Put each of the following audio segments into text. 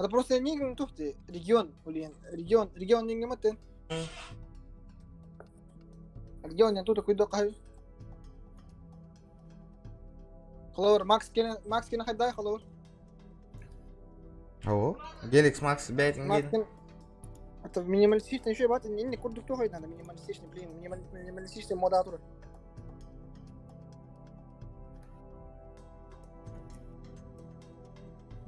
Это просто не тухти регион, блин, регион, регион не матын. Регион не тут такой докай. Холор, Макс Кен, Макс Кен хайдай, холор. О, Геликс Макс бэйтин Макс Кен. Это минималистичный еще бат, не не курдук тухай надо, минималистичный, блин, минималистичный модатор.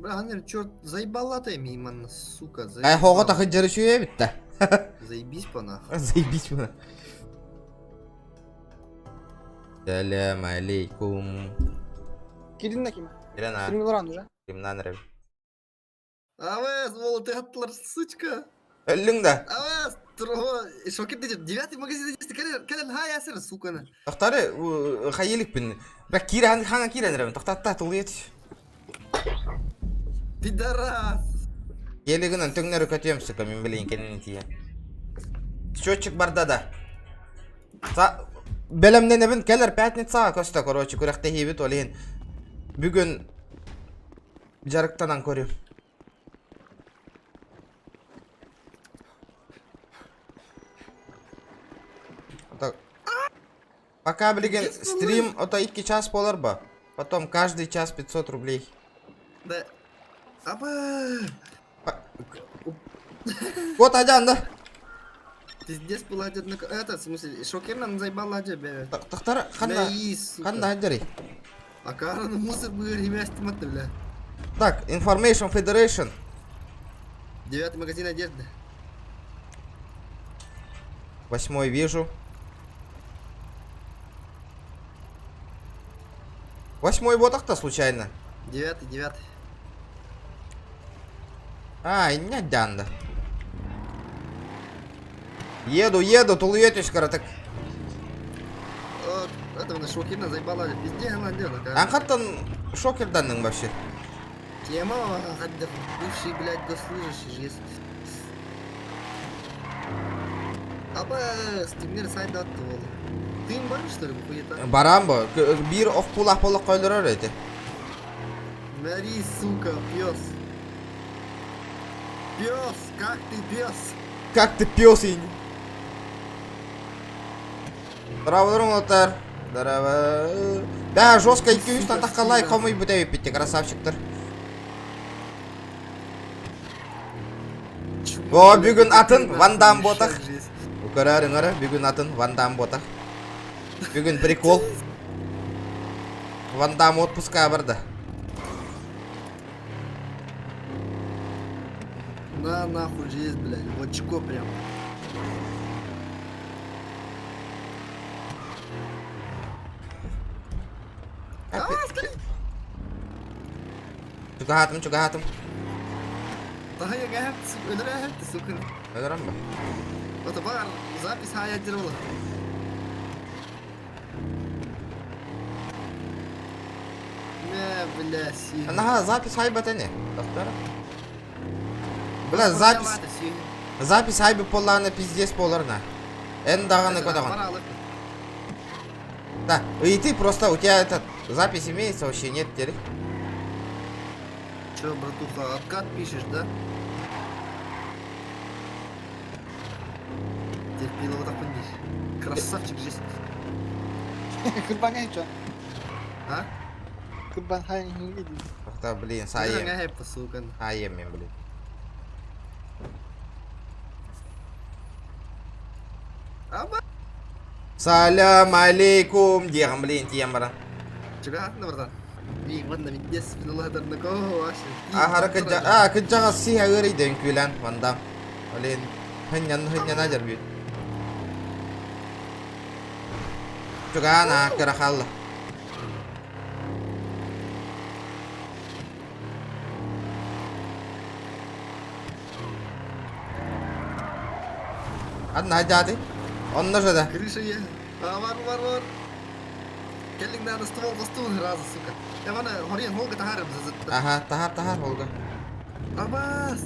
Бля, Анер, черт, заебала ты мимо, сука, Ай, хоҕо заебала. тахыдьары үчүгэй эбит да. Заебись по нахуй. Заебись мына. Сәлем алейкум. Кирин ким? Ирена, Кирин Лоран уже. кимнан эрэ? Авес, волоты аттылар, сучка. Өллүҥ да. Авес, тро, шокер дедер, девятый магазин дедер, кэлэн, кэлэн, хай ясыр, сука. на. Тохтары хайылыкпын. Бак киирэн хаҥа киирэн эрэбин. Тохтатта тулуйат. Пидорас. Елигынан төҥнөрү көтүөм сука мин билин кэннин тиийэн. Счетчик барда да. Са бэлэмнэнэбин кэлэр пятницаҕа көстө короче күрэхтэһиибит ол иһин бүгүн дьарыктанан көрүм. Так. Пока билигин стрим ото 2 час буолар ба. Потом каждый час 500 рублей. Да. Аба. Вот адян да. Пиздец была одна... Это, в смысле, шокер нам заебала бля. Тахтар ханна ханна хаджари. А каран мусор был ремяст бля. Так, Information Federation. Девятый магазин одежды. Восьмой вижу. Восьмой ботах-то случайно. Девятый, девятый. А, не дянда. Еду, еду, тулуетесь, так. Это на шокерна заебала, пиздец, она делала. Анхаттан шокерданның вообще. Тема, бывший, блядь, госслужащий же. Аба, стример сайт атты ол. Ты им барың, что ли, хуета? Баран бу. Бир ох пулах болық қойлырар эти. Мари, сука, пес. Пес, как ты пес? Как ты пес и... Здорово, Лотар. Здорово. Да, жестко 200 тахка лайк хомой бүтәбит битте, красавчиктар. О, бүгүн атын Ван Дам ботах. Көрөр өңөрө, бүгүн атын Ван Дам ботах. Бүгүн прикол. Ван Дам отпуска барды. На нахуй жизнь, блядь, в очко прям. Чугаһаатым, чугаһаатым. Таһайа өлөрө сука. Өлөрөм ба? Это бар, запись хая дервала. Не, бля, си. Наха запись хайбат эне. Доктор. Бля, запись запись хайбы полланы пиздец боларна. Эн даганы кодаган. Да, и ты просто, у тебя этот запись имеется вообще, нет теперь? Че, братуха, откат пишешь, да? Терпила вот так поднись. Красавчик жизнь. Кырбан что? А? Кырбан хай не видит. Да, блин, саем. Сука. Аем, блин. Аба. Салям алейкум, диэҕим, блин, тиийэн баран. Чугаһатына братан. Би, манна видес спиналадарна коо Ахара кыдьа, а, кыдьаҕас сиһэ ыарыйда үҥкүүлээн, Вандам. Блин, хынньан хынньана дьарбыт. Чугаан аа, кыра хаалла. Адна дяды. Онно же да. Крыша я. А, бар, бар, бар. Келлиң да ствол костун разы, сука. Я вана хорен холга тахарым зызытта. Ага, тахар, тахар, Волга. Абас.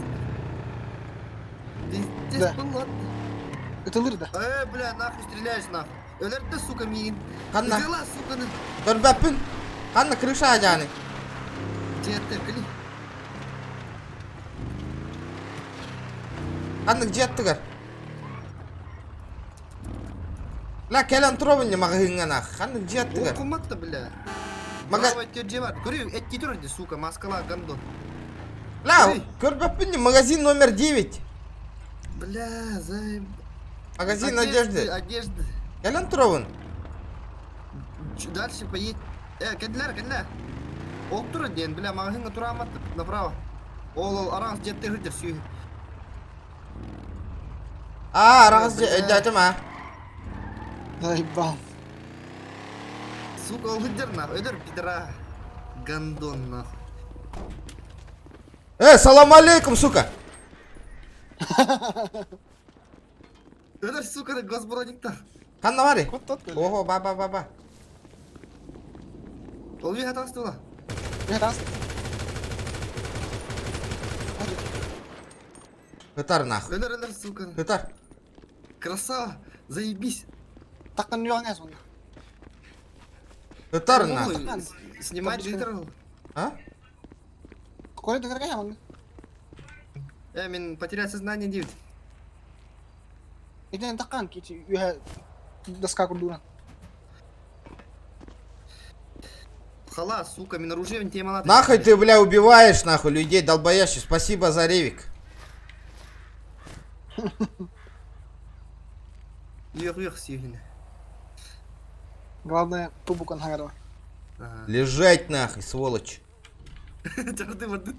Пиздец Да. был, ладно. Это лыр да. Э, бля, нахуй стреляешь, нахуй. Өлөрдө, сука, миин. Ханна? Взяла, сука, на. Көрбөппүн. Ханна крыша ажааны. Дете, кли. Ханнык дьиэ аттыгар? Ла кэлэн туробун не маҕаһыыҥҥа нах. Ханнык дьиэ аттыгар? Окумат да бля. Мага... Мага дьиэ бар. Көрү, этти турар ди, сука, маскала гандон. Ла, көрбөппүн не магазин номер 9. Бля, заеб... Магазин одежды. Одежды. Кэлэн туробун. Дальше поедь. Э, кэллэр, кэллэр. Ол турар диэн, бля, маҕаһыыҥҥа тураамат направо. Ол ол араас дьиэттэ сылдьар сүүһү. Аа, араҕас дьиэ өйдөөтүм аа. Заебал. Сука, ол сылдьар нахуй, өлөр пидора. Гандон нахуй. Э, салам алейкум, сука! Өлөр, сука, газброниктар. Ханна барый? Куттат көлө. Ого, ба ба ба ба. Ол үйе хатастыла. Не тас. Ытар нахуй. Өлөр, өлөр, сука. Ытар. Красава, заебись. Таққан үйәңе сонда. Ытар нахуй. Снимать джиттер. А? Какой дыгырга яман. Э, мен потерять сознание дейт. Итен таққан кити үйә доска курдуна. Хала, сука, мен оружие тема Нахуй ты, бля, убиваешь, нахуй, людей, долбоящий. Спасибо за ревик. Үйөх, үйөх, сүйүнэ. Главное, тубукан хагарова. Лежать нахуй, сволочь. Чарды барды.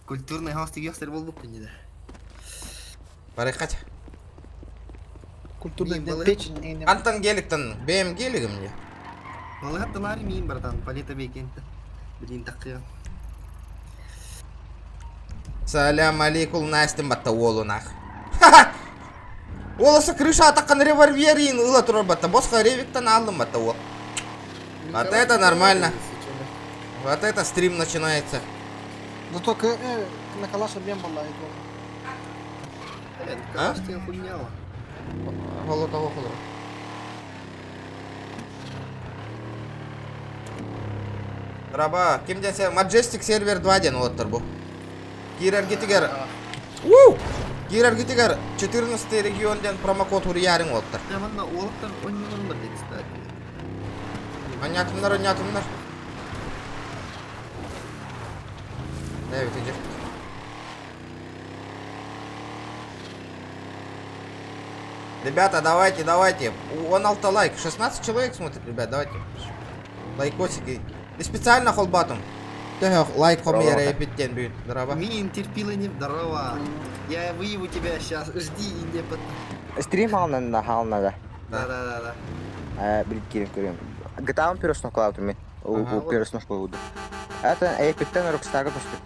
Культурный хаус тигиохтер болбук күнү да. Барыхать. Культурный Мин балык. печень не Антон геликтан, БМ гелигим мне. Балыгат талари миин братан, палета бекенте. Блин, такыя. Салям алейкум, Настя, батта уолу нах. Ха-ха! Оласы крыша атаққан револьверин ыла турар батта. Босқа ревиктан алдым батта уол. Вот это нормально. Вот это стрим начинается. Зато к на калаш обмен была это. А? Калаш тебе хуйняла. Холо того холо. Раба, ким десе Majestic сервер 2 ден олоттор бу. Киирэргитигэр Уу! Киирэргитигэр 14 регион ден промокод хуруйаарыҥ олоттор. Я манна уолаттар онньоноруннар дии кстати. Онньоотуннар, онньоотуннар. Эбит иди. Ребята, давайте, давайте. Он алта лайк. 16 человек смотрит, ребят, давайте. Лайкосики. И специально холбатом. Төһө лайк хомуйара эпиттен бүгүн. Здорово. Мин терпила не здорово. Я выебу тебя сейчас. Жди и не под. Стрим хаална хаална Да да да да. да. Билip киирэн көрүөм. GTA-м переустановкалаабытым мен. Ага. Переустановка буду. Это Эпиктен Rockstar-га көстүм.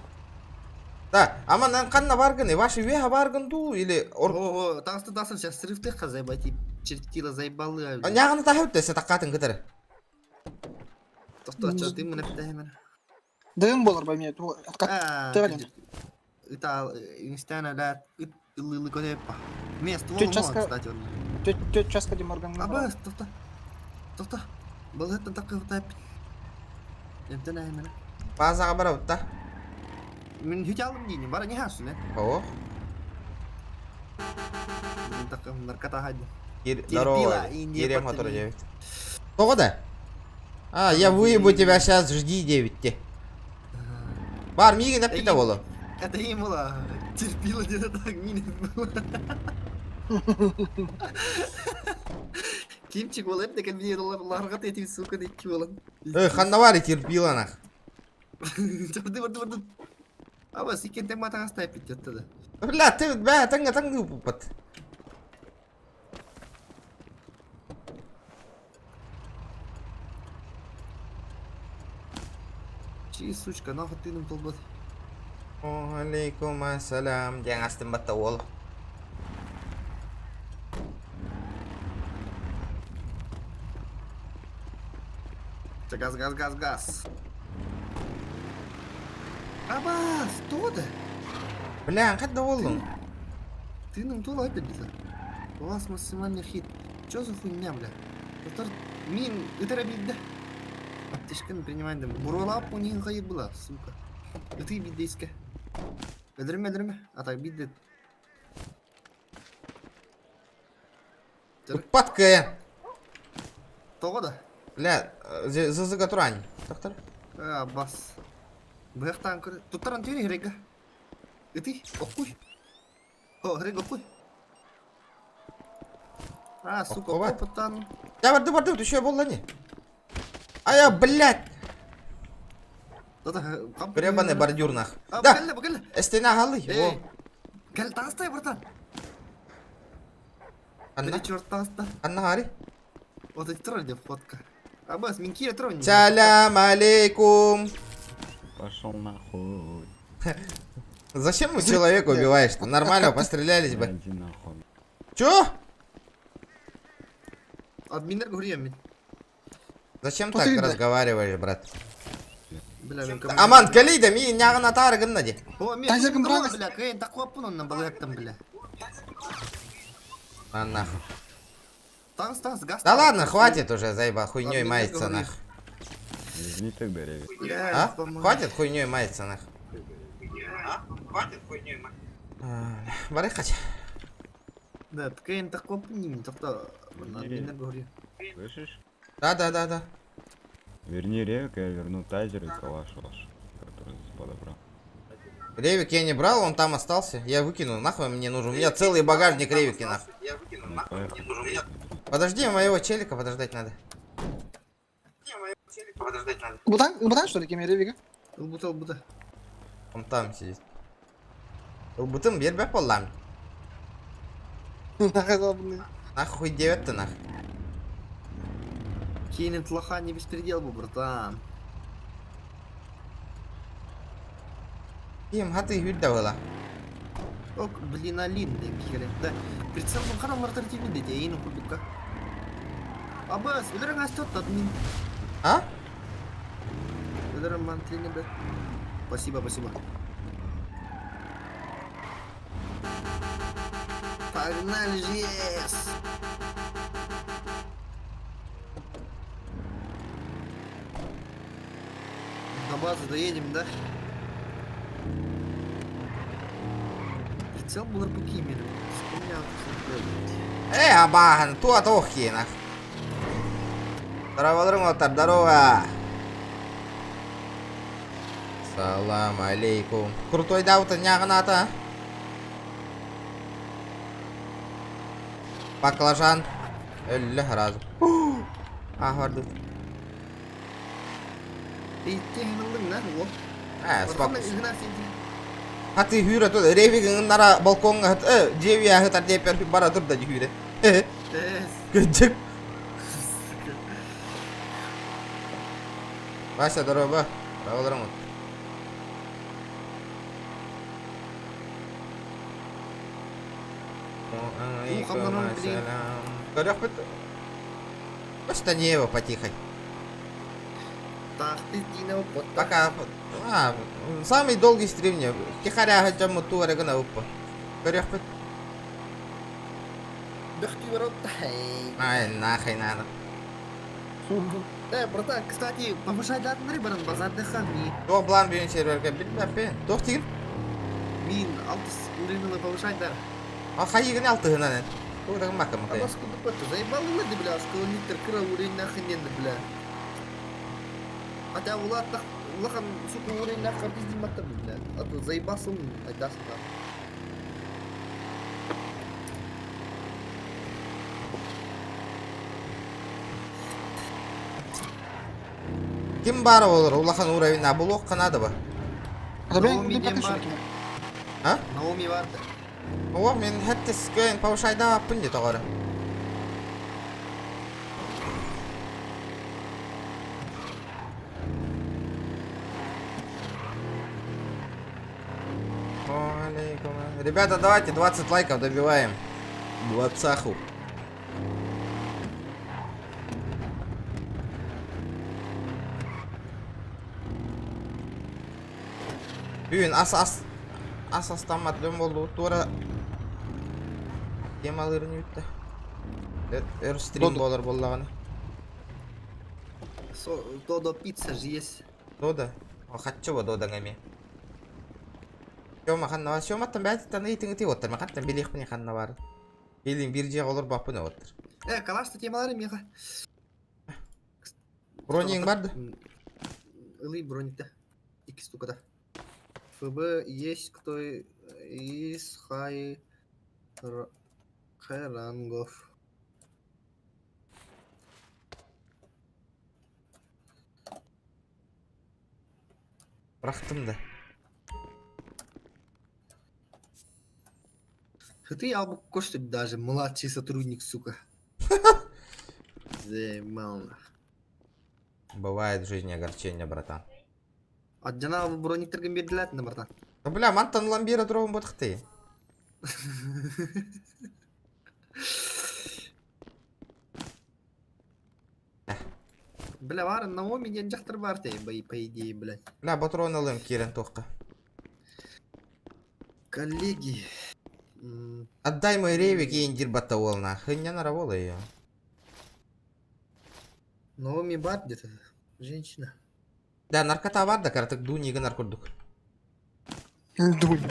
Да, ама нан ханна баргын, ваши веха баргын ду или ор О, о, таҥаста тахсан сейчас срывтыхха заебать и чертила заебалы. Няганы таһып десе таккатын кытары. Тохто, чё, ты мне питаешь Дым болар ба мне. Откат. А, Тövbe. Ыта, инстана, да, ылы көтеппа. Место Чё, вон, часка- кстати, он. Тёт часка де Морган. Абас, тоқта. Тоқта. Балыттан таққа тап. Эмтен аймана. Базаға барабыт да. Мен хүт алдым дейін, бара не хасын, э? О, Мен таққа наркота хадды. здорово. Терпила и не Кирем мотор потом. 9. Тоҕо да? А, я выебу тебя сейчас, жди 9 те. Бар, миигин эппитэ буолу. Это им было. Терпила где-то так, минет было. Кимчик ол эпте кәлбие ларга тетим, сука, дикки болан. Эй, ханна бар терпила нах. Барды, барды, барды. Абас, икен тем матаңас тайп итти да. Бля, ты, бля, таңга таңга упупат. Чи, сучка, нахуй ты нам толбат. Алейкум ассалам. Диэн астын батта уол. Газ, газ, газ, газ. Абас, то да? Бля, хадда уоллуң? Ты нам тула опять У вас максимальный хит. Чё за хуйня, бля? Повтор... Мин, это да. Аптечканы принимай да. Буралап у них хайы была, сука. Это и бидейска. Эдерме, эдерме. А так бидде. Ыппат кыайан. Тоҕо да? Бля, ЗЗ-га туран. Доктор. А, бас. Быһахтаан көр. Туттаран түһэр херегга. Ытый, оккуй. О, херегга оккуй. А, сука, Оккубат. опыттан. Я барды барды, еще буолла не. Ая, блядь! Гребаный бордюр нах. А, Да, кэллэ, кэллэ. эстена халы. Эй, кэл таҕыстай, братан. Анна, Били черт таҕыста. Анна хари. Вот эти тролли фотка. Абас, мин киирэ тролли. Салям алейкум. Пошел нахуй. Зачем вы человека убиваешь-то? Нормально, пострелялись бы. Иди нахуй. Чё? Админнер говорю мин. Зачем так Посмотри, да. разговариваешь, брат? Бля, мин Аман, кали да ми нягын атары гынна ди. О, мен Таза кім тролль, брат? бля, кыйын такуаппын оннан балыктан, бля. А нахуй. Таҕыс, таҕыс, газ. Да ладно, хватит уже, заеба, хуйней Ладно, маяться говори. нах. Верни тогда ревик. Бля, А? по-моему. Хватит хуйней маяться нах. А? Хватит хуйней маяться. Бары хач. Да, кыйын такуаппын деймін, тоқта. Админнер говорю. Слышишь? Да, да, да, да. Верни ревик, я верну тазер и калаш ваш, который здесь подобрал. Ревик я не брал, он там остался. Я выкинул, нахуй мне нужен. У меня целый багажник ревики нахуй. Ну, поехали. Подожди, моего челика подождать надо. Бутан, бутан что ли, кем ревига? Ылбыта, ылбыта. Он там сидит. Ылбытым бербек боллам. Нахуй Нахуй девять-то нах. Кейнин тлаха не беспредел был, братан. Ким хаты хүрдэ была. Ок, блин, алин, деп керек. Да, прицел был харам мартартивный, да, дейін курдука. Абас, өлерің астот, админ. А? Өлерің мантлини, да. Спасибо, спасибо. Погнали же, yes! До базы доедем, да? Прицел был РПК именно. Вспомнил, Э, абахан, туа тохи нах. Здорово, отар, здорово. Салам алейкум. Крутой даута нягната. Баклажан. Өллө разу. А, гордут. Ты тегін да? О. Э, спокойно. Игнатий. Хаты хүрэ тут ревик нара балконга э жевия хытар депер бара турда хүрэ. Э, Көчөк. Вася, здорово. Здорово, блин. Көрөх Просто потихо. Так, ты Дина, вот Пока. А, самый долгий стрим не. Тихаря хотя бы туара гына уппа. Көрөх Бөхти ворот. Ай, нахай надо. Э, братан, кстати, повышай датны баран базарда хами. Туох план бүйін серверге билбэппин. Туох тигин? Мин алтыс уровень повышать дар. А хайыгын алтыһынан. Тугдагын макка А макка. вас куда пойти? Заебал ли, бля, сказал литр кыра уровень нахрен, бля. Хотя улат нах, улахан, сука, уровень нахрен пиздим мата, бля. А то заебался он, айдасың там. Ким бары болор? Улахан уровень а булук канады ба. Наоми диэн бар. А? Наоми барды. О, мен хәтта скөйн повышайда аппын де тоғары. Алейкум. Ребята, давайте 20 лайков добиваем. Двадцаху. Бүгін ас ас ас астамат дөм болду. Тура дем алырын үтті. Өр стрим Доду. болар боллағаны. Со, Додо пицца же есть. Дода. О, хатчы бо дода ngами. Сёма ханна бар. Сёматтан бәтиттан ыйтың ыты оттар. Махаттан билих пыне ханна бар. Билин бир же олор бапыны оттар. Э, калашта темалары меха. Брониң бар да? Ылый броникта. Икки штукада. ФБ есть кто из хай хай рангов. Бырахтым да. Ты албук что даже младший сотрудник, сука. Заебал. Бывает в жизни огорчение, братан. Аддьана брониктаргын биэрдилэр да братан. Да бля, мантан ылан биэрэ туругун бутахты. Бля, бар Наоми диэн дьахтар баар те, по идее, блядь. Бля, патрон ылым киирэн туохха. Коллеги. Отдай мой ревик и индир батта уолна. Хыня наравола ее. Наоми бар где-то. Женщина. Да, наркота бар да, картык дуни гынар курдук. Дунь.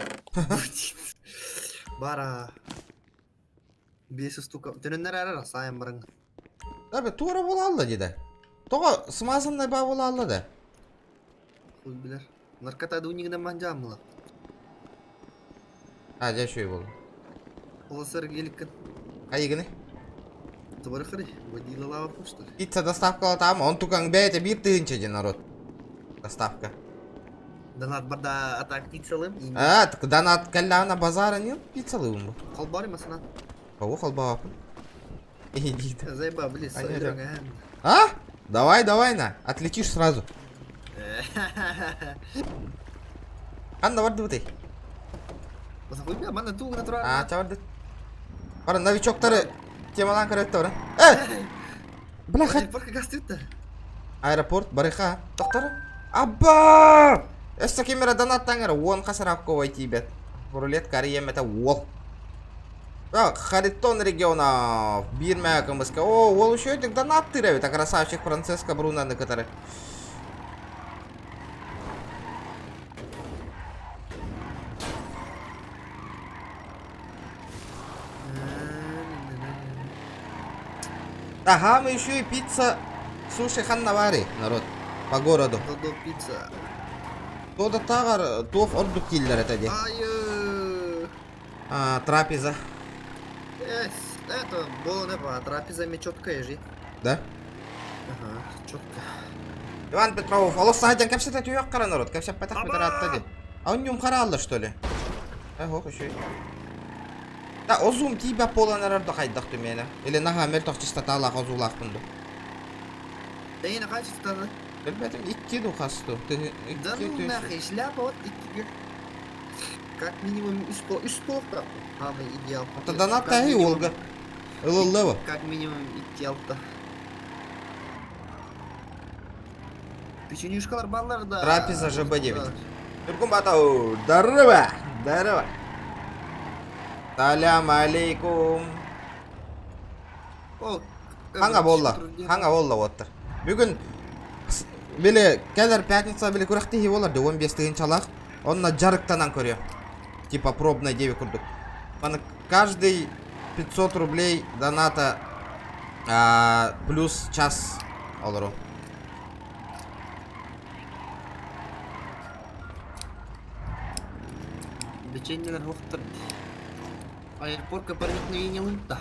Бара. Биэс устука. Төнөннөр ара сайын барың. Да, бе, тура бола алла деди. Тоҕо смазанный ба бола алла да. Хуй билэр. Наркота дунигынан манжаамыла. А, дьэ үчүгэй буолла. Олосар геликкин. Айыгыны. Тыбарыхырый. Водилалаабаппын что ли? Пицца доставкалатаам, онтукаҥ бэйэтэ биир тыһыынча дьэ народ. Доставка. Донат барда атак пиццалым. А, донат кэллэҕинэ базара не пиццалыыбын бу. Холбор масына. Кого холбообаппын? Иди. Заеба, блин, А? Давай, давай на, отлетишь сразу. Анна бардыбытай. А, чабарды. Бара новичоктары темалан көрөттө бара. Э! Бля, хат. Аэропорт барыха. Доктор. Абба! Өссө ким эрэ донаттаҥ эрэ уон хасаракковай тиийбэт. Рулетка арыйыам этэ уол. Так, Харитон регионов. Биир мээ кымыска. О, уол үчүгэйдик донаттыыр эбит, а красавчик Франциско Брунаны кытары. Ага, мы еще и пицца суши ханнавари, народ, по городу. Додо пицца. Тода тағар туох ордук дииллэр этэ дии. Ай, А, трапеза. Это было трапеза ми четкая же. Да? Ага, четко. Иван Петров, олох саһадьан кэпсэтэ түһүөх хара народ, кэпсэппэтэх бытараатта дии. А он хараалла что ли? Э, ох, еще. Да, озум тиийбэт буолан эрэр да хайдах түмүөнэ. Или наһаа мөлтөх чистоталаах озуулаахпын дуу. Эйна качество. Билбэтим икки ду хас ду. Да ну нахуй, шляпа вот икки. Как минимум үс полка. Самый идеал. Донат таһы уолга. Ылыллыба. Как минимум икки алта. Печенюшкалар баллар да. Трапеза ЖБ-9. Туркун Батау. Здорово! Здорово! Салям алейкум. Хаҥа буолла. Хаҥа буолла уоттар. Бүгүн били кэлэр пятница били күрэхтэһии буолар дии 15 тыһыынчалаах. Онно дьарыктанан көрүө. Типа пробная 9 курдук. Маны каждый 500 рублей доната а, плюс час олору. Печеньелер охтар. Аэропортка проникновение лынта.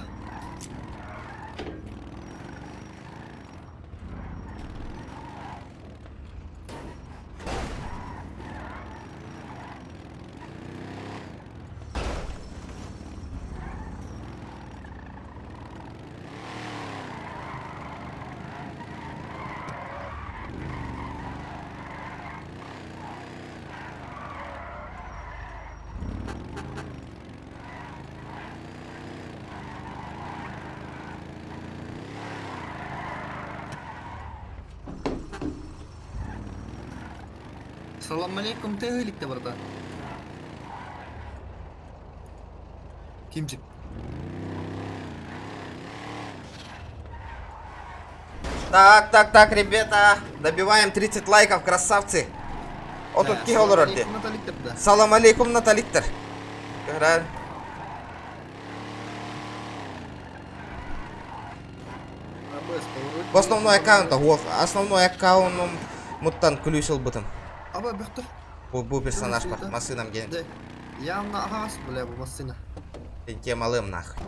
Салам алейкум, ты иликте барда. Кимчик. Так, так, так, ребята, добиваем 30 лайков, красавцы. От тут киһи олорор дии. Салам алейкум, Наталиктер. Бу основной аккаунта суох. Основной аккаунум муттан ключ ылбытым. Аба бөхтөр. Бу, бу персонаж бар. Массыынам диэн. Да. Явно аһаҕас бля бу массыына. Темалыам нахуй.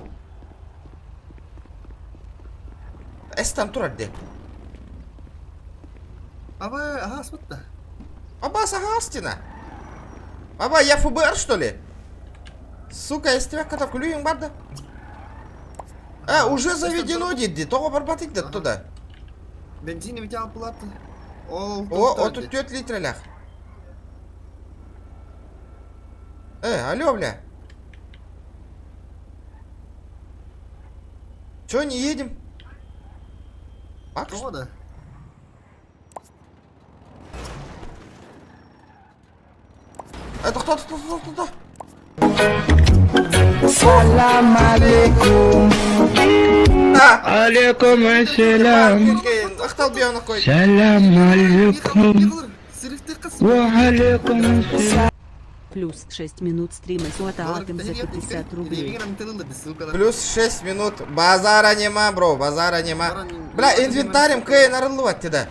Эс там турар де. Аба аһаҕас бытта. Аба саһаастина. Аба я ФБР что ли? Сука, эстибэк ката күлүүҥ бар да. А, уже заведено дии, тоҕо барбатый да туда. Бензин ведь алпылаты. Ол О, 34 литралях. Э, алло, бля. Чё, не едем? Бак, Тоҕо да? Это кто, кто, кто, кто, кто? Салам алейкум. А! Алейкум ассалам. Ахтал бьёна кой. Салам алейкум. Ва алейкум ассалам. Плюс 6 минут стрима с Атом за 50 рублей. Плюс 6 минут. Базара нема, бро, базара нема. Бля, инвентарем кэй нарыллыбат да.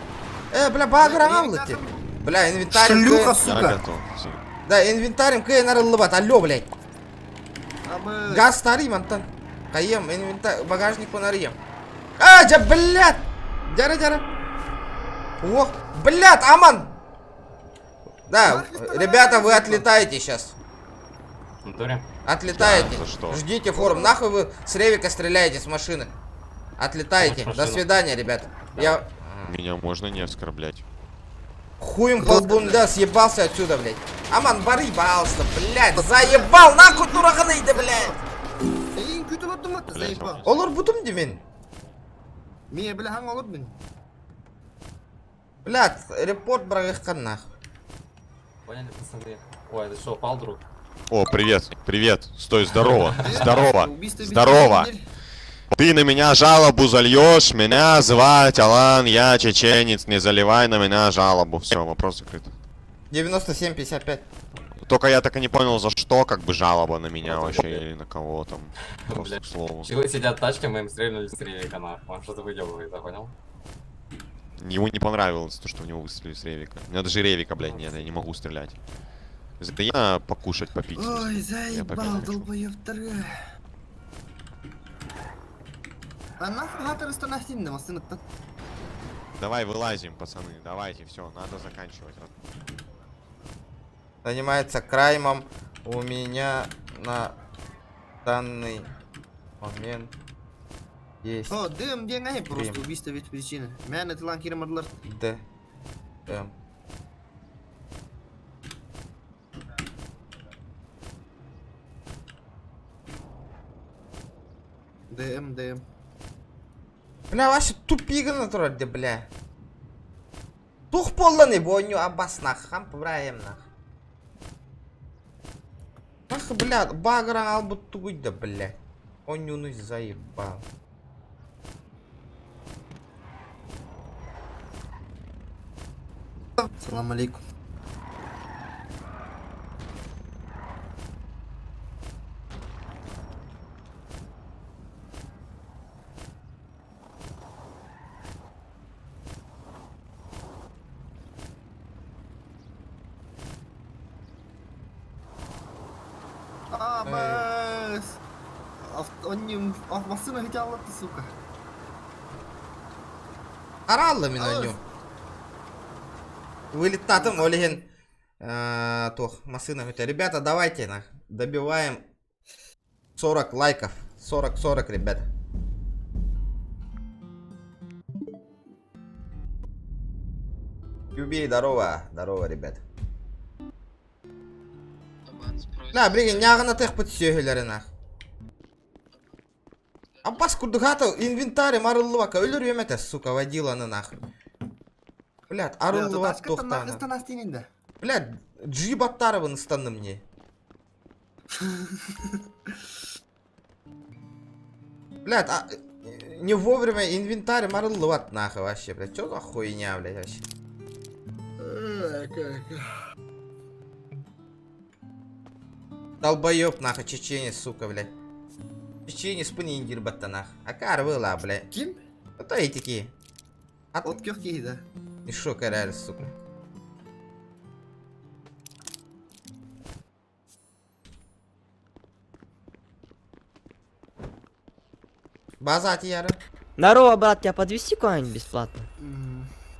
Э, бля, багыр аңаллы Бля, инвентарем Шлюха, кэй... Я сука! готов. Всё. Да, инвентарем кэй нарыллыбат. Алло, блядь. Газ тарыйм, Антон. Кайым, инвентарь, багажник понарыем. А, жа, блядь! Жара, жара. Ох, блядь, Аман! Да, ребята, вы отлетаете сейчас. Отлетаете. Да, за что? Ждите форум. Нахуй вы с Ревика стреляете с машины. Отлетаете. До свидания, ребят. Я Меня можно не оскорблять. хуем полбун, да, съебался отсюда, блядь. Аман, барыбался, блядь, заебал, нахуй тураганы, да, блядь. Эйин күтүп оттум атта Блядь, заебал. Олор бутум димин. Мия бля хаң олор мин. Блядь, репорт брагыхкан нахуй. Поняли, пацаны? Ой, это что, упал друг? О, привет, привет. Стой, здорово, здорово, Убийство без здорово. причин. Ты на меня жалобу зальешь, меня звать Алан, я чеченец, не заливай на меня жалобу. Все, вопрос закрыт. 97,55. Только я так и не понял, за что как бы жалоба на меня вообще или на кого там. Просто Блядь. к слову. Чего сидят в тачке, мы им стрельнули с ревика, нахуй. Он что-то выебывает, да, понял? Ему не понравилось то, что в него выстрелили с ревика. У меня даже ревика, блядь, нет, я не могу стрелять. За это я покушать, попить. Ой, Я заебал, попить хочу. долбоёптары. А нахуй хатыр ыстанахтин массыынаттан. Давай вылазим, пацаны, давайте, все, надо заканчивать. Занимается краймом. У меня на данный момент есть О, дым диэн аһы просто Крем. убийство без причины. Мэн этилан киремадылар. Д. М. ДМ, ДМ. Бля, вообще тупиганы турар де, бля. Тух полланы бойню абас нах, хам побраем нах. Нах, бля, багран албут тугуй да, бля. Онюну заебал. Салам алейкум. Абас! Он машина хотела ты, сука. Аралла мин оню. Вылетатым, Олеген. Тох, машина хотя. Ребята, давайте нах. Добиваем 40 лайков. 40-40, ребята. Юби, здорово. Здорово, ребят. Да, блин, нягана тех подсёхилери нах. Аббас курдугата инвентарь арыллыбака өлөр емете, сука, водила на нах. Блядь, арыллыбат тохтана. Блядь, джип аттарыбын ыстанды мне. Блядь, а, не вовремя инвентарь арыллыбат нахуй вообще, блядь. Чё за хуйня, блядь, вообще? Долбоёб, нахуй, чеченец, сука, блядь. Чеченец, пыни индир нах. А карвыла, блядь. Ким? Это и такие. От көх киһи да. И шо кэрээр, сука. База Атияра. Здорово, брат, тебя подвезти куда-нибудь бесплатно?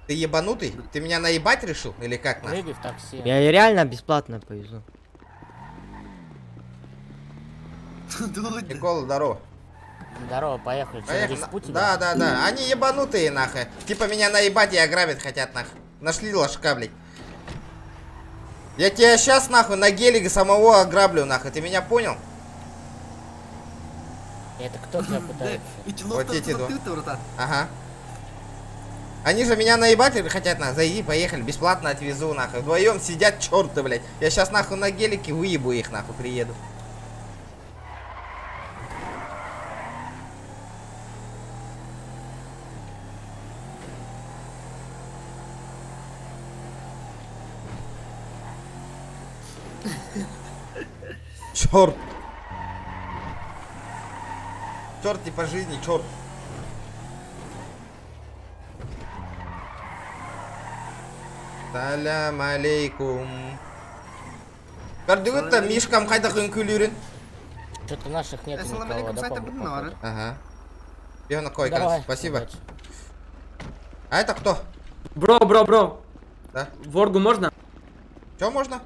Ты ебанутый? Ты меня наебать решил? Или как нахуй? Прыгай в такси. Я реально бесплатно повезу. Никола, здорово. Здорово, поехали. Что, Поехали. респу тебе? Да, да, да. Они ебанутые, нахуй. Типа меня наебать и ограбить хотят, нахуй. Нашли ложка, блядь. Я тебя сейчас, нахуй, на гелике самого ограблю, нахуй. Ты меня понял? Это кто тебя пытается? Вот эти два. Ага. Они же меня наебать хотят, нахуй. Зайди, поехали, бесплатно отвезу, нахуй. Вдвоем сидят, черты, блядь. Я сейчас, нахуй, на гелике выебу их, нахуй, приеду. Черт. Черт не по жизни, черт. Салям алейкум. Көрдүгүт Мишкам хайдах үҥкүүлүүрүн? Что-то наших нет Ассалам никого, алейкум, да, сайта по-моему, будем навары. походу? Ага. Бегна койка, Давай, спасибо. удачи. А это кто? Бро, бро, бро. Да? Воргу можно? Чё можно?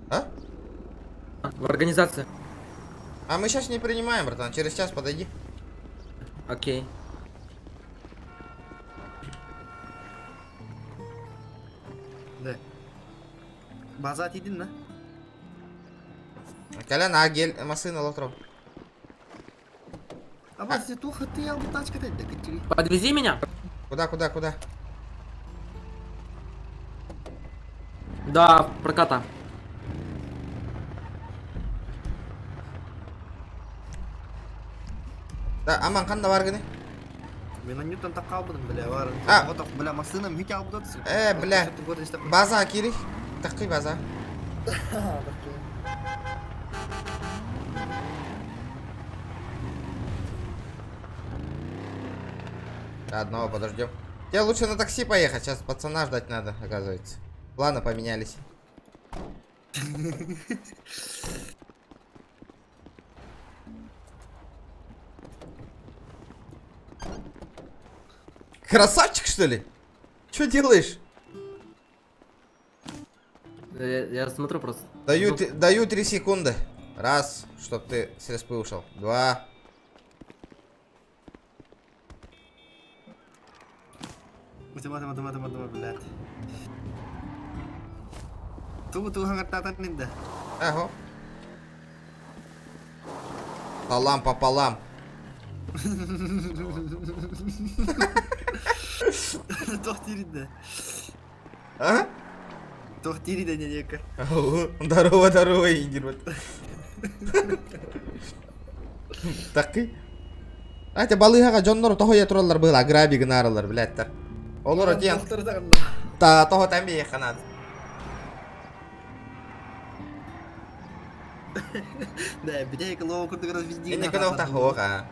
А? В организации. А мы сейчас не принимаем, братан. Через час подойди. Окей. Да. База тиийдин да? Колян, а гель, машина лотров. А бас туха ты албы тачка да кытчыри. Подвези меня. Куда, куда, куда? Да, проката. Да, аман ханна бар гыны? Мен Ньютон так калбыдым, бля, бар. А. Вот, бля, машина мхики албыды. Э, бля. База кири. Такый база. Одного подождем. Тебе лучше на такси поехать, сейчас пацана ждать надо, оказывается. Планы поменялись. Красавчик, что ли? Что делаешь? Я смотрю просто. Даю, даю 3 секунды. Раз, чтоб ты с респы ушел. Два. Тыма, тыма, тыма, тыма, тыма, блядь. Ту ту хангартатан нинда. Ага. Талам пополам. Тох тиринде. А? Тох тиринде ненека. Здорово, здорово, Индир. Такый. Ате балыыһаҕа дьоннор тоһуйа тураллар быһыла граби гынааралар блядь. Олор диэн та тоһо тәмби ханат. Да, бидейка лоу курдук разведи. Инне кына хоха.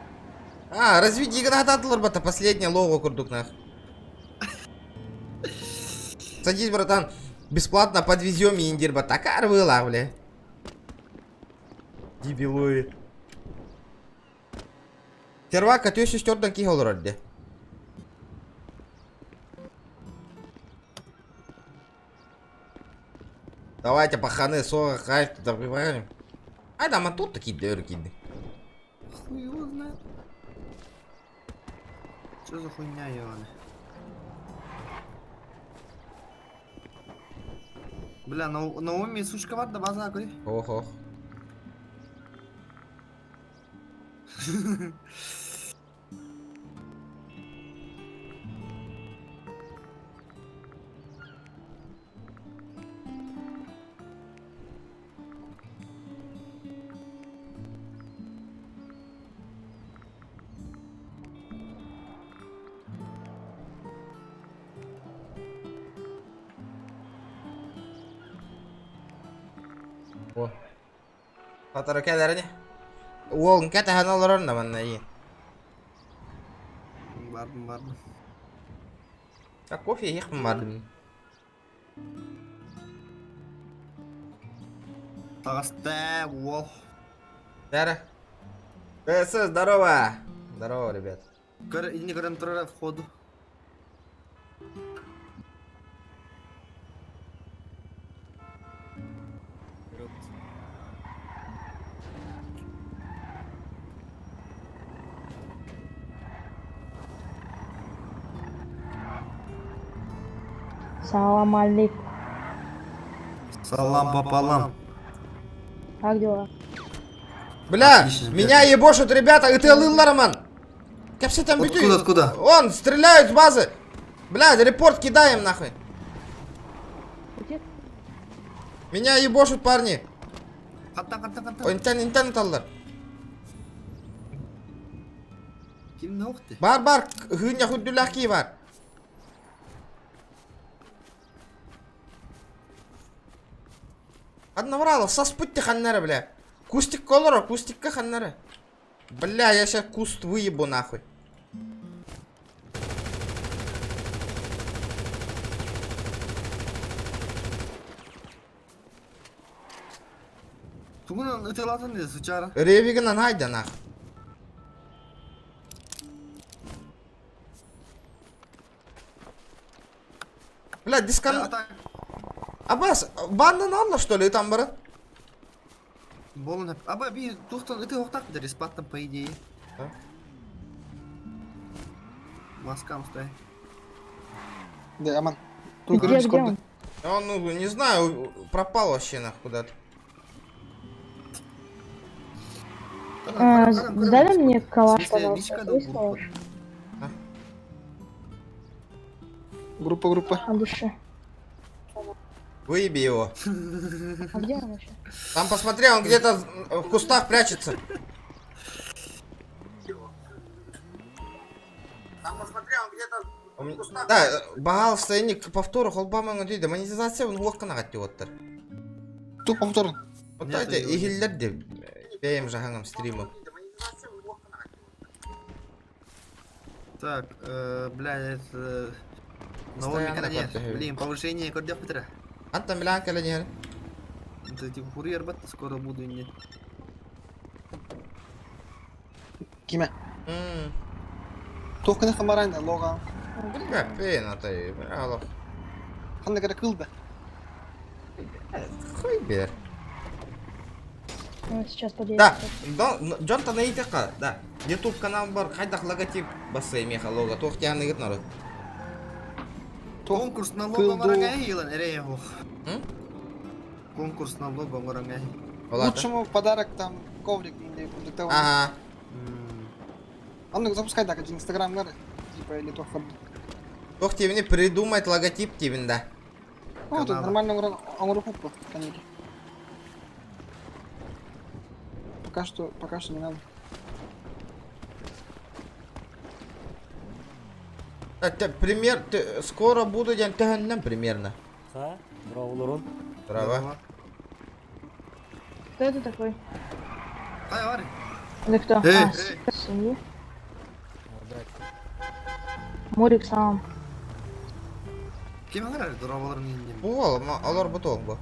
А, разведи гынататылар бата последняя лого курдук нах. Садись, братан, бесплатно подвезем индир бата. Карвыла, бля. Дебилоид. Сервака төсү стерден ки олорор де. Давайте, паханы, 40 хайф туда прибавим. А там, а тут такие дырки. Хуй его знает. Что за хуйня, ебаная? Бля, Наоми сушка бар да база көрей. Ох, ох. О. Хатара кэлэрини. Уолун кэтэһэн олорор на манна иин. Бардым, бардым. А кофе иһиэхпин бардым. Таҕыста, уол. Дара. ТС, здорово! Здорово, ребят. Көр, инни көрөн турара входу. Салам алейкум. Салам пополам. Как дела? Бля, Отлично, меня ебошут, ребята, ытыалыыллар Роман. Кэпсэтэн Откуда, бүтүй. откуда? Он, стреляют с базы. Бля, репорт кидаем нахуй. Где? Меня ебошут, парни. Хаттан, хаттан, хаттан. О, Интен, интен ыталлар. Ким не охты? Бар, бар, хыня худдулах ки бар. Одноврало, саспутти ханнара, бля. Кустик колора, кустикка ханнара. Бля, я сейчас куст выебу нахуй. Тугунан ытыалаатын дии сучара. Ревигана найда нахуй. Бля, дискон... Атак. Абас, бандан алла что ли там брат? Болун Аба би тухтан ыты охтак бит респаттан по идее. Да? Маскам стой. Да, Аман. Тут Где, говорю, где Дискорда. он? Он, ну, не знаю, пропал вообще нахуй куда-то. А, сдали мне калаш, пожалуйста. Есть калаш? Группа, группа. От души. Выеби его. А где он вообще? Там посмотри, он где-то в кустах прячется. Там посмотри, он где-то в кустах. Да, бағал стояние к повтору холбаман дейді монетизация он лоққына қатты оттыр. Тух повтор. Вот Нет, это его нет. ихиллер де бэйм жахангам стриму. Так, бля, это... Новый Постоянно механизм. как-то Блин, повышение көрдөх бітірі. Антон Милан кәлі Это типа курьер бат, скоро буду не. Киме. Тух кына хамарайна лога. Бля, атай, бля, Ханна кара кылда. хуй бер. Он сейчас подъедет. Да, Джон Танаитака, да. YouTube канал бар, хайдах логотип басы меха лого, тух тяны гит народ. Конкурс на лого Кылду. марангай илан эре ох. М? Конкурс на лого марангай. Лучшему подарок там коврик или продуктовый. Ага. А ну запускай так, один инстаграм, наверное, типа или тух Тух тебе придумать логотип тебе, да. Ну, тут Канала. нормально онгру конечно. Пока что не надо. Это пример, ты, скоро буду день тәһәннән примерно. Ха, браво, Здорово. Кто это такой? Ай, бар. Это кто? Эй, А, семьи. Мурик сам. Ким алар дурабалар миндем. Бол, алар бутол бу.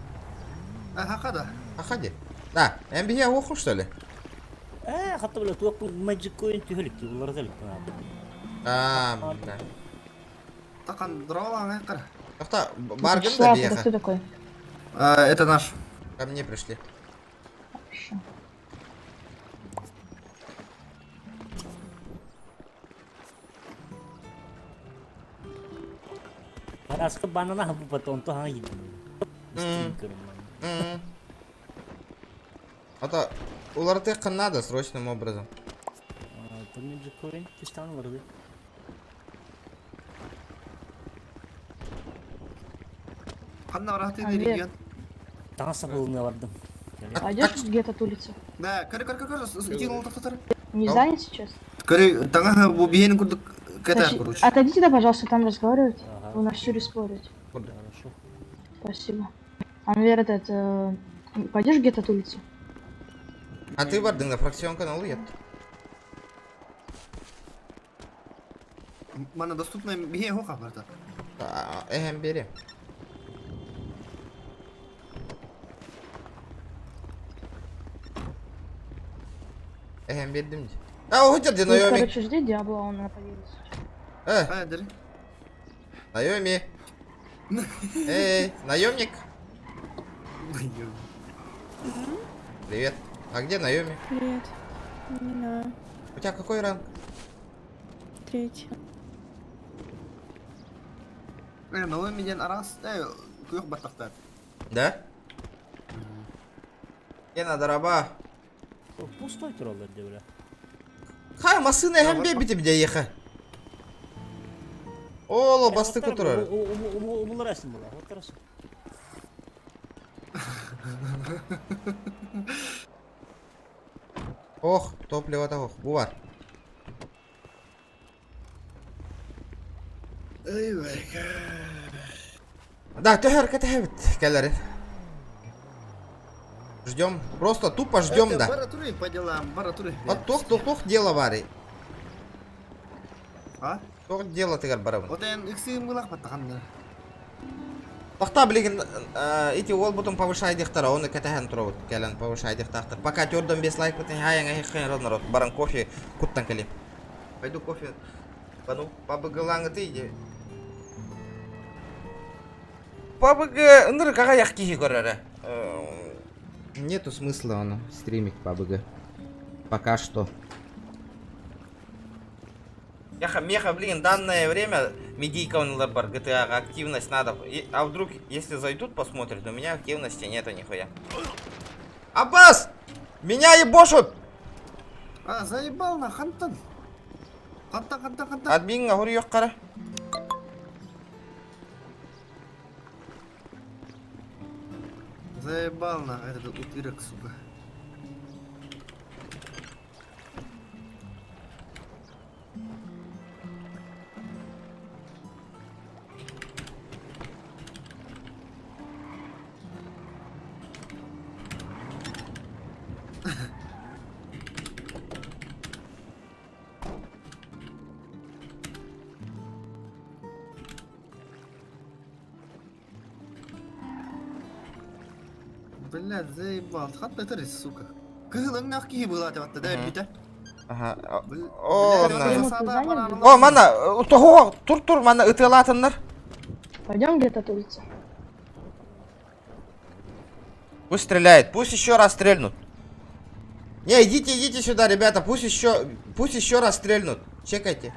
А, хакада. Ахади. Да, NBA оқу что ли? Э, хатта бля, туак Magic Coin түһелик, улар зелик. А, бля. Такан дурабалар аңай кара. Тоқта, баргын да Вячеслав, это бияха. кто такой? А, это наш. Ко мне пришли. Хорошо. Араска банана хапу потом то ха йидим. М. А то улар тек надо срочным образом. Magic Coin түстан барды. Ханна барахты Анвер. регион. Таңса кылына бардым. Пойдешь где-то от улицы? Да, көрө көрө көрө, иди ол токтотор. Не занят сейчас? Көрө, таңа бу биһен курдук кета Значит, короче. Отойдите, да, пожалуйста, там разговаривать. Ага. Вы на всю спорить. Хорошо. Спасибо. Анвер, этот, пойдешь где-то от улицы? А ты бардың да фракцион каналы ет. Мана доступная бие хоха барда. Эһэм бери. Эһэм бердим. А, уходит, где Ну, Наоми? короче, жди Диабло, он появится. Э, А, дери. Наоми. Эй, наемник. Привет. А где Наоми? Привет. Не знаю. У тебя какой ранг? Третий. Э, Наоми ден арас, э, күйөх баттақтар. Да? Гена, дораба. Пустой тураллар деп бля. Хай, масына эһэм биэрбитим дьэ Оло, басты кутурар. Умуларасың була, отурасың. Ох, топливо ох, бу бар. Эй, вайка. Да, төһөр кэтэһэбит кэлэрин. Ждем, просто тупо ждем, да. Бара туры по делам, бара туры. Вот тух, тух, тух дело бары. А? Тух дело тыгар барабын. Вот эн иксим булах баттаханнар. Тахта билигин ити ол бутун повышай дихтара, оны кэтэһэн туробут. Кэлэн повышай дихтахтар. Пока төрдөн 5 лайк бутун хаяңа хиххен род народ. Баран кофе куттан кэлим. Пойду кофе. Пану пабыгылаңы ты ПАБГ ыныр кага кихи көрөрө. Нету смысла он стримить ПАБГ. Пока что. Меха, меха, блин, данное время медийка он бар GTA активность надо. И, а вдруг, если зайдут, посмотрят, у меня активности нету нихуя. Аббас! Меня ебошут! А, заебал на хантан. Хантан, хантан, хантан. Админ говорю, ёккара. Заебал на этот утырок, сука. Блядь, заебал. Хат тырыс, сука. Кыһылың киһи была деп да бите. Ага. О, на. О, мана, того, тур-тур, мана ытылатыннар. Пойдем где-то тулиться. Пусть стреляет, пусть еще раз стрельнут. Не, идите, идите сюда, ребята, пусть еще раз стрельнут. Чекайте.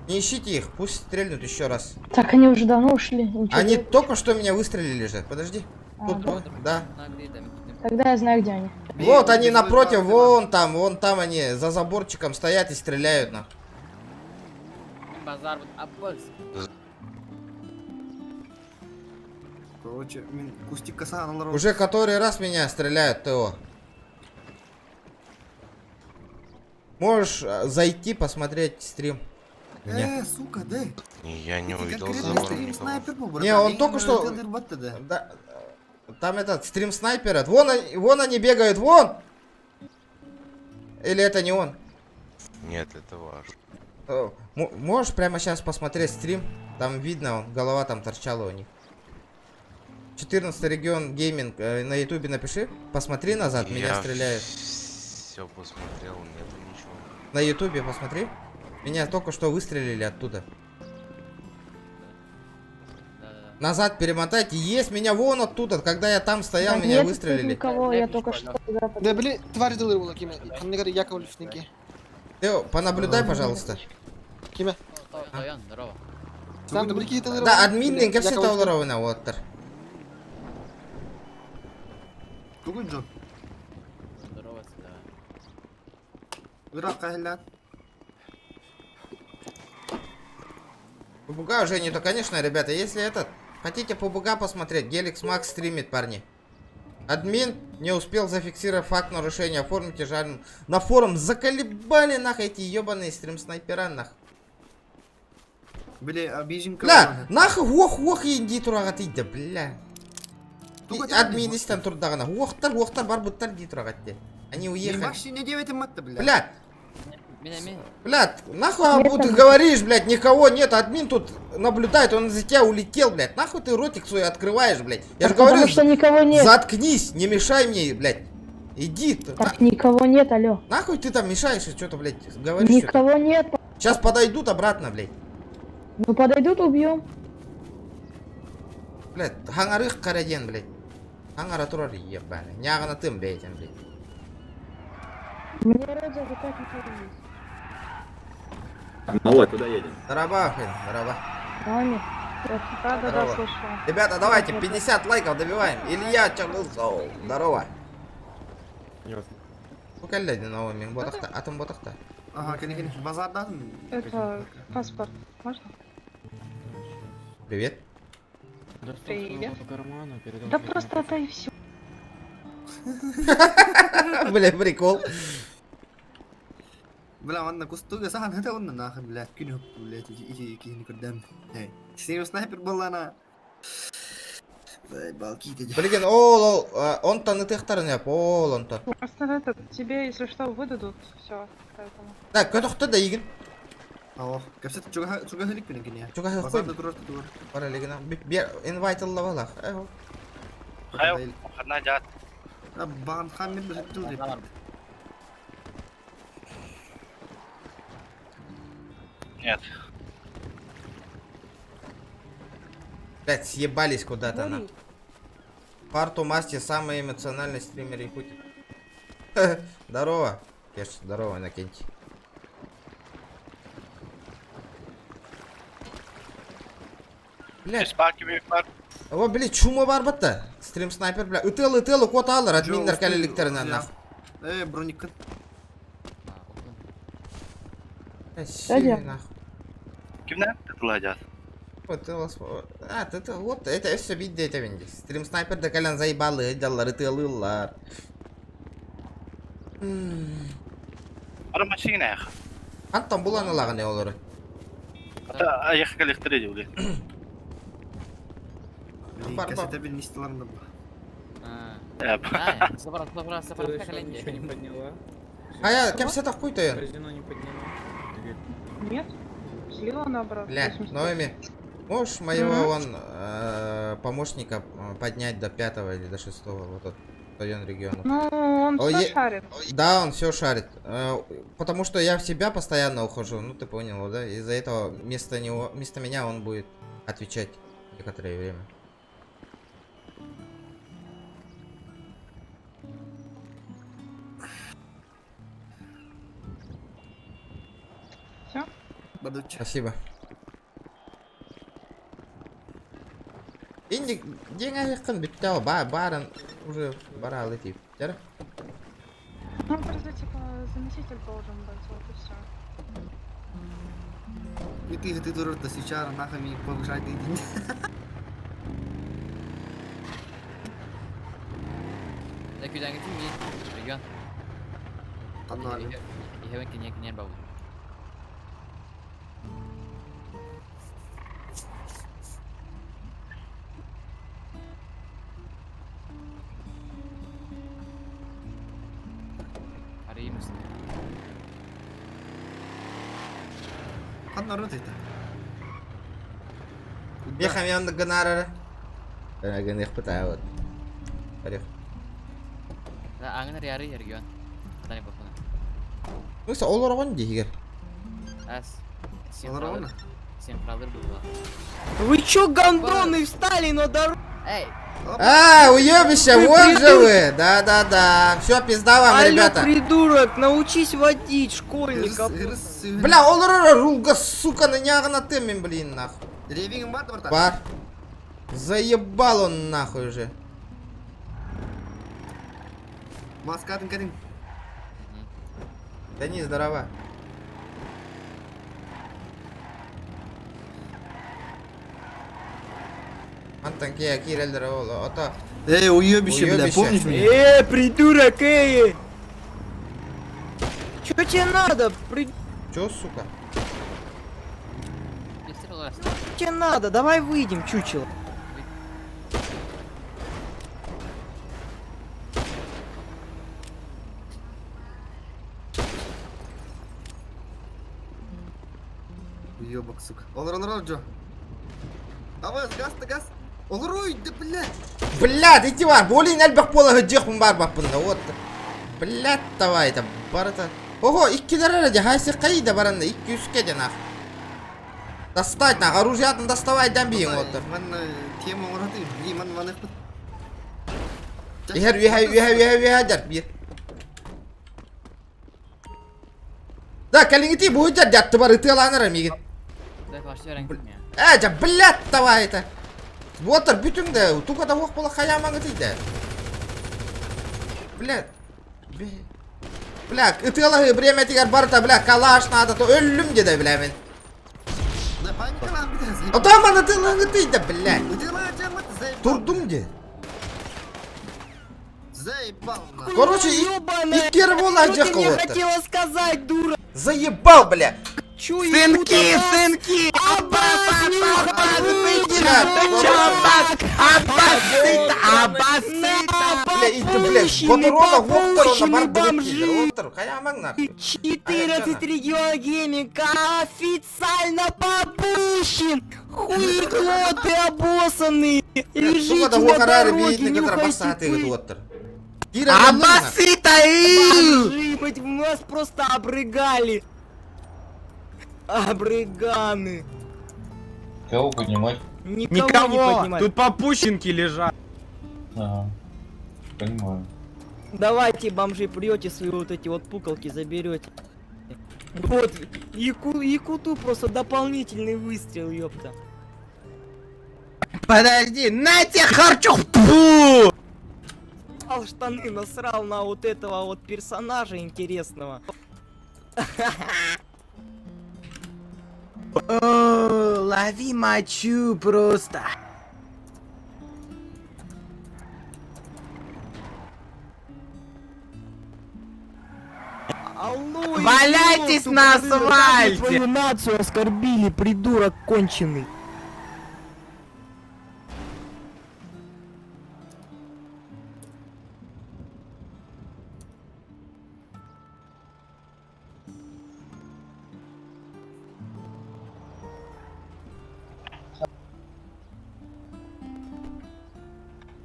Не ищите их, пусть стрельнут еще раз. Так, они уже давно ушли. Ничего Они делать. только что меня выстрелили же. Подожди. А, Тут, да? да. Тогда я знаю, где они. Вот они напротив, вон там, вон там они за заборчиком стоят и стреляют на. Короче, мин кустик касаналар. Уже который раз меня стреляют, ТО. Можешь зайти посмотреть стрим. Э, сука, да. Я не увидел забора Не, он только что... Да, там этот стрим снайпера. Вон они, вон они бегают, вон! Или это не он? Нет, это ваш. Можешь прямо сейчас посмотреть стрим? Там видно, он, голова там торчала у них. 14 регион гейминг на ютубе напиши. Посмотри назад, меня стреляют. Все посмотрел, нету ничего. На ютубе посмотри. Меня только что выстрелили оттуда. Назад перемотайте. Есть меня вон оттуда. Когда я там стоял, Да меня нет выстрелили. никого, я только что туда Да, били, тварь дылыр була киме. Ханныгар Яковлевники. Ты понаблюдай, пожалуйста. Киме? Сам да Да, админ кепсе тауларовына оттар. Тугун Джон. Ырақ кахилан. Пубуга уже не то, конечно, ребята, если этот... Хотите Пубуга посмотреть, Геликс Макс стримит, парни. Админ не успел зафиксировать факт нарушения. Оформите жалобу. На форум заколебали нах эти ебаные стрим-снайпера нах. Били, обиженка. Бля, нах ох ох инди турага тиде, бля. Админ истен турдагына. Охтар, охтар бар буттар ди турага тиде. Они уехали. Машине девять матта, бля. Бля. Блядь, нахуй ты говоришь, блядь, никого нет, админ тут наблюдает, он за тебя улетел, блядь. Нахуй ты ротик свой открываешь, блядь. Я же Потому говорю, что никого нет. заткнись, не мешай мне, блядь. Иди ты. Так никого нет, алло. Нахуй ты там мешаешь и что-то, блядь, говоришь. Никого нет. Сейчас подойдут обратно, блядь. Ну подойдут, убьем. Блядь, хаңарых караден, блядь. Хаңара турар, ебаный. Нягана тым, блядь, блядь. Мне рот затыкать никого есть. Малой, куда едем? Здорово, блин, здорово. Ами. Да, да, Ребята, давайте, 50 лайков добиваем. Илья Чарлызов, здорово. Бу Наоми, ботахта, атом ботахта. Ага, кene кene. Базардан. Это паспорт. Можно? Привет. Привет. Да просто это и все. Бля, прикол. Бля, манна кустуга сахан хата онна нахын, бля, күн хөп, бля, ити кихини көрдем. Эй, сен снайпер боллана. Балки ты. Блин, ол, ол, онтон ытыхтарын яп, ол онтон. Просто этот, тебе, если что, выдадут, все, поэтому. Так, көтөхтө да игин. О, кепсет чуга чуга хелик пенен кене. Чуга Базарда турар тур. Бара легина. Бер инвайт алла Эхо. Хай, Бан хаммер бир жыл деп. Нет. Блять, съебались куда-то на. Парту масти самый эмоциональный стример Якутии. Здорово. Кеш, здорово, Иннокентий. Блять. О, блядь, чума бар батта. Стрим снайпер, бля. Ытыл, ытыл, кот алыр, админдер кәлеліктерінен нах. Э, броник. Сильный нах. Кимнен? Вот, а, ты, вот, это все видно, это винди. Стрим снайпер да калян заебалы, жаллар, ытылылар. Ара машина. Антон булан алагын олору. Ата аяққа электр диуле. Бар, бар. Касета бир нистеларында бар. А я кепсе так куй-то. Нет? Слила наоборот. Бля, Наоми, можешь моего он помощника поднять до пятого или до шестого, вот этот район региона. Ну, он О, всё е- шарит. Да, он все шарит. Потому что я в себя постоянно ухожу, ну ты понял, да? Из-за этого вместо него, вместо меня он будет отвечать некоторое время. Все? Бадуча. Спасибо. Инди, день аяқын бітті ба барын уже бара алып тер. Ну, просто, типа, заместитель должен быть, вот и все. И ты ты турар да сейчас нахуй ми повышать иди. Канал. Канал это. Меха мен гонорара. Гонех пытаю вот. Орех. Ну, ол орған дегер. Олар Вы чё, гондоны, встали на дорогу? А, уебище, Вы вот же придурки. вы! Да-да-да. Все, пизда вам, Алло, ребята. придурок, научись водить, школьник. Бля, ол орора рулга, сука, на нягана ты, блин, нахуй. Ревингім бар да Бар. Заебал он нахуй уже. Маскатын кәдім. Да не, здорово. Антон кия кирелдер ол, ата. Эй, уебище, бля, Уебище. помнишь меня? Придурок, эй! Чё тебе надо, при... Чё, сука? тебе надо? Давай выйдем, чучело. Уебок, сука. Олор, олор, олор, Джо. Давай, газ, газ. Олоруй, да бля. Блядь, ити бар, болин элбэх буола сылдьыахпын баар баппын да, вот. Блядь, давай это, барыта. Ого, иккилэр эрэ дьэ, хайсы хайда баранна, икки үскэ дьэ нах. Достать нах, оружиятын доставай дан биин оттор. Манна тема оҥоротуй, бии ман маныхпыт. Иһэр үөһэ үөһэ үөһэ үөһэ дьэр биир. Да, кэлиҥити бу дьэр дьаттыбар ытыалаан эрэ миигин. Э, дьэ, блядь, давай это. Буотар бүтүҥ да, туга да уох буола хайаамаҥытый да. Блядь. Бля, ытыалаһыы бириэмэтигэр барыта, бля, калаш надо, то өллүм деді, бля, мен. Отаман ытыалаһыҥытый да, бля. Турдум де. Заебал, нахуй. Короче, Ёбаная! иккер буола Что ты мне дьэ хотела сказать, дура? Заебал, бля. Чё Сынки, сынки! Аббас, Аббас, Аббас, Аббас, Бля, и ты, бля, патрона уоптар, он бар бомжи! Уоптар, хайамаң нахуй. 14 регион гейминг официально попущен! Хуеглоты обоссанные! Сука, Лежите да на уохарары дороге, биитин кытара нюхайте бассаатыгыт пыль! уоттар. Аббас, Бомжи, блядь, нас просто обрыгали! Обрыганы! Кого поднимать? Никого, не Никого! поднимать. Тут попущенки лежат. Ага. Понимаю. Давайте, бомжи, придете свои вот эти вот пукалки заберете. Вот, якуту просто дополнительный выстрел, ёпта. Подожди, на тебе харчух! Пу! Срал штаны, насрал на вот этого вот персонажа интересного. О, лови мочу просто. Алло, Валяйтесь идиот, на тупорылый, асфальте! Твою нацию оскорбили, придурок конченый.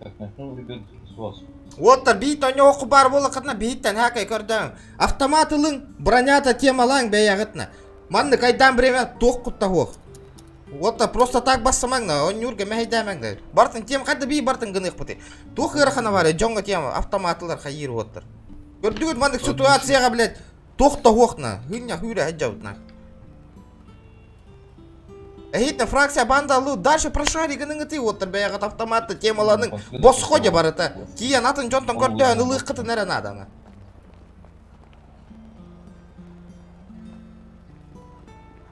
Так, начнем, ребят, с вас. Уоттар биит оньооху бар буола кытна бииттен хакай көрдөң. Автомат ылың, бронята темалаң бэйэҕитна. Маннык айдаан время туох куттаһуох. Уотта просто так бассамаҥна, онньуурга мэһэйдээмэҥ Бартын тем хайда бии бартын гыныахпыты. Туох ыарахана баар дьоҥҥо тема автоматылар хайыыр уоттар. Көрдүгүт маннык ситуацияҕа, блядь, туох тоһуохна, хыня хүүрэ хаджабытна. Эһитне фракция банда лу дальше прошари гыныҥыты уоттар бэйэҕит автоматты темаланың босходе барыта. Тиийэн атын дьонтон көрдөөн ылыаххытын эрэ наадана.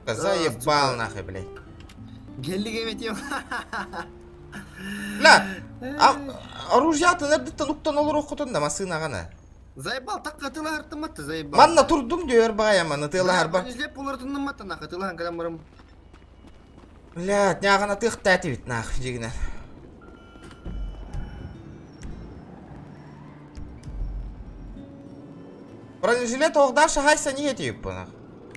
Заебал нахуй, блядь. Геллиге метем. Бля, оружиятын эрдиттен уктан олоруоххутун да массыынаҕана. Заебал, так катыла артыматты, заебал. Манна турдум диэр баҕайаманы тыалаһар бар. Излеп олортуннаматты нахуй, тылахан кадам барым. Блядь, няҕана тыахтаатибит нахуй дьигинэ. Бронежилет оҕдааш хаайса не этиюппу нах.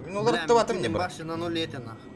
Мин уларыттыбатым не бар. Башня на нуле это нахуй.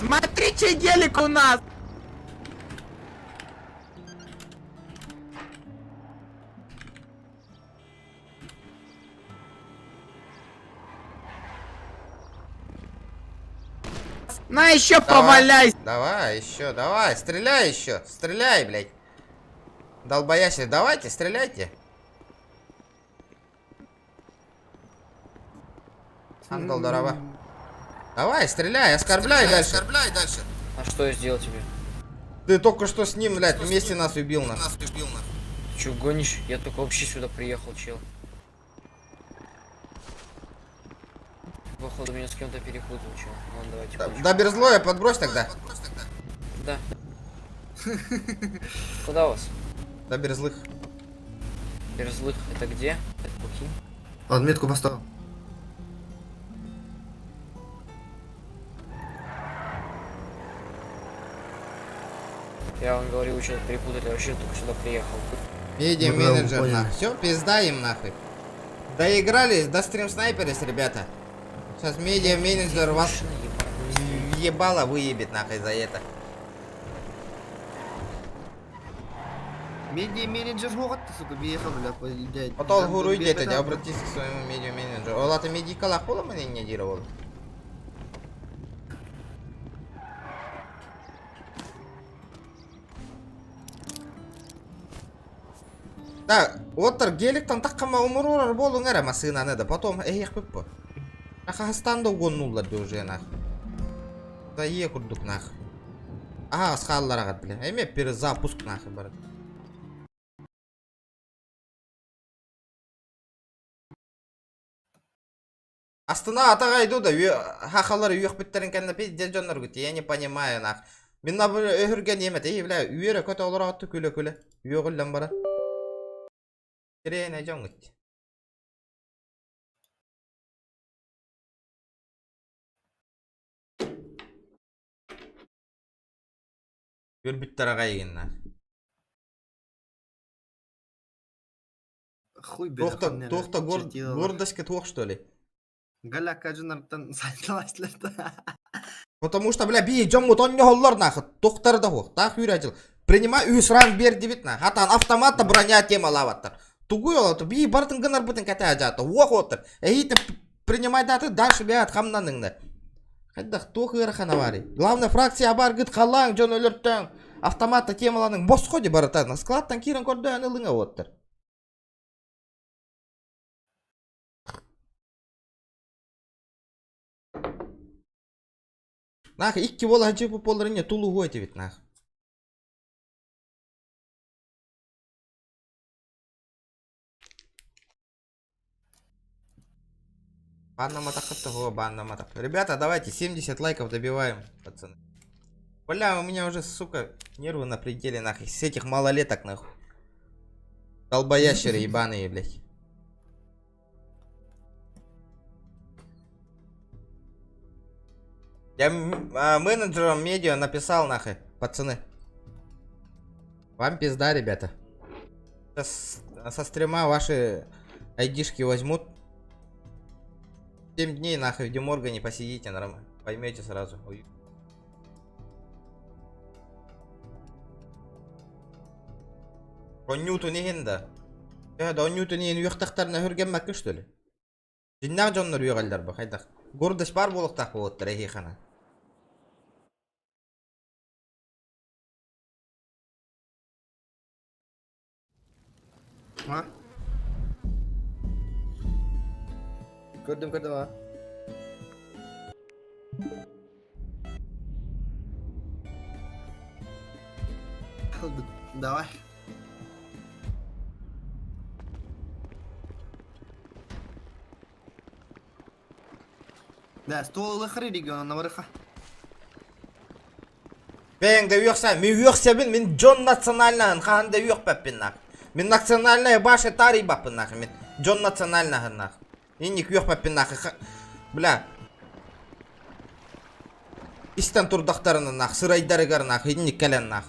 Смотри, чей гелик у нас! На еще поваляйся! Давай, еще, давай, стреляй еще, стреляй, блядь. Долбоящие, давайте, стреляйте. Андал дорова. Давай, стреляй, оскорбляй дальше. Оскорбляй дальше. А что я сделал тебе? Ты только что с ним, блядь, вместе нас убил, нас. Че, гонишь? Я только вообще сюда приехал, чел. Походу меня с кем-то перепутал, чё. Ладно, давайте. кончим. До Берзлоя подбрось тогда. Да. Куда вас? До Берзлых. Берзлых, это где? Это Бухи? Ладно, метку поставил. Я вам говорю, вы что-то перепутали, вообще только сюда приехал. Медиа Ну да, менеджер понял. нахуй. Все, пизда им нахуй. Доигрались, до стрим снайперись, ребята. Сейчас медиа менеджер вас въебало выебет нахуй за это. Медиа менеджер вот ты, сука, въехал, бля, блядь. Потом гуру идет, обратись к своему медиа менеджеру. Ола ты медикала хула мне не дировал. Да, оттар геликтан таққама умурурар болуң эрэ масынаны да потом эйэх пыппы. Ахастан да угоннулар да уже нах. Да е курдук нах. Ага, схаллар агат бля. Эме перезапуск нах бар. Астына атаға иду да хахалар үйөх бүттерин кэннэ пиздец дьоннор гүт я не понимаю нах. Мин на бу өһүргэн иэмэт эй бля үөрэ көтө олоро атту күлэ күлэ үөҕүллэн бара. Кирээнэ дьон гүт. Үөрбүттэр аҕай игиннэр. Хуй бля. Туохта туохта гор гордость туох что ли? Галя кажынарттан сайталаслар да. Потому что, бля, би дьоммут онньоһоллор нахуй, тохтар да хуох, таах үүрэ Принимай үс ранг бер дибит на. Хатан автомата броня тема лаваттар. Тугуй олото би бартын гынар бытын кәтә жата. Уох оттар. Эйте принимай даты дальше бят хамнаныңны. Хайдах туох ыарахана бары. Главное фракция бар гыт халаң жон өлөртөң. Автомата темаланың босхо ди баратан. Складтан кирен көрдөөн ылыңа оттар. Нах, икки бола жипу поларыня тулу хуэти бит нах. Банна матак. Ребята, давайте 70 лайков добиваем, пацаны. Бля, у меня уже, сука, нервы на пределе, нахуй. С этих малолеток, нахуй. Долбоящеры ебаные, блядь. Я менеджером медиа написал, нахуй, пацаны. Вам пизда, ребята. Сейчас со стрима ваши айдишки возьмут. 7 дней нахуй в Деморгане посидите, нормально. Поймете сразу. Ой. Оннюту нехин да. Да оннюту нехин үйөхтахтарына хүрген что ли? Диннах дьоннор үйөгаллар ба хайдах. Гордость бар болуктах болоттар эхихана. А? Көрдүм, көрдүм, а. Давай. Да, стол лыхары региона на барыха. Бэйэҥ да үөхсэ, мин үөхсэбин, мин дьон национальнаһын хаһан да үөхпэппин нах. Мин национальная баша тарыйбаппын нах, мин дьон национальнаһын нах. Инник үөхпэппин нах. Бля. Истен турдахтарына нах, сырайдарыгар нах, инник кэлэн нах.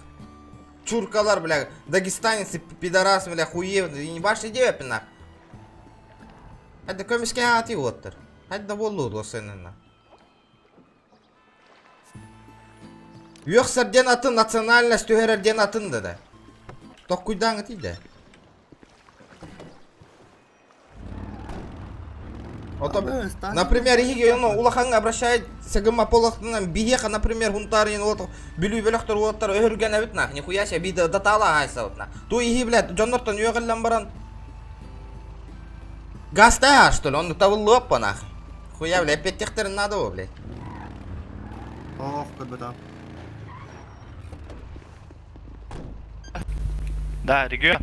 Чуркалар, бля, дагестанцы, пидорас, бля, хуев, не баши девеппин нах. Это көмүскэ аати уоттар. Хайда боллу осынына. Үөхсэрден атын национальность түһэрэрден атын да да. Токкуйдаҥы тиийдэ. Ото, например, иһиги ону улахаҥҥа обращает сэгымма полохтунан биһиэхэ, например, хунтаарыйын уот бүлүү бөлөхтөр уоттар өһүргэн эбит нах, нихуя себе би датаала аайсабыт нах. Ту иһи, блядь, дьоннортон үөҕэллэн баран Гаста, что ли, он табыллыаппа нах. Хуя, блядь, эппеттехтерин надо бо, блядь. Ох, көрбөтө. Да, регион.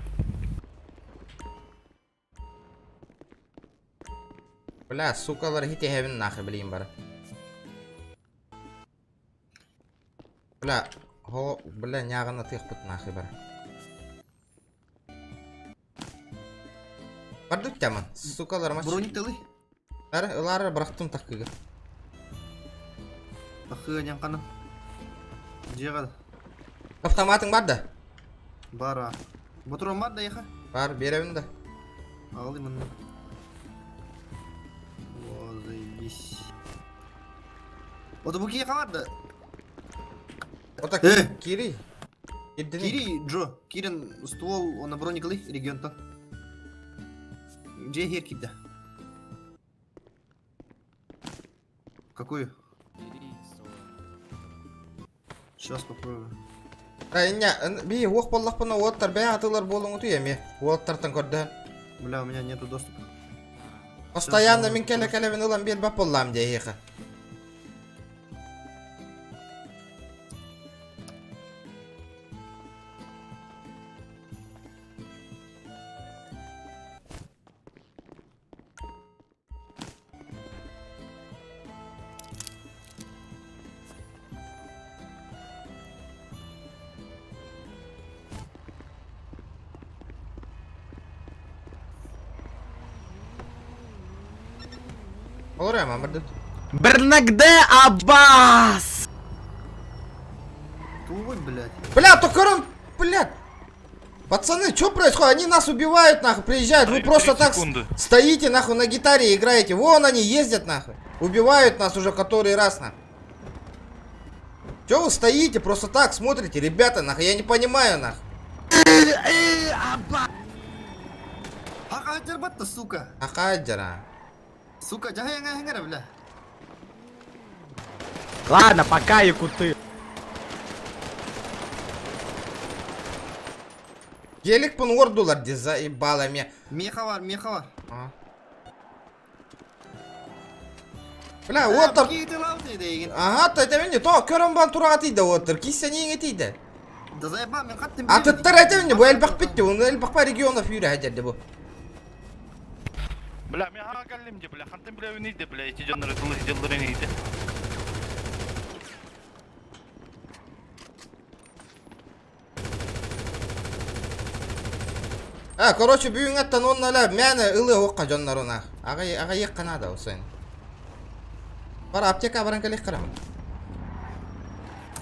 Бля, сукалар хитиһэбин нахуй билигин бары. Бля, хо, бля, ньааҕын атыахпыт нахуй бары. Бардык тяман, сукалар маш. Броник тылы. Ары, ылары бырахтым такыга. Такыга диэн ханан. Дьиэҕэ да. Автоматың бар да? Бар а. Ботурон бар да яха? Бар, беребин да. Аҕалый манна. О, заебись. Вот бу киһи бар да? Вот так, Э! кири. Кирдини. Кири, Джо. Кирин ствол, он броник ылый регионтан. Дьиэ иһэр киирдэ. Какую? Сейчас попробую. Иння, би уох боллахпына уоттар бэйэ атылар буолуҥутуй эмиэ. Уоттартан көрдөһөн. Бля, у меня нету доступа. Постоянно мин кэлэ кэлэбин ылан биэрбэт буоллаам дии эһиэхэ. Олор эма бардыт. Бернагде Аббас! Туй, блядь. Бля, то корон, блядь. Пацаны, что происходит? Они нас убивают, нахуй, приезжают. Вы просто так стоите, нахуй, на гитаре играете. Вон они ездят, нахуй. Убивают нас уже который раз, нахуй. Че вы стоите, просто так смотрите, ребята, нахуй, я не понимаю, нахуй. Хахаджар сука. Ахаджара. Сука, дьаһайаҥа бля. Ладно, пока, якуты. Гелик пун ордулар ди заебало мне. Меха бар, меха бар. Бля, уоттар. Киити лауты дейген. Ага, то это не то, көрөн бан тураға тиді оттар. Киссе неңе тиді? Да заеба, мен хаттым. Атыттар айтамын бу элбэх битти, оны элбэх па регионов юрэ хадерди бу. Бля, мен хаға кәллем де, бля, хантын бля өнейді, бля, эти жоннары тылы жылдыр өнейді. А, короче, бүгүн аттан онна ла мәне ылы оққа жоннар она. Ага, ага ек канада осен. Бар аптека баран келек карам.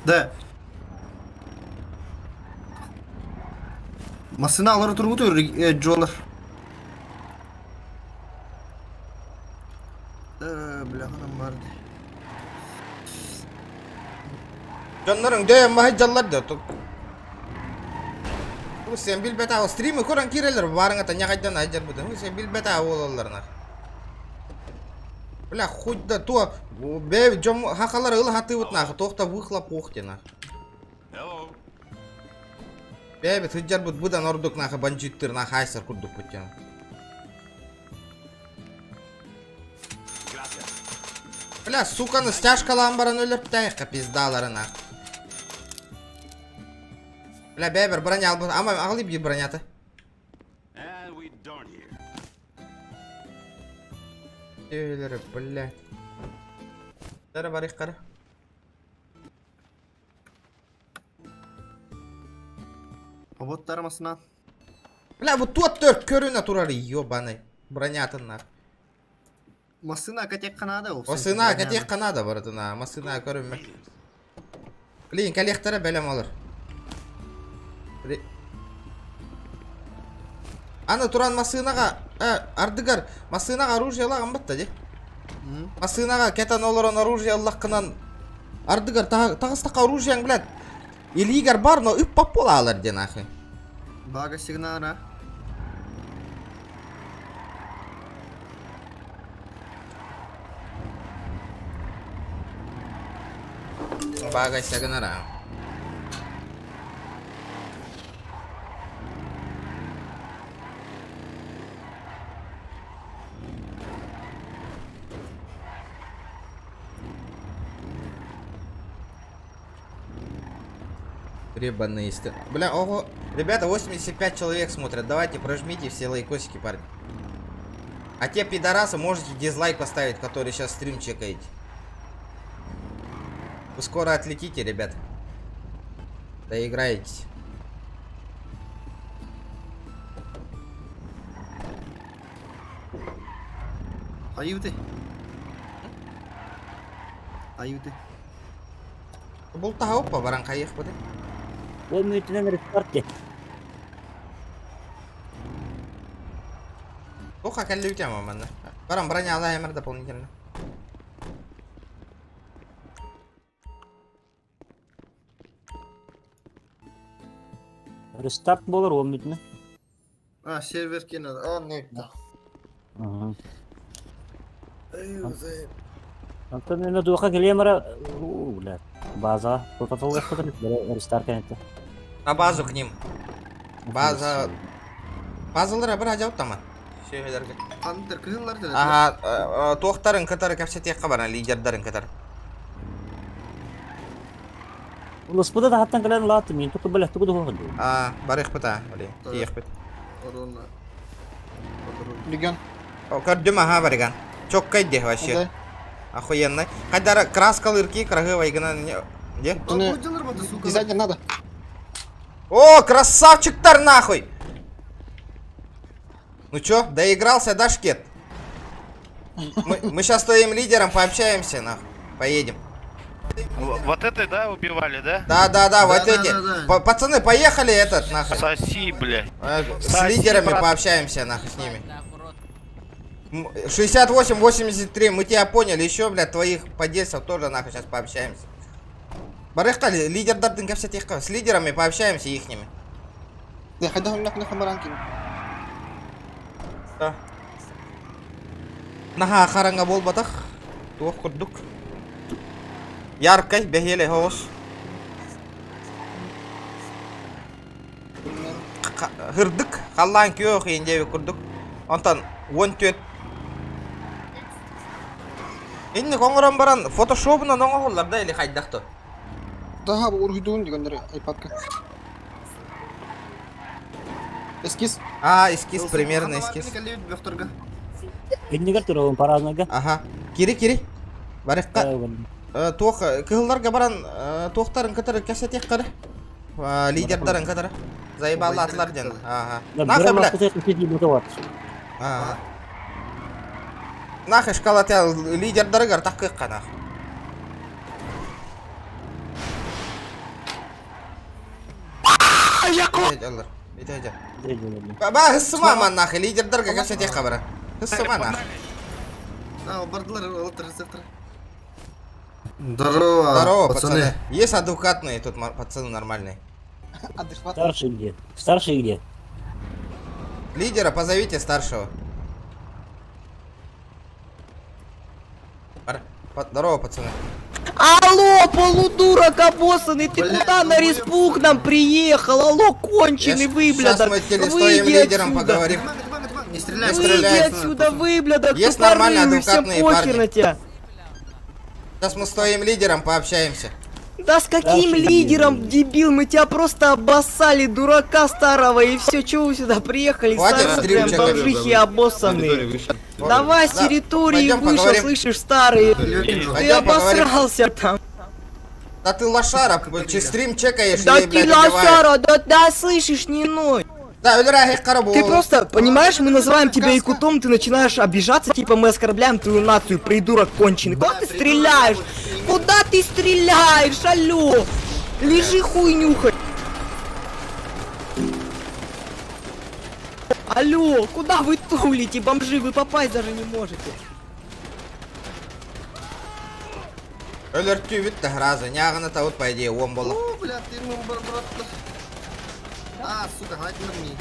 Да. Масына алар тургуту жолар. Бля, ханам бар. Жоннорун дөйөн бахы жаллар да. Бу сен билбет а стримы көрөн кирелер барыңа та нягайдан айжар бу. Бу сен билбет а олаларына. Бля, хоть да то, бе жом хакалар ылы хатыбыт нахы, тохта выхлоп охте нах. Бе тыджар бут будан ордук нахы бандиттер нахы айсар курдук бутян. Бля, суканы стяжкалаан баран өлөрп тайыкка пиздалары нах. Бля, бэбер броня албы, ама ағылы bir бронята. Өлөрү, бля. Дара барык кара. Роботтар масына. Бля, вот тот төрт көрүнө турар, ёбаный. Бронятын нах. Масына катек канада. Масына катек канада барытына, масына көрүнмө. Блин, коллектора бәлем алыр. Аны туран масынаға, ардыгар, масынаға оружие лаган батта де. Масынаға кетан олорон оружие аллаққынан ардыгар тағыстақа оружиең блядь. Илигар бар, но үп пап бола алар де нахуй. Бага сигнара. Бага сигнара. Гребаные Бля, ого. Ребята, 85 человек смотрят. Давайте прожмите все лайкосики, парни. А те пидорасы можете дизлайк поставить, которые сейчас стрим чекаете. Вы скоро отлетите, ребят. Доиграетесь. Аюты. Аюты. Бултаһа оппа баран хайых быды. Ол мүйтінен рестарт Оха кэлли үтем манна. Баран броня алаемыр дополнительно. Рестарт болар ол мүйтінен. А, сервер кенер. А, не. Антон мен духа келемара, бля, база, протокол рестарт кенетте. На базу к ним. База... Базалар бір ажауып тама. Сүйелерге. Антер кыһыллар да. Ага, туохтарын кытары кәпсетек баран, лидердарын кытары. Уласпыда да хаттан кэлэн лааты мин туку бля туку духа. А, барых быта, блин, тиэх бит. Орона. Легион. О, көрдүм, ага, барыган. Чоккай де вообще. Да. Охуенно. Хайдара краскалырки, крагывай гына не... Где? Дизайнер надо. О, красавчиктар нахуй! Ну чё, доигрался, да, Шкет? Мы сейчас с твоим лидером пообщаемся, нахуй. Поедем. Вот это, да, убивали, да? Да, да, да, вот Да, эти. да, да, да. Пацаны, поехали этот, нахуй. Соси, блядь. С Соси, лидерами брат. пообщаемся, нахуй, с ними. 68-83, мы тебя поняли, еще, блядь, твоих подельцев тоже, нахуй, сейчас пообщаемся. Барыхта, лидер дардынка все тех, с лидерами пообщаемся ихними. Да, хайда нахуй нахуй маранкин. Да. Наха харанга бол батах. Туох курдук. Яркай, бехеле хоос. Хырдык, халлаан күөх индеби курдук. Онтон 14 Инни коңорон баран фотошопунан оңоһоллар да или хайдахты. Да, уруйдуун дегендер айпадка. Эскиз. А, эскиз, примерно эскиз. Иннигер туралын паразнага. Ага. Кири, кири. Барыкка. Туох кыһылларга баран туохтарын кытары кэсэтиэх кары. Лидердарын кытары. Заебаллаатылар ден. Ага. Нахэ бля. Ага. Нахэ шкала тя лидердарыгар таккыкка нах. Ба хыссыма ман нахэ лидердарга кэсэтиэх кабара. Хыссыма нах. А, бардылар, олтыр сектор. Здорово, Здорово, пацаны. Есть адекватные тут пацаны нормальные. Старший где? Старший где? Лидера позовите старшего. Здорово, пацаны. Алло, полудурок обоссанный, ты куда на респу к нам приехал? Алло, конченый выблядок. Сейчас мы с твоим Выйди лидером отсюда. поговорим. Не стреляй, Не Выйди стреляй. отсюда, выблядок, Есть нормальные, тупорылый, всем адекватные похер парни. на тебя. Сейчас мы с твоим лидером пообщаемся. Да с каким лидером, дебил, мы тебя просто обоссали, дурака старого, и все, чего вы сюда приехали, Хватит сами стрим прям чекать. бомжихи обоссанные. Давай с Да, территории пойдем вышел, поговорим. слышишь, старый, ты Пойдем поговорим. обосрался там. Да ты лошара, стрим чекаешь Да или, ты блядь, убиваешь? лошара, да, да, слышишь, не ной. Да, өлөр карабу. Ты просто, понимаешь, мы называем тебя якутом, ты начинаешь обижаться, типа мы оскорбляем твою нацию, придурок конченый. Куда ты стреляешь? Куда ты стреляешь, алло? Лежи хуй нюхай. Алло, куда вы тулите, бомжи, вы попасть даже не можете. Өлөр түбүт да разы, нягына табыт по идее он боло. О, бля, ты ему брат. А, сука, хватит на мне.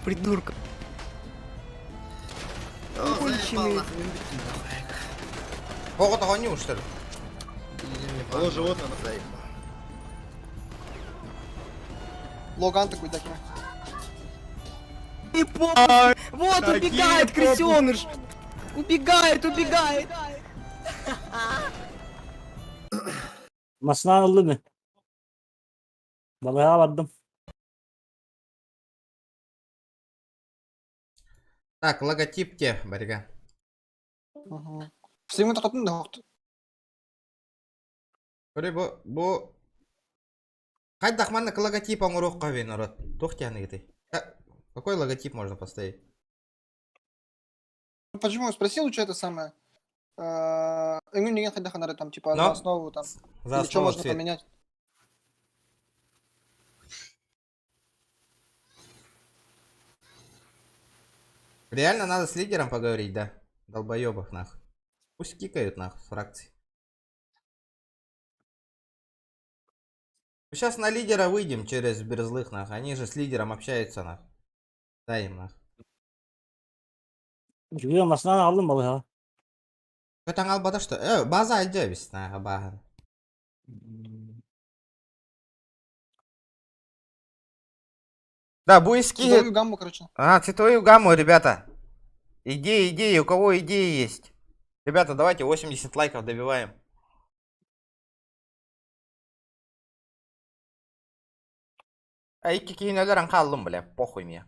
Придурка. О, заебал, нахуй, Ого того не что ли? Алло, животное, заебал. Логан такой, да, И Вот убегает крысеныш! Убегает, убегает! Masına aldı mı? Balığa vardım. Так, логотип те, Барига. Стримы тоқтаттың да хоқты. Көрө бу бу Хайдах маннык логотип оҥоруохха бин народ. Туох диэххиний? Какой логотип можно поставить? Почему? Спросил, что это самое. Өҥүн деген хайдах гынары там, типа, Но за основу там. За Или что основу можно цвет. поменять? Реально надо с лидером поговорить, да? Долбоебов нахуй. Пусть кикают нахуй с фракции. Сейчас на лидера выйдем через Берзлых нахуй. Они же с лидером общаются нахуй. Дай им нахуй. Үчүгэй массыынаны алдым балыга. Көтөн албата что? Э, база айдебис нахуй баһын. Да, бу эскиз. Цветовую гамму, короче. А, цветовую гамму, ребята. Идеи, идеи, у кого идеи есть? Ребята, давайте 80 лайков добиваем. А икки киһини хааллым, бля, похуй мне.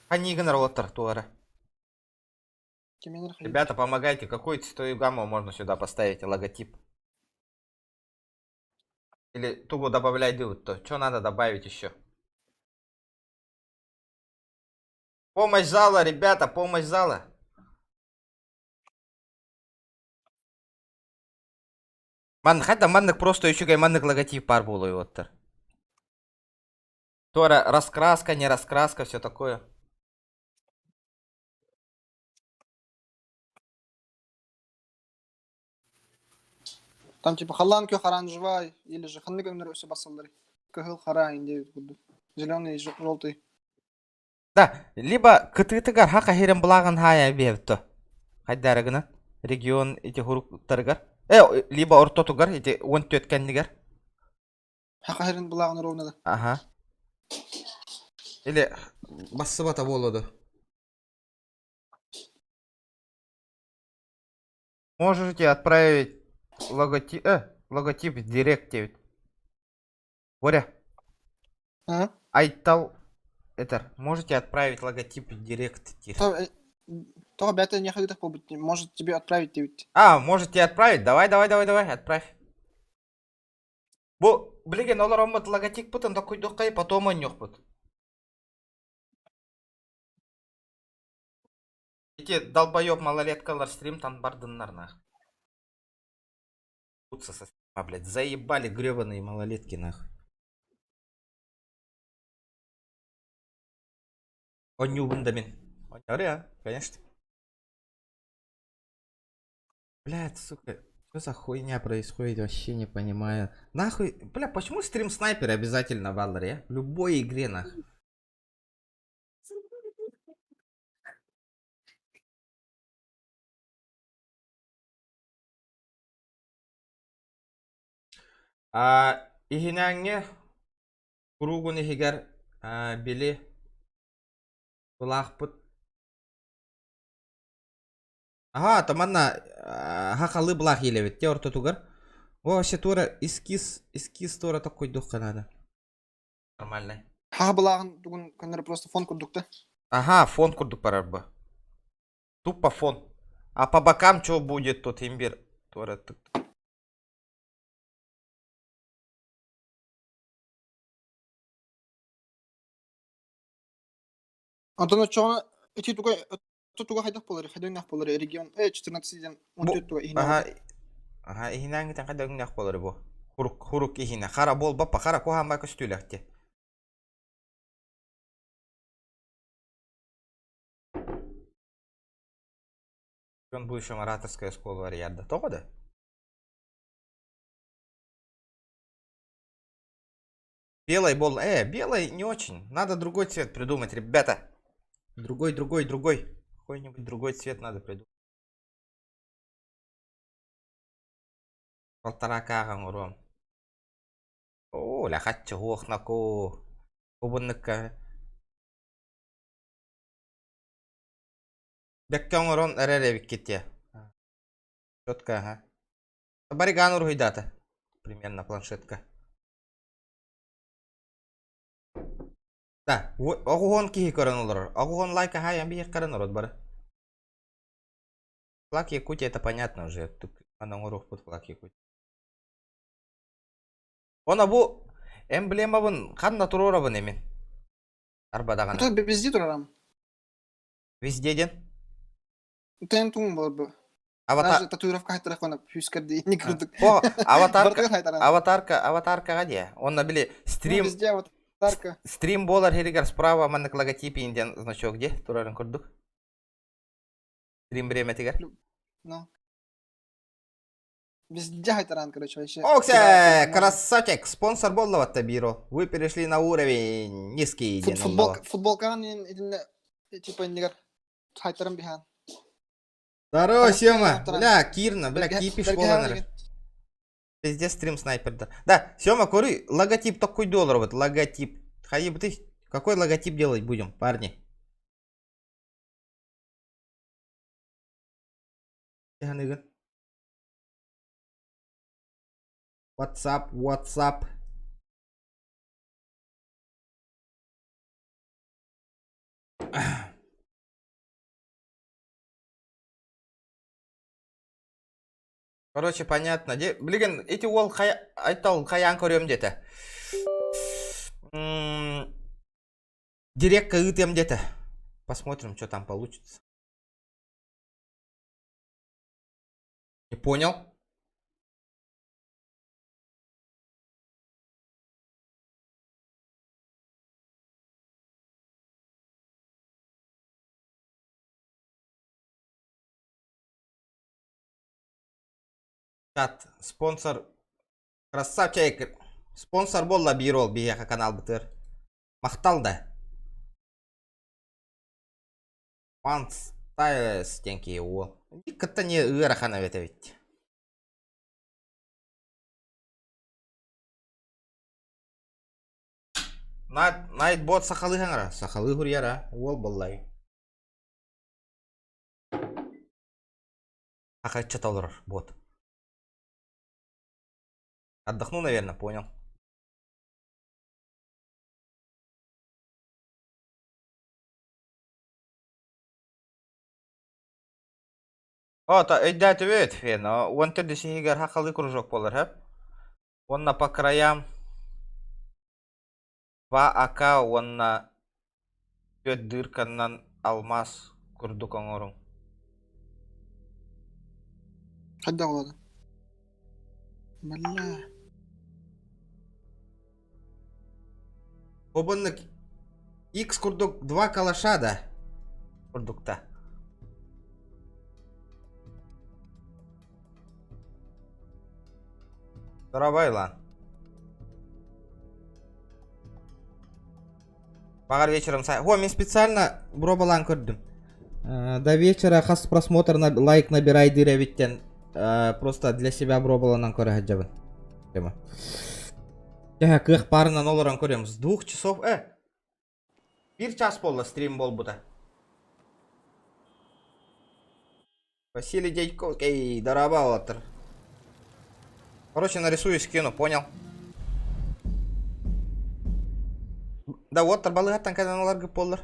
Они оттар туара. Кеменер хайдах. Ребята, помогайте, какую цветовую гамму можно сюда поставить, логотип? Или тугу добавлять дают, то что надо добавить еще? Помощь зала, ребята, помощь зала. Ман, хата маннык просто еще маннык логотип баар буолуой оттар. Тора, раскраска, не раскраска, все такое. Там типа халлаан күөх оранжевай, или же ханнык өҥнөр өссө басаллар. Кыһыл хара инде Зеленый, желтый. Да, либо кытыытыгар хака хирен булагын хая биэбто. Хайдарыгына регион эти хуруктарыгар. Э, либо ортотугар, эти он төткеннигер. Хака хирен булагын ровно да. Ага. Или бассыбата болоду. Можете отправить логотип, логотип в директе. Боря. А? Айтал, это, можете отправить логотип в директ. То, то бята не ходит побыть. Может тебе отправить ты ведь. А, можете отправить? Давай, давай, давай, давай, отправь. Бу, билигин олороммут логотип бутын такой потом бут. Эти долбоеб малолеткалар стрим там бардыннар нах. Со стрима, блядь, заебали гребаные малолетки нахуй. Онньуубун да мин. Онньур, конечно. Блядь, сука, что за хуйня происходит, вообще не понимаю. Нахуй, бля, почему стрим снайпер обязательно в Алларе, а? В любой игре, нахуй. А, иһинээҥҥи куруугун иһигэр били былаахпыт. Ага, таманна хахалы былаах иилэбит те ортотугар. О, вообще тура эскиз, эскиз тура такой дух надо. Нормальный. Хака булагын тугун көннөр просто фон курдук да. Ага, фон курдук барар Тупо фон. А по бокам что будет тут имбирь? Тура тут. Антон чоҕуна ити туга туга хайдах буолар, хайдах буолар регион 14 ден 14 туга иһинэ. Ага. Ага, иһинээҥҥитин хайдах өҥнөөх буолар бу. Хурук хурук иһинэ. Хара бол баппа, хара куһаан көстүүлэхти. Он будущем ораторская школа вариант. Того да? Белый бол. Белый не очень. Надо другой цвет придумать, ребята. Другой, другой, другой. Какой-нибудь другой цвет надо придумать. Полтора каҕа уром. О, ля хаччы хуохнаку. Убунныкка. Бэккэн урон эрэр эбикките. Четко, ага. Бариган уруһуйдата. Примерно планшетка. Да, оҕуһон киһи көрөн олорор. Оҕуһон лайк аһайан биһиэх көрөн орот бары. Флаг Якутия это понятно уже. Тут оҥоруохпут флаг Якутия. Она бу эмблемабын ханна туруорабын эмин? Арбадаҕана. Это везде турарам. Везде ден? Тэн туң болар бу. Аватар... Даже татуировка хайтарах пүүскер не курдук. О, аватарка, аватарка, аватаркаға де. Онна били стрим... Везде аватарка. Стрим болар херигер справа маннык логотип индиан значок де турарын курдук. Стрим бремэтигэр. Ну. Везде хайтаран, короче, вообще. Оксе, красавчик, спонсор боллаватта биро. Вы перешли на уровень низкий. Футбол, футболкаҕын типа иннигэр хайтаран биһаан. Здорово, Сема. Бля, Кирна, бля, кипиш боланыр. Везде стрим снайпер, да. Да, Сема, куры, логотип такой доллар, вот, логотип. Хаиб, ты какой логотип делать будем, парни? WhatsApp, WhatsApp. Короче, понятно. Билигин ити уол айтал хайаан көрүөм диэтэ. Директка ыытыам диэтэ. Посмотрим, что там получится. Не понял? Чат, спонсор, красавчик, спонсор буолла биир ол биһиэхэ каналбытыгар. Махтал да. One Styles диэн киһи уол. Кытта не ыарахан эбит эбит. Найтбот сахалыы хаҥара. Сахалыы хуруйара. Уол боллай. Ахачча олорор бот. Отдохну, наверное, понял. О, та өйдөөтүбүт, фен. Уон төрдүс иһигэр хахалы кружок буолар, хөп. Уонна по краям 2 АК уонна түөрт дырканнан алмаас курдук оҥоруҥ. Хайдах буолады? Бля. Обоннык X курдук два калаша да курдукта. Дорабай лан. Баҕар вечером сай... О, мен специально бробалаан көрдүм. До вечера хас просмотр на лайк набирай диир эбиттэн просто для себя бробаланан көрө сылдьабын. Тема. Дьэ, кыах баарынан олорон көрөм. С 2 часов... Биир час буолла стрим буолбута. Василий Дядьков, эй, дорабатор. Короче, нарисую, скину, понял? Да вот, балыгаттан кэлэн буоллар.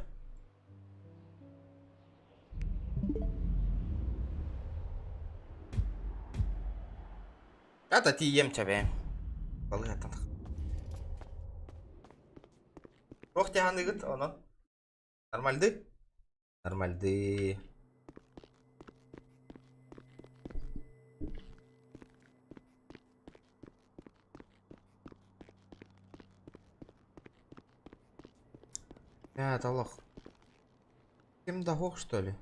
Это тиийиэм чэбэ. Балыгаттан. Ох, тяганыгыт, онон. Нормальды? Нормальды. Это лох. Ким да хох, что ли?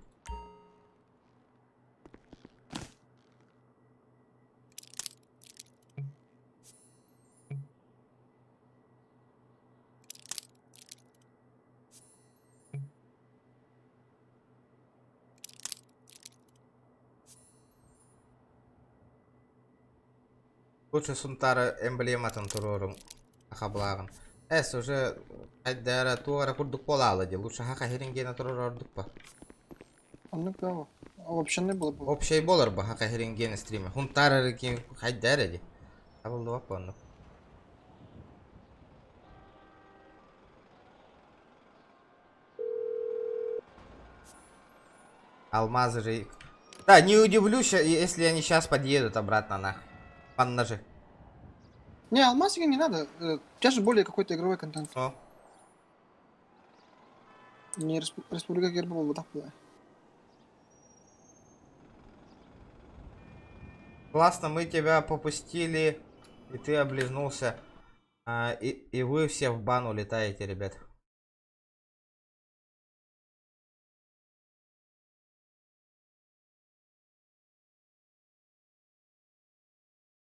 Лучше Сунтара эмблематын туруорум хаблагын. Эс уже айдара туара курдук буолаалы дии. Лучше хаха херингена турар ордук па. Оннук да. Вообще не было бы. Общай болар ба хаха херингена стриме. Хунтара ким хайдара ди. Табыллыбат буоннук. Алмазы же... Да, не удивлюсь, если они сейчас подъедут обратно нах. Под ножи. Не, алмазики не надо. У тебя же более какой-то игровой контент. О. Не Республика Герба вот так была. Классно, мы тебя попустили, и ты облизнулся. А, и вы все в бан улетаете, ребят.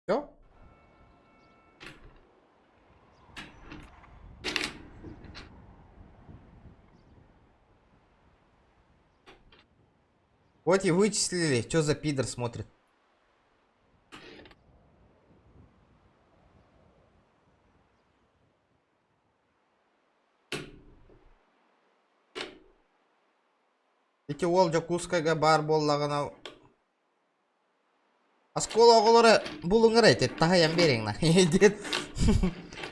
Все? Вот и вычислили, что за пидор смотрит. Ити уол Дьокуускайга баар буоллаҕына оскуола оҕолоро булуҥ эрэ ити таһыйан биэриҥ на диэн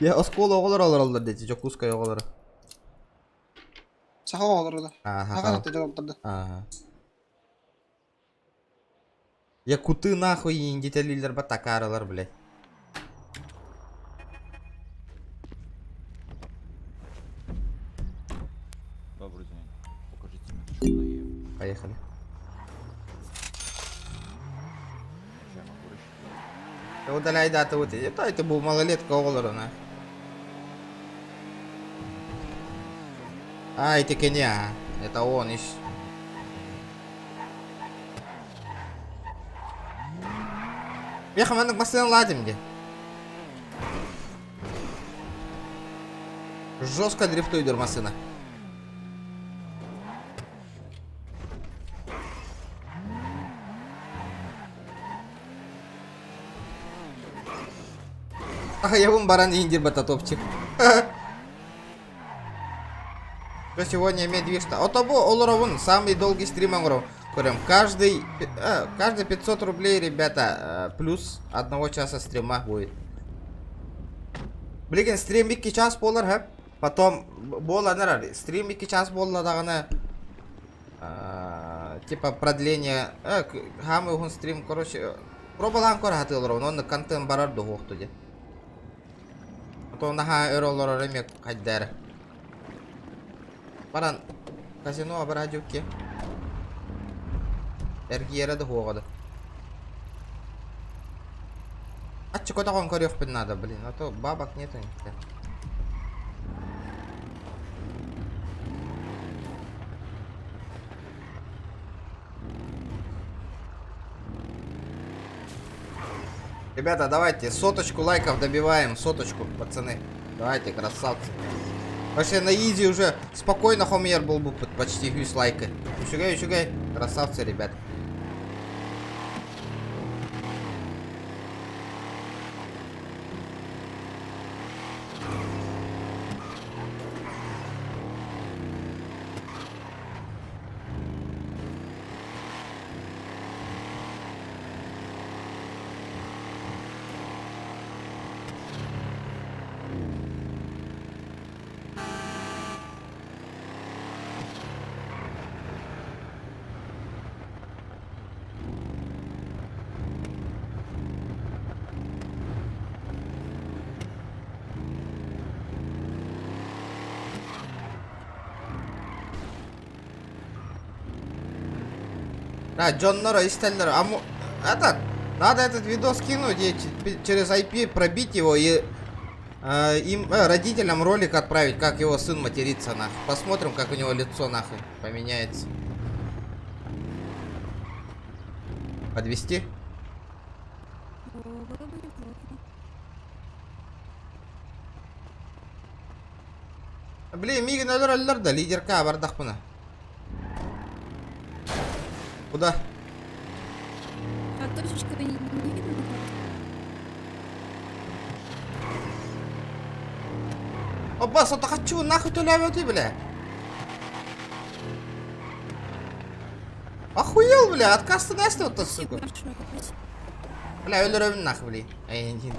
я оскуола оҕолоро олороллор диэти Дьокуускай оҕолоро Саха оҕолоро да. Ааха, Саха да Ааха. Якуты нахуй индителилэр батакаралар, блядь. Добрый день. Покажите мне ноги. Поехали. Ты удаляй дату вот. Это это был малолетка оҕолоро на. А, это Кеня. Это он ищ. Меха маннык массыына ладим де. Жестко дрифтует массыына. А я вон баран индир бататопчик. Что сегодня медвежта? От того олоровун самый долгий стрим оҥором. Көрөм. Каждый, каждый 500 рублей, ребята, плюс одного часа стрима будет. Билигин стрим 2 час буолар һэ. Потом буолан стрим 2 час буолла даҕаны типа продление хаамы уһун стрим короче пробалаан көр хатыылар онно контент барар дуһуохту дии. А то наһаа өр олорор эмиэ хайдары. Баран казино бараадьукки. Эргиэрэ да хуоҕа да. Аччы көтөҕөн көрүөхпүн надо, блин, а то бабок нету нихуя. Ребята, давайте соточку лайков добиваем, соточку, пацаны. Давайте, красавцы. Вообще на изи уже спокойно хомер был бы почти үс лайка. Үчүгэй, үчүгэй. Красавцы, ребят. А, дьонноро истэллэр. А этот, надо этот видос кинуть и через IP пробить его и им, родителям ролик отправить, как его сын матерится, нахуй. Посмотрим, как у него лицо, нахуй, поменяется. Подвести? Блин, миигин өлөрөллөр да, лидерка бардахпына. Куда? А точечка не, не видно? Опа, что хочу, нахуй ты ты, бля? Охуел, бля, отказ ты вот, сука. Бля, өлөрөбүн нахуй, блин. Эй, один.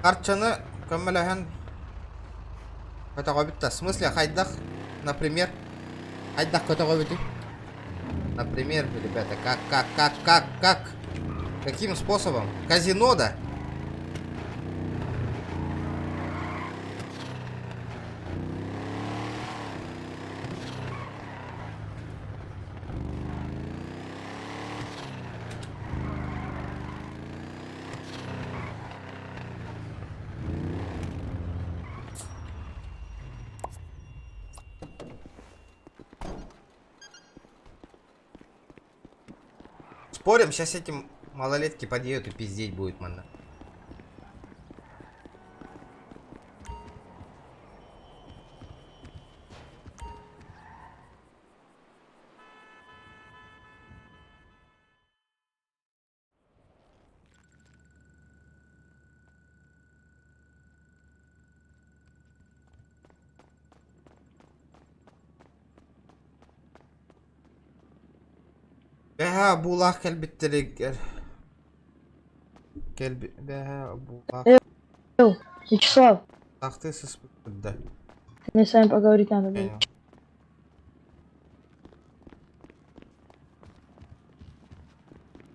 Харчыны көмөлөһөн көтөҕөбүт да. В смысле, хайдах, например, хайдах көтөҕөбүтүй? Например, ребята, как, как, как, как, как? Каким способом? Казино, да? Спорим, сейчас этим малолетки подъедут и пиздеть будет, манна. Бэһэ буулаах кэлбиттэригэр кэлби бэһэ буулаах Вячеслав, ахтыы сыспыт да. мне с вами поговорить надо будет.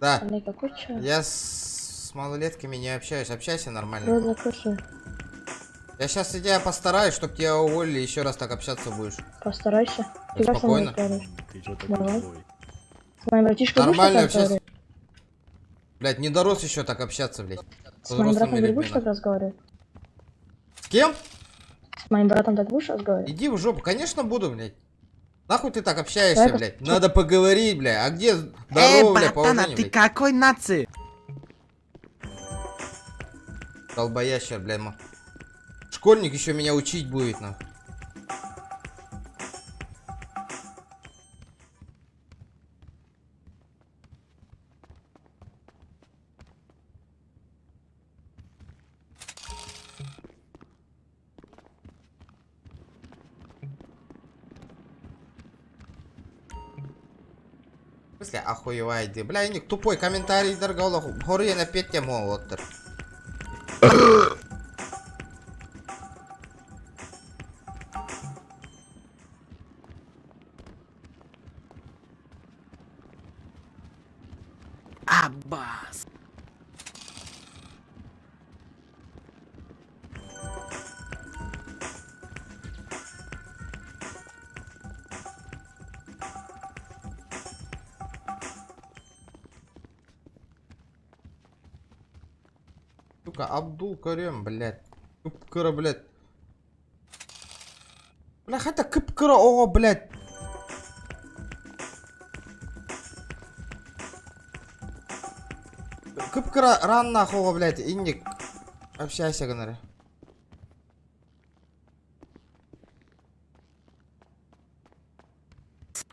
Да. Андрей, какой чё? Я с малолетками не общаюсь. Общайся нормально. Рот закрой. Я сейчас тебя постараюсь, чтобы тебя уволили, еще раз так общаться будешь. Постарайся. Ты как со мной Спокойно. разговариваешь? Давай. С моим братишкой будешь так Нормально общайся. разговаривать? Блять, не дорос еще так общаться, блять. С моим братом ты будешь так разговаривать? С кем? С моим братом так будешь разговаривать? Иди в жопу, конечно буду, блять. Нахуй ты так общаешься, Давай блядь? Надо поговорить, бля. А где Эй, здорово, бля, братан, а положение, ты блядь? какой нации? Долбоящер, бля, ма. Школьник еще меня учить будет, нахуй. В смысле, охуевай ты? Бля, ник тупой комментарий дорогой, горы на петте молоттер. Аббас. Сука, Абдул Карем, блядь. Кыпкыра, блядь. Бля, хотя кыпкыра, ого, блядь. Кыпкыра ран нахуй, ого, блядь, инник. Общайся, гоноры.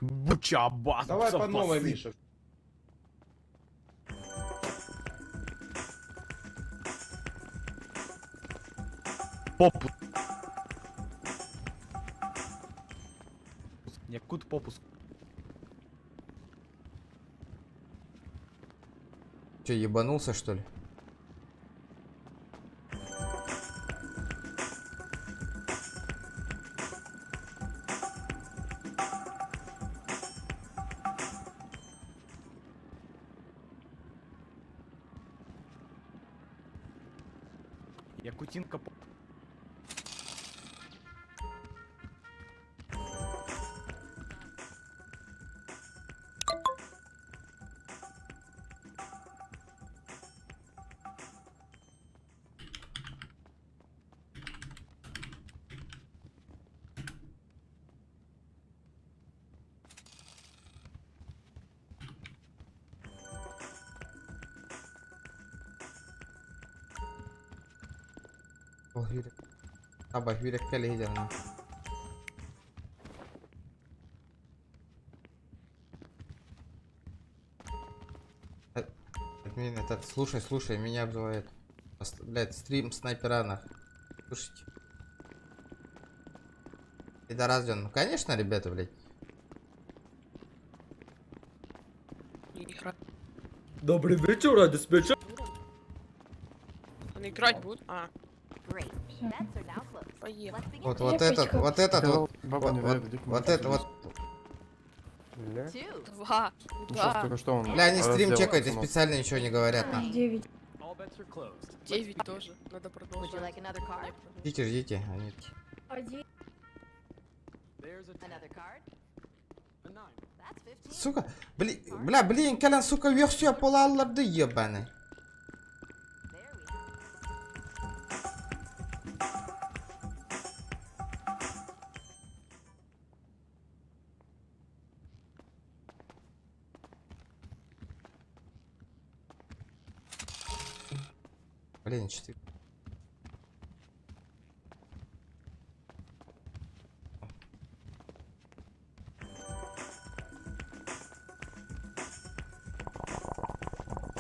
Буча, Аббас. Давай по новой, Миша. Попу. Якут попуск. Че, ебанулся, что ли? Якутинка поп. Таба хүреккэ лиһидерна. Админ этот, слушай, слушай, меня обзывает. Блядь, стрим снайпера нах. Слушайте. Пидорас, ну конечно, ребята, блядь. Добрый вечер, диспетчер. Играть будут? А. Поехали. Вот, вот этот, вот этот, вот, вот, вот, вот это вот. Два. Куда? Бля, они стрим чекают и специально ничего не говорят, нахуй. 9. 9 тоже. Надо продолжать. Ждите, ждите, они... 1. Сука, бли, бля, блин, кэлэн, сука, үөхсүө буолаллар да ебаный. Блин, 4.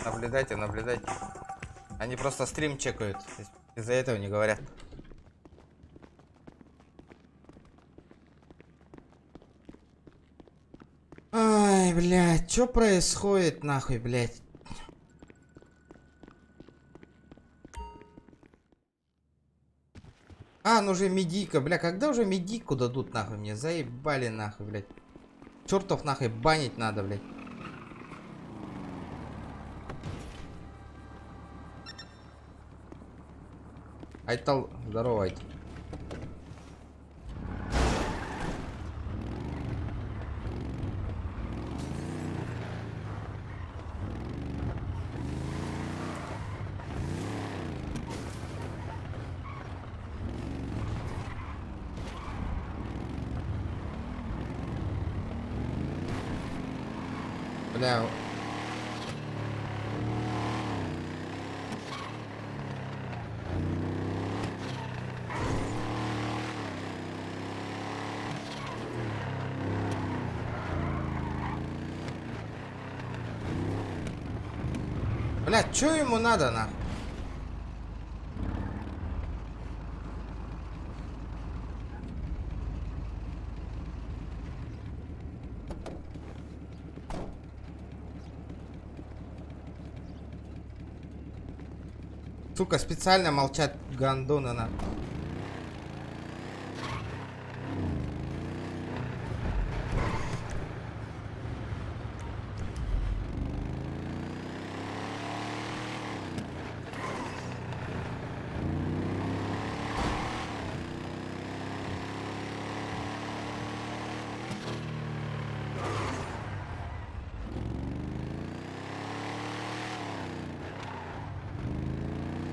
Наблюдайте, наблюдайте. Они просто стрим чекают. Из-за этого не говорят. Ай, блядь, что происходит нахуй, блядь? А, ну уже медийка, бля, когда уже медийку дадут нахуй мне? Заебали нахуй, блядь. Чертов нахуй банить надо, блядь. Айтал, здорово, Айт. Бля. Бля, чё ему надо, нахуй? Сука, специально молчат гандоны на.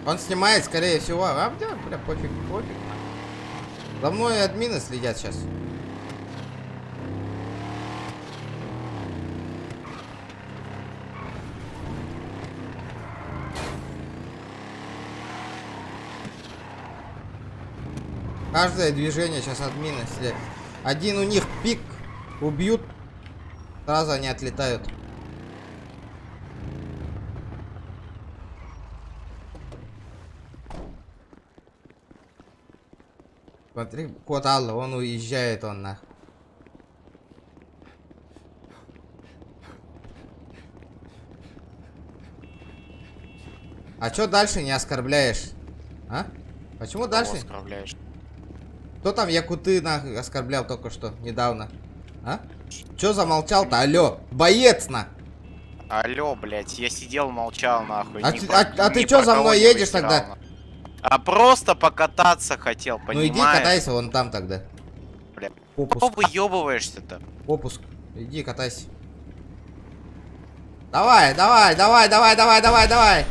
Он снимает, скорее всего. А, бля, бля, пофиг, пофиг. За мной админы следят сейчас. Каждое движение сейчас админы следят. Один у них пик убьют, сразу они отлетают. Смотри, кот Алла, он уезжает, он нах. А чё дальше не оскорбляешь? А? Почему Кого дальше? оскорбляешь? Кто там якуты нах оскорблял только что, недавно? А? Чё замолчал-то? Алло, боец на! Алло, блядь, я сидел, молчал, нахуй. А ни ты, про- а ты ни чё про за кого мной не едешь высирал, тогда? нахуй. А просто покататься хотел, Ну понимаешь? иди катайся вон там тогда. Бля. Попуск. Что выебываешься-то? Попуск. Иди катайся. Давай, давай, давай, давай, давай, давай, давай.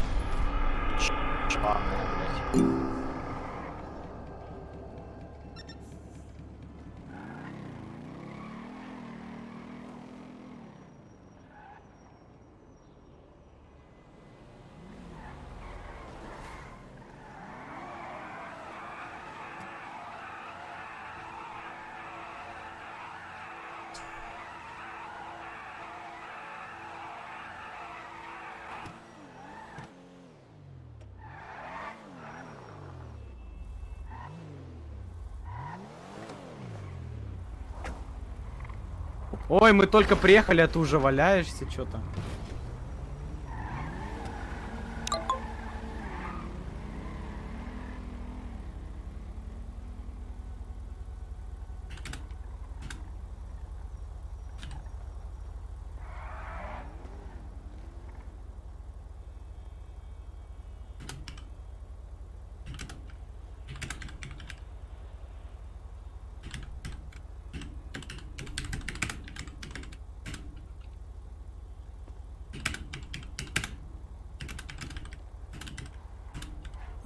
Чё, блядь. Ой, мы только приехали, а ты уже валяешься что-то.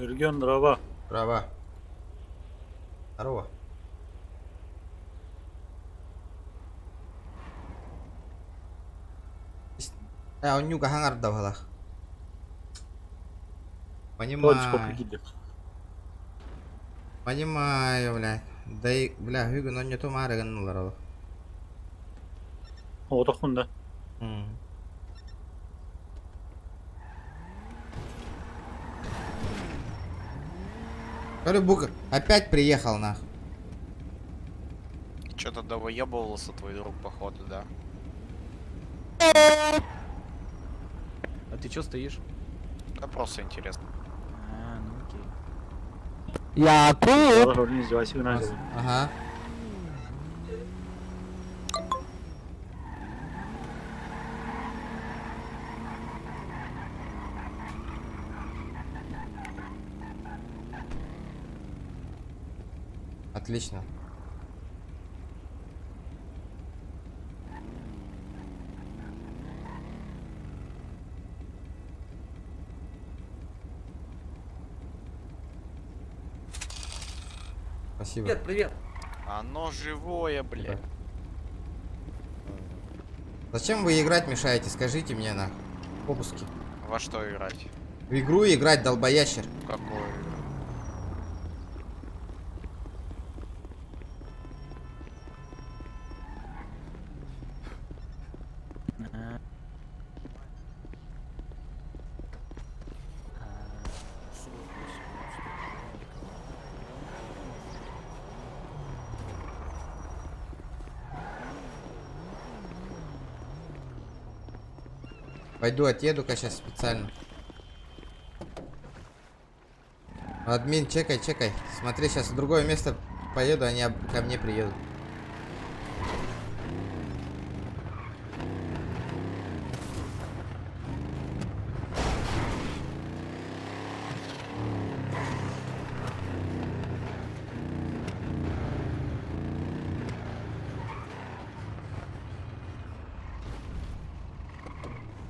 Өргөн, здорово. Здорово. Здорово. Э, онньуга хаҥарда баһылах. Понимаю. Понимаю, блядь. Да и, бля, бүгүн онньуту маарыгыннылар ол. Отохун да. Говорю, Бук опять приехал, нах. Что-то довоебывался твой друг, походу, да? А ты чё стоишь? Да просто интересно. А, ну окей. Якуб! Ага. Отлично. Спасибо. Привет, привет. Оно живое, блядь. Зачем вы играть мешаете? Скажите мне на попуски. Во что играть? В игру играть, долбоящер. В какую игру? Пойду отъеду-ка сейчас специально. Админ, чекай, чекай. Смотри, сейчас в другое место поеду, они ко мне приедут.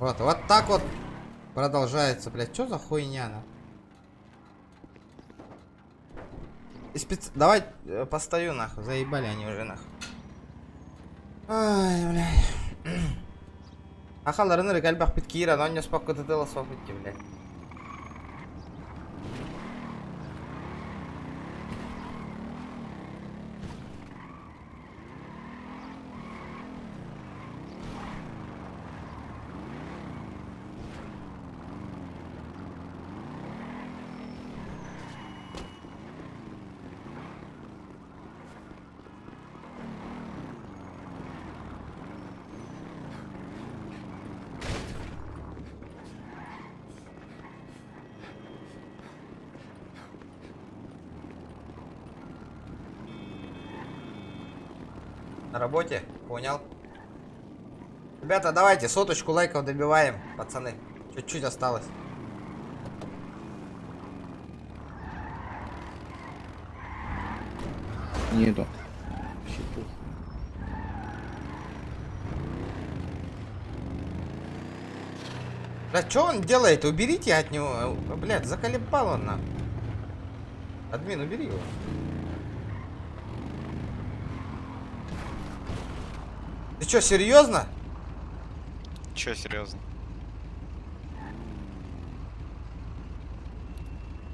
Вот, вот так вот продолжается, блядь. Что за хуйня, на? И Давай постою, нахуй. Заебали они уже, нахуй. Ай, блядь. Ахаларыны рыгальбах бит киира, но не спокойно тытыла свапытти, блядь. На работе? Понял. Ребята, давайте соточку лайков добиваем, пацаны. Чуть-чуть осталось. Нету. Бля, что он делает? Уберите от него. Блядь, заколебал он нам. Админ, убери его. Ты чё, серьезно? Чё, серьезно?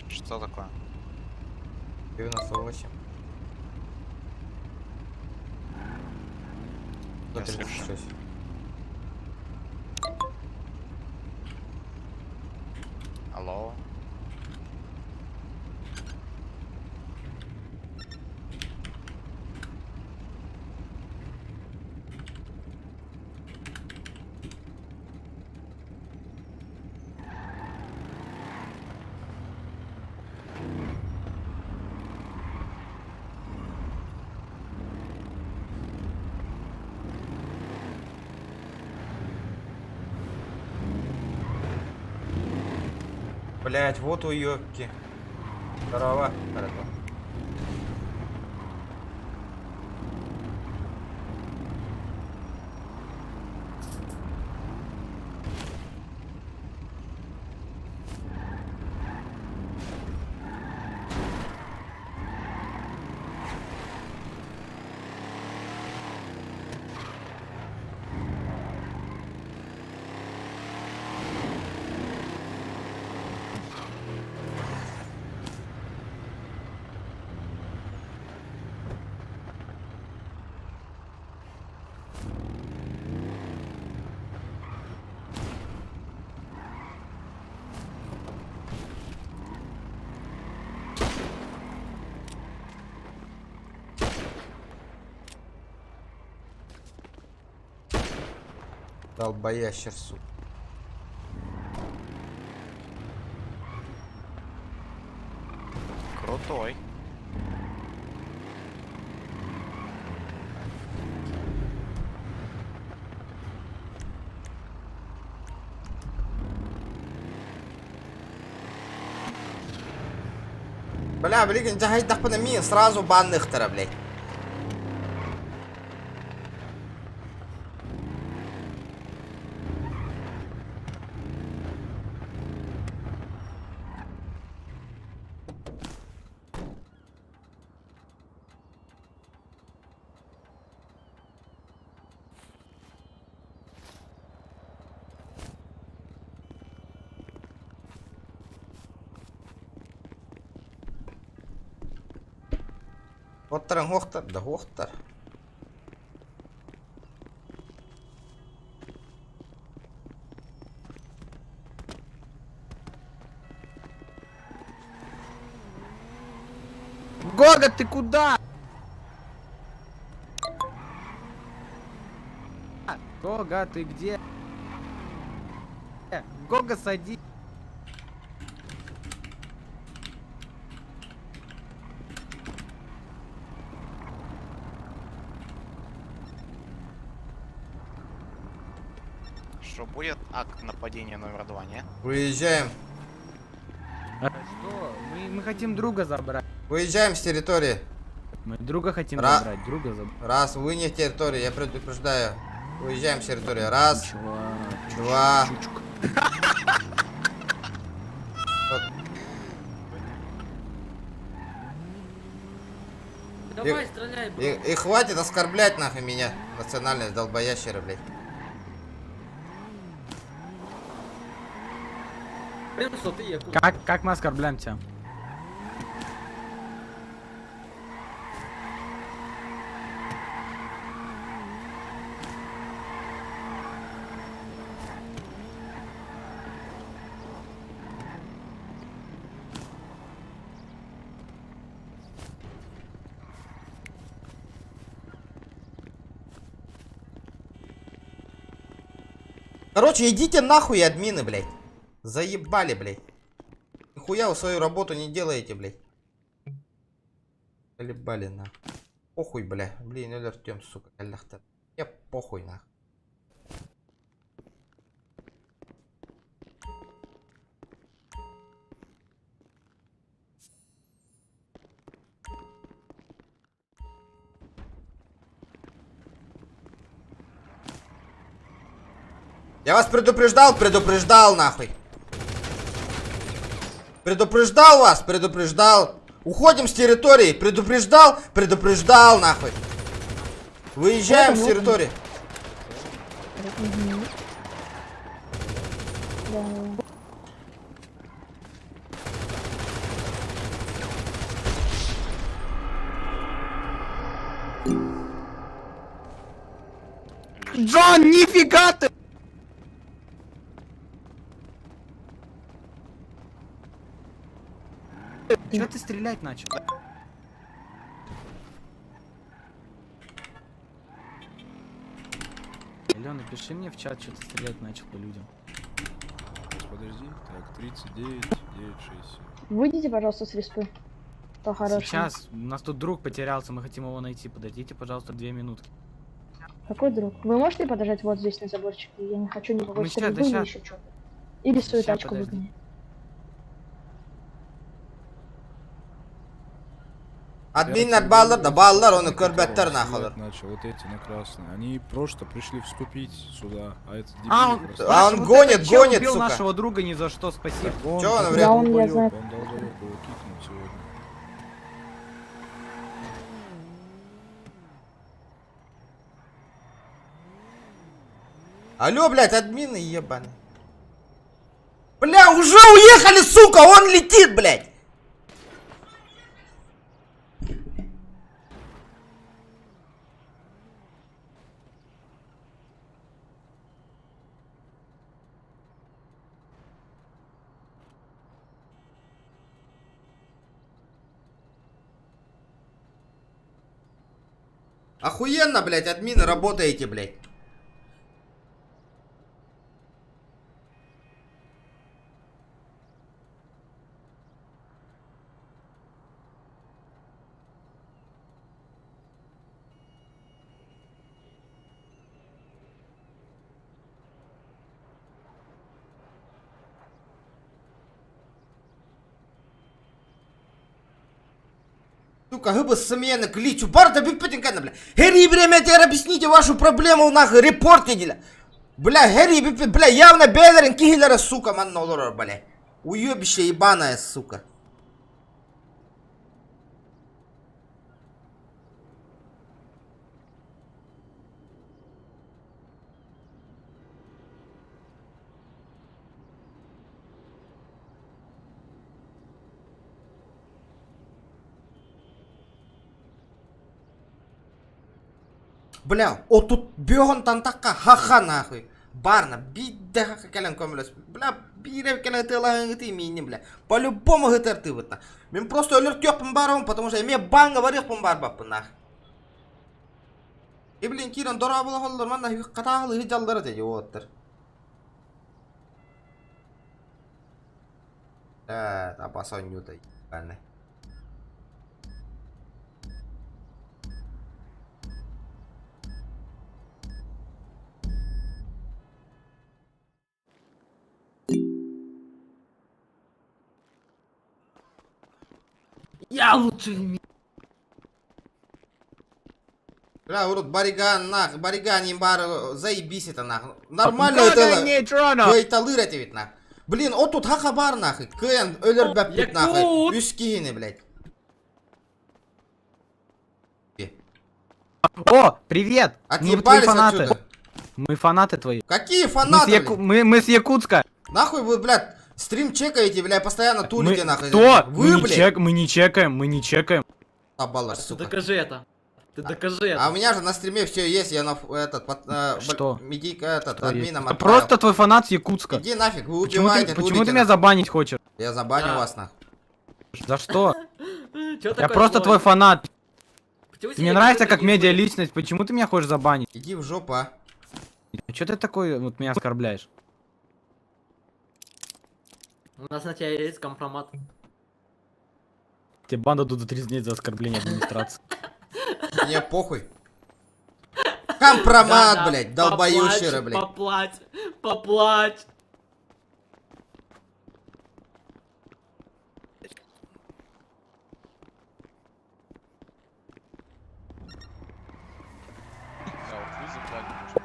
Что такое? 98. Я слышу. 136. Алло? Блять, вот уёбки. Здорово. Хорошо. Долбоящер, сука. Крутой. Бля, билигин дьаһайдахпына мин сразу банныхтара, блядь. Оттаран хуохтар да хуохтар. Гога, ты куда? Гога, ты где? Гога, садись. Что будет акт нападения номер два, не? Выезжаем. А что? Мы хотим друга забрать. Выезжаем с территории. Мы друга хотим забрать, друга забрать. Раз, вы не в территории, я предупреждаю. Уезжаем с территории. Раз, два. Вот. Давай, стреляй, бро. И хватит оскорблять нахуй меня. Национальность долбоящера, блядь. Прям что ты якут. Как мы оскорбляем тебя? Короче, идите нахуй, админы, блядь. Заебали, блядь. Нихуя вы свою работу не делаете, блядь. Заебали, нахуй. Похуй, бля. Блин, Артем, сука, калляхта. Я похуй, нахуй. Я вас предупреждал, предупреждал, нахуй. Предупреждал вас, предупреждал. Уходим с территории. Предупреждал, предупреждал, нахуй. Выезжаем с территории. Джон, нифига ты! Чё ты стрелять начал? Алена, напиши мне в чат, что ты стрелять начал по людям. Подожди, так, 39, 9, 6, 7. Выйдите, пожалуйста, с респы. По-хорошему. Сейчас, у нас тут друг потерялся, мы хотим его найти. Подождите, пожалуйста, 2 минутки. Какой друг? Вы можете подождать вот здесь на заборчике? Я не хочу никакой Мы ща, да стрельбы или ща. еще что-то. Или свою Ща, тачку подожди. выгони. Админнар баллар да баллар, оны көрбәттер нахуй. Начал, вот эти на красные. Они просто пришли вступить сюда, а это дебил А, он, просто. А он вот гонит, этот чел гонит, убил сука. нашего друга ни за что, спасибо. Так он Чё он долбоёб, врет? Да, он, я знаю. Он долбоёб, его кикнут сегодня. Алло, блядь, админы ебаные. Бля, уже уехали, сука, он летит, блядь. Охуенно, блядь, админы работаете, блядь. Сука, гыбы смены, кличу, барда бүппүтүн кэннэ, бля. Хери время объясните вашу проблему, нахуй, репорт бля. Бля, хери бүппүт, бля, явно бээлэрин киһилэрэ, сука, манна олорор, бля. Уебище ебаное, сука. Бля, отут бөҕөн тантахха ха-ха нахуй. Барна, биирдэ ха кэлэн көмөлөс. Бля, биирэ кэлэн ытыалаһыҥытый миинни, бля. По-любому ытыртыыбыт на. Мин просто өлөртүөхпүн баарабын, потому что эмиэ бааҥҥа барыахпын баарбаппын нах. И блин, киирэн дорооболоһоллор, манна хатааһылыы дьаллара те уоттар. Э, табас оонньуута ебаный. Я лучший в мире. Бля, урут бариган нах, бариган им бар, заебись это нах. Нормально это. Кыайталыр это ведь нах. Блин, от тут хаха бар нахуй. Кыян өлөр бэппит нахуй. Үс киһини, блядь. О, привет! Мы твои Отъебались фанаты. отсюда. Мы фанаты твои. Какие Мы с, фанаты, Яку- блядь? мы с Якутска. Нахуй вы, блядь, стрим чекаете, блядь, постоянно тулите, Мы- нахуй. Кто? Вы, мы, не блядь. чек... мы не чекаем, мы не чекаем. Табалаш, сука. Докажи это. Ты докажи это. А у меня же на стриме все есть, я на ф- этот, под, Что? медийка, этот, Что есть? админом Это отправил. просто твой фанат с Якутска. Иди нафиг, вы Почему убиваете, ты, почему тулите, ты меня нахуй. забанить хочешь? Я забаню Да. вас, нахуй. За что? Чё Я такой просто злой? твой фанат. Почему Ты мне себе нравишься какой-то как не медиа-личность, почему ты меня хочешь забанить? Иди в жопу, а. Че ты такой вот меня оскорбляешь? У нас на тебя есть компромат. Тебе бан дадут за 30 дней за оскорбление администрации. Мне похуй. Компромат, Да-да, блядь, долбоющеры, поплачь, блядь. Поплачь, поплачь.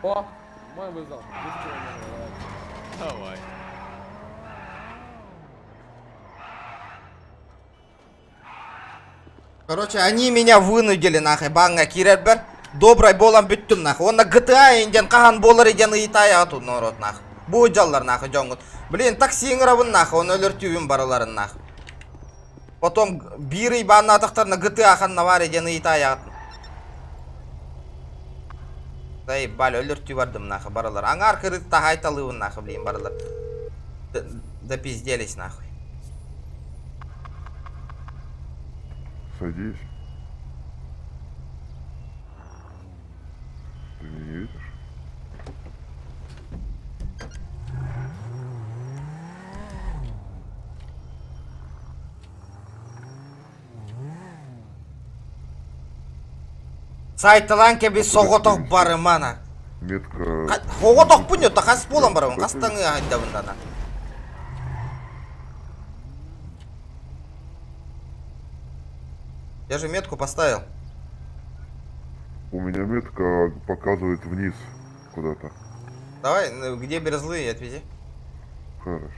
О, мой вызов. Давай. Короче, они меня вынудили, нахуй, банга кирербер. Доброй болан бүттүм, нахуй. Онна GTA инден кахан болар иден ыйтая тут народ, нахуй. Бу жаллар, нахуй, жоңгут. Блин, такси ыңырабын, нахуй, оны өлөртүүбүн бараларын, нахуй. Потом бир ибанна атактарына GTA ханна бар иден ыйтая. Заебали, өлөртүү бардым, нахуй, баралар. Аңар кырыт тахайталыбын, нахуй, блин, баралар. Допизделись, нахуй. Садись. Ты меня не видишь? Сайталан кеби соғотох барымана. Метка... Соғотох пүнө тахас болан барымын. Қастаңы айдабындана. Я же метку поставил. У меня метка показывает вниз куда-то. Давай, ну, где березлы, отвези. Хорошо.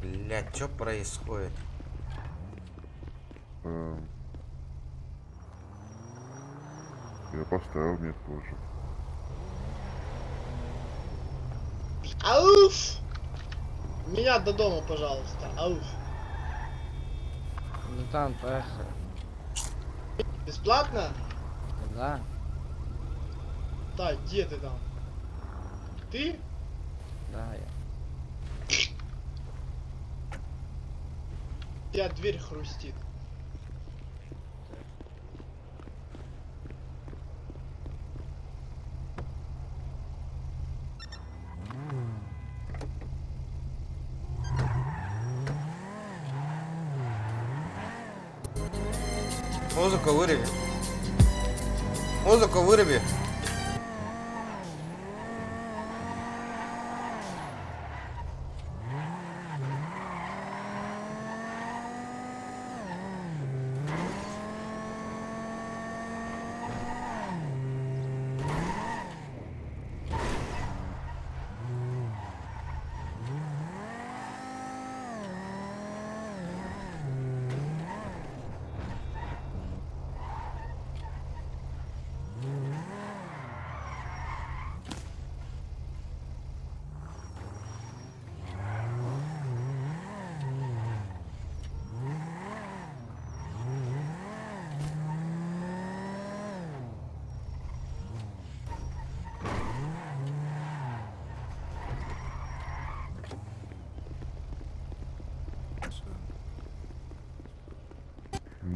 Блять, что происходит? Я поставил метку уже. Ауф! Меня до дома, пожалуйста. Ауф. Ну там, поехали. Бесплатно? Да. Да, где ты там? Ты? Да, я. У тебя дверь хрустит. Музыку выруби. Музыку выруби.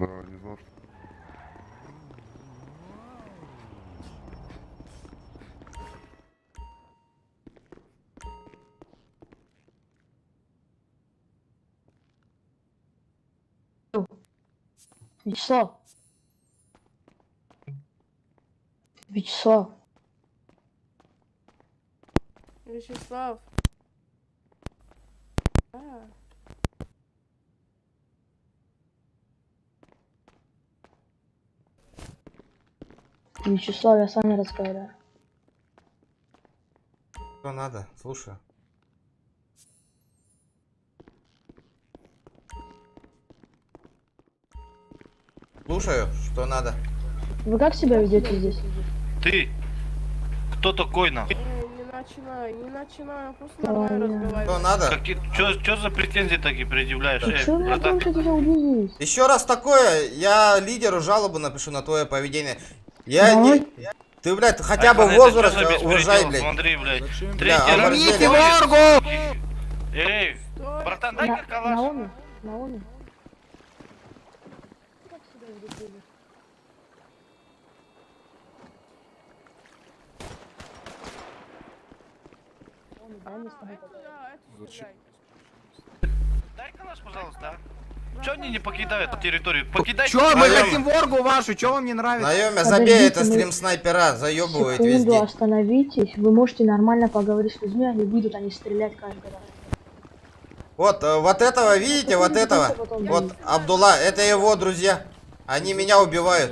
Да, не знал, что... Вячеслав. Вячеслав. Вячеслав. А. Вячеслав, я с вами разговариваю. Что надо? Слушаю. Слушаю, что надо. Вы как себя ведете здесь? Ты кто такой нахуй? Эй, не начинай, не начинай, просто нормально разговаривай. Что надо? Какие, чё за претензии такие предъявляешь, эй, Чё вы меня братан? там что-то убедились? Еще раз такое, я лидеру жалобу напишу на твое поведение. Я не... Ты, блядь, хотя бы Айхан, это чё возраст за беспредел? уважай, блядь. Смотри, блядь. Бля, Третий раз. оборзели. Эй, братан, дай-ка калаш. Наоми, Наоми. Как себя ведут люди? Наоми, дай мне с тобой поговорить. Зачем? Дай калаш, пожалуйста, а. Чё они не покидают территорию? Покидайте. Чё, мы хотим воргу вашу, чё вам не нравится? Наёмя, забей это Подождите, мы- стрим снайпера, заебывает Секунду, везде. остановитесь. Вы можете нормально поговорить с людьми, они будут, они стрелять каждый раз. Вот, вот этого, видите, вот этого. Вот, Абдулла, это его друзья. Они меня убивают.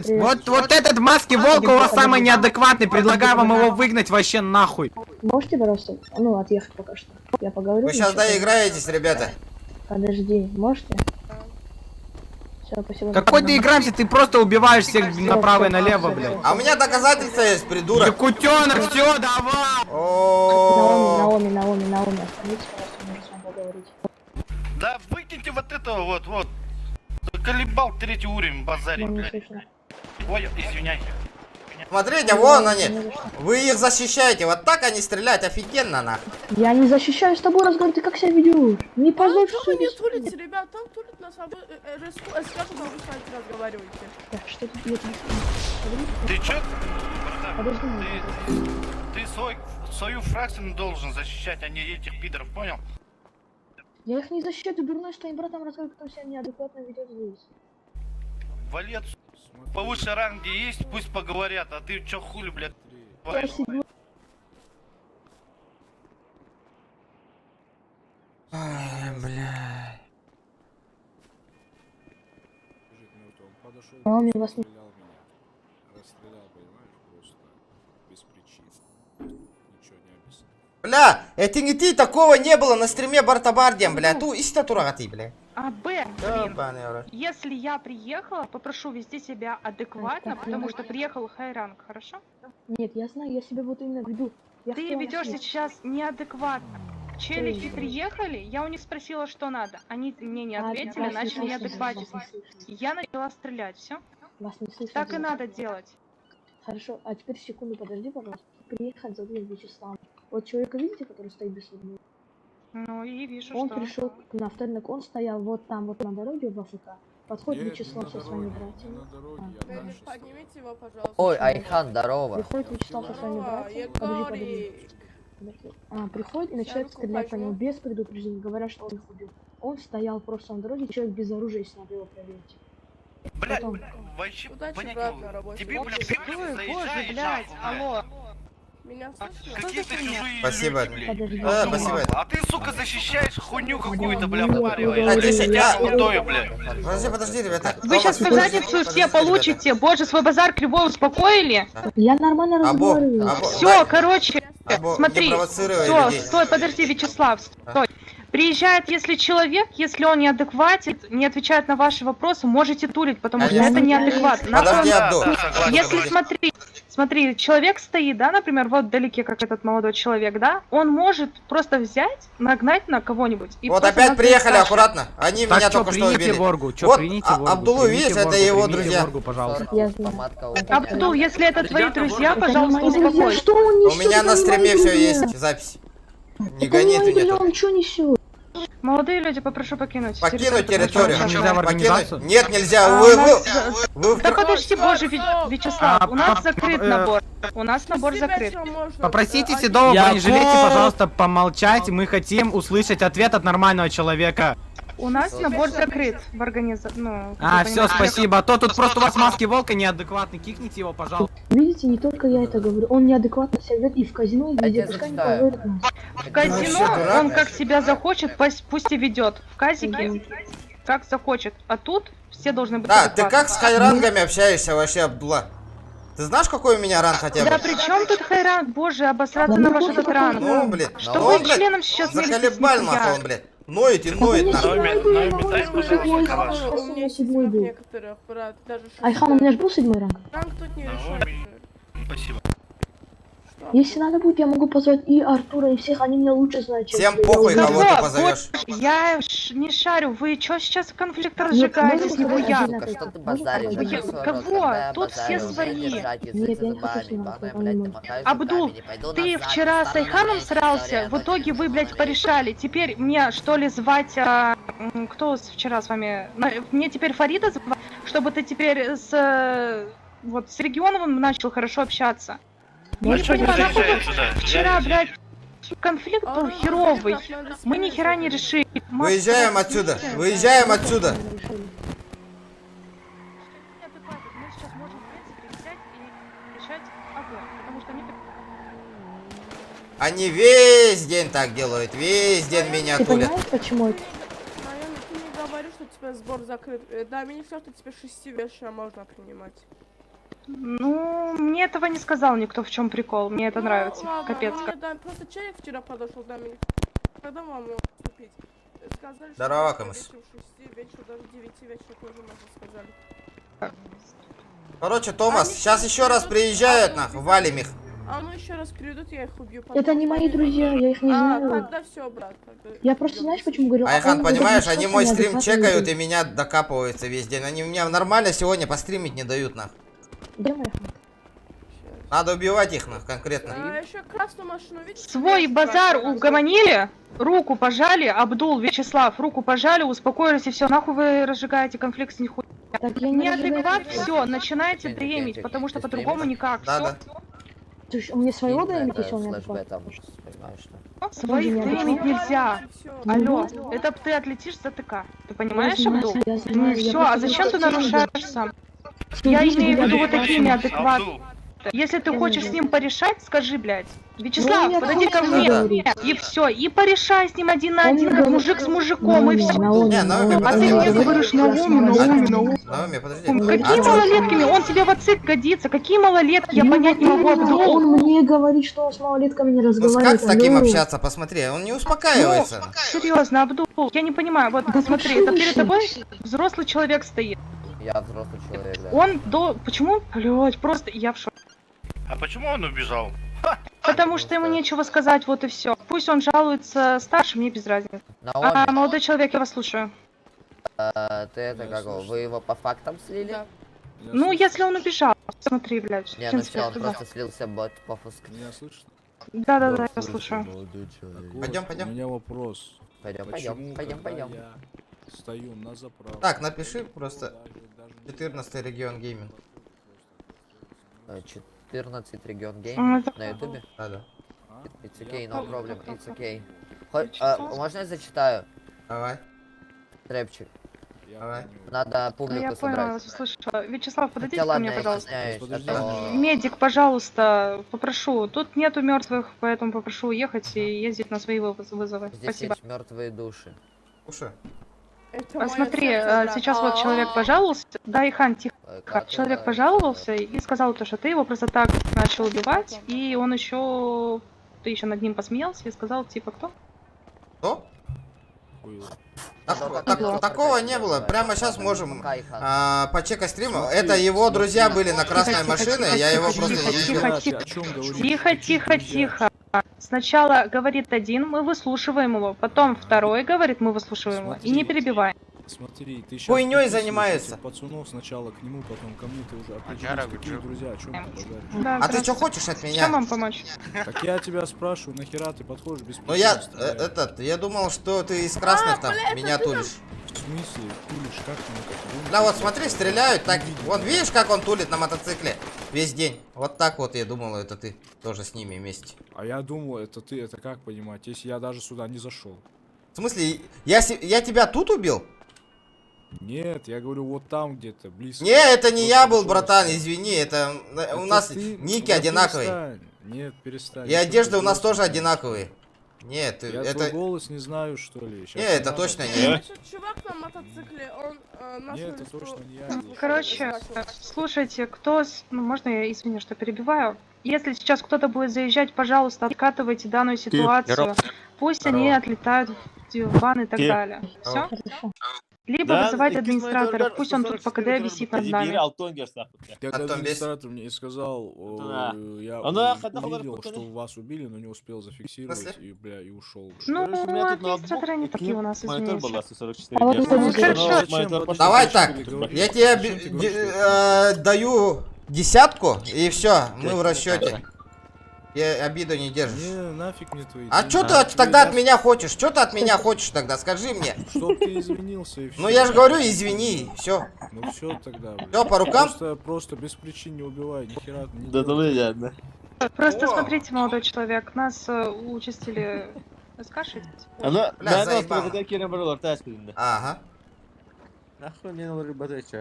Вот, вот этот в маске волка у вас самый неадекватный, предлагаю вам его выгнать вообще нахуй. Можете, пожалуйста, ну, отъехать пока что? Я поговорю. Вы сейчас насчёт этого. доиграетесь, ребята. Подожди, можете? Все, спасибо. Какой доиграемся, ты просто убиваешь всех направо и налево, блядь. А у меня доказательства есть, придурок. Якутенок, все, давай! О, Наоми, Наоми, Наоми, остановитесь, пожалуйста, нужно с вами поговорить. Да выкиньте вот этого вот, вот. Заколебал третий уровень базарить, Вам не блядь. слышно. Ой, извиняй. Смотрите, вон они. Вы их защищаете. Вот так они стрелять. Офигенно, нахуй. Я не защищаю с тобой разговор, ты как себя ведешь? Не позорь Что вы не совесть. тулите, ребят? Там тулит нас, а вы СК, вы с вами разговариваете. Так, что тут я тебе Ты чё, братан? Подожди, Ты свою фракцию должен защищать, а не этих пидоров, понял? Я их не защищаю, ты дурной, с твоим братом разговаривает, кто себя неадекватно ведет здесь. Вали отсюда. Повыше ранги есть, пусть поговорят, а ты чё хули, блядь, Я говоришь? сиджу Ай, бля. Лежит мертвый. Он подошел, Наоми, вас не... расстрелял меня. Расстрелял, понимаешь, просто без причин. Ничего не объяснил. Бля, это не ты, такого не было на стриме Бартабардием, бля. Ту иста турагаты, бля. А, Б, Ёбаный в рот. если я приехала, попрошу вести себя адекватно, Так, потому ну- что приехал Хайранг, хорошо? Нет, я знаю, я себя вот именно веду. Я Ты хотела ведешь вас- сейчас неадекватно. Челики Ой. приехали, я у них спросила, что надо. Они мне не А, ответили, вас не начали слышно, неадекватить. вас не слышно. Я начала стрелять, все? Вас не слышно. Так и было. надо делать. Хорошо, а теперь секунду подожди, пожалуйста. Приехать за Вячеславом. Вот человека видите, который стоит без судьбы? Ну и вижу, Он что... пришел на вторник, он стоял вот там, вот на дороге в АФК. Подходит Нет, не Вячеслав на со своими дороге, не братьями. на дороге, я дальше стоял. Поднимите его, пожалуйста. Ой, Айхан, здорово. Приходит Вячеслав со своими братьями. Подожди, подожди. Подожди. А, приходит и начинает руку стрелять по возьму. нему без предупреждения, говоря, что он их убил. Он стоял просто на дороге, человек без оружия, если надо его проверить. Блядь, Потом. вообще Удачи, понять брат, не на могу. работе. Тебе, блядь, ты Ой, заезжаешь, боже, блядь, нахуй, блядь. алло. Меня слышно? Какие-то чужие Спасибо. люди, блядь. Подожди. Спасибо. А ты, сука, защищаешь хуйню какую-то, бля, Вот, впариваешь. А, 10, Я а. крутою, бля. Подожди, подожди, ребята. Вы сейчас по Подожди, задницу все подожди, ребята. получите. Боже, свой базар кривой успокоили. Я нормально Або, разговариваю. або, Все, короче, Або, не смотри. провоцируй Все, людей. стой, подожди, Вячеслав, стой. Приезжает, если человек, если он неадекватен, не отвечает на ваши вопросы, можете тулить, потому что Конечно. это неадекватно. Нахуй Подожди, он- Абду. Да, согласен. Если смотри, смотри, человек стоит, да, например, вот вдалеке, как этот молодой человек, да, он может просто взять, нагнать на кого-нибудь. И Вот просто опять нас приехали, заспрашивать. аккуратно. Они Так меня чё, только что примите убили. воргу, чё, Вот, примите а- воргу, Абдулу, примите видишь, это воргу, его примите друзья. воргу, пожалуйста. Я знаю. Помадка у меня. Абдул, если это твои друзья, Это не пожалуйста, мои друзья, успокойся. что он У несет? меня Это на не стриме мои все друзья. есть, запись. Не Это гони не ты мои мне друзья, тут. он что несет? Молодые люди, попрошу покинуть Покинуть территорию. территорию. Нельзя в организацию? Покинуть. Нет, нельзя. А, Вы, у нас- вы, вы в Да подожди, боже, Вячеслав, А, у нас закрыт набор. У нас набор закрыт. Попросите Седова в бронежилете, пожалуйста, помолчать. Мы хотим услышать ответ от нормального человека. У нас набор закрыт в организации. Ну, как А, вы все, понимаете. спасибо. А то тут просто у вас маски волка неадекватный. Кикните его, пожалуйста. Видите, не только я это говорю, он неадекватно себя ведет и в казино, и Я везде, тебе пускай не зачитаю. позорит нас. В казино Вообще дурак. он как себя захочет, пусть и ведет. В казике как захочет. А тут все должны быть Да, ты адекватны. как с хайрангами общаешься вообще, Абдулла? Ты знаешь, какой у меня ранг хотя бы? Да при чем тут хайранг? Боже, обосраться Да на ну ваш пофиг, этот какой ранг. Ну, блин. Что Ну, вы он, блядь, членом сейчас мелите Заколебаль, нахуй нихуя? он, блядь. Ноет и ноет, У меня нахуй. седьмой был, я могу рассказать. пожалуйста, калаш. У меня седьмой был. Некоторых, брат, даже Айхан, у меня же был седьмой ранг. Ранг тут не Наоми, Спасибо. Если надо будет, я могу позвать и Артура, и всех, они меня лучше знают, чем Всем тебя. Я похуй, уже- кого ты позовешь. Я не шарю, вы чё сейчас конфликт Нет, разжигаете? можно Нихуя. сказать Сука, отдельно что ты отойти? базаришь? Можно Я- Закрой свой кого? рот, когда я Тут все базарю, умей свои. держать язык Нет, за я не хочу зубами, с ним ебаная, разговаривать, блядь, ты он не махаешь Абдул, руками, не пойду ты назад, вчера с встану на Айханом месте, срался, история, в итоге вы, блядь, порешали. Теперь мне что ли звать... кто вчера с вами... Мне теперь Фарида звать, чтобы ты теперь с... Вот, с Регионовым начал хорошо общаться. Я А не чё не понимаю, нахуй заезжает вы сюда? Вчера, Я- блядь, конфликт был херовый. Мы ни хера не решили. Макс, Выезжаем отсюда, выезжаем отсюда. Мы сейчас можем, в принципе, взять и решать огонь, потому что они Они весь день так делают, весь день меня Ты тулят. понимаешь, почему это? Наоми, ты не говори, что тебя сбор закрыт. Да, мне не сказал, что тебе 6 вечера можно принимать. Ну, мне этого не сказал никто, в чем прикол. Мне это нравится. Капец. как. Да, просто человек вчера подошел до меня. Когда вам вступить? Сказали, Здорово, Камыс. вечером 6 вечера, даже 9 вечера тоже можно сказали. Короче, Томас, сейчас еще раз приезжают, нахуй, валим их. А ну еще раз придут, я их убью. Это не мои друзья, я их не знаю. тогда все, брат. Я просто знаешь, почему говорю? Айхан, он понимаешь, говорит, они что мой стрим неадекватные чекают люди. и меня докапываются весь день. Они меня нормально сегодня постримить не дают, нахуй. Да, Айхан? Надо убивать их, нахуй, конкретно. А еще красную машину видишь? Свой базар угомонили, руку пожали, Абдул, Вячеслав, руку пожали, успокоились и все. Нахуй вы разжигаете конфликт с нихуя. Так я не Неадекват, разжигаю. все, начинайте Кентик, дремить, Кентик, потому что ты по-другому стримишь? никак. Да, Всё. да. То есть мне своего Кинь дремить, это если он флешбэк неадекват? там, понимаешь, что? Своих неадекват. дремить нельзя. Алло, это ты отлетишь за ТК. Ты понимаешь, Я знаю, Абдул? я Ну знаю, и я все, просто а зачем ты не хочу нарушаешь сам? Я имею в виду вот такие неадекватные. Абдул, Если ты хочешь с ним порешать, скажи, блядь. Ну, Вячеслав, я подойди ко хочу мне. говорить. И все, и порешай с ним один на Он один, мне как говорит- мужик с мужиком, и Наоми, все. Наоми, Не, Наоми, Наоми, А подожди, ты мне подожди. говоришь, Я Наоми, с Наоми, Наоми. Наоми. Наоми, подожди. Какие А чё- малолетками? Он тебе в отцы годится. Какие малолетки? Я Ну, понять не вот могу, именно, Абдул. Он мне говорит, что он с малолетками не Ну разговаривает. как с таким алло. общаться? Посмотри, он не успокаивается. Серьезно, Абдул, я не понимаю. Вот Да смотри, это перед слушай. тобой взрослый человек стоит. Я взрослый человек, да. Он до... Почему? Блять, просто я в шоке. А почему он убежал? Потому что ему нечего сказать, вот и все. Пусть он жалуется старше, мне без разницы. Наоми, А, молодой человек, я вас слушаю. ты это как его, вы его по фактам слили? Ну, если он убежал, смотри, блядь. в Не, ну принципе, все, он да. просто слился бот пофуск. Меня слышно? Да-да-да, я слушаю. Так вот, Пойдем, пойдем. У меня вопрос. Пойдем, Почему, пойдем, пойдем, когда пойдем. я стою на заправке... Так, напиши просто даже не 14 регион гейминг. 14 регион Ну, гейм это- на ютубе. Да-да. It's okay, no problem, it's okay. Можно я зачитаю? Давай, Трэпчик. давай. Надо Ну, публику я поняла, собрать. вас услышала. Вячеслав, подойдите Хотя ко ладно, мне, я пожалуйста. стесняюсь, а Подожди. то... Медик, пожалуйста, попрошу. Тут нету мертвых, поэтому попрошу уехать и ездить на свои вызовы. Здесь Спасибо. есть мертвые души. Слушай, Смотри, сейчас вот человек пожаловался. Да, Ихан, тихо. Как Человек это- пожаловался и сказал то, что ты его просто так начал убивать, и он еще... Ты еще над ним посмеялся и сказал, типа, кто? Кто? Хуйло. Так- такого не было. Прямо сейчас можем Пока, Ихан. почекать стрим. Смотри, Это его смотри. друзья были на красной Тихо, тихо, машине, тихо, я его тихо, просто тихо, не тихо, видел. тихо. О чем говоришь? Тихо, тихо, тихо. Сначала говорит один, мы выслушиваем его, потом второй говорит, мы выслушиваем его, и не Смотри. перебиваем. Смотри, ты сейчас Хуйней занимаются. Пацанов сначала к нему, потом ко мне, ты уже Аджара, определись, какие Гуджи. друзья, о чем ты базаришь? Да, А ты что здравствуйте. хочешь от меня? Чем вам помочь? Так я тебя спрашиваю, нахера ты подходишь без Ну я, причины стреляешь? этот, я думал, что ты из красных там меня тулишь. В смысле? Тулишь, как ты на Да вот смотри, стреляют так. Вон, видишь, как он тулит на мотоцикле весь день? Вот так вот я думал, это ты тоже с ними вместе. А я думал, это ты, это как понимать, если я даже сюда не зашел? В смысле, я тебя тут убил? Нет, я говорю, вот там где-то, близко. Не, это не Вот я был, пришел. братан, извини, это, у Это нас ты- ники да одинаковые. перестань. Нет, перестань. И Я одежда твой у нас голос тоже не знаю. одинаковые. Нет, Я это... твой голос не знаю, что ли. Щас Не, это надо. точно не. Чувак на мотоцикле, он э, Нет, это точно не я. был. Короче, слушайте, кто... Ну, можно я, извини, что перебиваю? Если сейчас кто-то будет заезжать, пожалуйста, откатывайте данную ситуацию. Здорово. Пусть они Здорово. отлетают в диван и так Ты. далее. Все? Либо Да, вызывать и администратора, пусть он тут по КД висит над нами. Я Антон, без- администратор мне и сказал, Да. я Она хотела увидел, хотела- что вас убили, но не успел зафиксировать смысле? и, бля, и ушел. Ну, Короче, у меня тут ноутбук администраторы не такие у нас, Монитор извините. была 144 А вот Гц. это Ну, хорошо. Монитор пошел. Давай Зачем так, ты говоришь? я тебе Зачем ты говоришь, что даю десятку, и все, мы в расчете. Я обиду не держишь. Не, нафиг мне твои А деньги. чё ты Я тогда от тебе меня хочешь? Чё ты от меня хочешь тогда? Скажи мне. Чтоб ты извинился и все. Ну я же говорю, извини, все. Ну все тогда, блядь. Всё, по рукам? Просто без причин не убивай, нихера не Да делай. то Просто О. смотрите, молодой человек, нас участили скашить. Она, Бля, заебало. Ага. Нахуй мне надо рыбатать,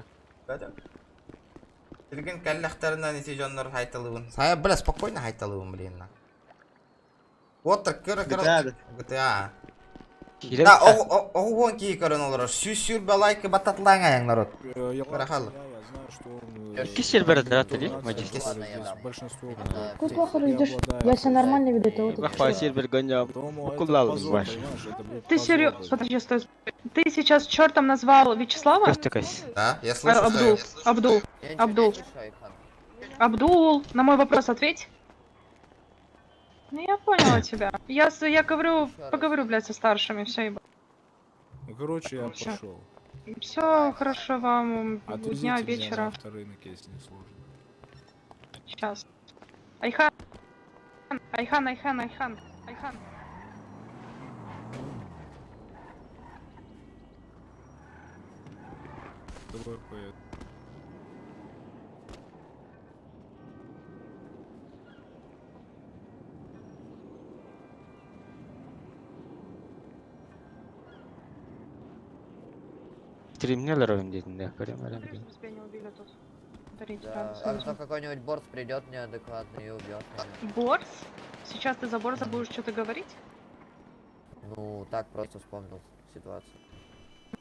Билген каллахтарынан ити дьоннор хайталыбын. Сая, бля, спокойно хайталыбын, блин. на. Вот так, кыра кыра. GTA. GTA. Да, оҕуон кии көрөн олорор. Сүүс сүүрбэ лайкы баттатлаң аяң народ. Я Кыра хал. я знаю, что он... Кисель донатор, который здесь большинство, Какой плохо не ведешь? обладает Я себя нормально веду, ты вот это Бахпа всё. сервер гоня. Тому это Кулал позор, ваш. понимаешь, это, блядь, Ты позор, серьезно? блядь. Подожди, стой. Ты сейчас чертом назвал Вячеслава? Да, я слышу, что Абдул, Абдул, Абдул. Абдул, на мой вопрос ответь. Ну я поняла тебя. Я говорю, поговорю, блядь, со старшими, все, ебать. Ну, короче, я Всё. пошел. Все, хорошо вам Отвезите дня, меня на вечера. авторынок, если не сложно. Сейчас. Айхан. Айхан, Айхан, Айхан, Айхан. Давай поеду. Смотри, чтобы тебя не убили тут. Дарите, Да, а то какой-нибудь борт придет неадекватный и убьет меня. Борс? Сейчас ты за Борса будешь что-то говорить? Ну, так просто вспомнил ситуацию.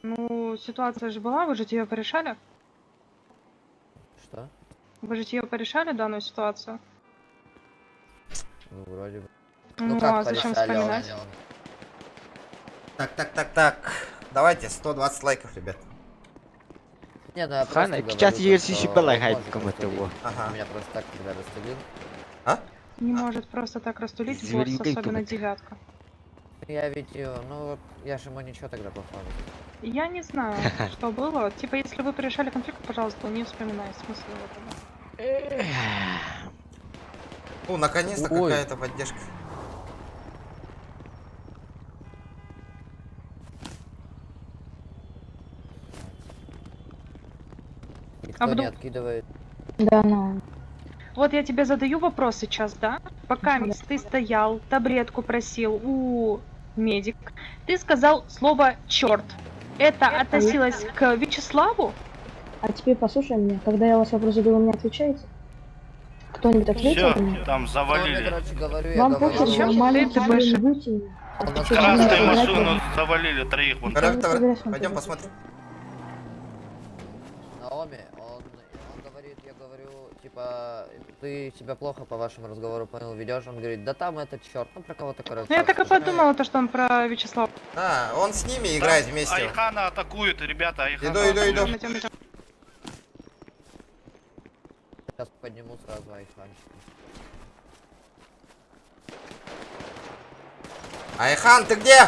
Ну, ситуация же была, вы же ее порешали? Что? Вы же ее порешали, данную ситуацию? Ну, вроде бы. Ну, как а зачем порешали, он- вспоминать? Так, так, так, так. Давайте 120 лайков, ребят. Не, ну я Хана, просто сейчас говорю, я то, си что балай он хайп может кому-то растулить. его. Ага. Меня просто так когда растулил. Не может просто так растулить борс, Зверюгой особенно какой-то. девятка. Я ведь, ну вот, я же ему ничего тогда плохого не сделал. Я не знаю, что было. Типа, если вы порешали конфликт, пожалуйста, не вспоминай смысл этого. О, наконец-то Ой. какая-то поддержка. Никто Абдул. не откидывает. Да, ну. Вот я тебе задаю вопрос сейчас, да? Пока мисс, ты стоял, табуретку просил у медик, ты сказал слово черт. Это относилось к Вячеславу? А теперь послушай меня, когда я вас вопрос задаю, вы мне отвечаете? Кто-нибудь ответил Все, мне? там Ну, я, завалили. короче, говорю, я Вам говорю. похер, Зачем вы ты маленький, это вы больше? не будете меня. Отвечайте мне, Красную играть машину завалили троих. Вон там. Давай, давай, собираюсь вам Пойдем тоже посмотрим. Наоми, он говорит, я говорю, типа, ты себя плохо по вашему разговору понял, ведешь. Он говорит, да там этот черт, ну про кого-то, короче. Ну я так и подумала, то, что он про Вячеслава. Да, он с ними играет вместе. Айхана атакуют, ребята, Айхана Иду, иду, иду. атакуют. Идем, идем. Сейчас подниму сразу айханчика. Айхан, ты где?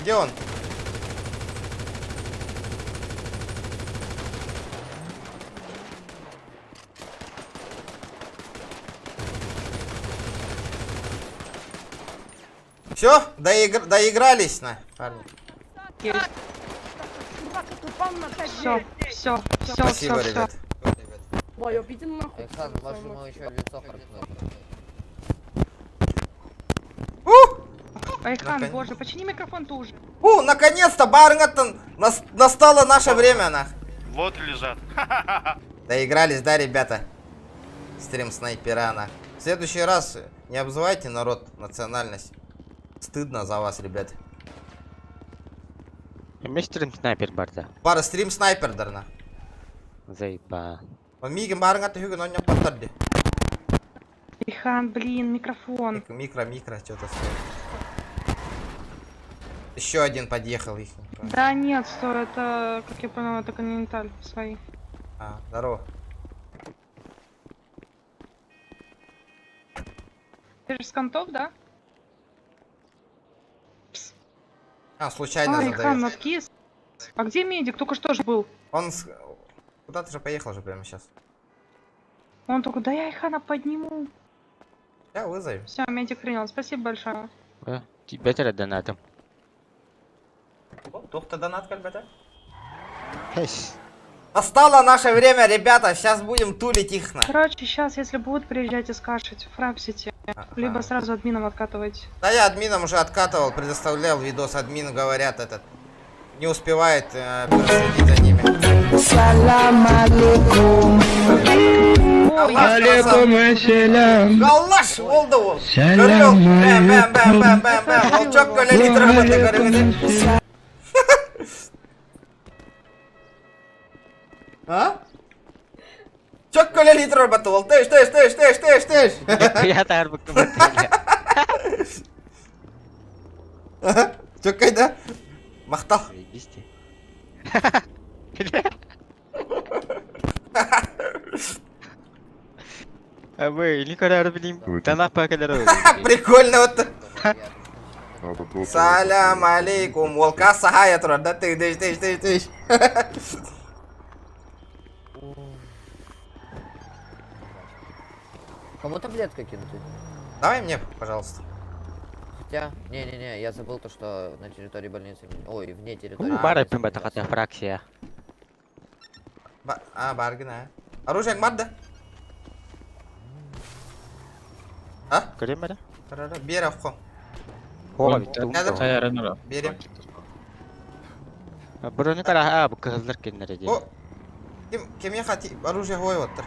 Где он? Все, доигр... доигрались на, парни. Все, все, все, Спасибо, все, ребят. Айхан, может ему еще в лицо харкнуть. Айхан, Наконец. боже, почини микрофон тоже. У, наконец-то, барынгаттан, нас... настало наше время, нах. Вот лежат. Доигрались, да, ребята? Стрим снайпера, нах. В следующий раз не обзывайте народ, национальность. Стыдно за вас, ребят. Мистер снайпер барда. Бары стрим снайпер дарна. Заеба. Он мигин барынгатта хүгін он паттарды. Айхан, блин, микрофон. Микро, микро, что-то Еще один подъехал их. Да нет, стой, это, как я поняла, это Континенталь свои. А, здорово. Ты же с контов, да? А, случайно Айхан, задавил. откис. А где медик? Только что же был. Он с... Куда ты же поехал же прямо сейчас? Он только, да я Айхана подниму. Я вызову. Все, медик принял. Спасибо большое. Тебя донатом. Тухта донат, ребята. Настало наше время, ребята. Сейчас будем тулить их на. Короче, сейчас, если будут приезжать и скашать в Фрапсити, либо сразу админом откатывать. Да я админам уже откатывал, предоставлял видос. Админ говорят этот не успевает э, проследить за ними. Аллаш, oldu bu. Görüyorum. Bam bam bam bam bam bam. Ol çok böyle litre batı görüyorum. Ha? Çok böyle litre batı ol. Teş teş teş teş teş teş. Я тарбык Çok kayda. Махтал. Вы никогда блин, донат Прикольно вот. Салям алейкум. Волка сахая турар да ты тыш тыш тыш тыш. Кому таблетка кинуть? Давай мне, пожалуйста. Хотя, не-не-не, я забыл то, что на территории больницы, ой, вне территории. Бара больницы пимба нельзя. такая фракция. Ба а, баргина. Оружие бар да? А? Көрем Карара, бер авқо. Берем. Брони кара а бу кызылдар кеннер О, ким кемге хати оружие қойып отыр.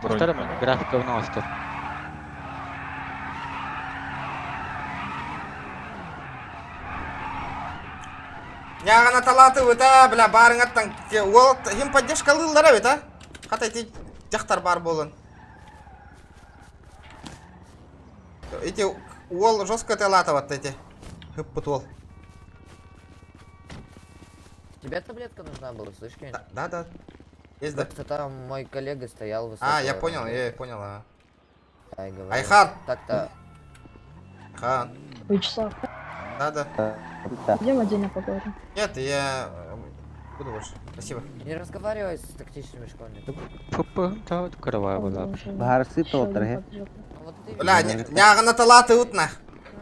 Графика унастыр. Яғана талаты өта, бля, барың аттан. Ол хим поддержка лылдар бит, а? Хата эти жақтар бар болын. Эти ол жестко талаты эти. Хыппыт ол. Тебе таблетка нужна была, слышь, Кень? Да, да. Есть, да. Просто там мой коллега стоял высоко. А, я понял, я понял. а. Да, и говорил. Айхан! Так-то. Хан. Вячеслав, Да, да. идем отдельно поговорим. Нет, я буду больше. Спасибо. Не разговаривай с тактичными школьниками. Бля, нягана талаты утна.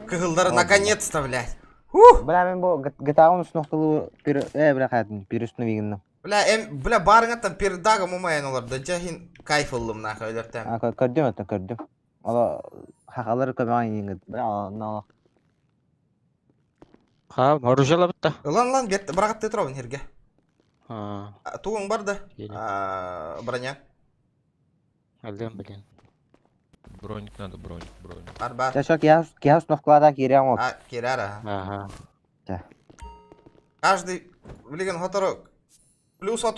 Кыгылдар наконец-то, блядь. Бля, мен бу GTA-ны сноқтылы э, бля, хаятын, пирүстүнү вигинна. Бля, эм, бля, барыңа там пердага мумайын олар. Да жахин кайф ыллым нахуй өлөртөм. А, көрдүм это, көрдүм. Ала хакалар көмөгөн иңит. Бля, ала. Ха, оружие бітті. Ылан лан бет брагатты туробун херге. А, Тугуң бар да. А, Броня. Алым, блин. Броник надо, броник, броник. Бар бар. Жашок кияс сноқлада кирем ол. А, кирара. Ага. Да. Каждый, блин, хотору плюс от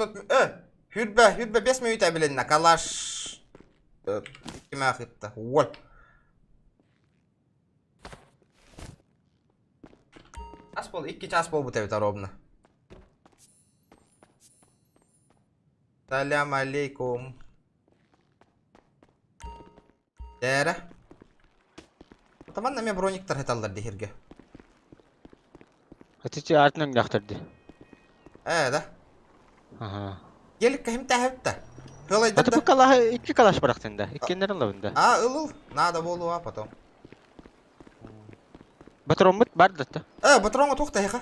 хүрбе, хүрбе 5 минут билин на калаш. Киме ахытта. Уол. Час бол, 2 час бол бут ровно. Салям алейкум. Дәрі. Таман наме брониктар хеталлар дихирге. Ati артынан гахтарды. Э, да. Ага. Гелик кахим тахыпта. Аты бу калаһы икки калаш барахтын да. Иккеннер ылабын да. А, ыл Надо болу, а потом. Батроммут бар да. Э, батронга тухта хеха.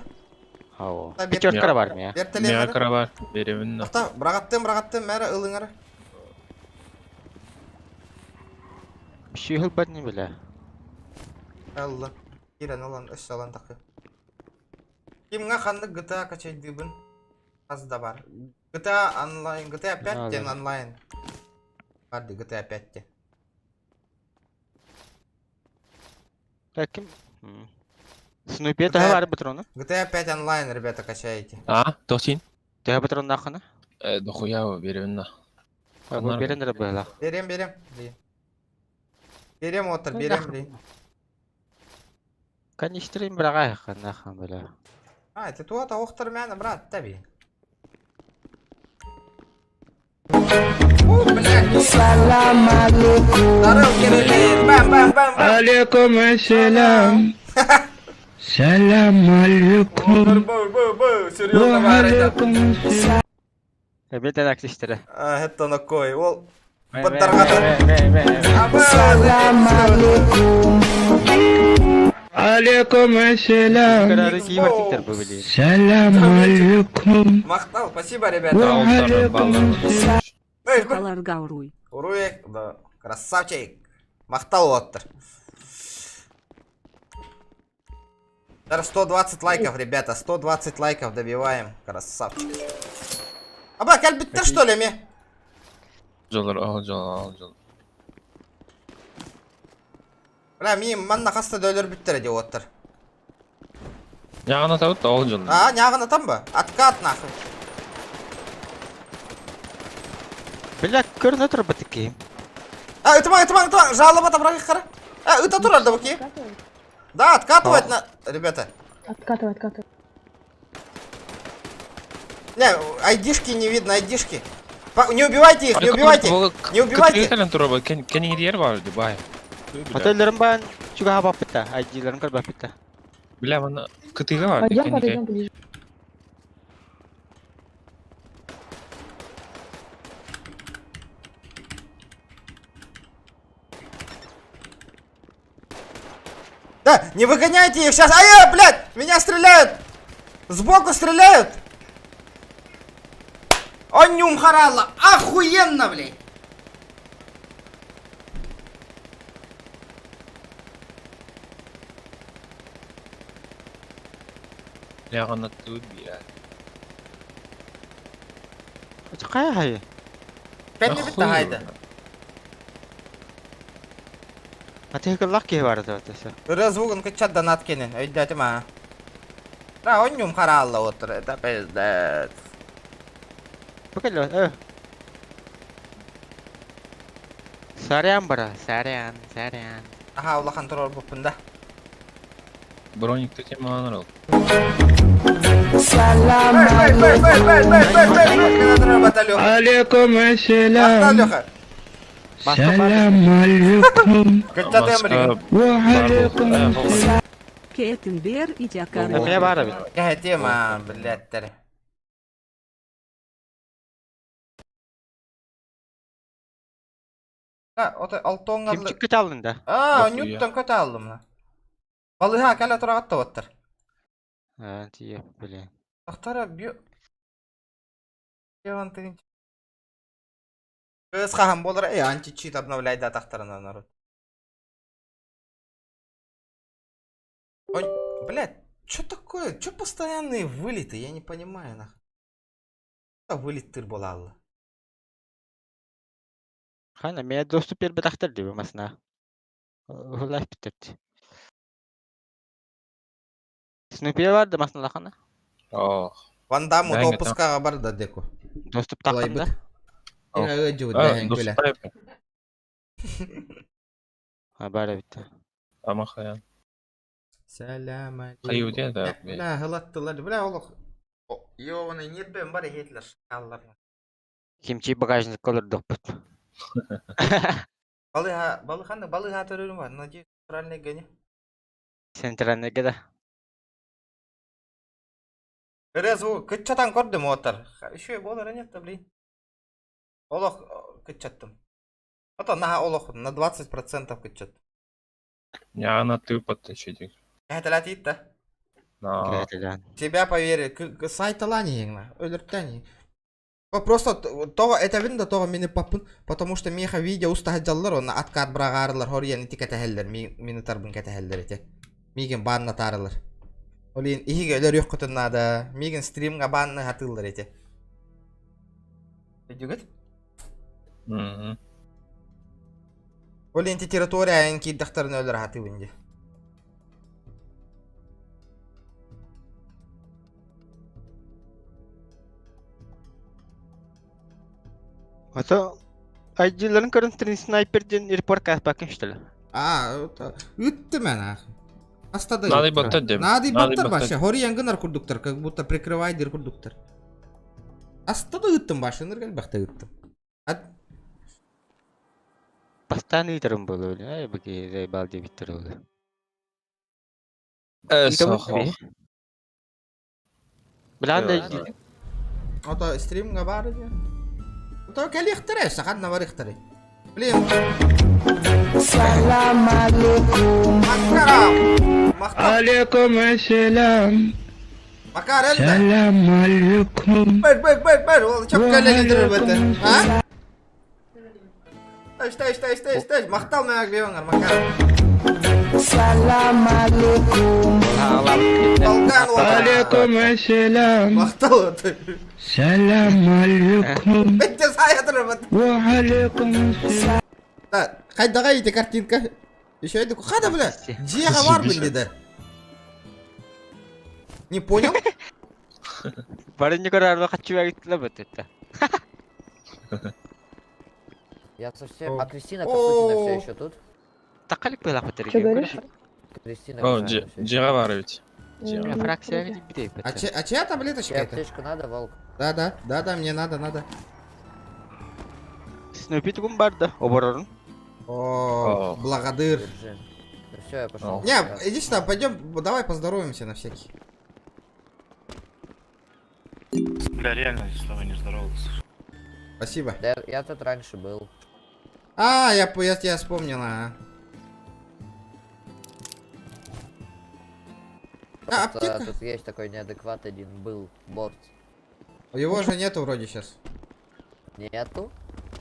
Хао. Пятерка бар мия. Вертолет. бар. Беремин. Ахта, брагаттым, брагаттым, мәре ылыңары. Шүйіл бар не біле. Алла. Кирен алан, өс алан тақы. Кимга ханды GTA качайдыбын? Аз да бар. GTA онлайн, GTA 5 тен онлайн. Барды GTA 5 те. Так ким? Снупе тағы бар патроны. GTA 5 онлайн, ребята, качаете. А, тохтин? Тағы патрон нахана? Э, дохуя беремин. Берен рабыла. Берем, берем. Блин. Берем отыр, берем, блин. Канистрин брага ханахан бля. А, это туата охтар мяна, брат, таби. Салам алейкум. Алейкум ассалам. Салам алейкум. Серьезно, Ребята, так сестра. А, это такой, ол. Салам алейкум. Алейкум ассалам. Салам алейкум. Махтал, спасибо, ребята. Аларга уруй. Уруй, да, красавчик. Махтал оттыр. 120 лайков, ребята, 120 лайков добиваем. Красавчик. Аба, кәлбіттір, что ли, ме? Жолар, ал жол, ал жол. Бля, мен манна қаста дөйлер бүттір деп оттыр. Яғына табыт, ал жол. А, неғын атам ба? Откат нахуй. Бля, көріне тұр бітікі. А, ытымаң, ытымаң, ытымаң, жалып ата бірақ қара. А, ыта тұрар да бөке. Да, откатывать на... Ребята. Откатывай, откатывай. Не, айдишки не видно, айдишки. Не убивайте их, не убивайте. Не убивайте. Отеллерім бан чуга бапыта, айдилерім кір бапыта. Бля, мана кытыга бар. Пойдем, подойдем ближе. Да, не выгоняйте их сейчас. Ай, блядь, меня стреляют. Сбоку стреляют. Он не умхарала. Охуенно, блядь. Яғына туып, бля. Қая хай? Кәнне бітті хайда. Атыгыллах ки бар да отасы. Ыры звугын кычат донат кенен. Өйдәтім а. Да, он не умхарала отыр. Это пиздец. Бүкіл, э. Сарян бара, сарян, сарян. Аха, улахан турар буппун да. Броник тетем маған ал. Салам Алейкум ассалам. Салам алейкум. Кетенбер и Дякар. Меня бара бит. Я тема, блядь, тер. Да, ота алтоңга. Ким чыккыт алдың да? А, нюттан көтө алдым. Балыга кәлә турагат оттыр. А, тие, блин. Ахтара бью. Иван ты. Көз хаһан болар, э, античит обновляй да тахтарына народ. Ой, блядь, чё такое? Чё постоянные вылеты? Я не понимаю, нах. Вылет тыр болалла. Хана, меня доступ бер битахтар диби масна. Хулай битерди. Снупе бар да масна лахана. Ох. Ван Дамму допускага бар да деку. Доступ тақын да? А, бара битти. Ама хаян. Сәлам Хайы да. Бля, хылаттылар. Бля, олох. Йоны нетпен бар етлер шаллар. Кимчи багажник колор допут. Балыга, балыханы, балыга төрөрүм бар. Надеюсь. Центральный гений. Центральный да. Резу, кытчатан көрдүм отар. Еще болар нет, блин. Олох кытчаттым. Ото на олох на 20% кытчат. Я на ты подтащить. Это латит-то. На. Тебя поверили. Сайт лани, өлөртәни. Просто того это да того мени папын, потому что меха видео устаһаджаллар, оны откат брагарылар, хорьяны тикетәһеллер, мени тарбын кәтәһеллер эте. Миген банна тарылар. Олин иһиге өлөр yok көтөн надо. Миген стримга банны хатыллар эте. Өйдүгүт? Мгм. Олин ти территория эн кийдахтарын өлөр хатыбын ди. Ото айдилерин көрүн трин снайперден репорт каспакын что ли? А, үтті мен ах. Астада Надо юттыр. баттар дем. Надо Надо баттар баттар. башы. Хори янгынар курдуктар, как будто прикрывайдыр курдуктар. Астада үттім башы, ныргал бақта үттім. Бастан ыйтырым болу, ай буки заебал дебиттер болу. Билан да Ото стримга бар иди. Ото калихтер, сахат на барихтер. Блин. Салам алейкум. Алейкум ассалам. Макар элде. Салам алейкум. Бер, бер, бер, бер. Ол чоп кале бетте. А? Таш, таш, таш, таш, таш. Мактал мага бебаңар, Макар. Салам алейкум. Балкан Алейкум ассалам. Мактал. Салам алейкум. Бетте саятыр бет. Ва алейкум ассалам. Да, кайдага ити картинка. Еще иди. Хада, бля. Жега бар бин деди. Не понял? Барын көрөр качып гиттилер бетте. Я совсем... А Кристина Косухина все еще тут? Такалик была бетер. Что говоришь? Кристина О, Косухина всё ещё. Джираварович. М, Фракция А, чья таблеточка Тебе это? аптечку надо, Волк? Да, мне надо, надо. Снупи тугум бар да, оборорун. О, благодар. Держи. Ну все, я пошел. Не, иди сюда, пойдем, давай поздороваемся на всякий. Бля, реально с тобой не здоровался. Спасибо. Да, я тут раньше был. А, я тебя вспомнила. А, А, Просто аптека? тут есть такой неадекват один был, борт. Его же нету вроде сейчас. Нету?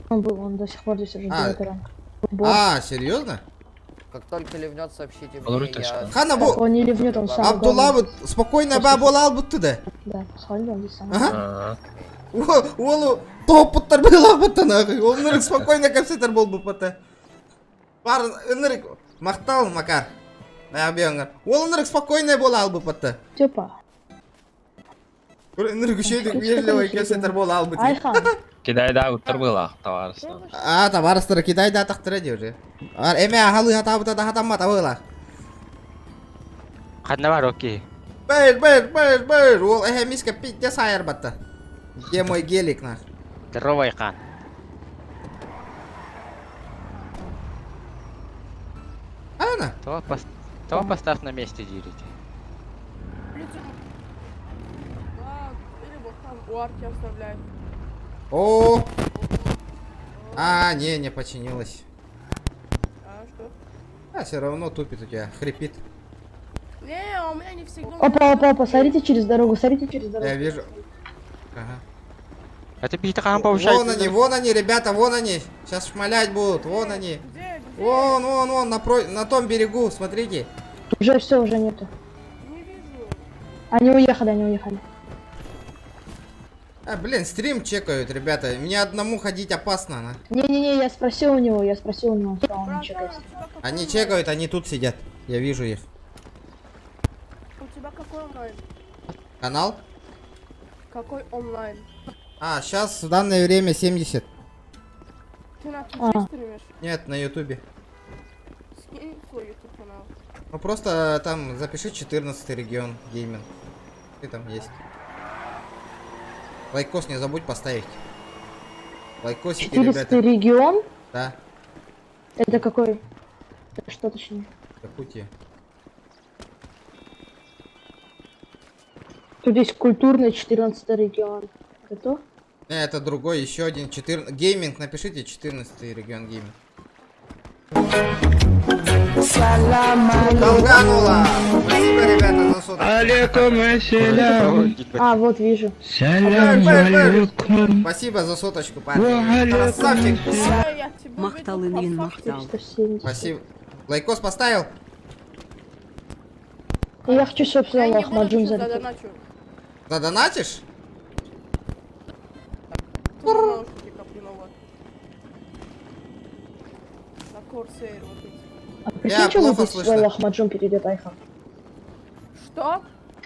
Он был, он до сих пор здесь уже А. девятый ранг. Борт. А, серьезно? Как только ливнет, сообщите мне, я... Хана бу... Он не ливнет, он сам. Абдулла главный. бу спокойно ба бола албытты да. Да, смотри, он здесь сам. Ага. Олу топ была бутта нахуй. Ол нырык спокойно компьютер бол бу пата. Бар ынырык мактал Макар. На беңер. Ол ынырык спокойно бола албы пата. Типа. Ынырык үшедик вежливый компьютер бола албы. Айхан. Кидайда уттар была, товарищ. А, товарыстары Китайда тактыра ди уже. Ар эме ахалы хатабыта да хатамма табыла. Ханна бар, окей. Бэр, бэр, бэр, бэр. Ол эхе миска пиздец айыр батта. Где мой гелик нах? Здорово, Айхан. Ана? Това поставь на месте дерите. О! А, не починилась. А что? А, все равно тупит у тебя, хрипит. Не, у меня не всегда. Опа, опа, опа, смотрите через дорогу, смотрите через дорогу. Я вижу. Ага. Это бита кам повышает. Вон они, ребята, вон они. Сейчас шмалять будут, вон они. Вон, вон, вон, на том берегу, смотрите. Уже все, уже нету. Они уехали, они уехали. А, блин, стрим чекают, ребята. Мне одному ходить опасно, на. Не-не-не, я спросил у него, он сказал, он не чекает. Они чекают, они тут сидят. Я вижу их. У тебя какой онлайн? Канал? Какой онлайн? А, сейчас в данное время 70. Ты на Твиче стримишь? Нет, на ютубе. Скинь свой YouTube канал. Ну просто там запиши 14 регион гейминг. Ты там есть. Лайкос не забудь поставить. Лайкосики, 400 ребята. регион? Да. Это какой? Это что точнее? Якутия. Тут есть культурный 14 регион. Это то? Не, это другой, еще один. 14... Гейминг, напишите 14 регион гейминг. Долганула! Спасибо, ребята, за соточку. А, вот вижу. Спасибо за соточку, парни. Красавчик. Махтал Инвин Махтал. 370. Спасибо. Лайкос поставил? Я хочу, собственно, Лахмаджун залететь. Задонатишь? А прикинь, что плохо будет, если сюда слышно. Лахмаджун перейдет, Айхан? Что?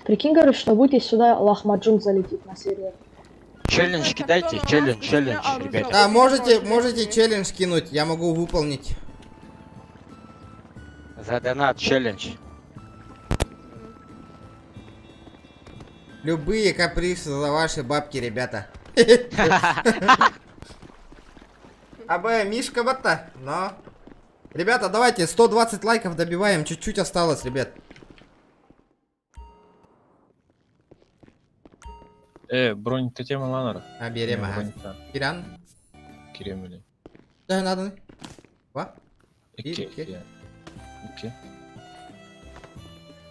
Прикинь, говорю, что будет, если сюда Лахмаджун залетит на сервер. Челлендж кидайте, челлендж, челлендж, ребята. Да, можете, можете челлендж кинуть, я могу выполнить. За донат челлендж. Любые каприсы за ваши бабки, ребята. АБ, Мишка Батта, но... Ребята, давайте, 120 лайков добиваем, чуть-чуть осталось, ребят. Э, бронь ты тема ланара. А, берем, ага. Киран. Киремили. Да, надо. Ва? Икки. Икки. Икки.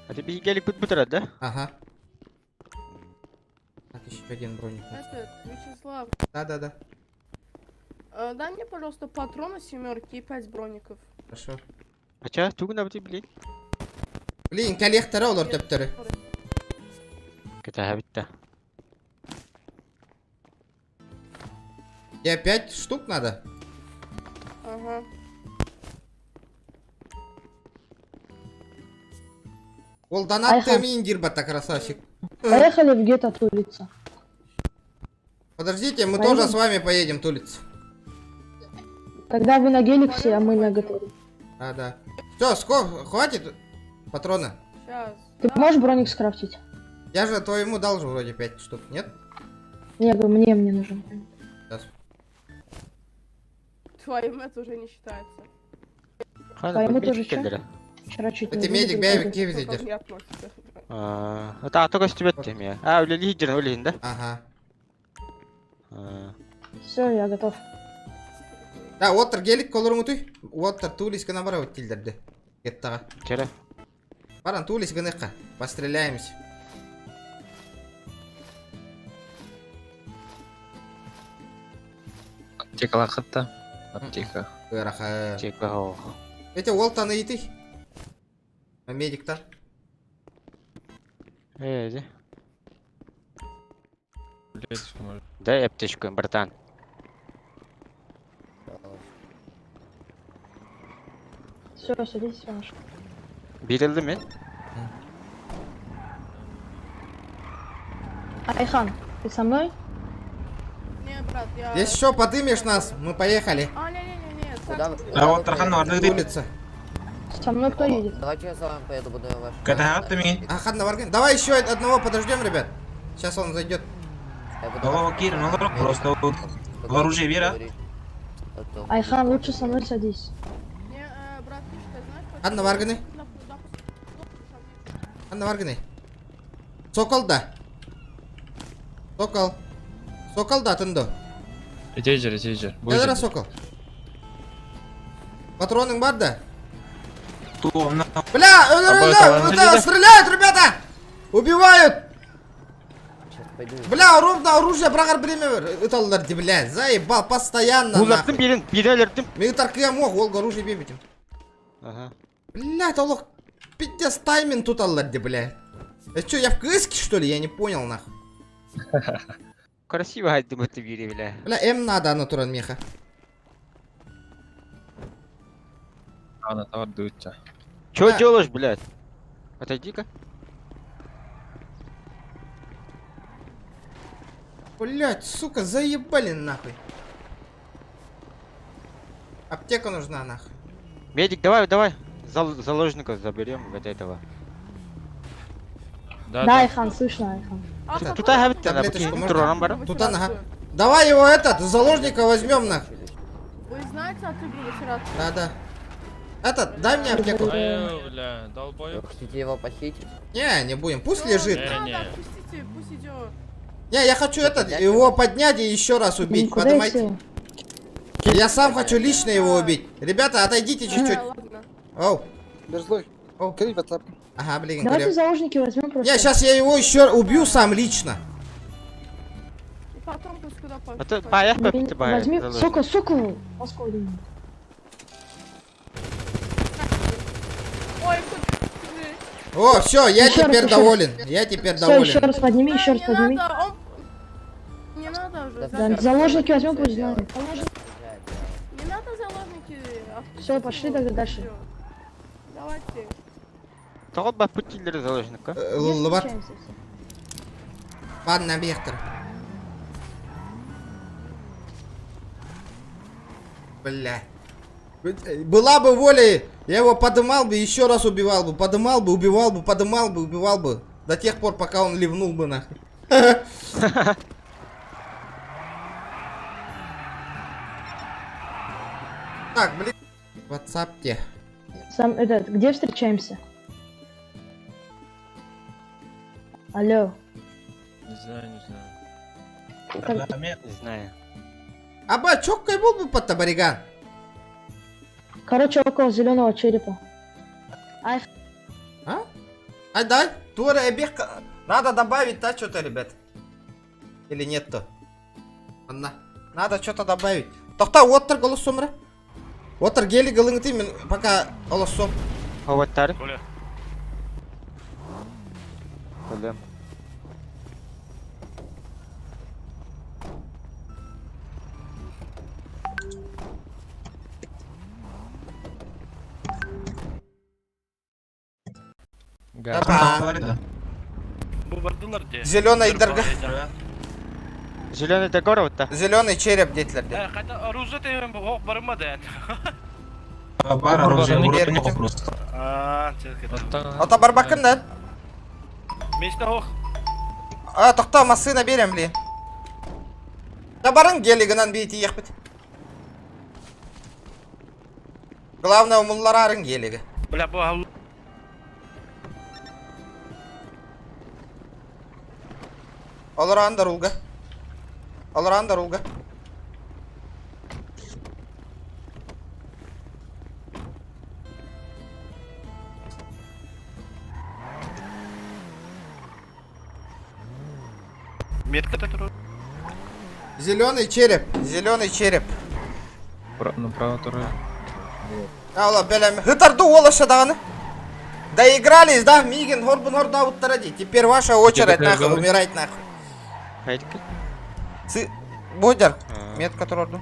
А ты гелик будет да? Ага. Так, еще один броник. Этот, Вячеслав, Да-да-да, дай мне, пожалуйста, патроны семерки и 5 броников. хорошо. А ча, тугу на блин. Блин, коллектора олар төптөрү. Кета битте. Тебе 5 штук надо? Ага. Ол донат Айхан. миндир батта, красавчик. Поехали в гетто тулиться. Подождите, мы Поедем? тоже с вами поедем тулиться. Тогда вы на Геликсе, а мы на ГТР. А, да. Все, сколько? Хватит патрона? Сейчас. Ты можешь броник скрафтить? Я же твоему дал же вроде 5 штук, нет? Не, говорю, мне нужен. Сейчас. Твоим это уже не считается. Твоему тоже чё? Вчера чуть не Это убили медик, друг бэйби, друга. киви Только мне относится. А, только с тебя теме. А, уля лидер, уля, да? Ага. Все, я готов. Да, оттар гелик колорун туй. Оттар тулис гына бара өттилдерди. Кеттага. Кере. Баран тулис гыныкка. Постреляемся. Аптека лақытта. Аптека. Ыраха. Аптека ох. Эти ол таны ити. Медиктар. Э, ди. Блять, может. Дай аптечку, братан. Все, садитесь в машину. Берилди ми? Айхан, ты со мной? Не, брат, я... Если что, подымешь нас, мы поехали. А, не-не-не, Куда вы- А вот Тархан Улица. Со мной кто едет? Давайте я с вами поеду, буду ваш. А, хадна варгин. Давай еще одного подождем, ребят. Сейчас он зайдет. Просто оружие вера. Айхан, лучше со мной садись. Не, братишка, знаешь, Хадна варгины. Хадна варгины. Сокол да. Сокол. Сокол да, тындо. Этежер, этежер. Кедера сокол. Патроның бар да? Бля, э, э, стреляют, ребята! Убивают! Бля, ровно оружие брагар время ыталлар, бля, заебал, постоянно, Булаттым нахуй. бирин, бирелердим. Мен таркыя мог, ол оружие бебетим. Ага. Бля, толок, пиздец тайминг тут аллар, бля. Это что, я в КСке, что ли? Я не понял, нахуй. Красиво хайдым это бири, бля. Бля, М надо, ана туран меха. Ана товар дутча. Чё Да. делаешь, блядь? Отойди-ка. Блять, сука, заебали нахуй. Аптека нужна, нахуй. Медик, давай, давай. Заложников заберем вот этого. Да, Да, Айхан, слышно, Айхан. А Тут ага Таблеточку можно? туран бар. Тут ага. Давай его этот, заложника возьмем нахуй. Вы знаете отыгрывать рацию? Да, да. Этот, дай мне аптеку. Бля, долбоёб. Вы хотите его похитить? Не, не будем. Пусть лежит. Не, не. Отпустите, пусть идет. Не, я хочу этот, его поднять и еще раз убить. Куда Поднимайте. идти? Я сам хочу лично его убить. Ребята, отойдите чуть-чуть. Оу. Берзлой. Оу. Кири WhatsApp. Ага, блин, Давайте говорю. заложники возьмем просто. Не, сейчас я его еще убью сам лично. И потом пусть куда А то поехали, Возьми, сука, сука, Москву. Ой, О, все, я Еще раз, теперь еще доволен. Я теперь Все, еще доволен. раз подними, еще раз подними. надо, он... Не надо уже. Да, заложники возьмем, пусть знают. Не надо заложники. Все, пошли тогда дальше. Давайте. Тоҕо баппыт киллери заложника. Э, Лыбат. Встречаемся все. Ладно, Вектор. Бля. Была бы воля, я его подымал бы, еще раз убивал бы, подымал бы, убивал бы, подымал бы, убивал бы. До тех пор, пока он ливнул бы нахуй. Так, блин. В WhatsApp те. Сам этот, где встречаемся? Алло. Не знаю, не знаю. Так, Не знаю. Аба, чоккай был бы под табариган. короче, около зеленого черепа. Ай, А? Ай, дай. Тура эбех. Надо добавить, да, что-то, ребят? Или нет-то? Анна. Надо что-то добавить. Тохта, оттыр голосом, Оттыр гели голыңты мен пока голосом. Аватар. Коля. Коля. Опа. Бу бардылар де. Зеленый дорога. Зеленый догор вот Зеленый череп детлерде. Э, Хотя оружие ты ох барымады. А, Ата барбакын да. Месте ох. А, тохта машина берем, блин. Да барын гелигынан бейти ехпит. Главное, умуллар арын гелиги. Бля, бу ал- Олар андар улга. Олар андар улга. Метка тату. Зеленый череп, зеленый череп. Направо второй. Алла, белем. Хытарды олаша дағаны. Доигрались, да? Мигин, Горбун, Горда, уттаради. Теперь ваша очередь, такая нахуй, говорю. умирать, нахуй. Хайдик. Цы... Бодер. Метка турорду.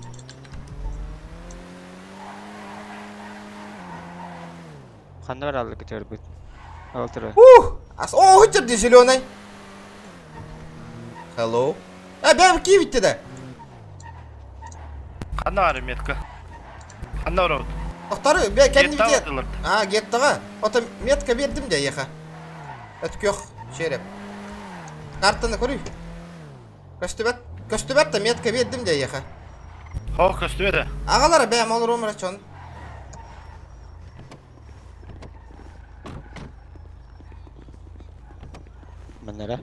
Ханна бар алды көтөр бит. Алтыры. Ух! Ас... О, хытырды зеленый. Hello. А, бәм кивитті да. Ханна бар метка. Ханна бар. Тоқтары, бә, кәдімгі Гетта де- алдылар. А, геттаға. Ота метка бердім де, еха. Өткөх череп. Картаны көрей. Көстүбәт, көстүбәт та метка бердім де, еха. Ох, көстүбәді. Ағалары бәм олар өмірі чон. Маннара.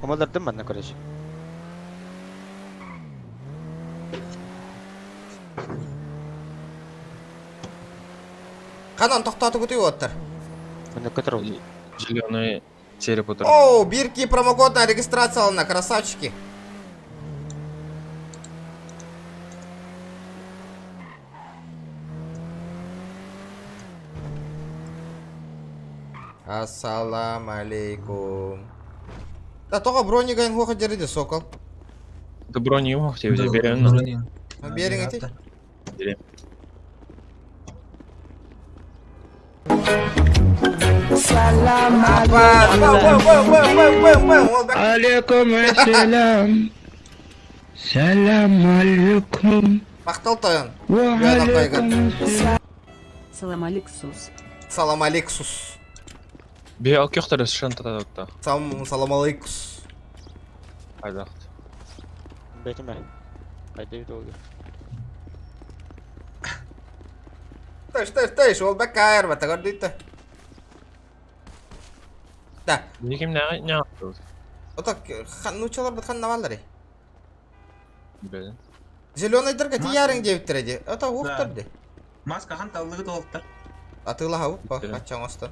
Омалардым манна короче. Қанан тоқтатып күтіп оттыр. Манна көтөр. Зеленый череп утыр. Оу, бирки промокод на регистрация алына, красавчики. Ассалам алейкум. Да тоға бронигайн хоха жерде сокол. Да брони ему тебе берем. Берің эти. Берем. Алейкум ассалам. Салам алейкум. Мақтал тойын. Салам алексус. Салам алексус. Бе алкехтар шантата. Сам салам алейкус. Айдахт. Бетиме. Хайда итоге. Тыш, тыш, тыш, ол бэккэ бата көрдүйттэ. Да. Никим не не Ото нучалар бут ханна баллары. Бе. Зеленыйдарга тиярың диэбиттэрэ дии. Ото уохтар ди. Маска хан таллыгы толуктар. Атыылаһабыт ба, хаччаҥ остон.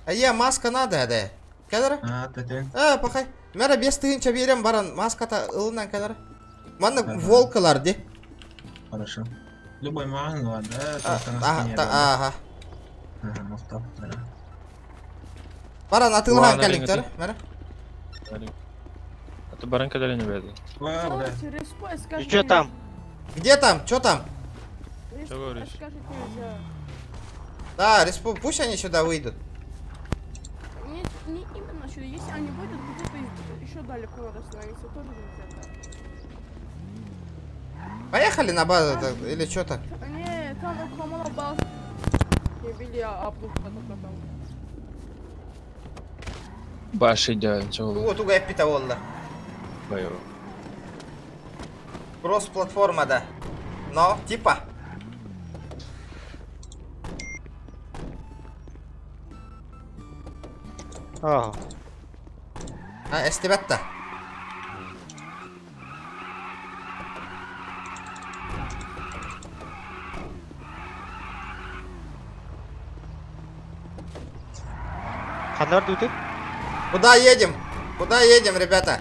Айя, маска надо, да. Кэлэр? А, тэтен. А, пахай. Мэра 5000 биэрэн баран маската ылынан кэлэр. Манна волкалар ди. Хорошо. Любой маҕан ладно. Ага. Баран атыылаһан кэлиҥтэр. Мэра. А то баран кэлэрин бэрди. И чё там? Где там? Чё там? Что говоришь? Да, респу... пусть они сюда выйдут. Не, не именно сюда. Если они выйдут, где-то еще далеко надо остановиться, тоже нельзя так. Поехали на базу так, или что так? Не, там около баз. Не били, а плохо там. Баш идеально, чего Вот угай пита олла. Баю. Кросс платформа, да. Но, типа. А. А, эстебетта. Ханар дуты? Куда едем? Куда едем, ребята?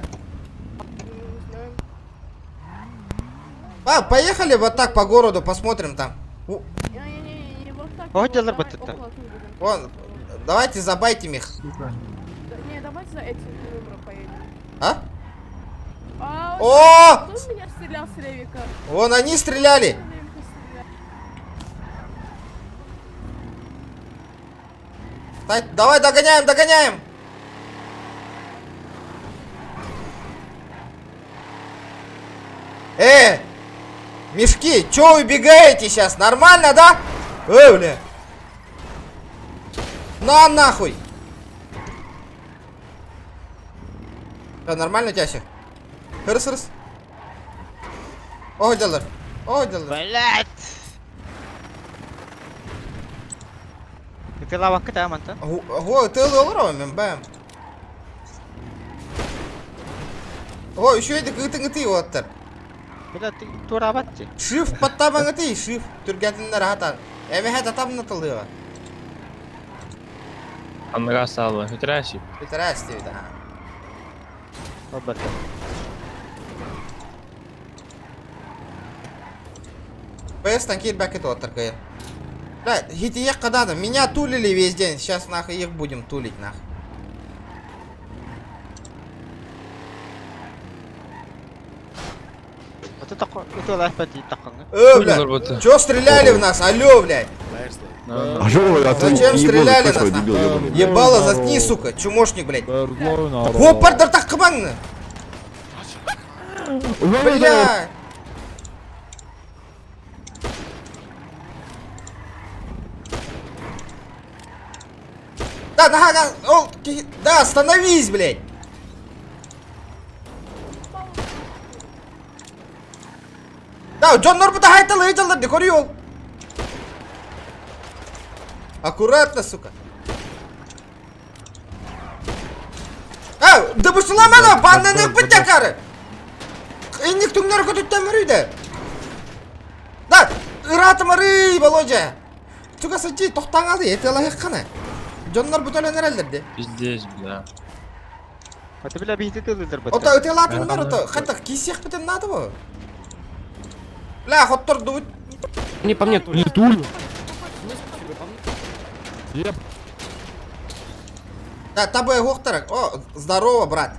А, поехали вот так по городу, посмотрим там. У- Не-не-не, вот так. О, вот, делар давай бытыта. около тут будем. Вон, давайте забайтим их. Да, Не, давайте за этим номером поедем. А? А, О! Кто в меня стрелял с Ревика? Вон они стреляли. С Ревика стрелял. Тай- Давай догоняем, догоняем. Э, мешки, чё убегаете сейчас? Нормально, да? Э, бля. На нахуй. Да, нормально у тебя все? Раз, раз. О, делар. О, делар. Блять! Ты лава кыта манта? Го, ты лолро, мен бэм. О, еще это кытың ты оттар. Бля, ты турабатчы. Шиф паттабаңы ты, шиф. Түргәтиннер хатан. Эме хат атамны тылыга. Анныга салы. Хүтәрәши. Битерәс диде. Албатта. ПС танкир бәкет оттар кайыр. Да, хитиек кадада. Меня тулили весь день. Сейчас нахуй их будем тулить нахуй. Это такой, это лайф пати такой. Э, бля, чё стреляли в нас? Алло, блядь. А что вы, а ты Зачем ебло стреляли такой, нас? дебил нахуй? ебаный? Ебало, заткни, сука, чумошник, блядь. Хоппар тахкыбаңны. Бля. Да, да, да, ол, да, остановись, блядь. Да, Джон Норбута хайтал, ыйдалар, декорил. Аккуратно, сука. А, да бушламана, баннаны бытякары. Инник түңнөр көтүттен мөрүйдө. Да, ыратымары, Володя. Сука, сачи, тоқтаң алды, эте лайық қана. Жоннор бүтөлөнөр элдерди. Пиздец, бля. А ты бля бихти тылдыр бытта. Ото өте латындар, ото, хатта кисех бітен надо бу. Бля, хоттор дубут. Не по мне Не тулю. Еб. Да, табы хоқтарак. О, здорово, брат.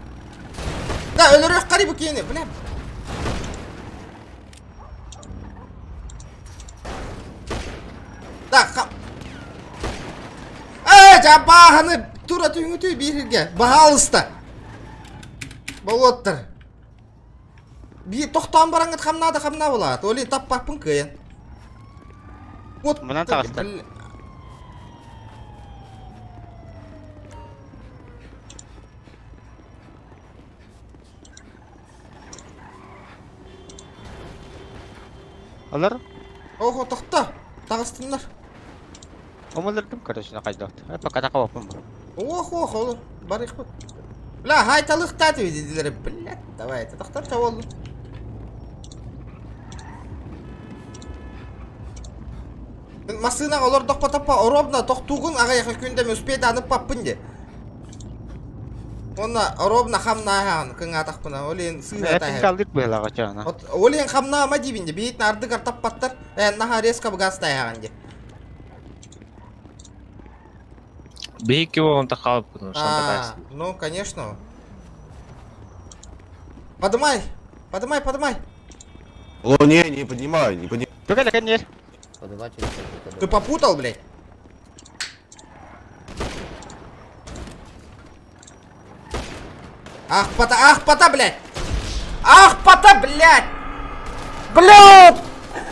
Да, өлөрөх қари бу кейini, бля. Да, ха. Эй, жабаханы тура түңүтүй бирге. Баалыста. Болоттар. Би тоқтан бараңыт хамнады хамна болады. Оли таппаппын кыйын. Вот. Мынан тағысты. Бля. Олар? Ого, тохто. Таҕыстыннар. Омолордум, короче, хайдах. Пока такого пым. Ох, ох, ол барыхпыт. Бля, хайталыктаат виделер, блядь, давай, это тохтор чавол. Массыына олордохпо таппа оробна тохтуугун аҕайаха күндэм успейдаанып паппын де. Онна оробна хамнааһаан кыҥаатахпына, ол иһин сыыһа Эпин таһа. калдык быһылаҕа чаана. Ол иһин хамнаама диибин де, биит ардыгар таппаттар, наха резко газ тайаҕан де. Бейки он тахал, потому что А, ну, конечно. Подымай, подымай, подымай. О, не, не поднимай, не поднимай. Поднимать или что-то? Ты попутал, блядь? Ах, пота, ах, пота, блядь! Ах, пота, блядь! Блядь!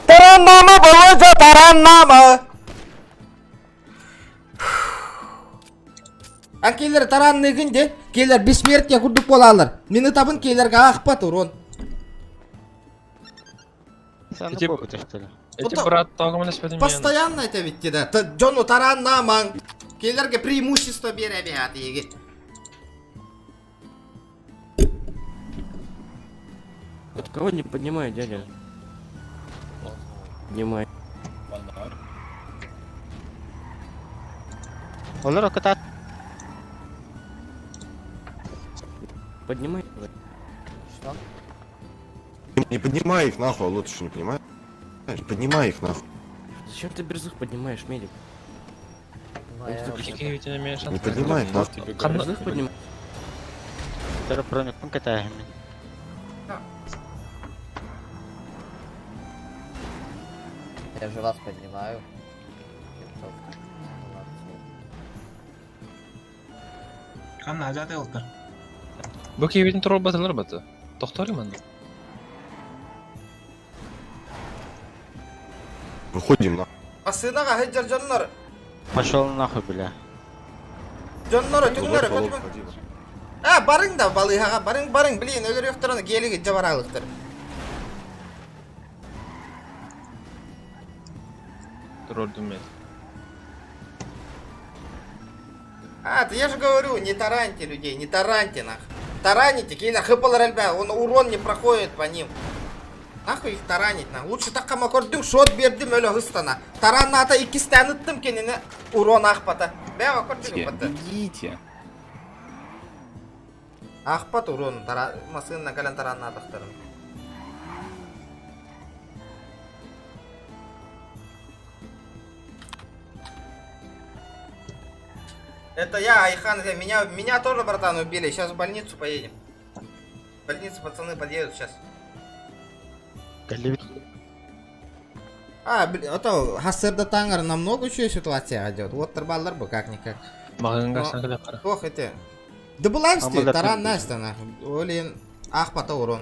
Тараннама, Володя, тараннама! А кейлер таранныгын де, кейлер бессмертие курдук болалар. Мені табын кейлерге ахпат урон. Эти, эти брат Постоянно это ведь да. Джону тараннаман. Кейлерге преимущество бере егит. От кого не поднимай, дядя? Поднимай. Олар оката. Поднимай. Что? Не поднимай их нахуй, алло, ты что, не понимаешь? Не поднимай их нахуй. Зачем ты берзых поднимаешь, медик? Не поднимай их нахуй. Берзых поднимай. Я же вас поднимаю. Бу кибитин туруп батылар баты. Тохтор иман. Выходим нахуй. Асынаға хеджер жоннор. Пошел нахуй, бля. Жоннор өтүңнөр көтүмө. А, барың да балыйхаға, барың, барың, блин, өлөр yoктор аны гелиге жабаралыктыр. Турордум мен. А, ты я же говорю, не тараньте людей, не тараньте нах. Тараните, кейна хыпалар әлбә, он урон не проходит по ним. Нахуй их таранить на. Лучше таккама көрдүң, шот бердим өлө хыстана. Таранната иккистен ыттым кенене урон ахпата. Бәға көрдүң баты. Бегите. Ахпат урон, тара масынна кален таранна тахтарым. Это я, Айхан, меня тоже, братан, убили. Сейчас в больницу поедем. В больницу пацаны подъедут сейчас. А, блин, а то Хасырда Тангар намного еще ситуация идет. Вот тарбаллар бы как-никак. Ох, это. Да была таран Настя, нахуй. Олин, ах, потом урон.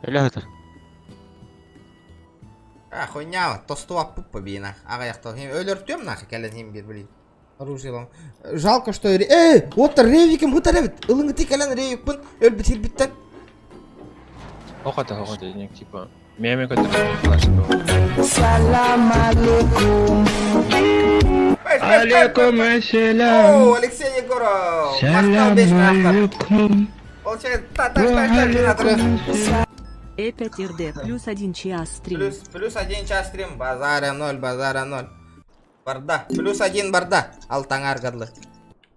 Өлө А, хуйня, тостуа пупа бина. Ага, я хто. Өлөртөм нахуй, кэлен хим бир, блин. Оружие лом. Жалко, что... Эй, вот ревиким хутаревит. Ылыңы кэлен ревик пын. Өлбүт хирбиттен. Охота, охота, не типа. Меме көтөр. Салам алейкум. Алейкум ассалям. О, Алексей Егоров. Салам алейкум. Получает та та та та Э5 РД плюс 1 час стрим. Плюс 1 час стрим. Базара 0, базара 0. Барда. Плюс 1 барда. Алтаңар гадлы.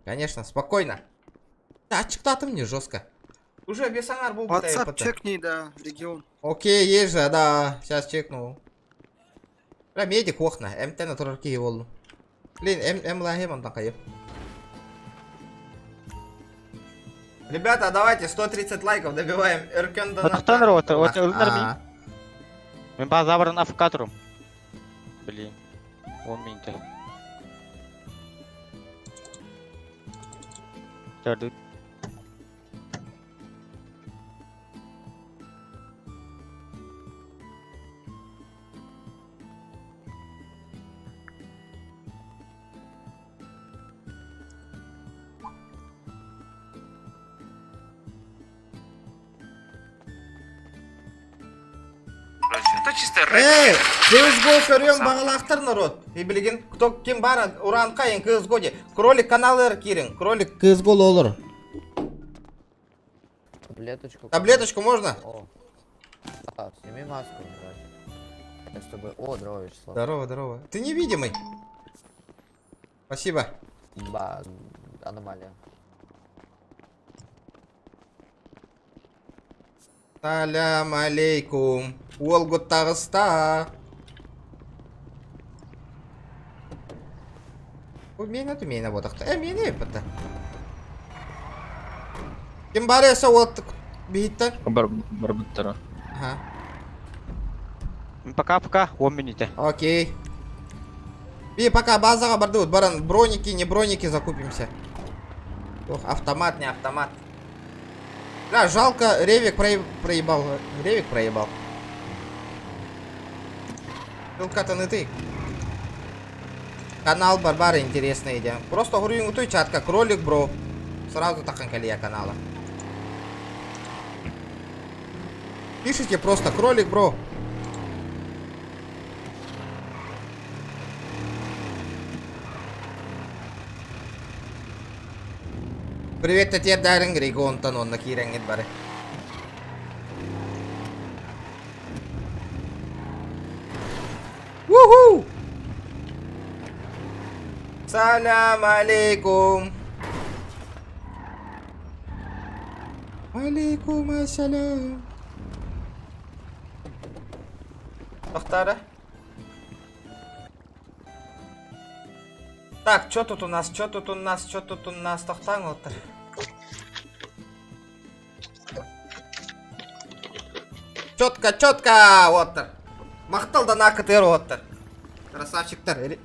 Конечно, спокойно. Да, ачыктатым не жестко. Уже без аңар был WhatsApp чекни, да, регион. Окей, есть же, да. Сейчас чекну. Бля, медик охна. МТ на турарки болду. Блин, М лагем он такой. Ребята, давайте 130 лайков добиваем. Эркен Отохтонор вот, вот ылынар мин. Мен базабран афкаторум. Блин. Он минте. Төрдү. Это чисто рэп. Эй, CSGO көрүөн баҕалаахтар народ. И билигин кто ким баар ураанхайын CSGO де. Кролик каналыгар киириҥ. Кролик CSGO олор. Таблеточку. Таблеточку можно? О. Да, сними маску, брат. Я с тобой. О, здорово, Вячеслав. Здорово, здорово. Ты невидимый. Спасибо. Ба, аномалия. Салям алейкум. Уолгут таҕыста. Бу миэнэ ту миэнэ буотахта. Э миэнэ эппэтэ. Ким баар эсэ уот биһиттэн? Бар барбыттара. Ага. Пока-пока, 10 минуте. Окей. И пока базаҕа бардыбыт баран броники, не броники закупимся. Ох, автомат, не автомат. Да, жалко, Ревик проебал. Ревик проебал. Ссылка-то не ты. Канал Барбара интересная идея. Просто говорю, той чатка, кролик бро. Сразу тахан калия канала. Пишите просто кролик бро. Привет, Татьяна Дарин, Григонтон, он на киирэн бары. Уху! Салям алейкум! Алейкум ассалям. Тохтара. Так, что тут у нас, что тут у нас, что тут у нас, тохтааҥ уолаттар. Четко, четко, уолаттар. Махтал да накытыр уолаттар. Красавчиктар.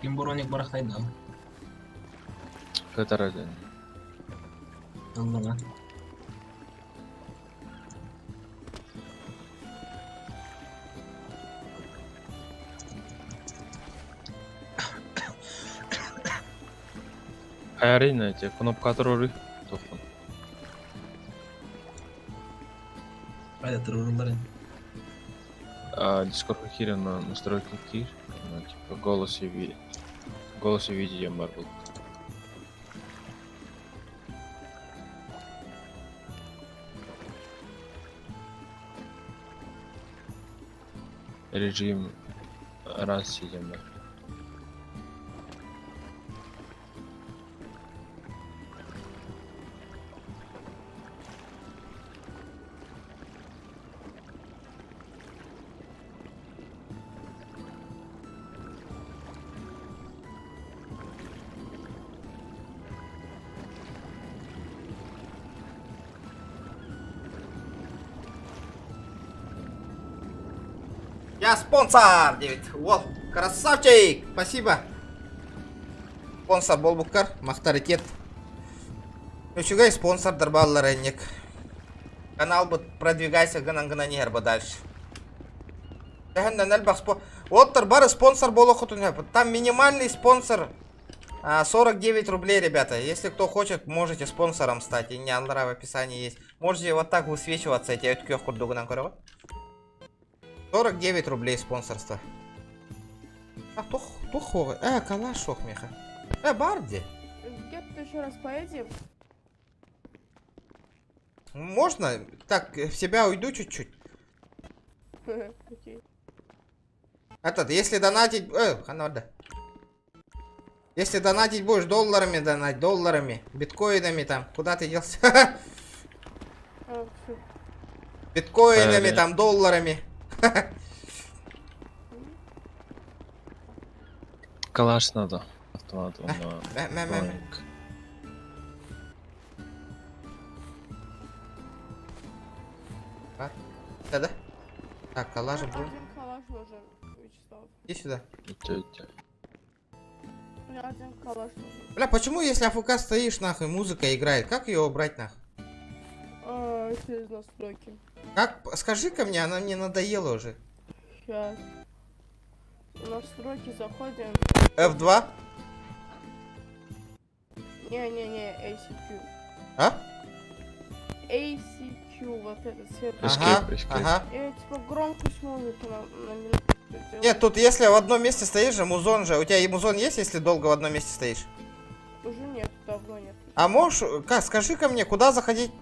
Ким броник барахтайда? Катараден. Аллаға. Арина, эти кнопка тролли. Тоқтон. Қайда троллары? А, Discord кир на настройки кир, ну, типа голос и ви... Голос и видео Marvel. Режим раз сидим. Я спонсор, Дэвид. Уол, красавчик! Спасибо. Спонсор буолбуккар, махтаритет. Үчүгэй спонсордар бааллар энник. Каналбыт продвигайся гынан гынан иһэр бу дальше. Тэһэннэн элбэх спо... Уолаттар бары спонсор буолуоххутун Там минимальный спонсор 49 рублей, ребята. Если кто хочет, можете спонсором стать. И не в описании есть. Можете вот так высвечиваться эти өткөх курдугунан көрөҕүт. 49 рублей спонсорство. А туох туох Э, калаш суох миэхэ. Э, баар дии. Где еще раз поедем? Можно? Так, в себя уйду чуть-чуть. Окей. Этот, если донатить... Ханорда. Если донатить будешь долларами донать, долларами, биткоинами там. Куда ты делся? А, всё. Биткоинами Да, там, долларами. Калаш надо. Автомат, он Мә, мә, мә, мә. броник. А? Да, да. Так, калаш, бро. Один калаш нужен, Вячеслав. Иди сюда. Иди, иди. Мне один калаш нужен. Бля, почему если АФК стоишь, нахуй, музыка играет? Как ее убрать, нахуй? А, через настройки. Как? Скажи-ка мне, она мне надоела уже. Сейчас. Настройки заходим. F2? Не-не-не, ACQ. А? ACQ, вот этот цвет. Ага, ага. Я типа громкость музыки на минуту делаю. Нет, тут если в одном месте стоишь же, музон же. У тебя и музон есть, если долго в одном месте стоишь? Уже нет, давно нет. А можешь, как, скажи-ка мне, куда заходить?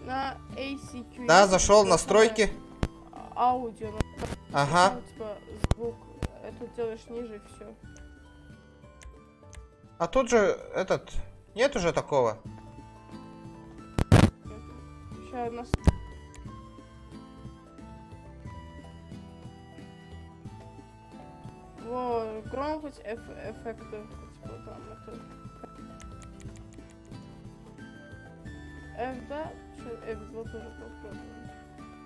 На ACQ. Да, есть зашел, такое настройки. Аудио. Ага. Ну, типа звук. Это делаешь ниже и все. А тут же этот, нет уже такого. Сейчас нас. Во, громкость эффекта. Типа там это. F2, F2 тоже попробуем.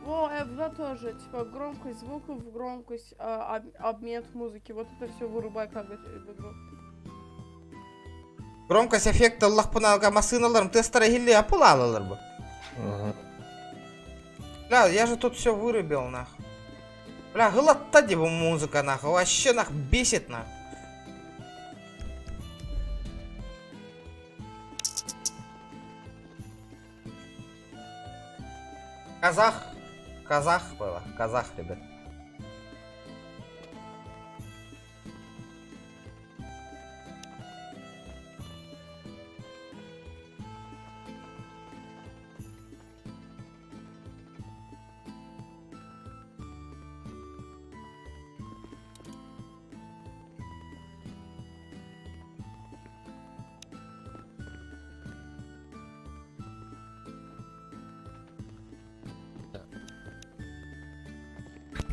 Во, F2 тоже, типа громкость звуков, громкость, обмен музыки. Вот это все вырубай как в игру. Громкость эффекта лахпына масыналарым тестера или апылалалар бы. Бля, я же тут все вырубил, нах. Бля, гылатта бу музыка, нах. Вообще, нах, бесит, нах. Казах. Казах было. Казах, ребят.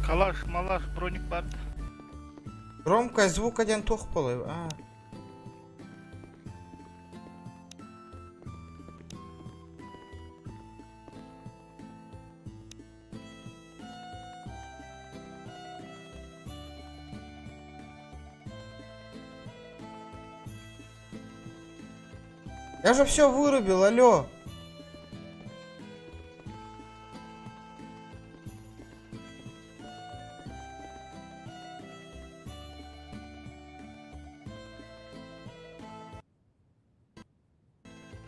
Калаш, малаш, броник бар. Громкость звука один тух полы. А. Я же все вырубил, алло.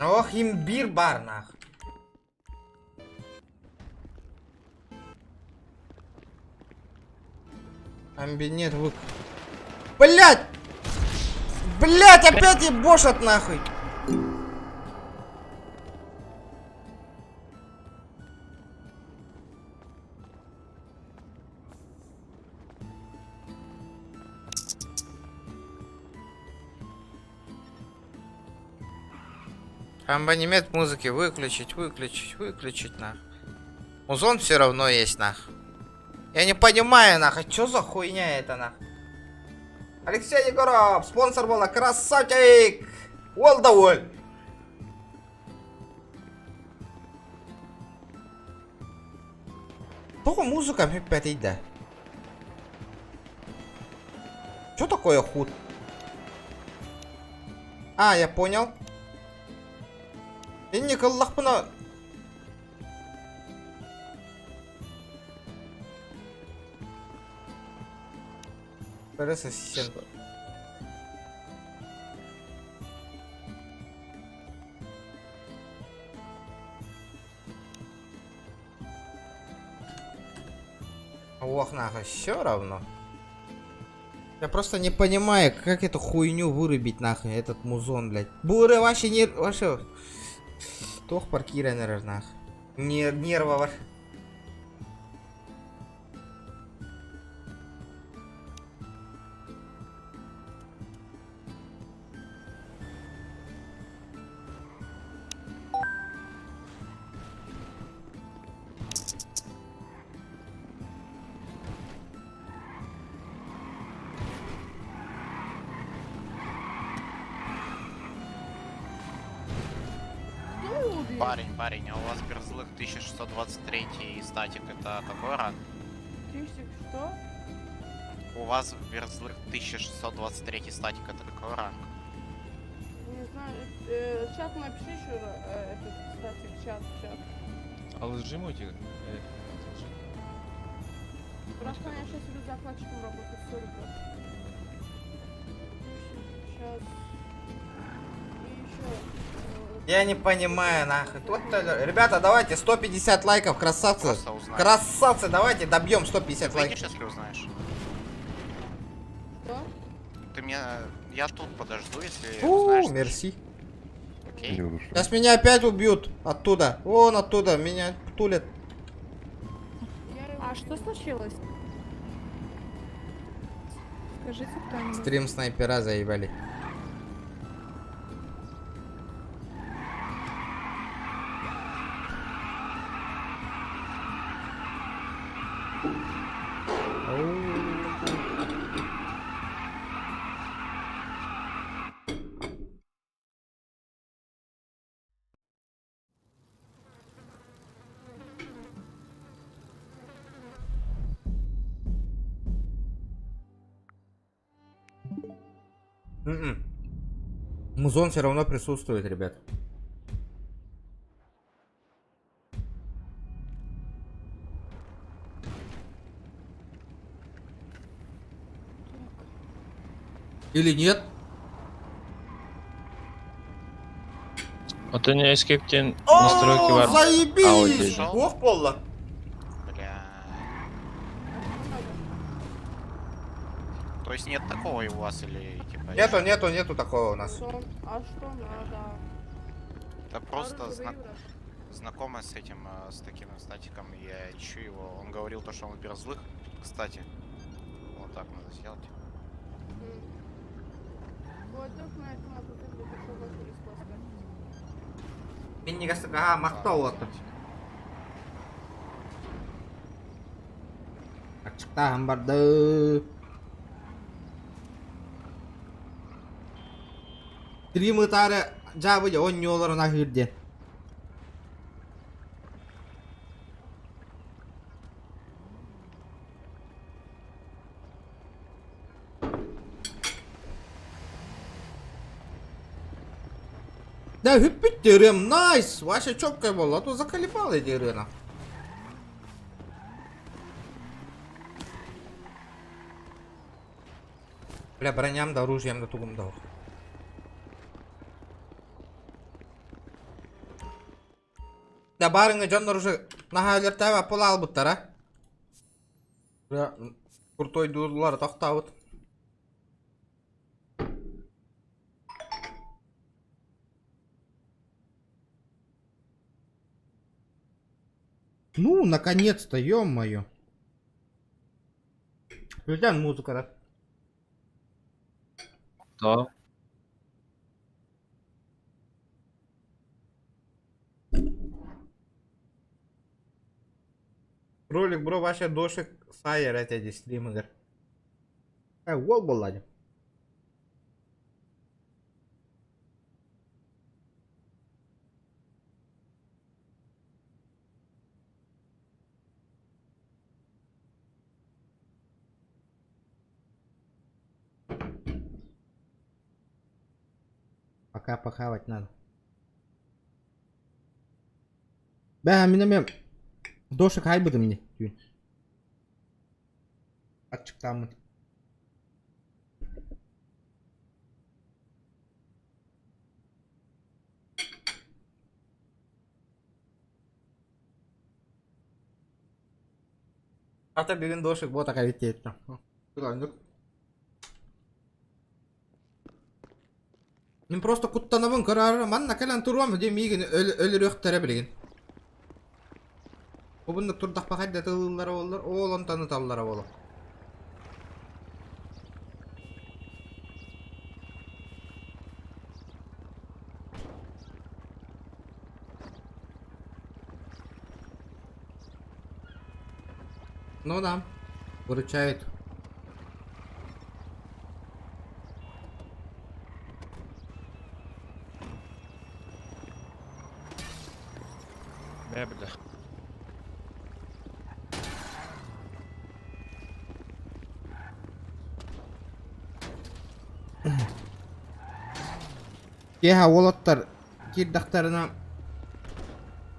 Ох, имбирь бар, нах. Амбинет вык. Блять! Блять, опять ебошат нахуй! Аккомпанемент музыки выключить, выключить, выключить, нах. Музон все равно есть, нах. Я не понимаю, нах, а чё за хуйня это, нах? Алексей Егоров, спонсор была, красавчик! Уол да уоль! Только музыка опять да. Чё такое худ? А, я понял. Инник Аллахпына. ПРС ассистент. Ох, нахуй, все равно. Я просто не понимаю, как эту хуйню вырубить нахуй, этот музон, блядь. Буры вообще не... Вообще... Тох паркира, наверное, нах. Нервовар. Парень, парень, а у вас Берзлых 1623 и статик это какой ранг? Тысяча что? У вас в Берзлых 1623 статик, это какой ранг? Не знаю, чат напиши еще, этот, статик, чат, чат. А лжи мутик? Братан, я сейчас иду закладчиком работать, сори, брат. Сейчас. И еще. Я не понимаю, нахуй. Вот, ребята, давайте 150 лайков, красавцы. Просто узнать. Красавцы, давайте добьем 150 Выйдешь, лайков. если узнаешь? Что? Ты меня... Я тут подожду, если У, узнаешь. мерси. Окей. Сейчас меня опять убьют оттуда. Вон оттуда, меня тулят. А что случилось? Скажите кто-нибудь. Стрим снайпера заебали. М-м. Музон все равно присутствует, ребят. Или нет? Вот они Escape настройки О, вар. заебись! Ауди. Ох, полла. Бля. То есть нет такого и у вас или типа... Нету, нету, нету такого у нас. А что надо? Да просто Оружие знакомый с этим, с таким статиком, я ищу его. Он говорил то, что он берзлых. Кстати, вот так надо сделать. Вот друг на этом Миннигас, махтал Ачыктаһын барды. Стрим ытары жабы онньолорун ахырде. Да, хүппүт найс! Вообще четкая была, а то заколебал эти рына. Бля, броням да оружием да тугум да. Да барыңы жоннор уже нахайлер таба пол албыттар, а? Бля, крутой дуулар токтабыт. Ну, наконец-то, ё-моё. Включаем музыку, да? Да. Ролик, бро, ваша дошик сайер эти стример. Уол был. Пока похавать надо. Бә, мине мен дошик хайбыдым мне. Ачыктамын. Ата бүгін дошик бота кабитте. Мен просто куттанабын көрөр, манна кэлэн туруам де миигин өлөрүөхтэрэ билигин. Обуннук турдах пахайда тылыллара боллар, ол онтаны таллара боло. Ну да, выручает. Бля, бля. Киэһэ уолаттар киирдэхтэринэ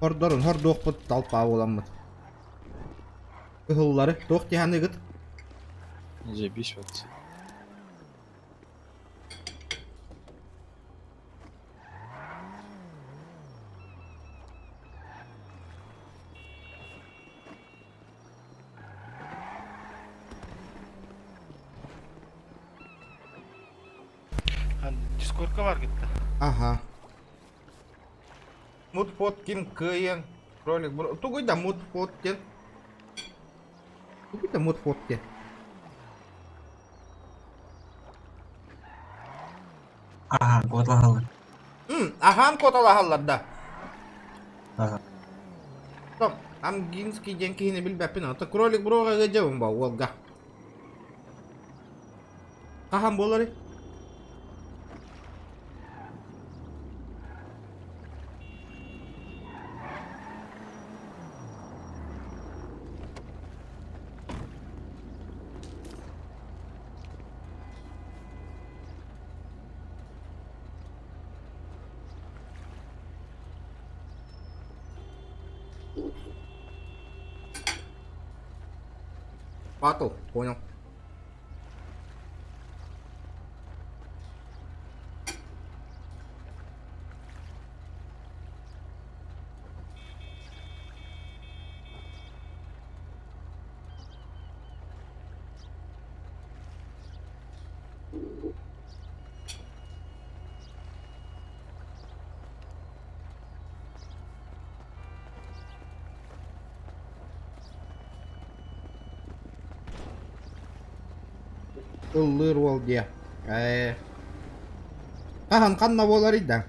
хордорун хордуохпут толпа буоламмыт. Кыһыллары туох дии саныыгыт? Заебись вот. Дискордка бар гитта. Ага. Мутпот ким кыайан кролик бро. Тугуй да мутпот диэн. Тугуй да мутпот диэн. Ага, куоталаһаллар. Ахан куоталаһаллар да. Ага. Том, Амгинский диэн киһини билбэппин, ата кролик броға ыдьабын ба уолга. Хаһан буоларый? Батл, понял. Ыллыыр уол диэ. Ээ. Хаһан ханна буоларый да?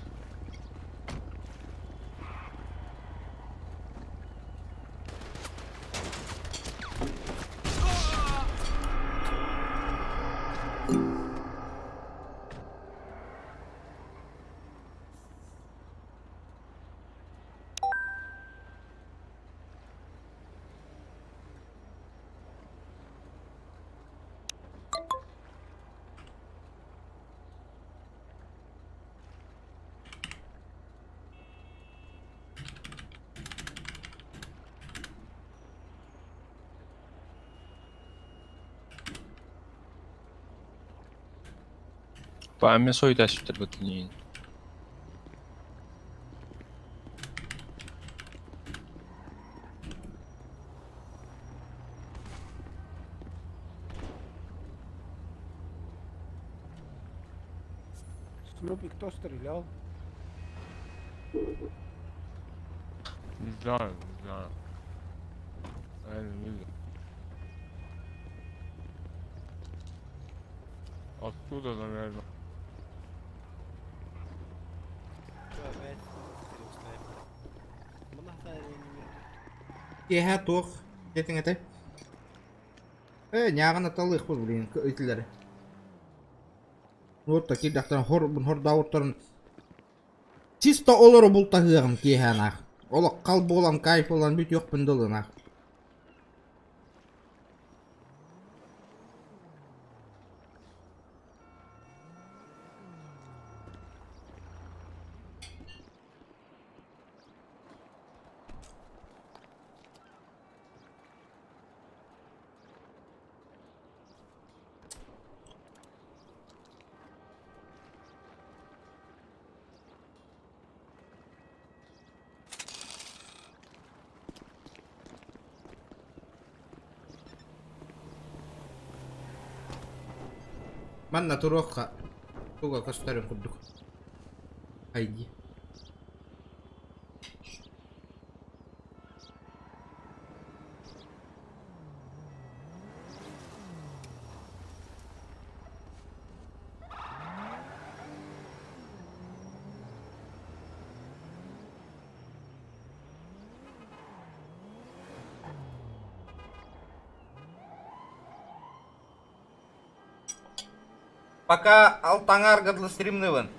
Памя сойта сүтэрбэтин Снупи, кто стрелял? Не знаю, не знаю. Я не видел. Оттуда, наверное. Киэһэ туох диэтиҥ этэй? Ээ, ньааҕын аталыахпыт блин, итилэри. Вот такие дьахтар хор хордаабыттарын чисто олору бултаһыаҕым киэһэнаах. Олох хал буолан кайф ылан бүтүөхпүн дылынаах. Манна туруохха туга көстөрүн курдук. ID. Пока Алтаңар стримнывын.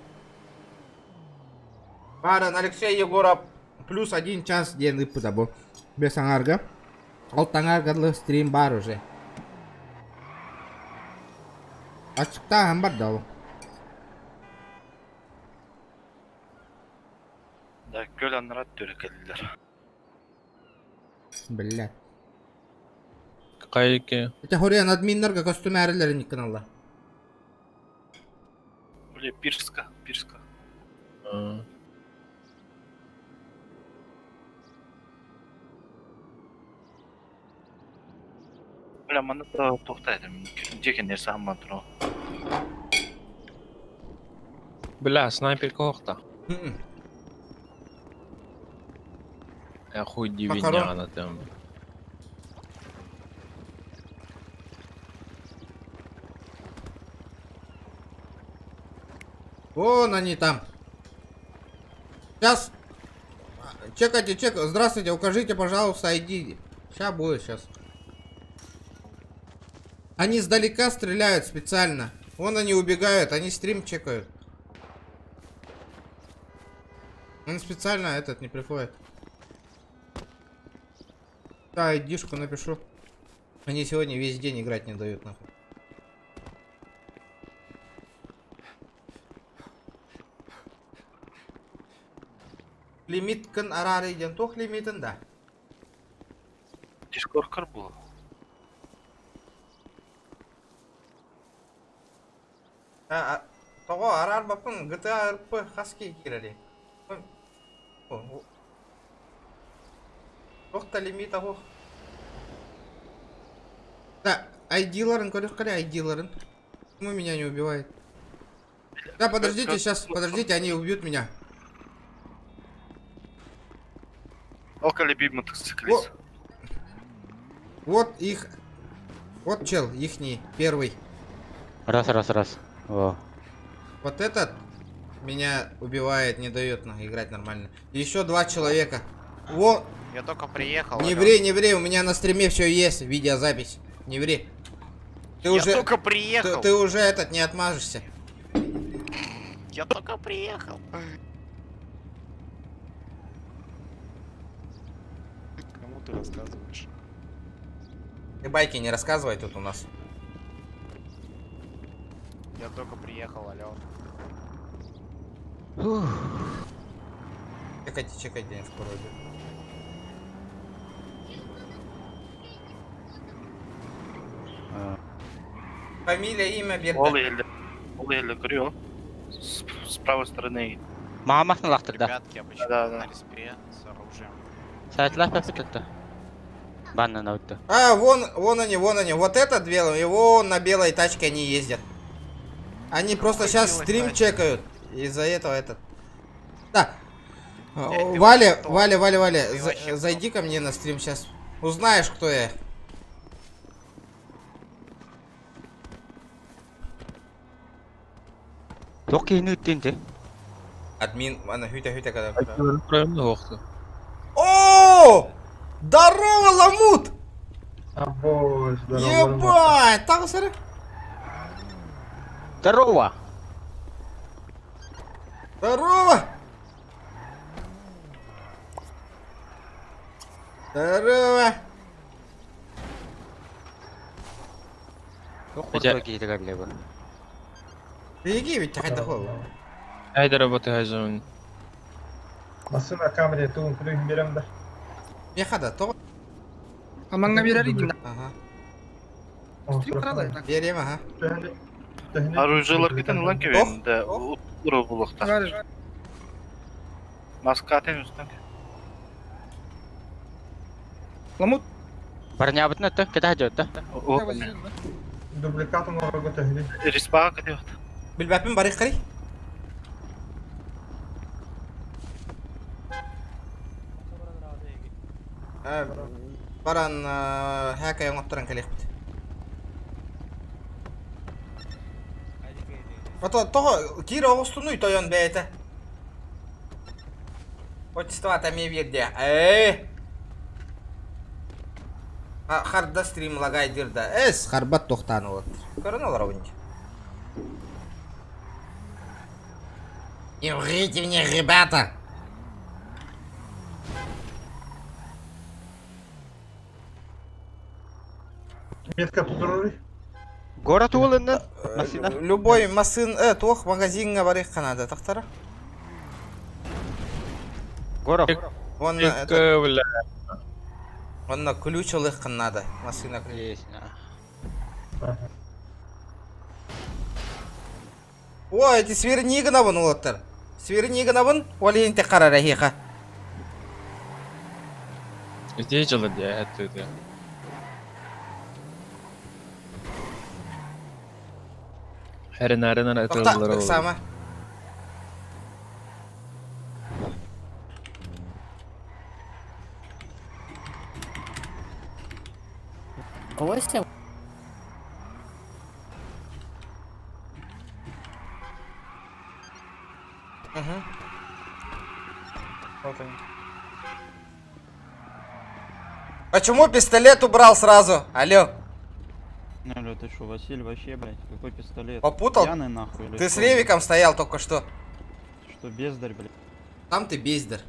Баран Алексей Егоров плюс один час диэн ыппыта бу. Бес аҥарга. Алтаңарга стрим бар уже. Ачыктааһын бар да ол. Били анараа өттүгэр кэллилэр. Бля. Какая Это Хориан админнарга костюмээрилерин иккиналла. Били Пирска, Пирска. Бля, манна туохта этим. Дьиэ кэннигэр саһамман туран. Бля, снайперка охта. Я хуй Макарон. дивиняна там. Вон они там. Сейчас. Чекайте, чек. Здравствуйте, укажите, пожалуйста, ID. Сейчас будет, сейчас. Они сдалека стреляют специально. Вон они убегают, они стрим чекают. Он специально этот не приходит. Да, айдишку напишу. Они сегодня весь день играть не дают, нахуй. Лимит кын арары ден тох лимитин да. Дискоркар было. Тоҕо араар баппын GTA RP хаски киирэрий? Туох да лимит аһуох. Да, айдиларын көрүөх кэрэ айдиларын. Почему меня не убивает? Да, подождите, сейчас, подождите, они убьют меня. Алка любимый мотоциклист. Вот их... Вот чел, ихний, первый. Раз, раз, раз. О. Вот этот меня убивает, не дает на, играть нормально. Еще два человека. Во! Я только приехал. Не алло. ври, не ври, у меня на стриме все есть, видеозапись. Не ври. Ты Я уже только приехал. Ты, ты уже этот не отмажешься. Я только приехал. Кому ты рассказываешь? Ты байки не рассказывай тут у нас. Я только приехал, алло. Чекайте, чекайте, я скоро уйду. Фамилия, имя, Ол Берда. елде. Ол елде көрüyor. С, с правой стороны. Мама лақтырды. Ребятки, а почему Да, вы да. на респе с оружием? Сайтлар пәпітті. Баннан өтті. А, вон, вон они, вон они. Вот этот белый, его на белой тачке они ездят. Они просто сейчас белой стрим тачке? чекают. Из-за этого этот. Да. Э, ты Валя, вообще кто? Валя, Валя, Валя, Ты за- вообще кто? зайди ко мне на стрим сейчас. Узнаешь, кто я. Тоқ кейін өттен те. Админ, ана хүтә хүтә когда. Правильно охта. О! Здорово, Ламут! Ебать, так сыры. Здорово! Здорово! Здорово! Тоқ Хотя- құртой кейді кәрлі бұл. Беги, ведь хотя бы. Айда работы хайзон. Машина камера тугун күлүгүн берем да. Мехада, то. Амаңга берер идим. Ага. Стрим карады. Берем, ага. Оружиелар кетен улан кебен, да, утуру булуктар. Маска атен үстен. Ламут. Барнябытын өтті, кете өтті. Дубликатын орого төһүнү. Респага кетет. Билбәппин барык карый. Баран хәкә оңоттаран кэлиэхпит. Ото того киир оҕустунуй тойон бэйэтэ. Отчествата эмиэ биэрдэ. Ээ. Харда стрим лагайдыр да. Эс харбат тохтаан олор. Көрөн олоробун дии. Не врите мне, ребята! Метка тудурur. Город уолыннан? Машина. Любой масын, туох магазинга барык канада тахтара. Горов. Он это... бля. Он на ключ ылыххын надо. Машина ключ. О, эти сверни гынабын уолаттар. Сверни гынабын, ол иһин харара эһиэхэ. Здесь же ладья, это это. Эрин-эрин Тоқта, ыксама. Костя? Угу. Вот они. Почему пистолет убрал сразу? Алло. Алло, ты что, Василий, вообще, блядь, какой пистолет? Попутал? Пьяный нахуй или Ты с что? Ревиком стоял только что. Что, бездарь, блядь? Там ты бездарь.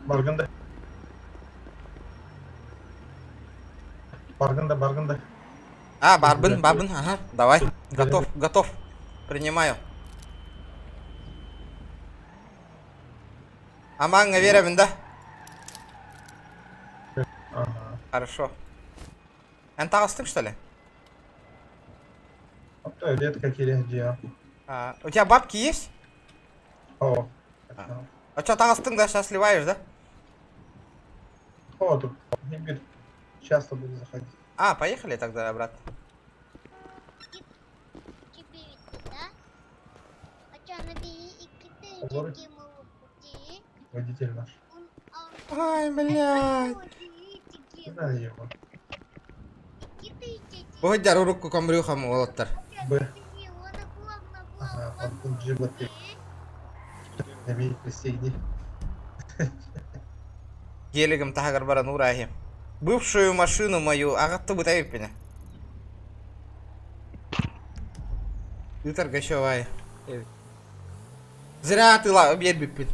Баргында. Баргында, баргында. А, барбын, барбын, ага, давай. Готов, готов. Принимаю. Аманга верим, да? Ага. Хорошо. Эн что ли? Редко где. А, у тебя бабки есть? О. А что, тагыстың да, сейчас сливаешь, да? О, тут не Часто буду заходить. А, поехали тогда обратно. Водитель наш. Ай, блядь. Да, его. Ой, руку комбрюхам уолаттар. Б. Ага, он джиба ты. Пристегни. Гелигім тағыр баран урахи. Бывшую машину мою ағатты бұтай меня. Ытар гашовай. Зря ты ла бербиппин.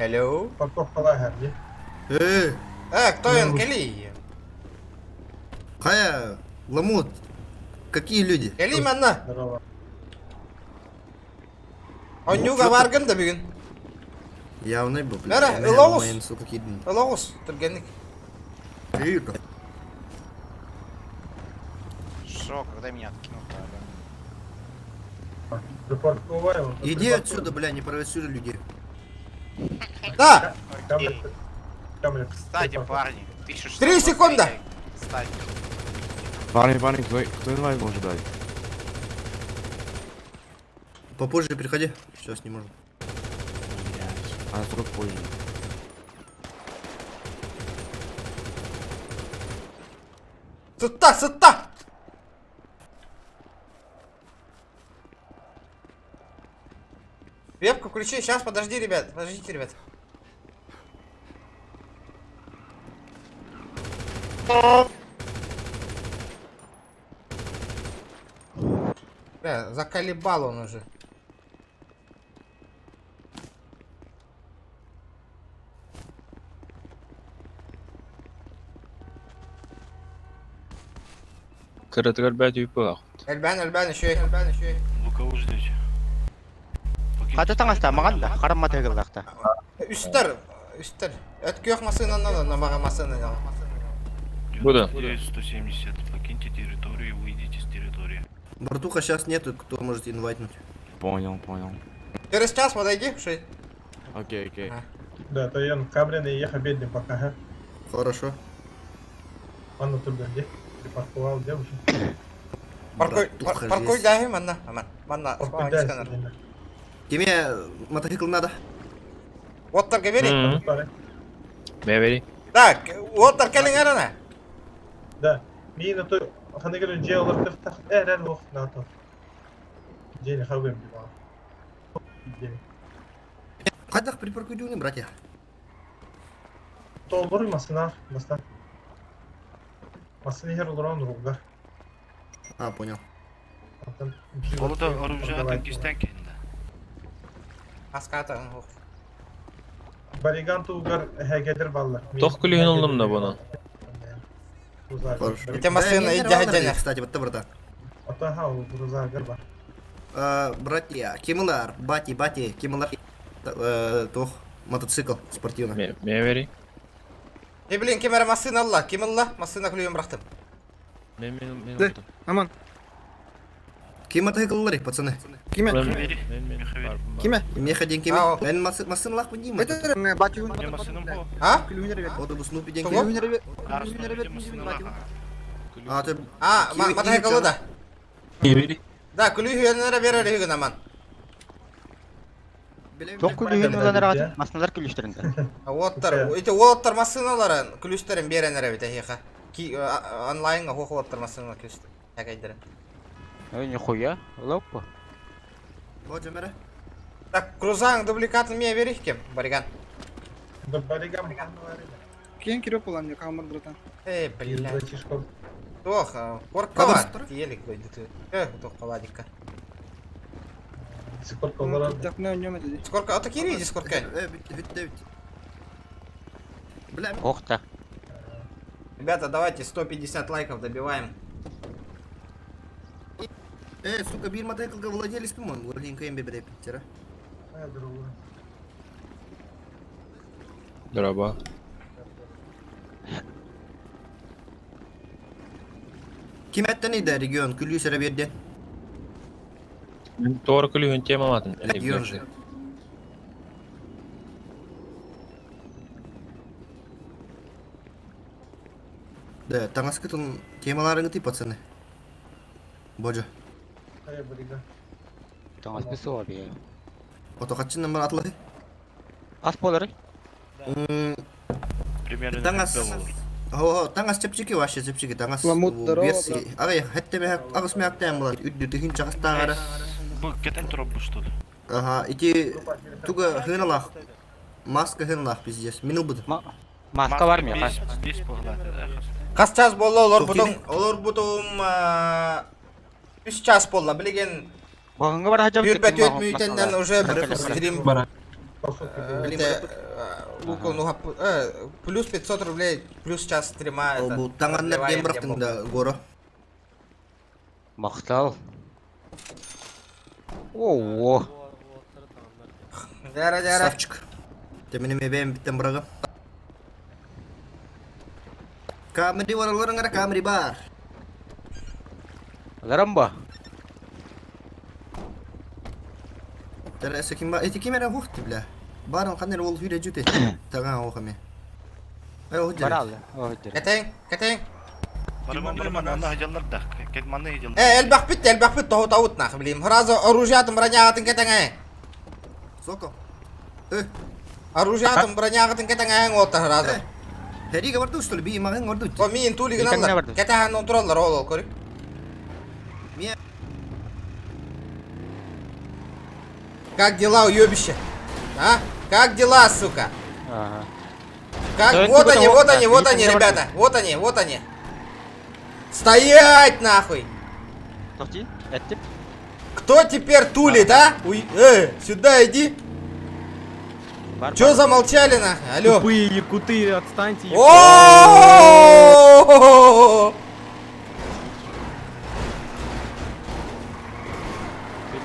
Hello? Парковка лагерь, где? Э, Э, кто он, Кели? Хая, Ламут, какие люди? Кели манна. Здорово. Онюга баргын да бүгін. Явный был, блядь. Бәрі, ылауыз. Моим, сука, кидин. Ылауыз, түргенник. Тихо. Шо, когда меня откинут, алло? Припарковал. Иди отсюда, бля, не провоцируй людей. Да! Окей. Кстати, парни, 1623 Три секунды. Кстати. Парни, парни, кто, кто инвайт может дать? Попозже приходи. Сейчас не можем. А, срок позже. Сытта, сытта! Вебку включи, сейчас, подожди, ребят, подождите, ребят. Бля, заколебал он уже. Кырытыгар бәт үйпі Эльбан, Эльбан, еще, Эльбан, еще. Вы кого ждете? Хата таңаста маған да, қарама тегілдақта. Үстер, үстер. Өткөх машинаны, намаға машинаны. Буду. 170. Покиньте территорию, выйдите с территории. Братуха сейчас нету, кто может инвайтнуть. Понял, понял. Через час подойди, ши. Окей, окей. Да, то я Кабрин и ехал бедный пока, ага. Хорошо. Он оттуда где? Припарковал, где уже? Паркуй, Братуха, паркуй жесть. даһы манна, аман. Манна, Паркуй дай, Тебе мотоцикл надо? Оттар бери. Бери. Так, оттар келиң арана. Да. Мин ото ханыгар дьиэ олортохтох эрэр ох НАТО. Дьиэни хабым дива. Хайдах припаркуйдууну, братья? Толбор масына баста. Масына иһэр олорон ругар. А, понял. Ол да оружие кистен кенде. Аската. Бариган тугар хэгедер баллар. Тох күлүһүн ыллым да буну. Ити массыына иддьэһэ Кстати, вот братан. Ата ха грузагар бар. Братья, кимылар, бати, бати, кимылар, тох, мотоцикл спортивный. Мевери. Э, блин, ким эрэ массыына ылла? Ким ылла? Массыына күлүүһүн бырахтым. Мен мен мен ылдым. Аман. Ким мотоцикллары, пацаны? Киме? Киме? Меха ден киме? Мен масын лах бу дим. Это бати А? Автобус ну пиден Того? А, ты... А, мотоцикл да. Да, күлүүһүн эрэ берер үһүгүн аман. Тох күлүһүн ылан эрэ масыналар күлүстэрин. Уоттар, ити уоттар массыыналарын күлүүстэрин биэрэн эрэ бит эһиэхэ. Ки онлайнга хуох уоттар массыына күлүстэр. Хакайдары. Ой, нихуя, лоппа. Вот жамера. Так, крузаң дубликатын мне бери кем, Бариган. Да бариган. Кем кирип буолан я камер братан. Эй, блядь. Тох, коркала. Елик дойду. Э, тох каладика. Так, не нем это. Сколько? А так иди, сколько? Бит, бит. Бля. Охта. Ребята, давайте 150 лайков добиваем. Сука, бир мотоциклга владелец, по-моему, Линка МБ бит, Драба. Ким әттен иде регион күлүү сәрә берде. Мен Тор күлүһүн темалатын. Регион же. Да, таңаскытын темаларыңы ты, пацаны. Божа. Таңас бисо би. Ото качыннан бар атлы. Ас болары. Примерно Таңас. Хо, таңас чепчики вообще чепчики таңас. Ламут, здорово, Версии. Ага, хәтта мә агыс мә актан була. Үддү тыгын чагыстагара. Бу кетен туруп что ли? Ага, ити туга хыналах. Маска хыналах пиздец. Минул буду. Маска бар ми? Здесь погнать. Кас час болла олар бутум, олар бутум 3 час болла, билеген. Багыңга бар хажам. Бир бет өт мүйтенден уже стрим Лука, ну, плюс 500 рублей, плюс час стрима. это, Бу таңаннар продлеваем дем бырактың тему. да горо. Мактал. Оо. Дяра, дяра. Савчик. Ты мене мебем биттен бырагы. Камри вараларыңара камри бар. Ларамба. Тәрәсі ким бар? Эти ким әрі оқты, бля. Барын қанер ол хүре жүте. Таған оқаме. Ай, оқ Бар алды. Ой, Кәтең, кәтең. Манна да. Кет манна хажаллар. Э, элбах бит, элбах бит, тоғыт ауыт нах, блин. Разы оружиятын бронягатын кәтең, э. Соко. Оружиятын бронягатын кәтең, э, оттар разы. Хәриге барды, что ли? Би маған барды. О, мин тулигин Итәңне аллар. барды. Кәтәһән отыралар, ол, ол, көрік. Ме- Как дела, уебище? А? Как дела, сука? Ага. Как? Да Вот это они, вот, вот да, они, вот видите, они, мне ребята. Вот они, вот они. Стоять, нахуй! Тохти, әттип. Кто теперь тулит, а? Уй... Сюда иди. Бар. Чё замолчали, нахуй? Алло. Тупые якуты, отстаньте. О!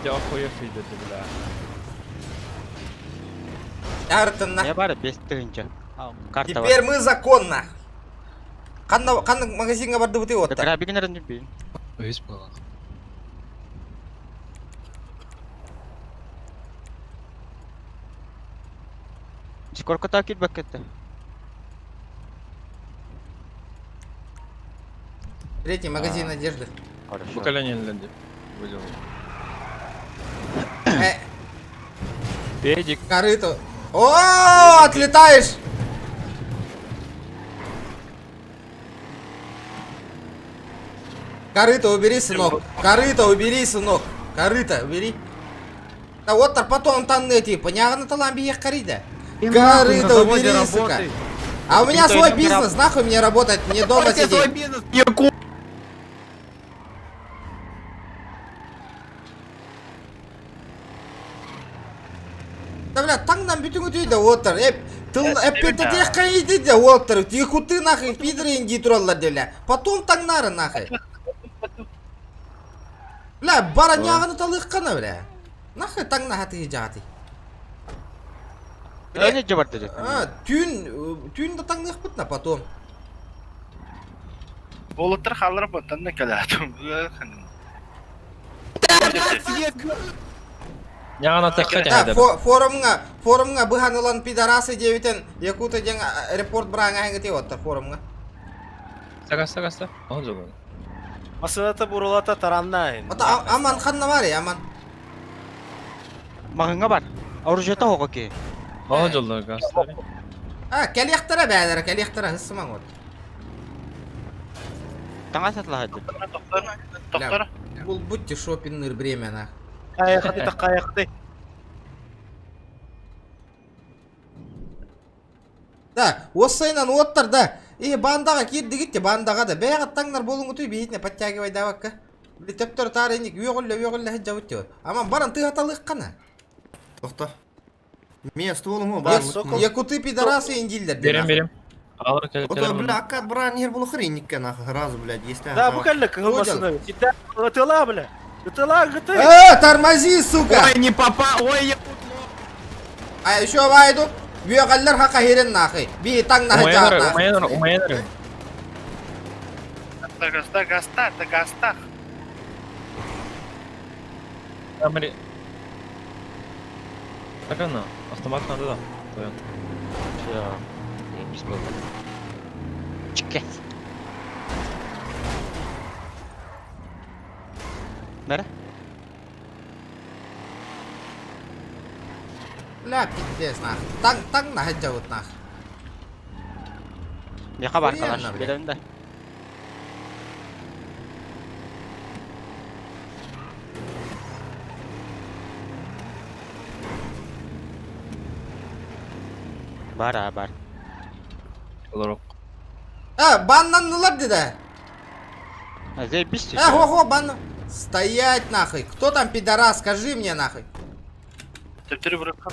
Ты охуевший да ты, бля. Артын, Не бар, 5 тыгынча. Карта бар. Теперь мы закон, нахуй. Қанна, қанна магазинға барды бұты отта. Грабигнер не би. Өйс була. Сколько так китбек кетти? Третий магазин одежды. Хорошо. Поколение ленди. Выделал. Педик. Корыто. О, отлетаешь! Корыто убери, сынок. Корыто убери, сынок. Корыто убери. Да вот потом там эти, понятно, талан биех корида. Корыто убери, сука. А у меня свой бизнес, нахуй мне работать, мне дома сидеть. Да бля, таҥнан бүтүҥүтүй да уоттар. Эп, тыл эппетэтиэх хайыйды да уоттар. Тихуты нахуй, пидоры инди тураллар да бля. Потом таҥнары нахуй. Бля, бараньяҕыны талыаххана бля. Нахуй таҥнаһа тыһы дьаҕатый. А, түүн, түүн да таҥныахпыт на потом. Болуттар халлар боттан да кэлээтим. Да, форумҥа, форумҥа быһан ылан пидорасы диэбитин Якута диэн репорт быраҥа эҥити оттар форумҥа. Сагаста гаста. Он же Масыната бурулата тараннайн. Ата аман ханна бар аман. Маһыҥа бар. Оружиета хоҕо ки. Он же гаста. А, кэлиэхтэрэ бээлэрэ, кэлиэхтэрэ хыссымаҥ от. Таҥас атлаһады. Доктор. Булбут шопинныр время нах. Кайыхты кайыхты. Да, уоссайынан уоттар да. И бандаға киирдигит те бандаға да. Бэйэҕит таҥнар буолуҥутуй биһитинэ подтягивайдаабакка. Били төптөр таары инник үөҕүллэ үөҕүллэ сылдьабыт диyor. Аман баран тыһаталыаххана. Тохто. Мия стволум бар. Якуты пидорасы индиллер. Берем, берем. Алыр келе Ото, бля, аккат бран нер булу хренникке нахуй, сразу, блядь, есть. Да, бу кэллэ кыһыл масына. Ситэ ытыла, бля. Ытыла, гыты. Э, тормози, сука! Ой, не попа, ой, я... А еще вайду. Үөҕэллэр хака хирин нахый. Би таҥ наһы чаатна. Умайнар, умайнар. Гаста, гаста, да гаста. Камери. Так она, автомат надо, да. Все. Чекет. Бәрі? Бля, пиздец нах. Таҥ таҥ наһы жабыт нах. Меха бар Охуенно, калаш. бля. Билемин да. Бар, а, бар. Олорок. А, баннаннылар деди. Заебись Э, хо-хо, бан... Стоять нахуй. Кто там пидорас, скажи мне нахуй. Төптөрү быракка.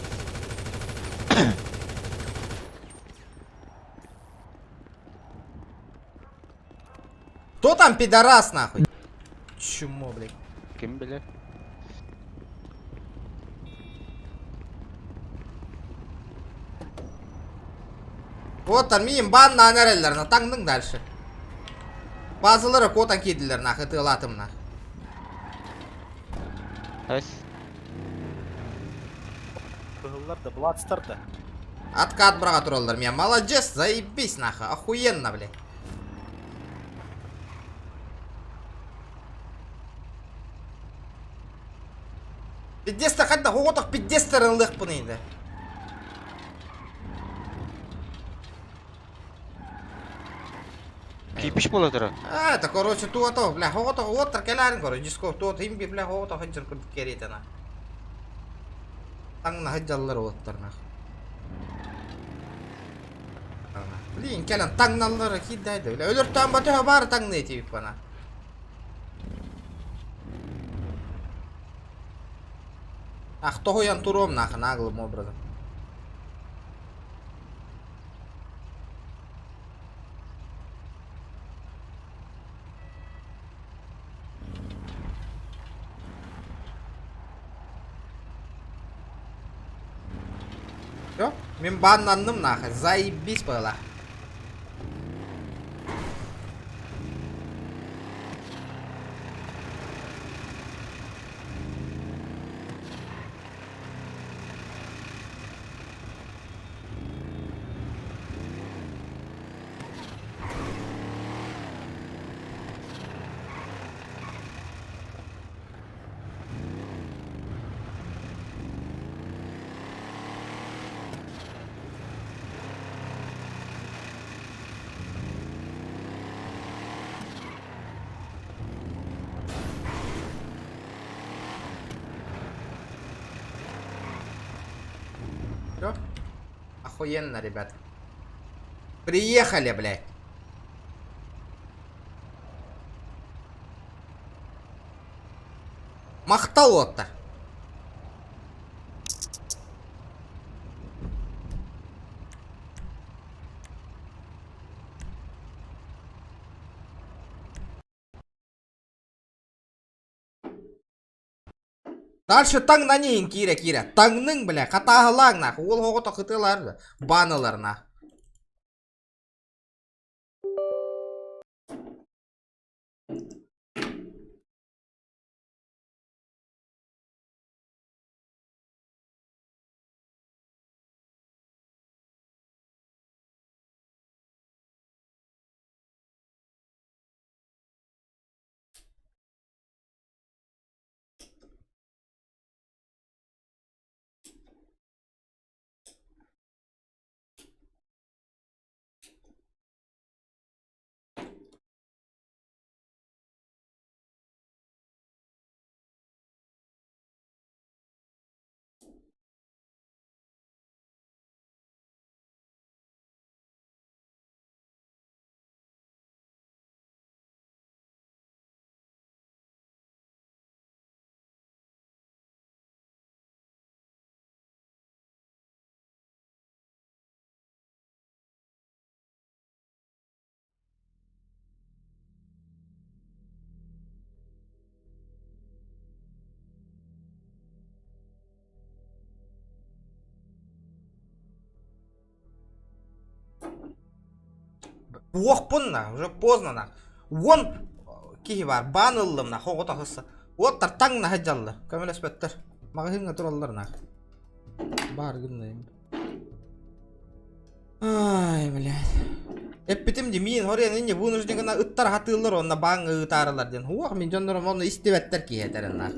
Кто там пидорас нахуй? Чмо, блядь. Ким билер? Вот там миим банна анареллер, на таңның дальше. Базылары котан кидилер нахуй, тылатым нах. Ас. Кыһыллар да, блатстар да. Откат браға тураллар меня. Молодец, заебись нахуй, охуенно, блядь. Пиздец-то хадда хоғотақ пиздец-тарын лықпын енді. Кипиш бола тұра. А, это, короче, туото, бля, хоғотақ оттар келәрін, короче, диско, туот, имби, бля, хоғотақ хыджыр күрдік керет ана. Таңна хыджаллар оттар, нах. Блин, кэлэн таҥналлара киирдээйдэ. Бля, өлөртөөн батыһа баар таҥныы тиийбит бана. Ах, тоһуйан туруом нахуй наглым образом. Всё, мин баннанным нахуй, заебись было. Охуенно, ребят. Приехали, блядь. Махтал уоттар. Дальше таҥнан иһин киирэ-киирэ. Таҥныҥ, бля, хатааһылааҥ нах. Уол оҕото хытыалар да, баанылар нах. Уохпун на, уже поздно на. Уон киһи бар, баан ыллым на, хоҕо тахысса. Уоттар таҥна сылдьаллар, көмөлөспөттөр. Маҕаһыыҥҥа тураллар на. Баар гыннайым. Ай, блядь. Эппитим ди миин хориан инне вынужден гына ыттар хатыыллар онно бааҥҥа ыытаарылар диэн. Уох мин дьоннорум онно истибэттэр киһи этэрин на.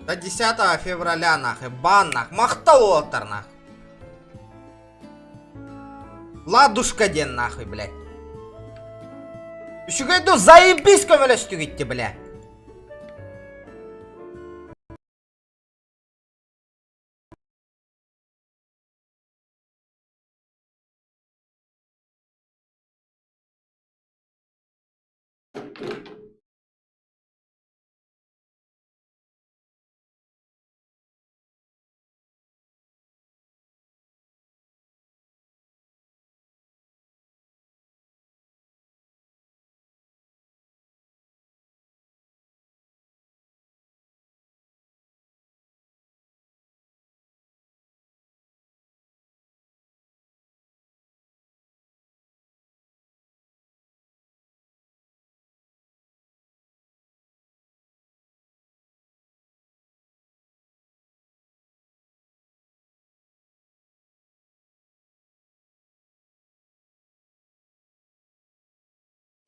До 10 февраля нахуй, бан нах, махтал уолаттар нах. Ладушка диэн нахуй, блядь. Үчүгэй ду заебись көмөлөстүгүтти, бля.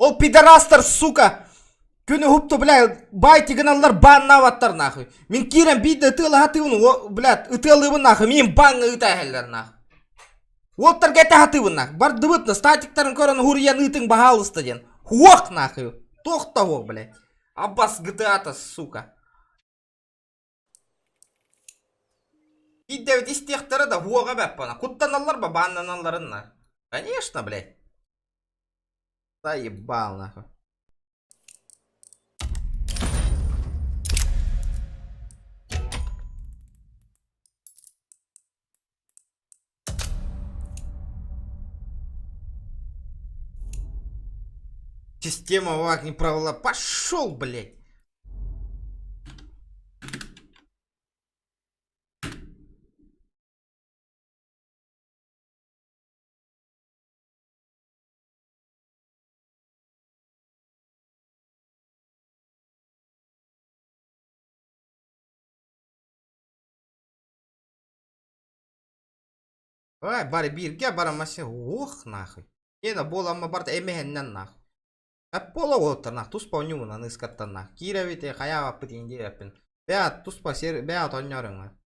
Ол пидорастар, сука! Күнү уһупту, бля, байти гыналлар бааннаабаттар нахуй. Мин киирэн биирдэ ытыалаһатыыбын, блядь, ытыалыыбын нахуй, мин бааҥҥа ыыта иһэллэр нахуй. Уолтарга этэ сатыыбын нахуй. Бардыбыт, статиктарын көрөн уһуруйан ыытыҥ баһаалыста диэн. Хуох нахуй. Туох да хуох, блядь. Аббас ГТА-та, сука. Биирдэбит истиэхтэрэ да уоҕа бэппана. Куттаналлар ба бааннаналларынна. Конечно, блядь. Заебал нахуй. Система ВАК не провела. Пошел, блядь. Ой, бары бииргэ бары машина уох нахуй. Ена буоламма барда эмэһэннэн нах. Эппола уолаттар нах туспа онньугун аныыскаттан нах. Киирэбит хайаабаппыт иин диэбэппин. Бэйэ туспа сер бэйэ оонньоорүҥ.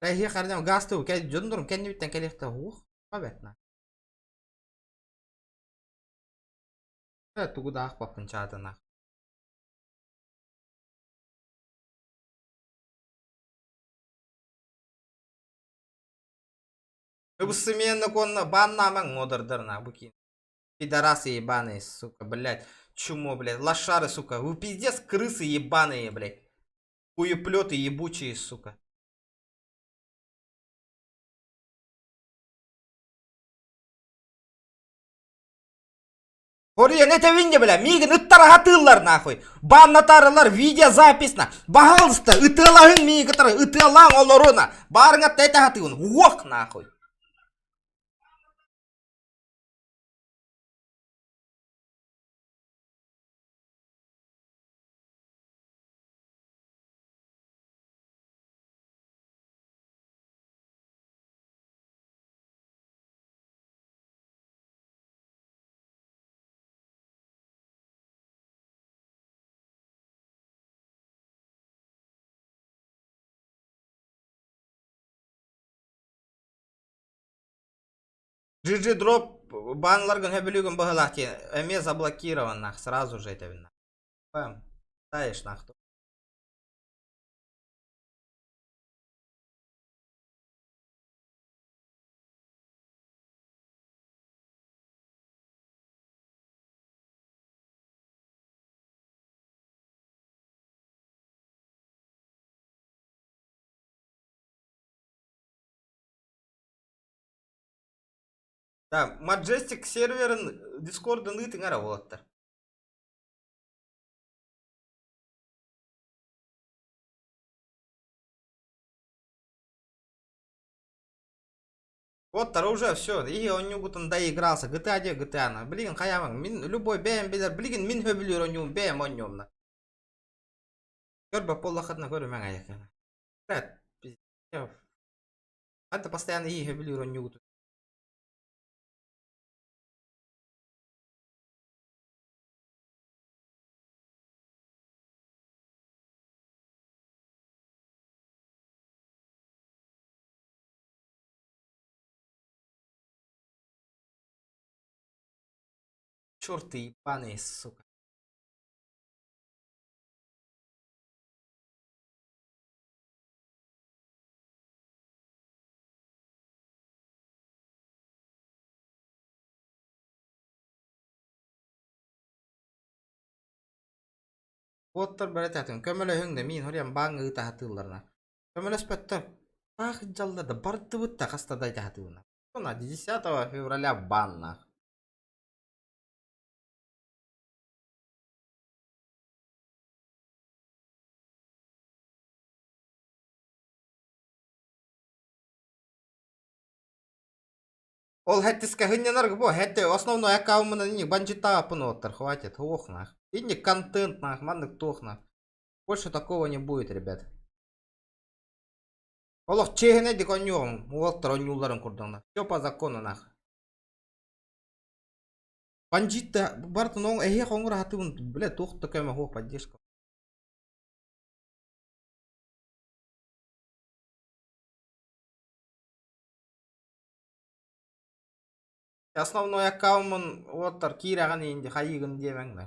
Эһиэ харнам газ туу кэ дьоннорум кэннибиттэн кэлиэхтэ уох бэт на. Тугу да аахпаппын чаатына. Ыбысыменно конно баннамаң модердерна бу кин. Пидорасы ебаные, сука, блядь. Чумо, блядь. Лошары, сука. Вы пиздец крысы ебаные, блядь. Хуеплеты ебучие, сука. Хоруйан этэбин дьэ бля, миигин ыттара хатыыллар нахуй. Баннатарылар видеозапись на. Баһаалыста ытыалаһын миигин кытары ытыалаан олоруна. Баарыҥа этэ хатыыбын. Уох нахуй. GG дроп банларгын хөбүлүүгүн быһылаах диэн эмиэ заблокирован нах сразу же этэбин нах. Бам. Таешь нах. Да, Majestic серверин Discord'ын ыытыҥ эрэ уолаттар. Вот уже все, и онньугутун доигрался, GTA де GTA на. Блин, хайамаҥ, мин любой бэйэм билэр, билигин мин хөбүлүүр онньугум бэйэм онньуомна. Көрбөт буоллаххытына көрүмэҥ айакана. Пиздец. Это постоянно и хөбүлүүр онньугутун. Черт ты ебаный, сука. Уоттар бэрэтэтин көмөлөһүҥ да миин хориан бааҥ ыыта хатыылларына. Көмөлөспөттөр. Таах дьалла да бардыбыт да хаста да хатыылына. На 10 февраля бан нах. Ол хэттискэ хынньанар бу хэтте основной аккаунмунан ини банчитааппын уоттар хватит ох нах. Ини контент нах маннык туох нах. Больше такого не будет, ребят. Олох чиэһинэйдик онньуоҕум уолаттар онньуулларын курдук Все по закону нах. Бандьыытта барытын оҥ эһиэх оҥоро сатыыбын бля туох да көмө суох поддержка. Основной аккаунмун уолаттар киирэҕин иинди хайыыгын диэмэҥ да.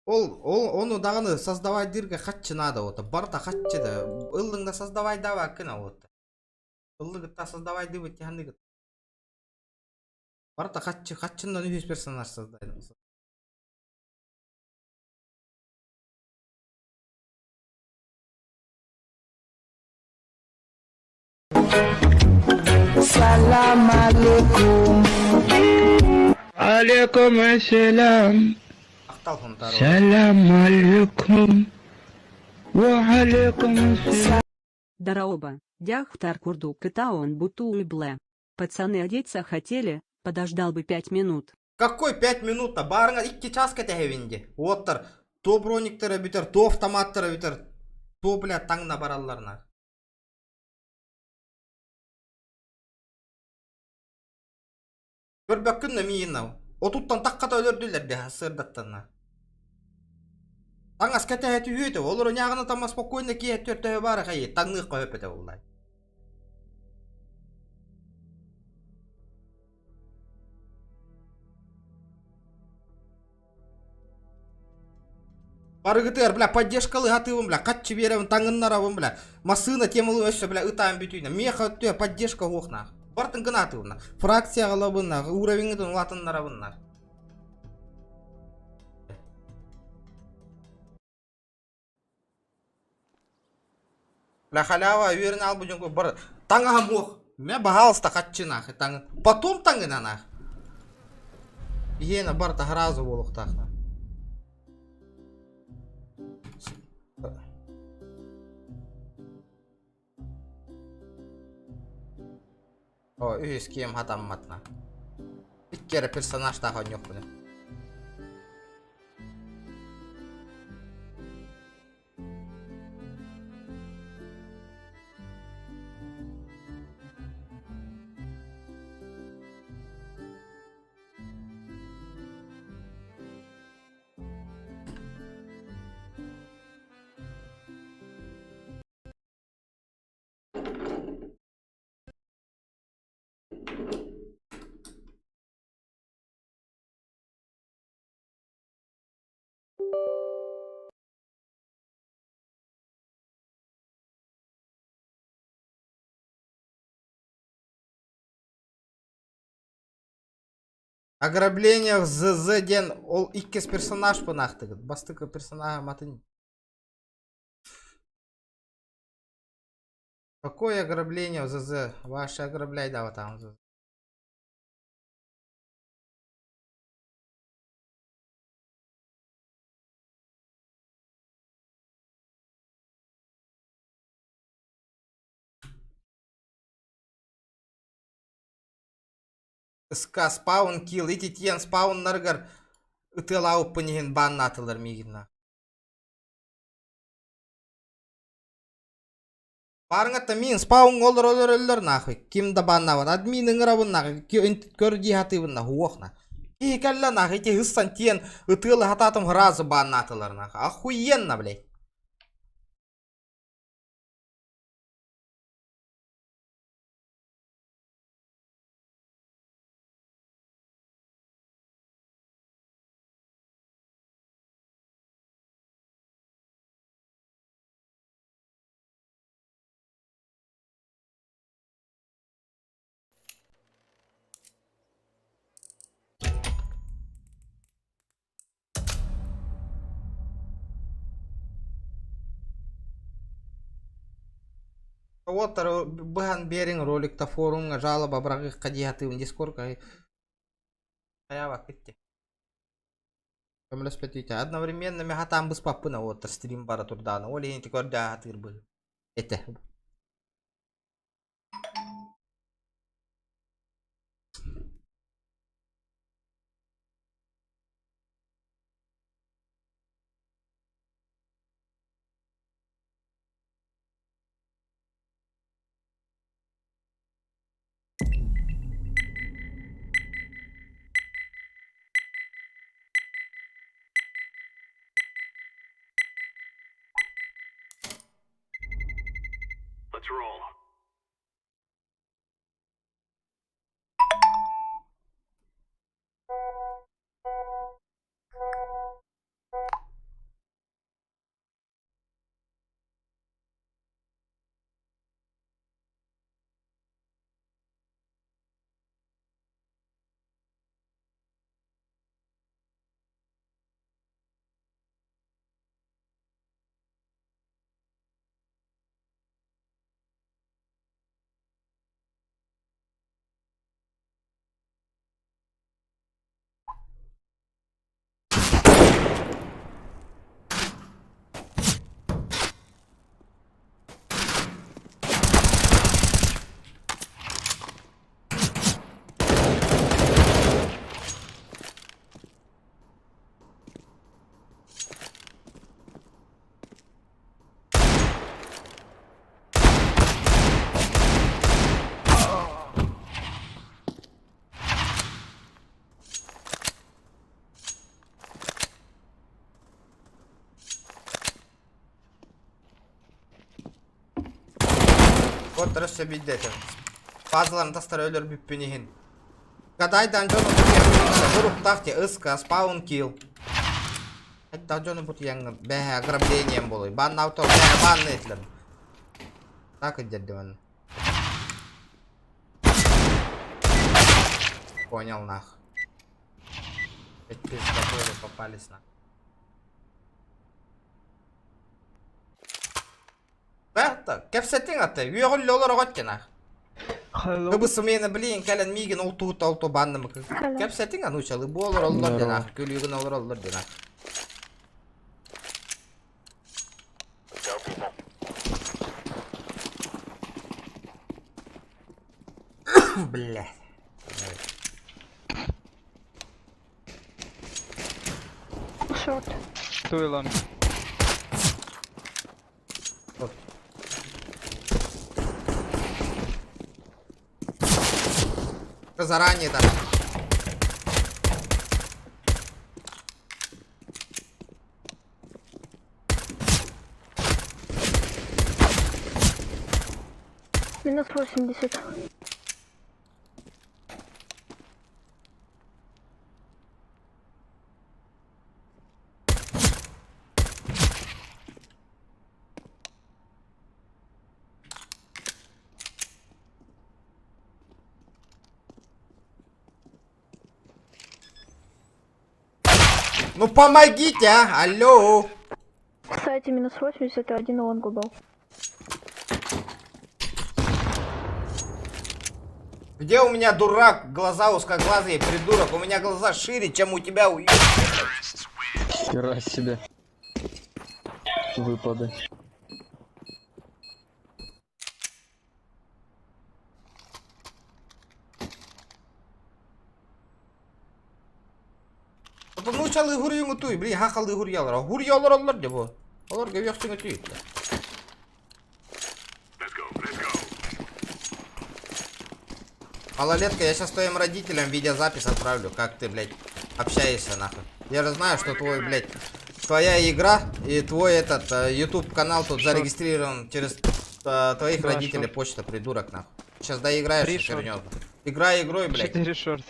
Ол, ол ону даҕаны создавайдыырга хаччы наада уота. Барыта хаччы да. Ыллыҥ да создавайдаабаккын уота. Ыллыгытта создавайдыыбыт тиһанныгыт. Барыта хаччы, хаччыннан үһүс персонаж создай. Салам алейкум. Алейкум ассалам. Салам алейкум. Ва алейкум ассалам. Дараоба, дяхтар курду кытаон бутуй блэ. Пацаны одеться хотели, подождал бы 5 минут. Какой 5 минут-то? Барыңа 2 час кэтэһэбин дии. Уоттар. То брониктара бүтэр, то автоматтара бүтэр, то, бля, таҥна бараллар нах. Көрбөккүн да миигин Отуттан таххата өлөрдүлэр де сырдаттанна. Таҥас кэтэһэ түһүөтэ, олору ньааҕына тамма спокойно киэһэ төртөһө баара хайы, таҥныах көһөппөтө буллай. Барыгытыгар, бля, поддержкалы хатыыбын, бля, хаччы биэрэбин, таҥыннарабын, бля, массыына темалы өссө, бля, ытаан бүтүүнэ. Миэхэ өттүө поддержка хуохнаах. Бартын гынаатыбын, фракция галабын, уровеньгытын улаатыннарабын. Бля, халява, үөрэн албы дьон бар таҥаһым уох. Мэ, баһаалыста хаччы нах, таҥын. Потом таҥына нах. Иена барта сразу буолуохтаах. О, үһүс киэм хатамматна. Икки эрэ персонажтаах оонньуохпун. Ограбление в ЗЗ диэн ол иккис персонаж пынаахтыгыт. Бастакы персонажа матын. Какое ограбление в ЗЗ? Ваше ограбляй да там ЗЗ. СК спаун килл ити тиэн спауннарыгар ытыалаабыппын иһин бааннаатылар миигин Баарыҥатта мин спауҥҥа олоролор өллөр нахуй ким да бааннаабат админ ыҥырабын нахуй көр дии сатыыбын нахуй уох на киһи кэллэ нахуй ити ыссан тиэн ытыалы сатаатым сразу бааннаатылар нахуй охуенно блядь Уолтар быһан биэриҥ роликта форумҥа жалоба быраҕыахха дии сатыыбын дискорка хайаабаккыт дии көмөлөспөтүүтэ одновременно мин хатаан быспаппын уолтар стрим бара турдаҕына ол иһин ити көрдөөн сатыыр быһыы этэ Let's roll. Боттар өссө биирдэ этим. Базаларын тастара өлөрбүппүн иһин. Гадайдан дьону бутуйаҥҥын буруктаах те ыска спаун килл. Хайдах дьону бутуйаҥҥын бэһэ ограблением буолуй. Банна ауто бэһэ банны этилэр. Так иддердим анны. Понял нах. Эти пиздоболы попались на. Бэхта, кэпсэтиҥ аты, үөҕүллэ олороҕот тинах. Кыбысымыйаны блин, кэлэн миигин ол туһута ол тубаннымы. Кэпсэтиҥ анучалы бу олороллор динах, күлүүгүн олороллор динах. Блядь. Шорт. Туйлан. Заранее там. Минус 80. Ну помогите, а! Алло! В сайте минус 80 и один лонгу был. Где у меня дурак, глаза узкоглазые, придурок? У меня глаза шире, чем у тебя, уеб... Хера себе. Выпады. Нууччалыы хуруйуҥутуй, блин, хахалыы хуруйаллар. Хуруйаллар оллар дьэ бу. Олор көбүөхсүҥүтүй. Малолетка, я сейчас твоим родителям видеозапись отправлю, как ты, блядь, общаешься, нахуй. Я же знаю, что твой, блядь, твоя игра и твой этот YouTube канал тут зарегистрирован через твоих Два родителей шорт. почта, придурок, нахуй. Сейчас доиграешь Три херню. шорт. Играй игрой, блядь. Четыре шорт.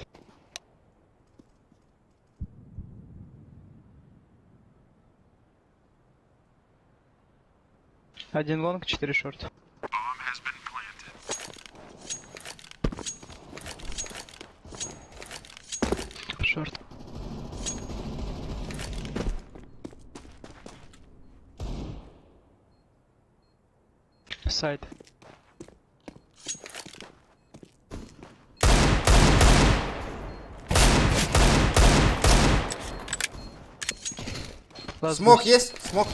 Один лонг, четыре шорт. Шорт. Сайт. Смок есть? Смок.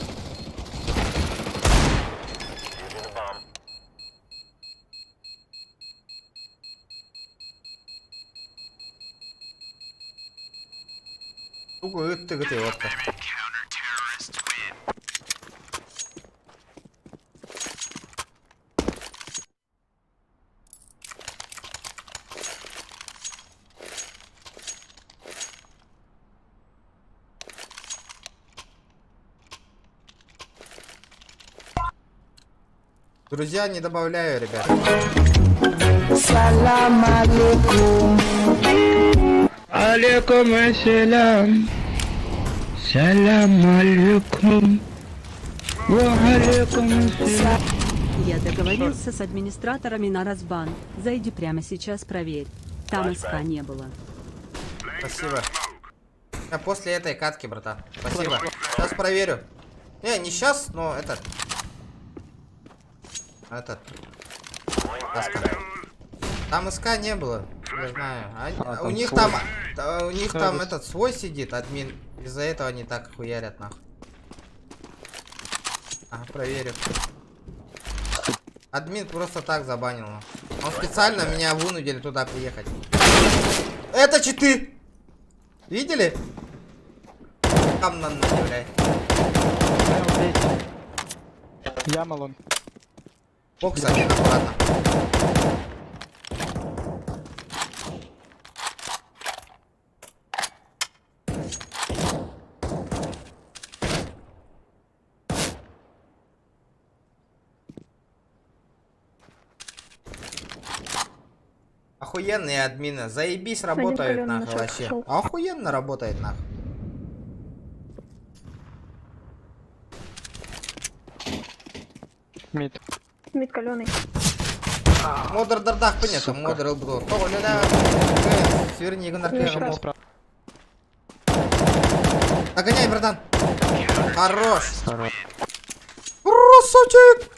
Тугу ыттыгыты отта. Друзья, не добавляю, ребят. Салам алейкум. Алейкум ассалям. Салам алейкум. Ва алейкум ассалям. Я договорился с администраторами на разбан. Зайди прямо сейчас, проверь. Там СК не было. Спасибо. А после этой катки, братан. Спасибо. Сейчас проверю. Не сейчас, но этот. Этот. Таска. Там СК не было. Я знаю. А, у там них свой. там, у них там Да, этот свой сидит, админ. Из-за этого они так хуярят нахуй. Ага, проверю. Админ просто так забанил. Он специально меня вынудили туда приехать. Это читы! Видели? Там на блядь. Яма лонг. Бокс один, аккуратно. Охуенные админы. Заебись работают калёный нахуй на вообще. шел. Охуенно работает нахуй. Мид. Мид каленый. Модер дардах понятно, модер был. Того ля Сверни Справа. Догоняй, братан. Хорош. Хорош. Красавчик.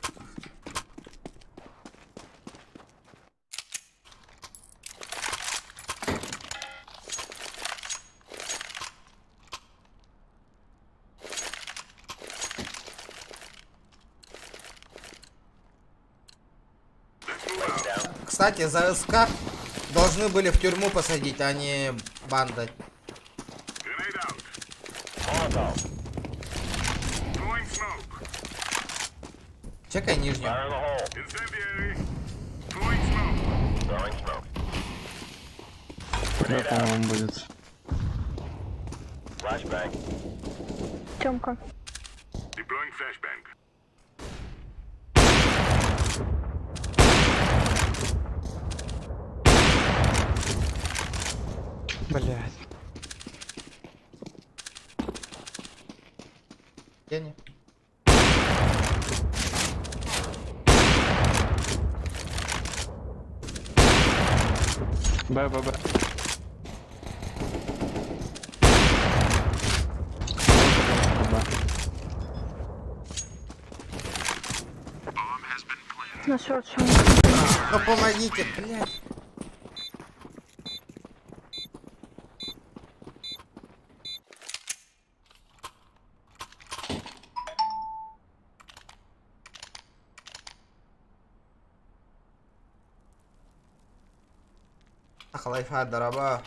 Кстати, за СК должны были в тюрьму посадить, а не банда. Чекай нижнюю. Да, по-моему, будет. Тёмка. Блять. Я не. Б, Б, Б. Б. На шорт шел. Ну помогите, блядь. Ах, лайфхак, дорога.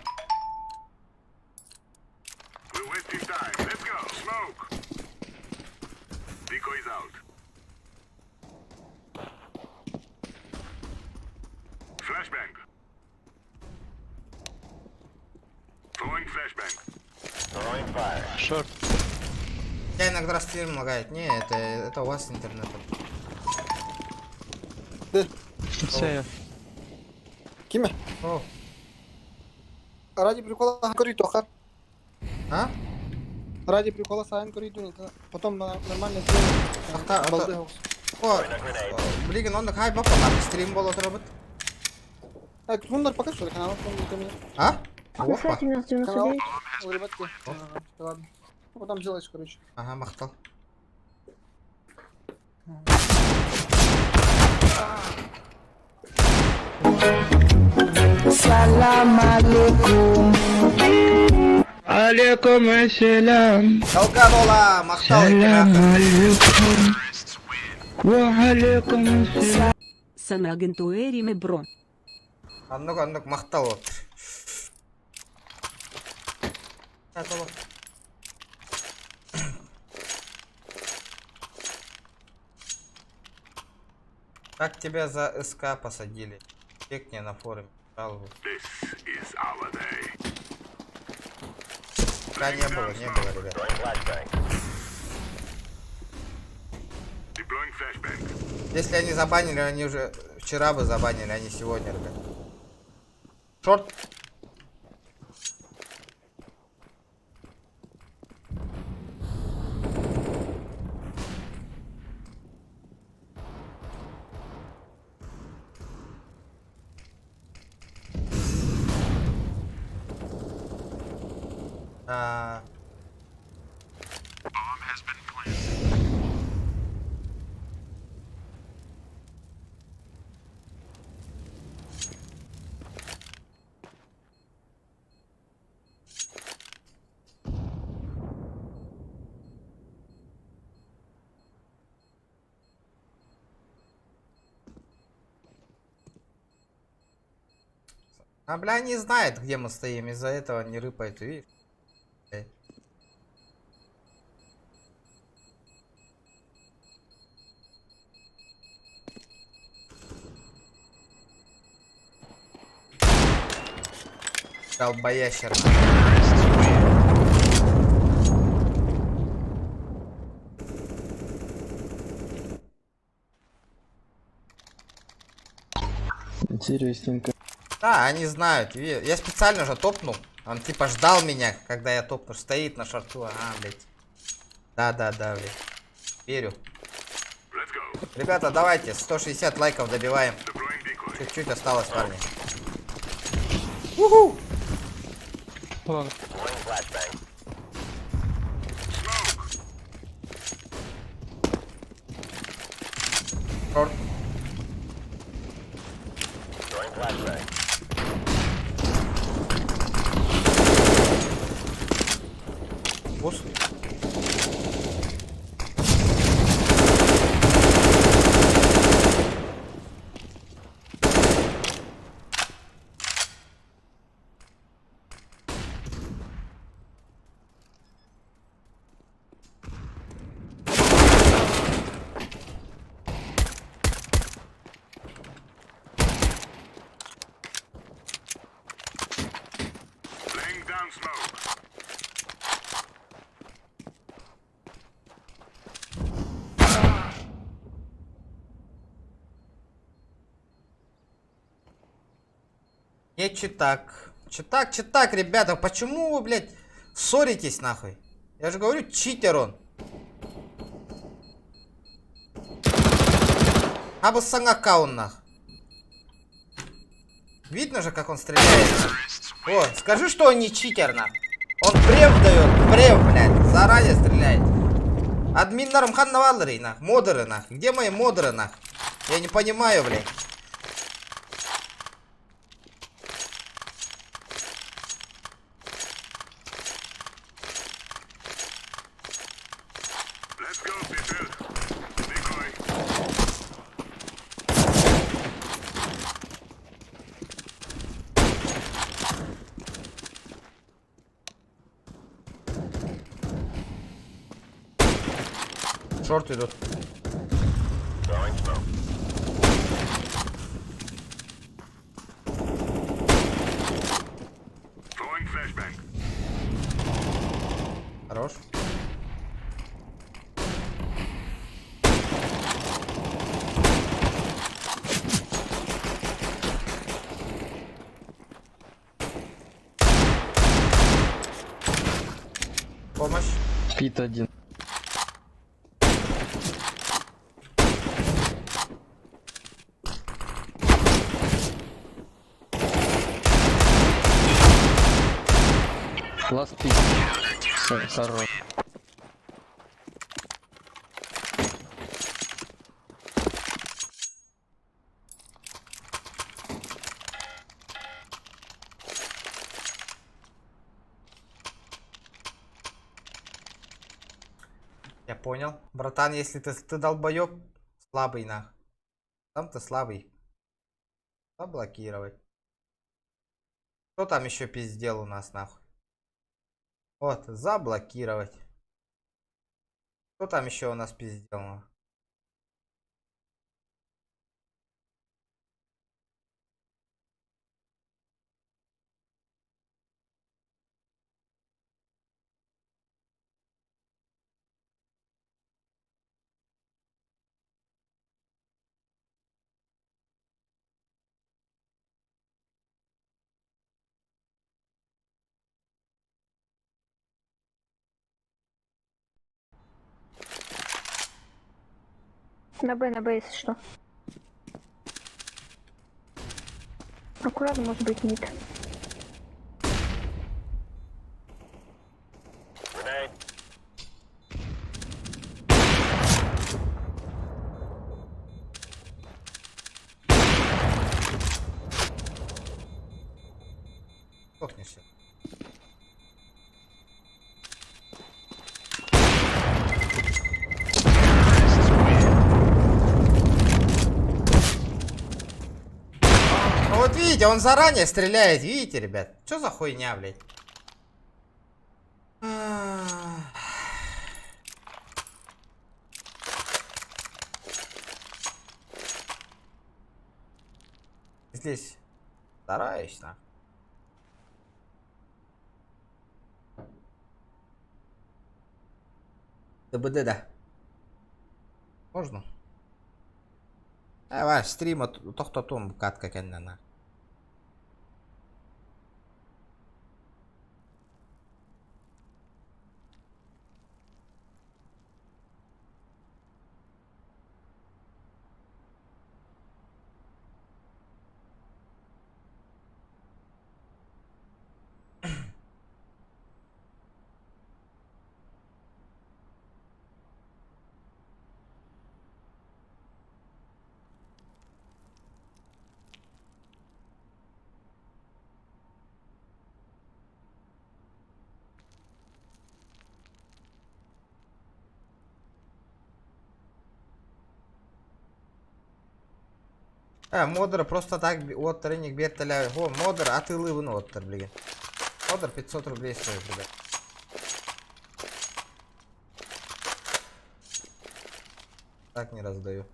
Шорт. Я иногда стрим лагает. Не, это у вас с интернетом. Все. Киме? О. Ради прикола көрүй тохар. А? Ради прикола сайын көрүй Потом нормально сделаем. Ахта, Балды О, блин, он хай бапа, там стрим был отработан. А, Кундар пока что ли канал? А? На Опа. сайте минус Канал, 99. ребятки. Ага, Ладно. Ну, Потом сделаешь, короче. Ага, махтал. Салам алейкум. Алейкум ассалям. Долганола, махтал. Салям алейкум. Ва алейкум ассалям. Санагентуэриме бро. Аннук, аннук, махтал вот. Как тебя за СК посадили? Чекни на форуме жалобу. Да, не было, не было, ребят. Если они забанили, они уже вчера бы забанили, а не сегодня, ребят. Шорт. А... А, бля, не знает, где мы стоим, из-за этого не рыпает, видишь? Блядь. Долбоящер. Интересненько. Да, они знают. Я специально уже топнул. Он типа ждал меня, когда я топну. Стоит на шорту. Ага, блядь. Да, да, да, блядь. Верю. Ребята, давайте, 160 лайков добиваем. Чуть-чуть осталось, парни. Уху! Шорт. Boost. Не читак. Читак, читак, ребята. Почему вы, блядь, ссоритесь нахуй? Я же говорю, читер он. Абы аккаунт нах. Видно же, как он стреляет. О, скажи, что он не читер, нах. Он прев дает, прев, блядь. Заранее стреляет. Админ нармхан наваллери, нах. Модеры, нах. Где мои модеры, нах? Я не понимаю, блядь. Шорт идут. Хорош. Помощь. Пит один. Last pick. Хорош. Я понял. Братан, если ты долбоёб, слабый нах. Там ты слабый. Заблокировать. Кто там еще пиздел у нас нахуй? Вот, заблокировать. Кто там еще у нас пиздел? Нах? На Б, если что. Аккуратно, может быть, мид. Сдохнешься. Ну вот видите, он заранее стреляет, видите, ребят? Что за хуйня, блядь? Здесь стараюсь, на. ДБД, да. Можно? Давай, стрима тохтотум катка кэннена. Э, модер просто так уоттарынник биэртэлээ. Хо, модер атыылыыбын уоттар билигин. Модер 500 рублей стоит, ребят. Так не раздаю.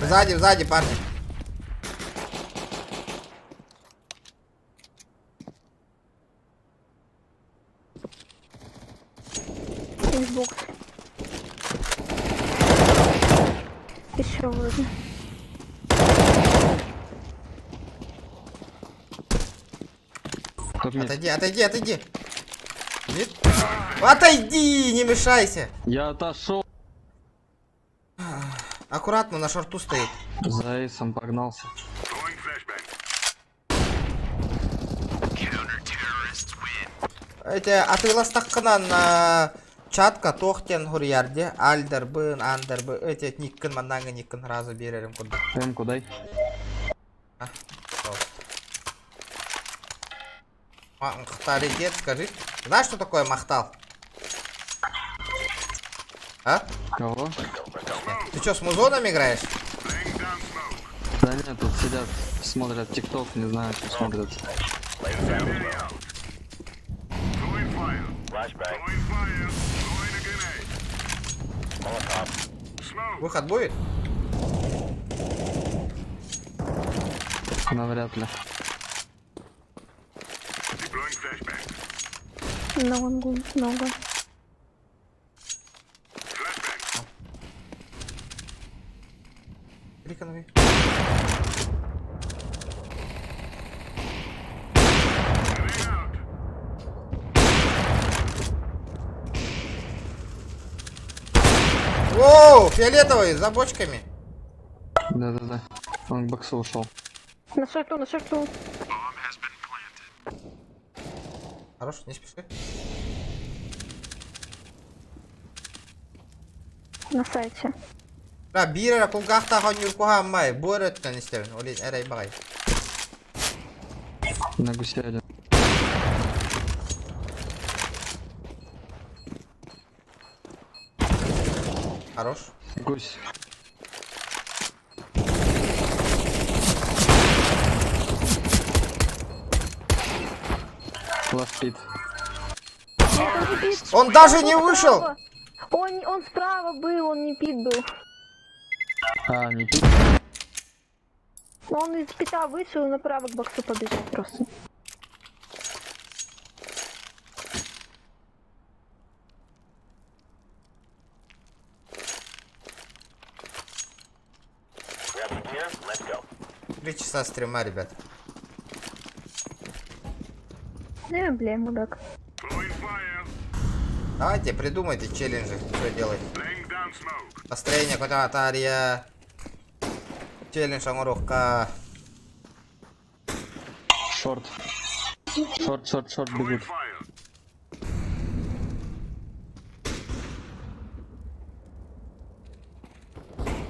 Сзади, сзади, парни. Xbox. Еще вроде. Отойди, отойди, отойди. Нет? Отойди, не мешайся. Я отошел. Аккуратно, на шорту стоит. За эйсом погнался. Эти атыыластаххынан чатка туох диэн суруйар дии Альдербын, Андербы, эти никкин маннааҥы никкин сразу биэрэрим курдук. М-ку дай. А, пожалуйста. Махталитет, скажи. Знаешь, что такое махтал? А? Кого? Ты что, с музоном играешь? Да нет, тут сидят, смотрят тикток, не знаю, что смотрят. Выход будет? Навряд ли. На лонгу много. Криканови. Воу, фиолетовый, за бочками. Да-да-да. Он к боксу ушел. На шорту, на шорту. Хорош, не спеши. На сайте. Да, биир эрэ кулгаахтаах оонньуур куһааммай, бу эрэ өттүнэн истэбин, ол иһин эрэй баҕай. На гусе один. Хорош. Гусь. Ласт пит. Он даже не вышел! Он, он справа был, он не пит был. А, не пит? Он из пита вышел и направо к боксу побежал просто. 3 часа стрима, ребят. Ну, бля, мудак. Давайте, придумайте челленджи, что делать. Настроение куда-то Челлендж оҥоруохха. Шорт. Шорт, шорт, шорт бегут.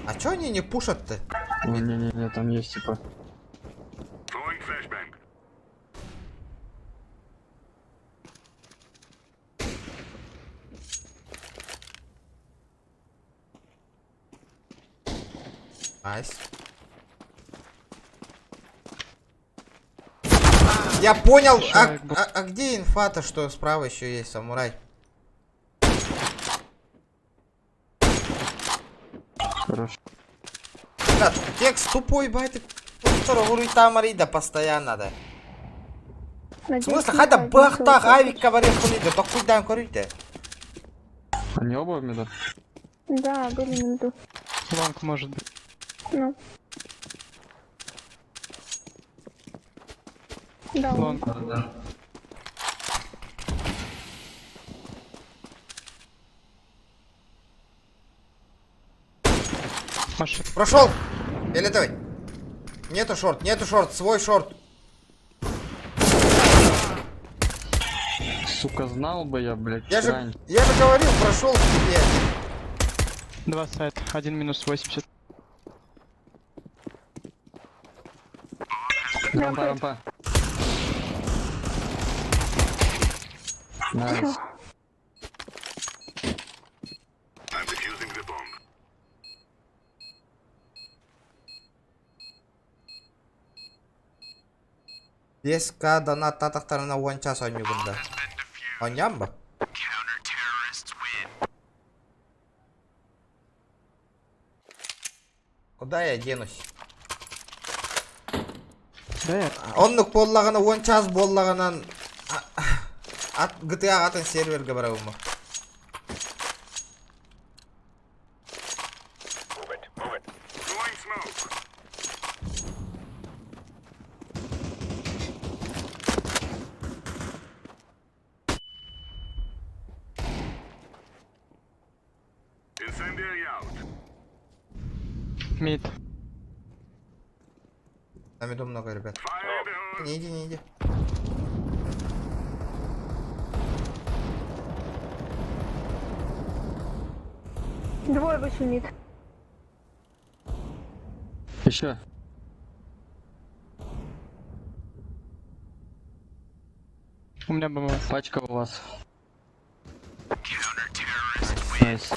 А чё они не пушат-то? Не-не-не, там есть типа. Nice. Я понял, а где инфа-то, что справа еще есть самурай? Хорошо. Да, текст тупой, бай, ты там да постоянно, да. В смысле, хайда бахта, авик говорит, хули, да куда көрүйді. Они оба в миду? Да, были на миду. Лонг может быть. Ну. Да, Лонг. Да. Прошел! Фиолетовый. Нету шорт, нету шорт, свой шорт. Сука, знал бы я, блядь, Я же, раньше. я же говорил, прошел к тебе один. Два сайт, один минус 80. Рампа, рампа. Nice. Биэс К донат татахтарына уон час оонньуубун да. Оонньоон ба? Куда я денусь? Оннук буоллаҕына уон чаас буоллаҕынан ат GTA атын сервергэ барабын Мид. На виду много, ребят. Не иди, не иди. Двое вышли мид. Еще. У меня бомба. Пачка у вас. Nice.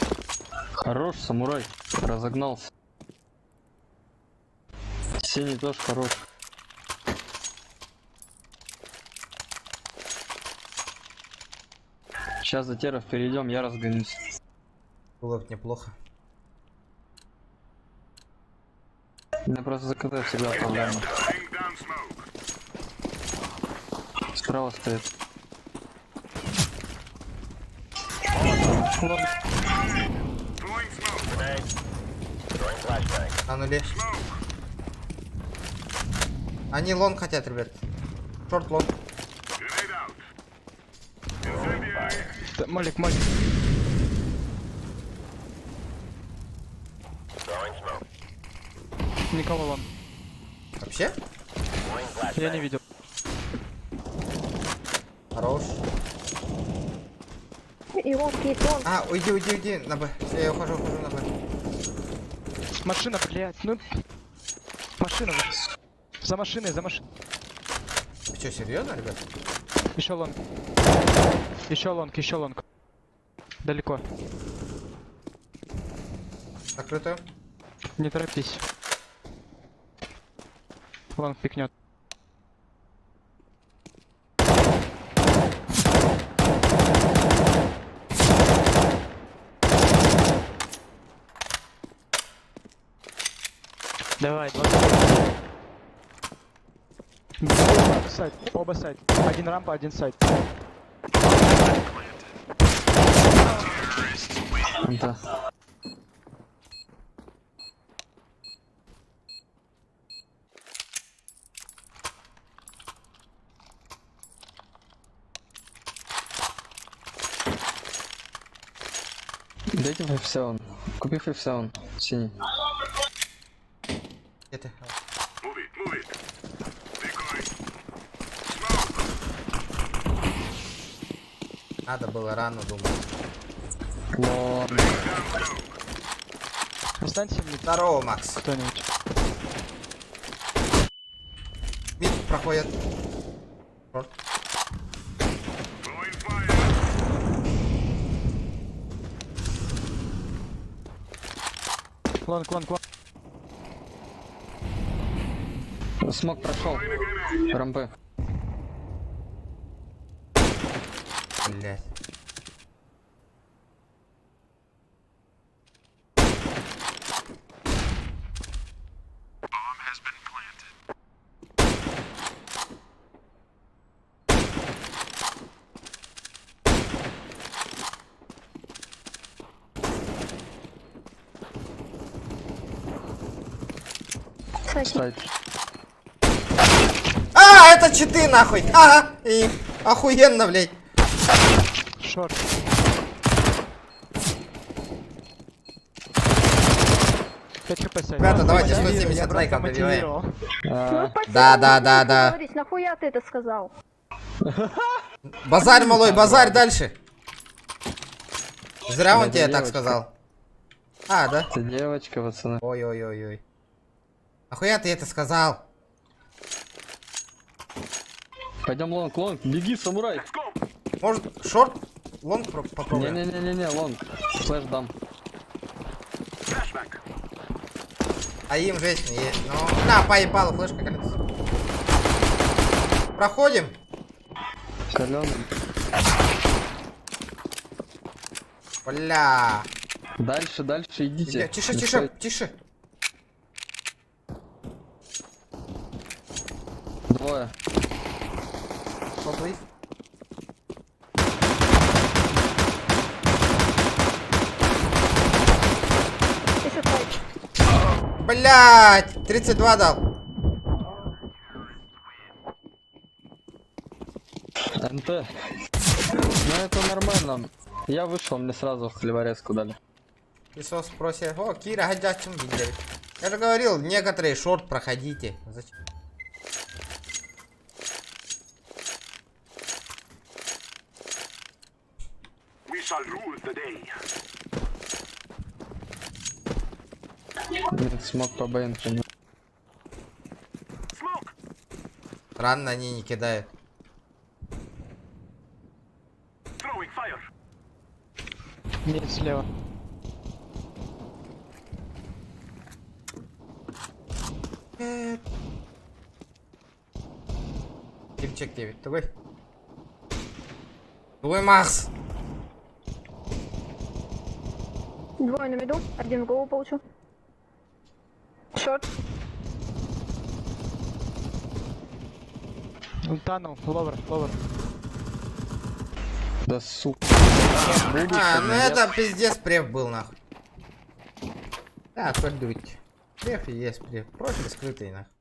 Хорош, самурай. Разогнался. Синий тоже хорош. Сейчас за теров перейдем, я разгонюсь. Было бы неплохо. У меня просто за КТ всегда проблема. Справа стоит. На нуле. Они long хотят, ребят. Short long. Молик, молик. Никого long. Вообще? Я не видел. Хорош. И он, и он. А, уйди, уйди, уйди на Б. Всё, я ухожу, ухожу на Б. Машина, блядь, ну... Машина. За машиной, за машиной. Вы что, серьезно, ребят? Еще long. Еще long, еще long. Далеко. Закрытую. Не торопись. Long пикнет. Давай, два. Оба site, оба site. Один рампа, один site. Да. Дайте 5-7. Купи 5-7, синий. Где ты? Надо было рано думать. Лон. Останься мне Здорово, Макс. кто-нибудь. Mid проходит. Short. Long, long, long. Smoke прошел. Рампы. Блять. Site. А, это читы нахуй. Ага. И охуенно, блять. Short. 5 хп site. Ребята, давайте Мотивирую, 170 я просто лайков добиваем. мотивировал. А, Да, да, да, да. Нахуя ты это сказал? Базарь, малой, базарь дальше. Зря он тебе так сказал. А, да? Это девочка, пацаны. Ой-ой-ой-ой. Нахуя ты это сказал? Пойдем long, long, беги, самурай. Может, short? Long попробуем? Не-не-не-не, long. Flash дам. А им женщин есть. Ну, на, поебала, флешка, колец. Проходим. Каленый. Бля. Дальше, дальше идите. Тише, тише, тише. Двое. Поплыв. Блять, 32 дал. НТ. Ну это нормально. Я вышел, мне сразу хлеборезку дали. Песос просит. О, Кира, ходячим видели. Я же говорил, некоторые short проходите. Зачем? Нет, smoke по Б инфо. Странно они не кидают. Нет, слева. Кимчик 9. Твой. Твой Макс. Двое на миду, один в голову получил. Short. Tunnel, lower, lower. Да сука. А, ну это пиздец преф был нахуй. Да, отвалить. Преф и есть преф. Профиль скрытый нахуй.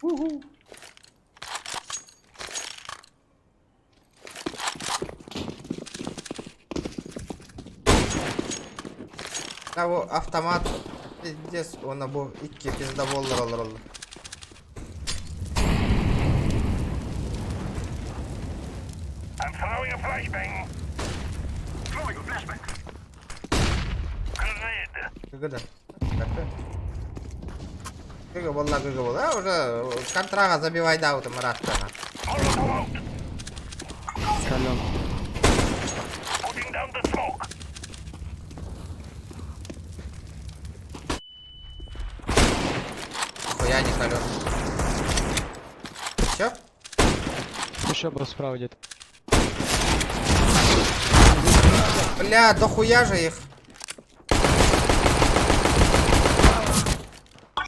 Уху. Того автомат пиздец, он або икки пиздоболлар олороллар. Гыгыда. Гыгы болла, гыгы болла. А, уже контрага забивай да, вот Мараттана. Кален. Хуя не кален. Все? Еще был справа где-то. Бля, дохуя же их.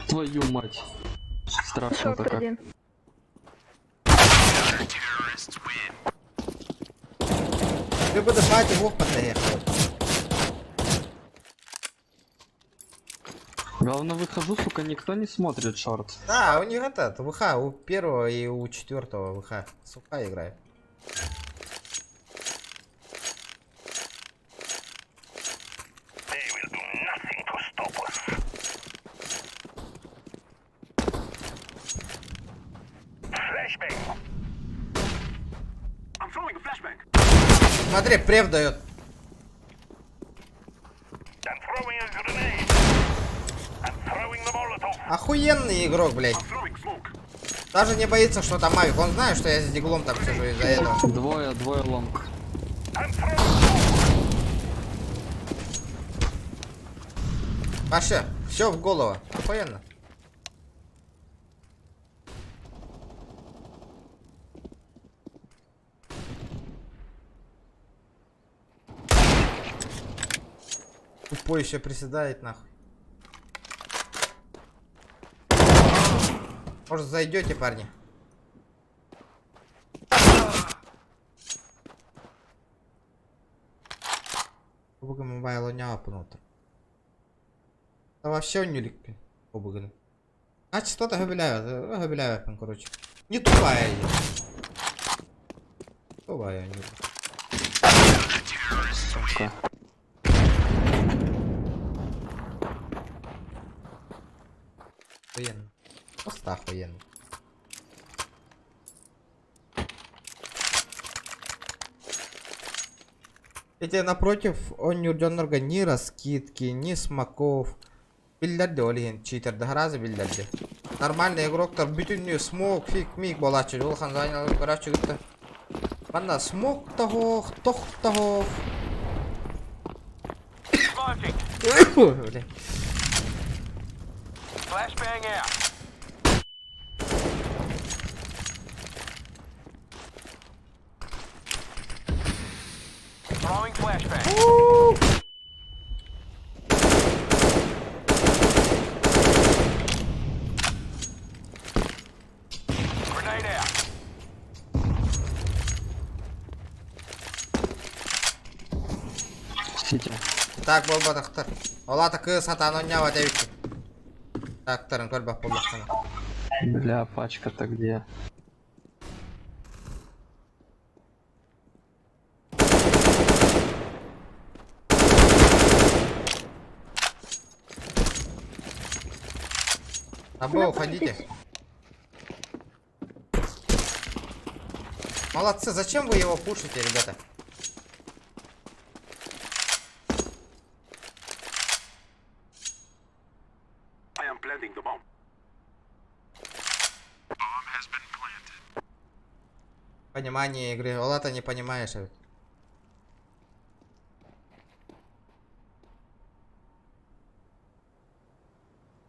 Твою мать. Страшно-то как. Ты бы дышать и подоехал. Главное, выхожу, сука, никто не смотрит short. Да, у них этот, ВХ, у первого и у четвертого ВХ. Сука играет. Смотри, преф дает. Охуенный игрок, блядь. Даже не боится, что там авик. Он знает, что я с диглом там сижу из-за этого. Двое, двое long. Вообще, все в голову. Охуенно. Тупой еще приседает нахуй. Может зайдете, парни? Кубога мобайл не апнуто. Да вообще не ликпи. Кубога. А что-то габеляю, габеляю, короче. Не тупая я. Тупая не. Сука. Охуенно. Просто охуенно. Эти напротив, он дьоннорго ни раскидки, ни смоков. Биллэрди ол иһин читердэ биллэрди. Нормальный игроктар бүтүннүү смок, фиг, миг буолааччы. Улахан занял көрөөччү кытта. Манна смок таһоох, тох таһоох. Бля. Сити. Так буолбатахтар. Ол аата кыыс сатаан оонньообот эбиккин. Тактарын көрбөх буоллаххына. Бля, пачка-то где? Або, уходите. Молодцы, зачем вы его пушите, ребята? Понимание игры. Ола не понимаешь. а ведь.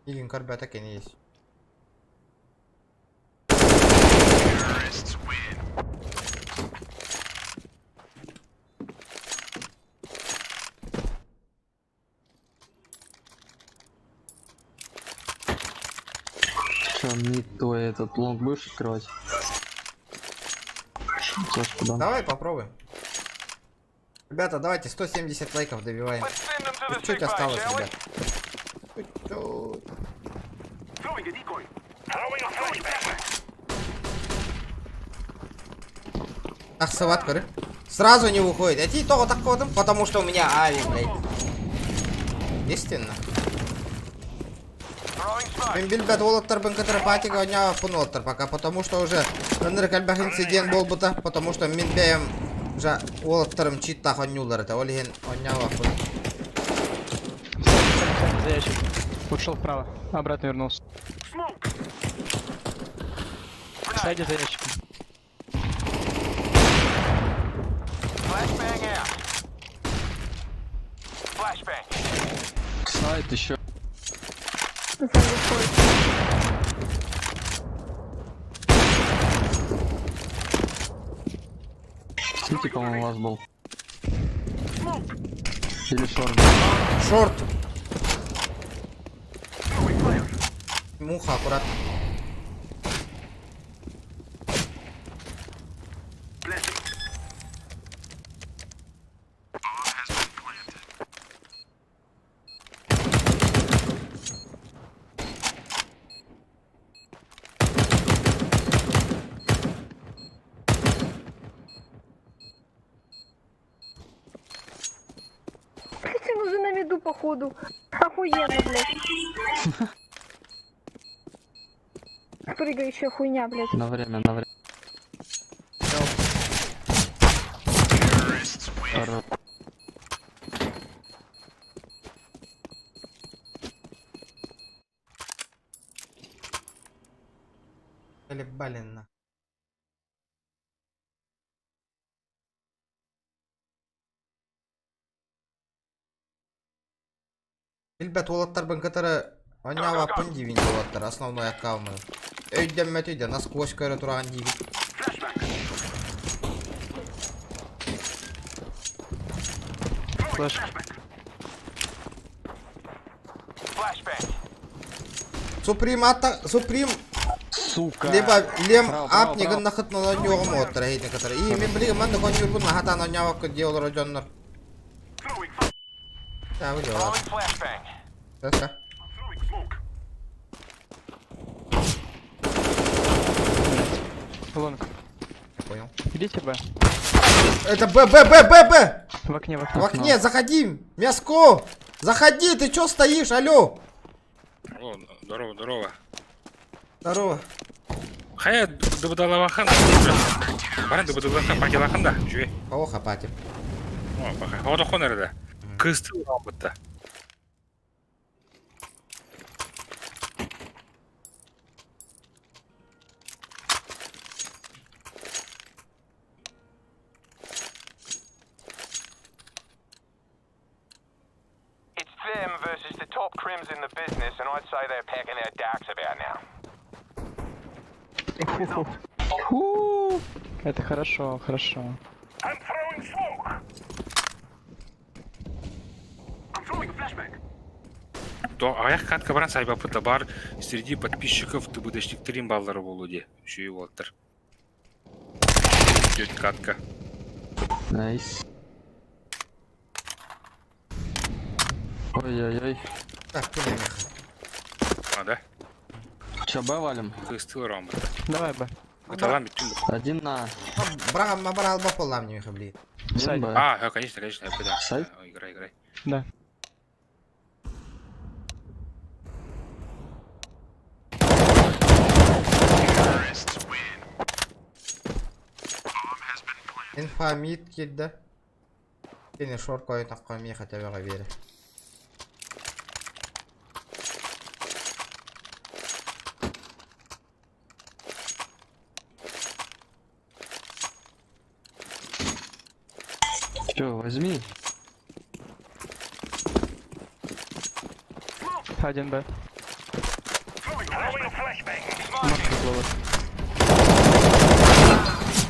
Игин ребята есть. Че, мид твой этот лонг будешь открывать? Флешку дам. Давай попробуем. Ребята, давайте 170 лайков добиваем. Чуть-чуть осталось, ребят. Чуть-чуть. Ах, сават, көрү. Сразу не выходит. Эти того так ходим, потому что у меня ави, блядь. Естественно. Мин билбэт уолаттарбын кытары патига оонньообоппун уолаттар пока, потому что уже ынырык элбэх инцидент буолбута, потому что мин бэйэм уже уолаттарым читтаах оонньууллар этэ, ол иһин оонньообоппун. За ящик. Ушел вправо. Обратно вернулся. Сзади за ящиком. Сайт еще. Сити, по-моему, у вас был. Или шорт. Шорт! Муха, аккуратно. Блять, он уже на виду, походу. Охуенно, блядь. Прыгающая хуйня, блядь. На время, на время. Хорош. Блин. Билбэт уолаттарбын кытары оонньообоппун диибин уолаттар основной аккаунмун. Өйдөммөт өйдө насквозь көрө тураҕын диибин. Флеш. Суприм ата Суприм Сука. Либо лем Право, право, ап нигын нахыт оонньуоҕум уолаттар эһиини кытары. И мин билигин манна оонньуурбун хатаан оонньообокко дии олорор дьоннор. Да, вы делали. Да, Лонг. Я понял. Идите Б. Это Б, Б, Б, Б, Б! В окне, в окне. В окне, заходи! Мяско! Заходи, ты чё стоишь, алло? О, здорово, здорово. Здорово. Хайа, дыбыдалабахан. Баран дыбыдалахан патилахан да, үчүгэй. О, хапати. О, баха. Отохон эрэ. Кысты бытта. It's them versus the top crims in the business, and I'd say they're packing their darks about now. Фу, это хорошо, хорошо. I'm throwing smoke. I'm throwing a flashbang. То аяқ катка баран сайбапыта бар среди подписчиков ТБДшниктерин баллары болу де. Үшеуі болаттыр. Теть катка. Найс. Ой-ой-ой. Так, куда меха? А, да? Че, Б валим? Кыстыл ромбы. Давай Б. Гыталам биттим. Один на. Брагам мабарал баполам не меха, блин. Один Б. А, э, конечно, конечно, я да. Сайт? Играй, играй. Да. Инфамид килді. Кені шор койын таққа меха тәбеға бері. Че, возьми. Один Б. Throwing a flashbang.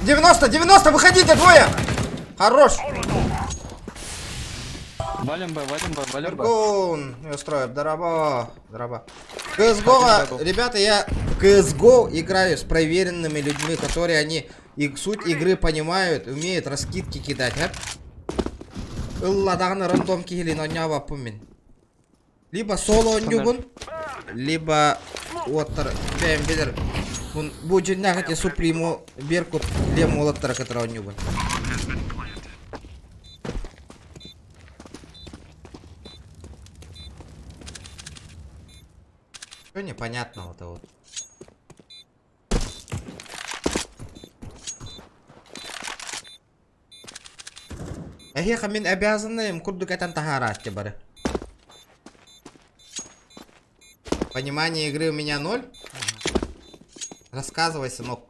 90, 90, выходите, двое! Хорош! Валим Б, валим Б, валим Б. Гоун, устроим, дораба, дораба. CSGO, ребята, я в CSGO играю с проверенными людьми, которые они и суть игры понимают, умеют раскидки кидать, а? Ылладағын рандом кихилин онява пумин. Либо соло онюбун, либо оттар бэм билер. Бун бу жиннагы суприму беркут лем олаттар который онюбун. Что непонятного-то вот? Эхеха мин обязанным курдук этан тахаратте бары. Понимание игры у меня ноль. Рассказывай, сынок.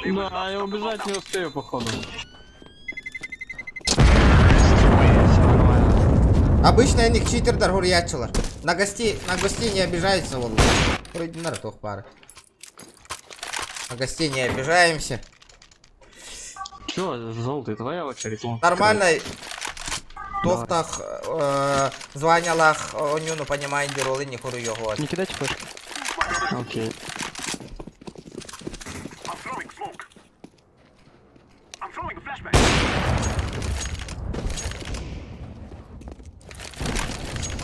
Да, я убежать не успею, походу. Обычно они читердар гурьячылар. На гостей не обижаются, вот. Вроде на ртох пары. На гостей не обижаемся. Че, золотый, твоя очередь. Нормально. Тохтах, званялах, онюну понимаю, диролы не хуру його. Не кидайте флешки. Окей. I'm throwing smoke. I'm throwing a flashbang.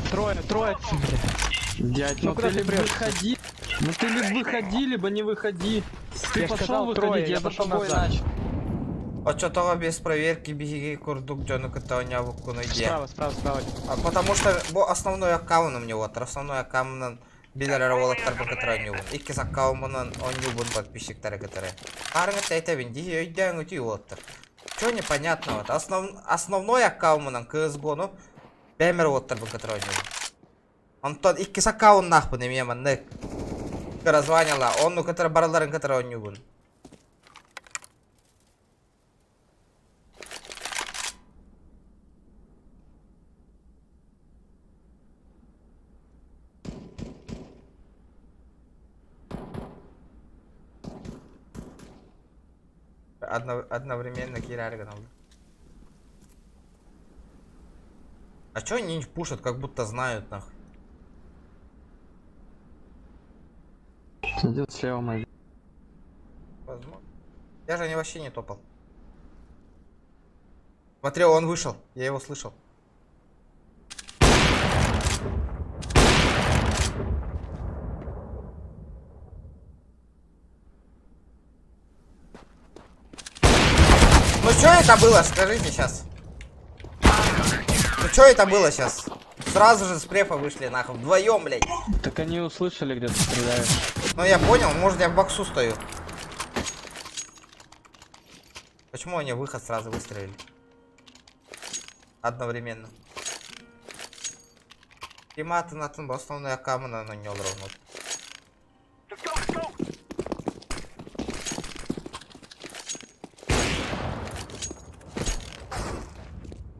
Трое, трое, Дядь, ну, Ну куда ты ты либо прешься? выходи, ну ты либо выходи, либо не выходи. Ты Я ж пошел сказал, выходить, трое, я я за пошел тобой назад. начал. Очотого без проверки биһиги курдук дьону кытта онньообуккуну диэ. Справа, справа, справа. А потому что бу основной аккаунт у меня вот, основной аккаунт билер уолаттар кытары онньуубун. Иккис аккаунтунан онньуубун подписчиктары кытары. Арыңы тәйтәбин дии өйдөөн үтүй уолаттар. Чё непонятного? Основной аккаунтунан CSGO-ну бэмер уолаттар кытары онньуубун. Онтон иккис аккаунтнаахпын эмиэ маннык. Кыразванияла, онну кытары бараларын кытары онньуубун. Одновременно киряли алды. А чё они не пушат, как будто знают нахуй? Идет слева мой. Возможно. Я же не вообще не топал. Смотри, он вышел. Я его слышал. Что это было, скажите сейчас? Ну что это было сейчас? Сразу же с префа вышли нахуй, вдвоем, блядь. Так они услышали, где ты стреляешь. Ну я понял, может я в боксу стою. Почему они выход сразу выстрелили? Одновременно. Тиматы на тын основной акамына на нем ровно.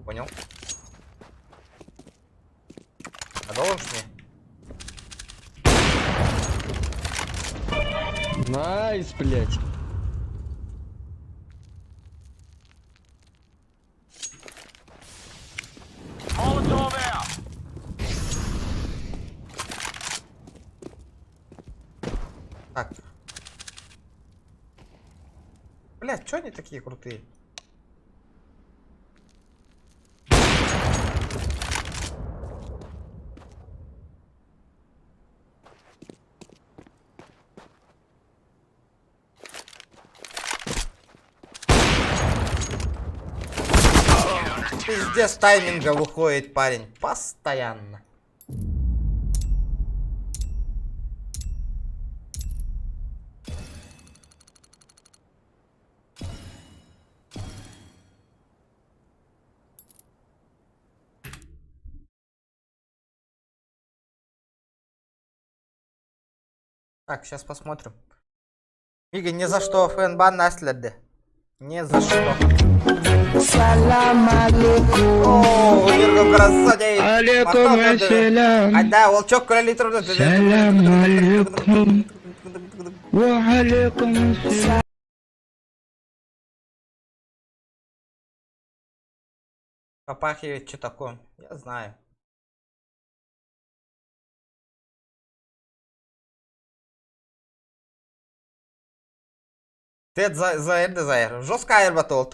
Понял? А должен мне? Nice, блять. Так. Блядь, чё они такие крутые? Пиздец тайминга выходит парень. Постоянно. Так, сейчас посмотрим. Мига, ни за что, фэн-бан наследы. Ни за что. О, Мирго красавец. Алейкум ассалям. А да, волчок короли труда. Салям алейкум. Ва алейкум ассалям. Попахивает читаком. Я знаю. Тед за за за Жестко аэрбатол.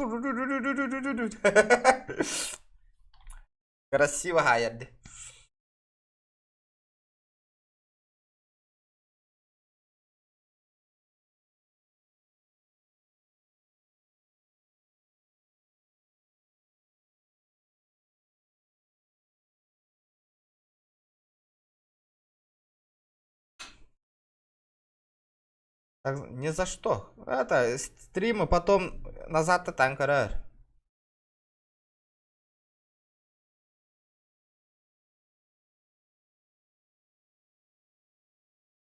Красиво хаярды. Так, ни за что. Это стримы потом назад-то танкера.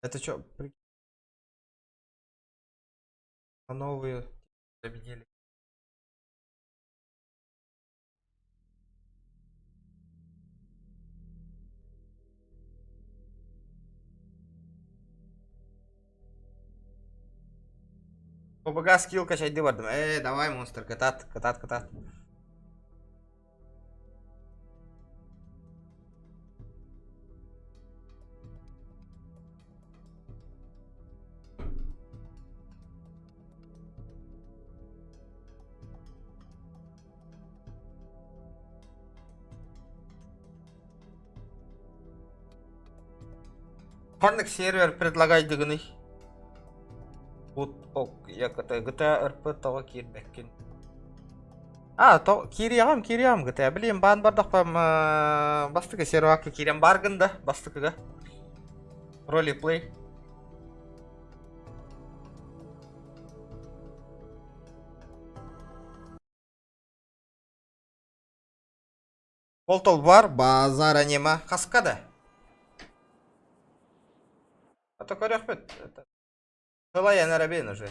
Это что? На новые заменили. ОБГ скилл качать дыбардым. Давай, монстр, катат, катат, катат. Ханнык сервер предлагает дыгыный. Вот ок, я GTA GTA RP того киирбэккин. А, то кириям, кириям GTA. Блин, бан бардах пам бастыка сервакка кириям баргын да, бастыкыга. Ролеплей. Полтол бар, базара нема. Хаскада. А то көрөхпүт. Тыла янарабен уже.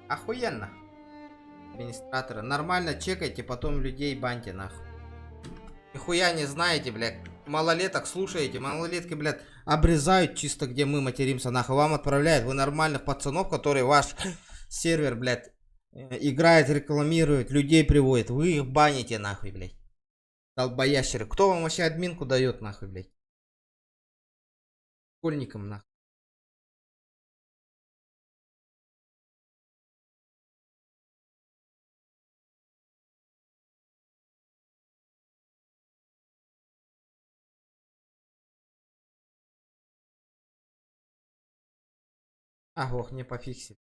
Охуенно. Администратора. Нормально чекайте, потом людей баньте нахуй. Нихуя не знаете, блядь. Малолеток слушаете, малолетки, блядь, обрезают чисто, где мы материмся, нахуй. Вам отправляют, вы нормальных пацанов, которые ваш сервер, блядь, играет, рекламирует, людей приводит. Вы их баните, нахуй, блядь. Долбоящеры. Кто вам вообще админку дает, нахуй, блядь? Школьникам, нахуй. А, ох, не пофиксили.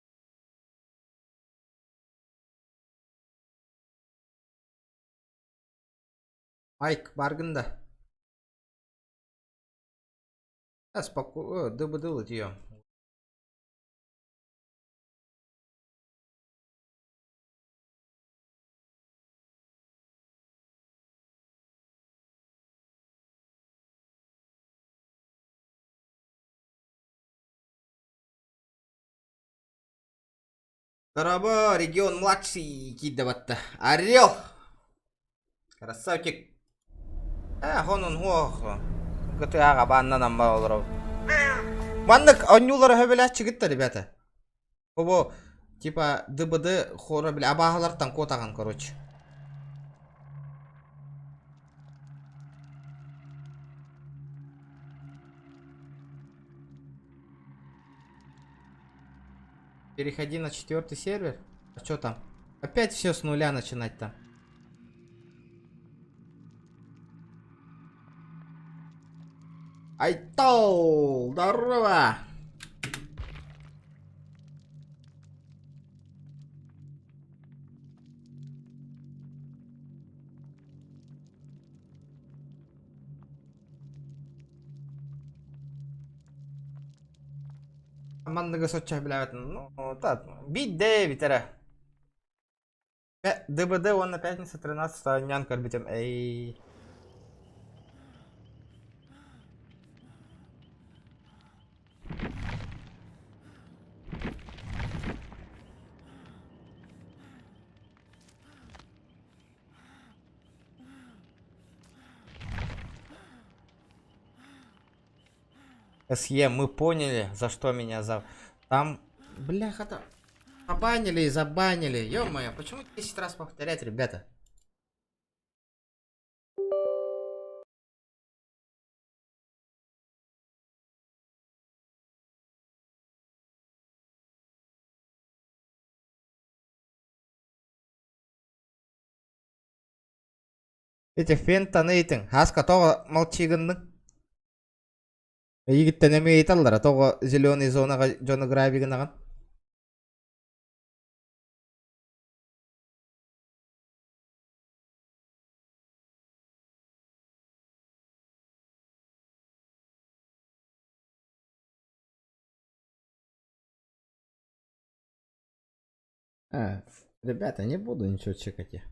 Майк, баргын да. А, споко... ДБД ее. Караба, регион младший киирдэ Орел! Красавчик! Э, хонун хуох. GTA-ҕа бааннан амма олоров. Маннык онньуулара хөбөлөөччүгүт ребята. Бу типа ДБД хора бile абааһылартан куотаҕын короче. Переходи на четвертый сервер. А что там? Опять все с нуля начинать там. Айтол! Здорово! Манныгы соччо билээбэтин. Ну, так, биирдэ бүтэрэ. ДБД уонна пятница 13 нян көрбүтүм. Эй. СЕ, мы поняли, за что меня за... Там, бляха-то, забанили и забанили. Ё-моё, почему 10 раз повторять, ребята? Ити фентаны ыйтыҥ, Һааска тоҕо молчигынныҥ? Эйигиттэн эмиэ ыйыталлара, тоҕо зеленый зонаҕа дьону грабигынаҕын? А, ребята, не буду ничего чекать я.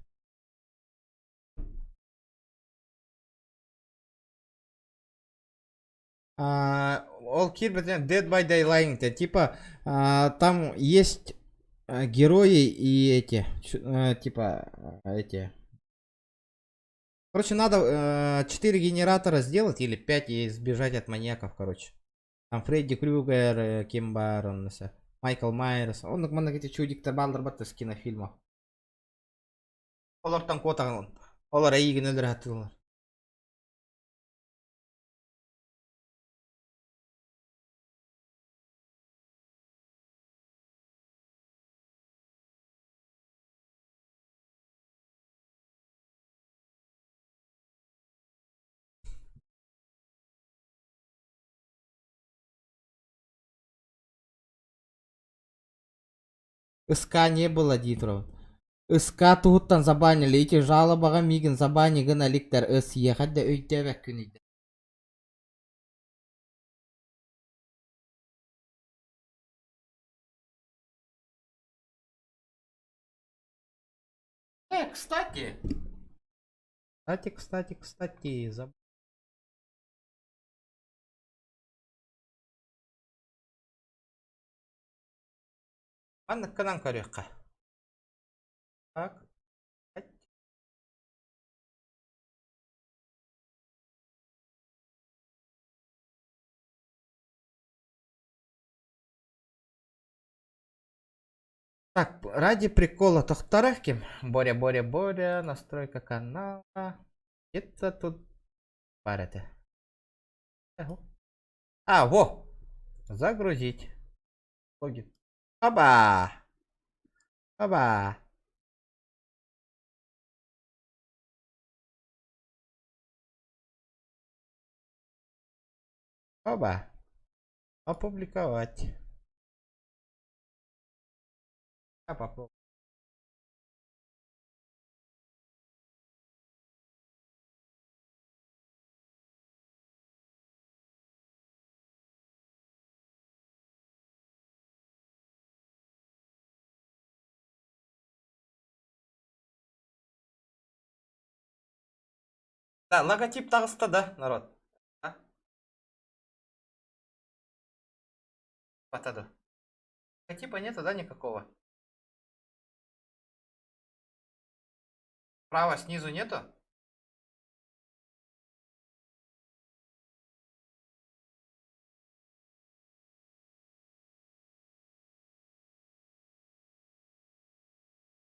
А, ол киирбэтинэн Dead by Daylight типа там есть герои и эти, типа эти. Короче, надо 4 генератора сделать или 5 и сбежать от маньяков, короче. Там Фредди Крюгер, Ким Барон, Майкл Майерс. Он манна эти чудиктар бааллар батта с кинофильмов. Олортон куотаҕын. Олор эйигин өлөрө сатыыллар. СК не было Дитрова. СК туһуттан забанили, ити жалобаҕа миигин забани гына иликтэр СЕ да өйдөөбөккүнүй Э, кстати. Кстати, кстати, кстати, заб... Манныккынан көрүөххэ. Так. Так, ради прикола тохтарахким. Боря, Боря, Боря, настройка канала. Где-то тут баар А, во! Загрузить. Логин. Оба! Оба! Оба! Опубликовать. Я попробую. Да, логотип таҕыста да, народ? А? Батаду. Логотипа нету, да, никакого? Справа снизу нету?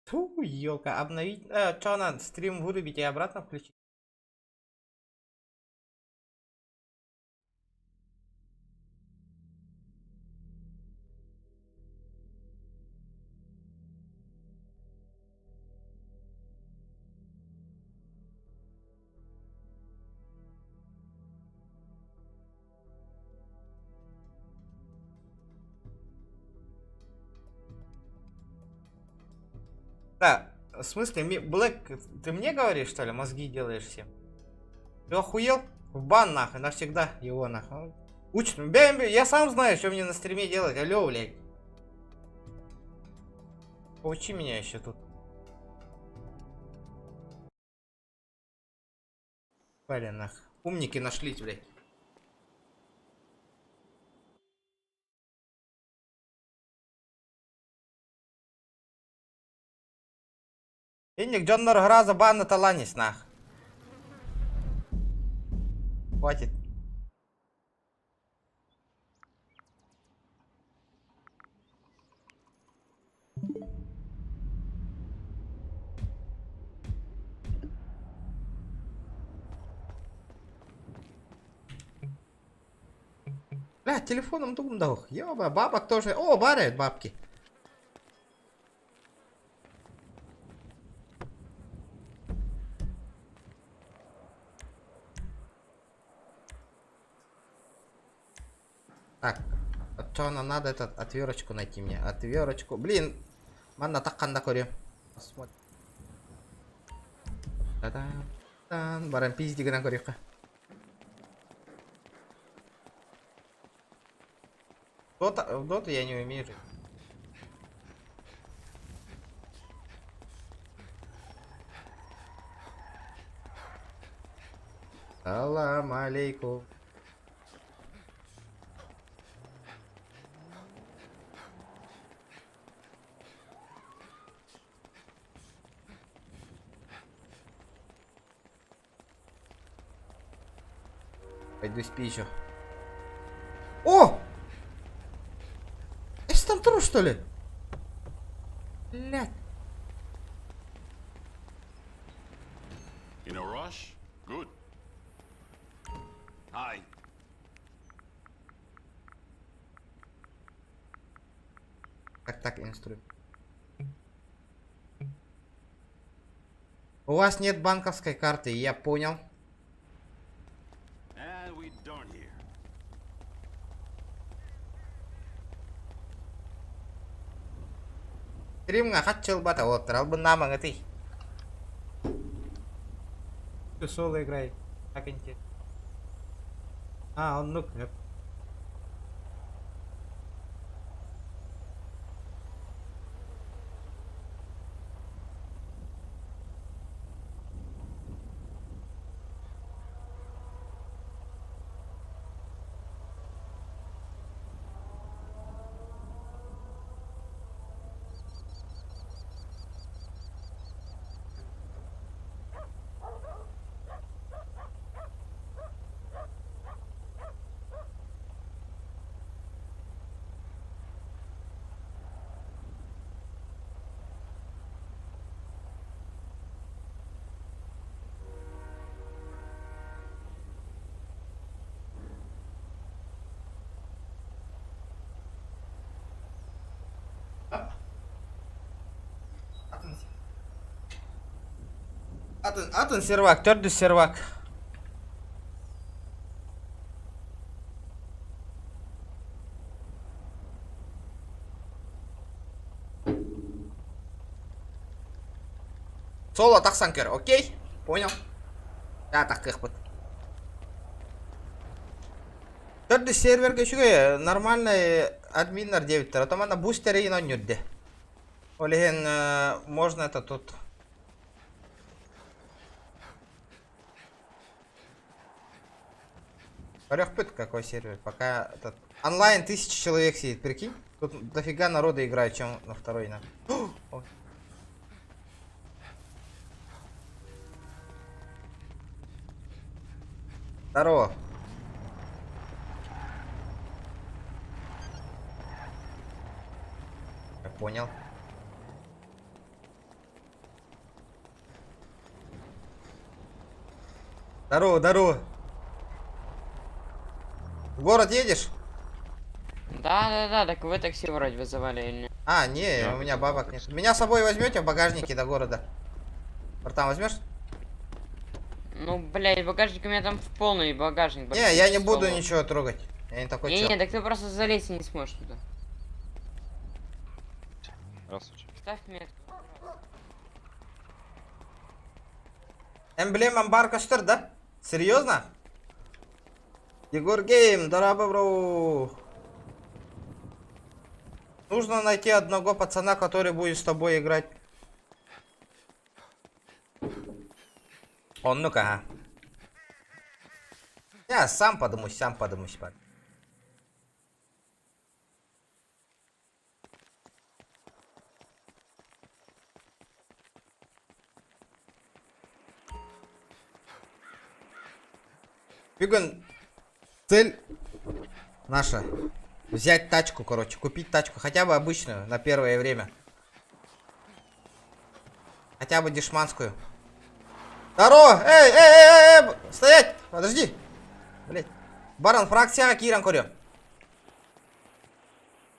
Фу, елка, обновить. Э, что надо, стрим вырубить и обратно включить? Да, в смысле, Блэк, ты мне говоришь, что ли, мозги делаешь всем? Ты охуел? В бан нахуй, навсегда его нахуй. Учит, бя, я сам знаю, что мне на стриме делать, алло, блядь. Поучи меня еще тут. Блин, нах. Умники нашлись, блядь. Инник дьоннор граза бан таланис нах. Хватит. Бля, телефоном думдох. Ёба, бабок тоже. О, барят бабки. Так, а что нам надо этот отверточку найти мне? Отверточку. Блин, манна так канда көрүм. Посмотрим. Та-дан, баран пизди гынан көрүөххэ. Дота, в доту я не умею. жить. Салам алейкум. Пойду спи еще. О! Это там труп, что ли? Блядь. In a rush? Good. Hi. Так, так, инструмент. У вас нет банковской карты, я понял. And we done here. Стримҥа хаччыл бата оттар албыннаамаҥ ытый. Ты соло играй. Так интересно. А, он ну Атын, атын сервак, төрдүс сервак. Соло тахсан көр, окей? Понял? Да, тахтыахпыт. Төрдүс сервергэ үчүгэй, нормальный админнар диэбиттэр. Ото манна бустер иин онньурде. Ол иһин можно это тут. Көрөхпүт какой сервер. Пока этот... Онлайн тысяча человек сидит, прикинь. Тут дофига народа играет, чем на второй на. Ой. Здорово. Я понял. Здорово, здорово. В город едешь? Да, да, да, так вы такси вроде вызывали или нет? А, не, у меня бабок нет. Меня с собой возьмете в багажнике до города? Братан, возьмешь? Ну, блядь, багажник у меня там в полный багажник. Не, я не буду ничего трогать. Я не такой Не, чел. не, так ты просто залезть не сможешь туда. Здравствуйте. Ставь метку. Эмблема бар көстөр, да? Серьезно? Егор Гейм, дорабы, бро. Нужно найти одного пацана, который будет с тобой играть. Он, ну-ка, ага. Я сам подумаю, сам подумаю, парень. Бүгүн цель наша взять тачку, короче, купить тачку, хотя бы обычную на первое время. Хотя бы дешманскую. Здорово! Эй, эй, эй, эй, эй, стоять! Подожди! Блять. Баран, фракцияҕа киирэн көрүөм.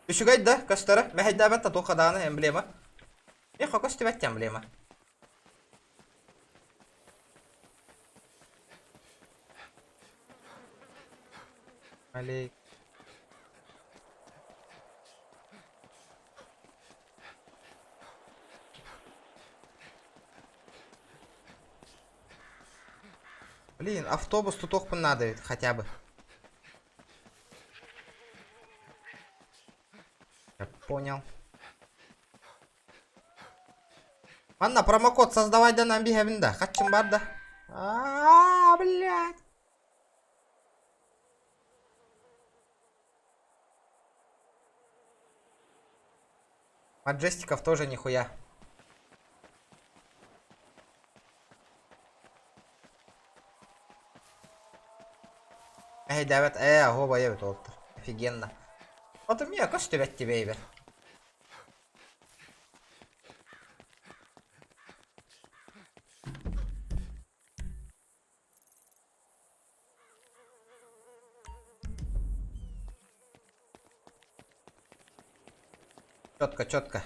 Үчүгэй да, көстөрө. Мэһэйдээбэт да туохха даҕаны эмблема. Миэхэ көстүбэт эмблема. Алей. Блин, автобус тут надо ведь хотя бы. Я понял. Анна, промокод создавай да нам биһэбин да. Хаччым бар да. А, блядь. Маджестиков тоже нихуя. Эй, Давид, э, оһуобай эбит уолаттар. Офигенно. Вот у меня көстүбэт тебе ибер. Четко, четко.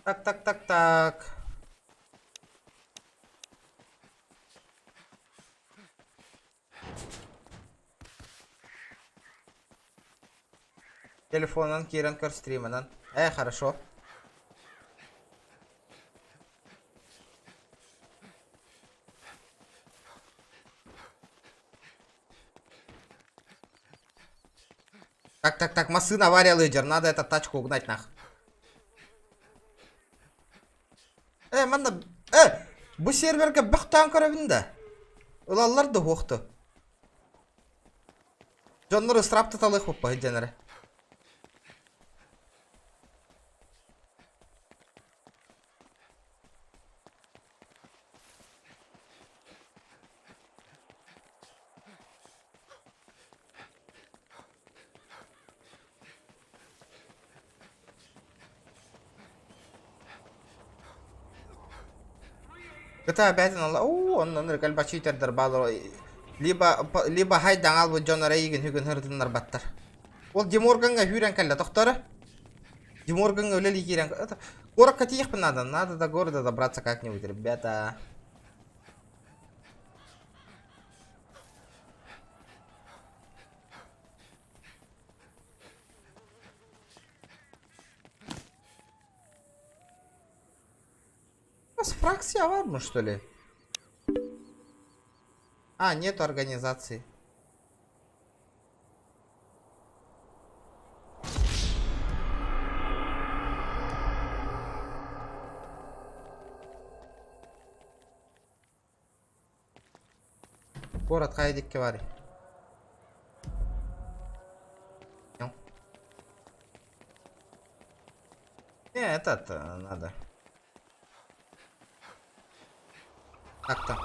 Так, так, так, так. Телефонунан киирэн көр стримынан. Э, хорошо. Так, так, так, массыына авария лыдер, надо эту тачку угнать нах. Э, манна, э, бу сервергэ бөхтөөн көрөбүн да. Ылаллар да уохту. Дьоннор ыстраапта талыах буппа дьэнэрэ. Это обязан Оо, оннон кальбачитердер баалар либо либо хайдаҥ албыт дьон эрэ игин хүгүн хырытыннар баттар. Ол Диморганга хүрэн кэллэ тохторо. Диморганга үлэлии киирэн куоракка тиийиэхпин надо, надо до города добраться как-нибудь, ребята. У нас фракция бар что ли? А, нет организации. Город хайдикке бар. Не, этот надо. Как там?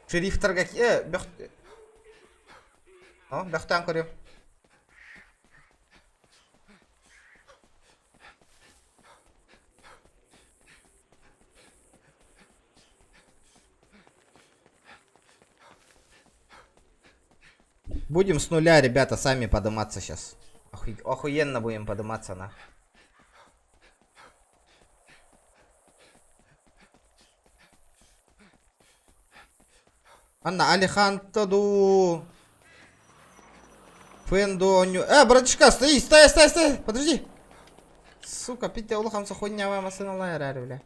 Шериф торгак... Бөх... О, бөхтан көрүм. Будем с нуля, ребята, сами подниматься сейчас. Охуенно будем подниматься, на. Анна Алихантаду. Фендо. Братишка, стой, стой, стой, стой, подожди. Сука, пить улахамса хуйня вам сына лайра, бля.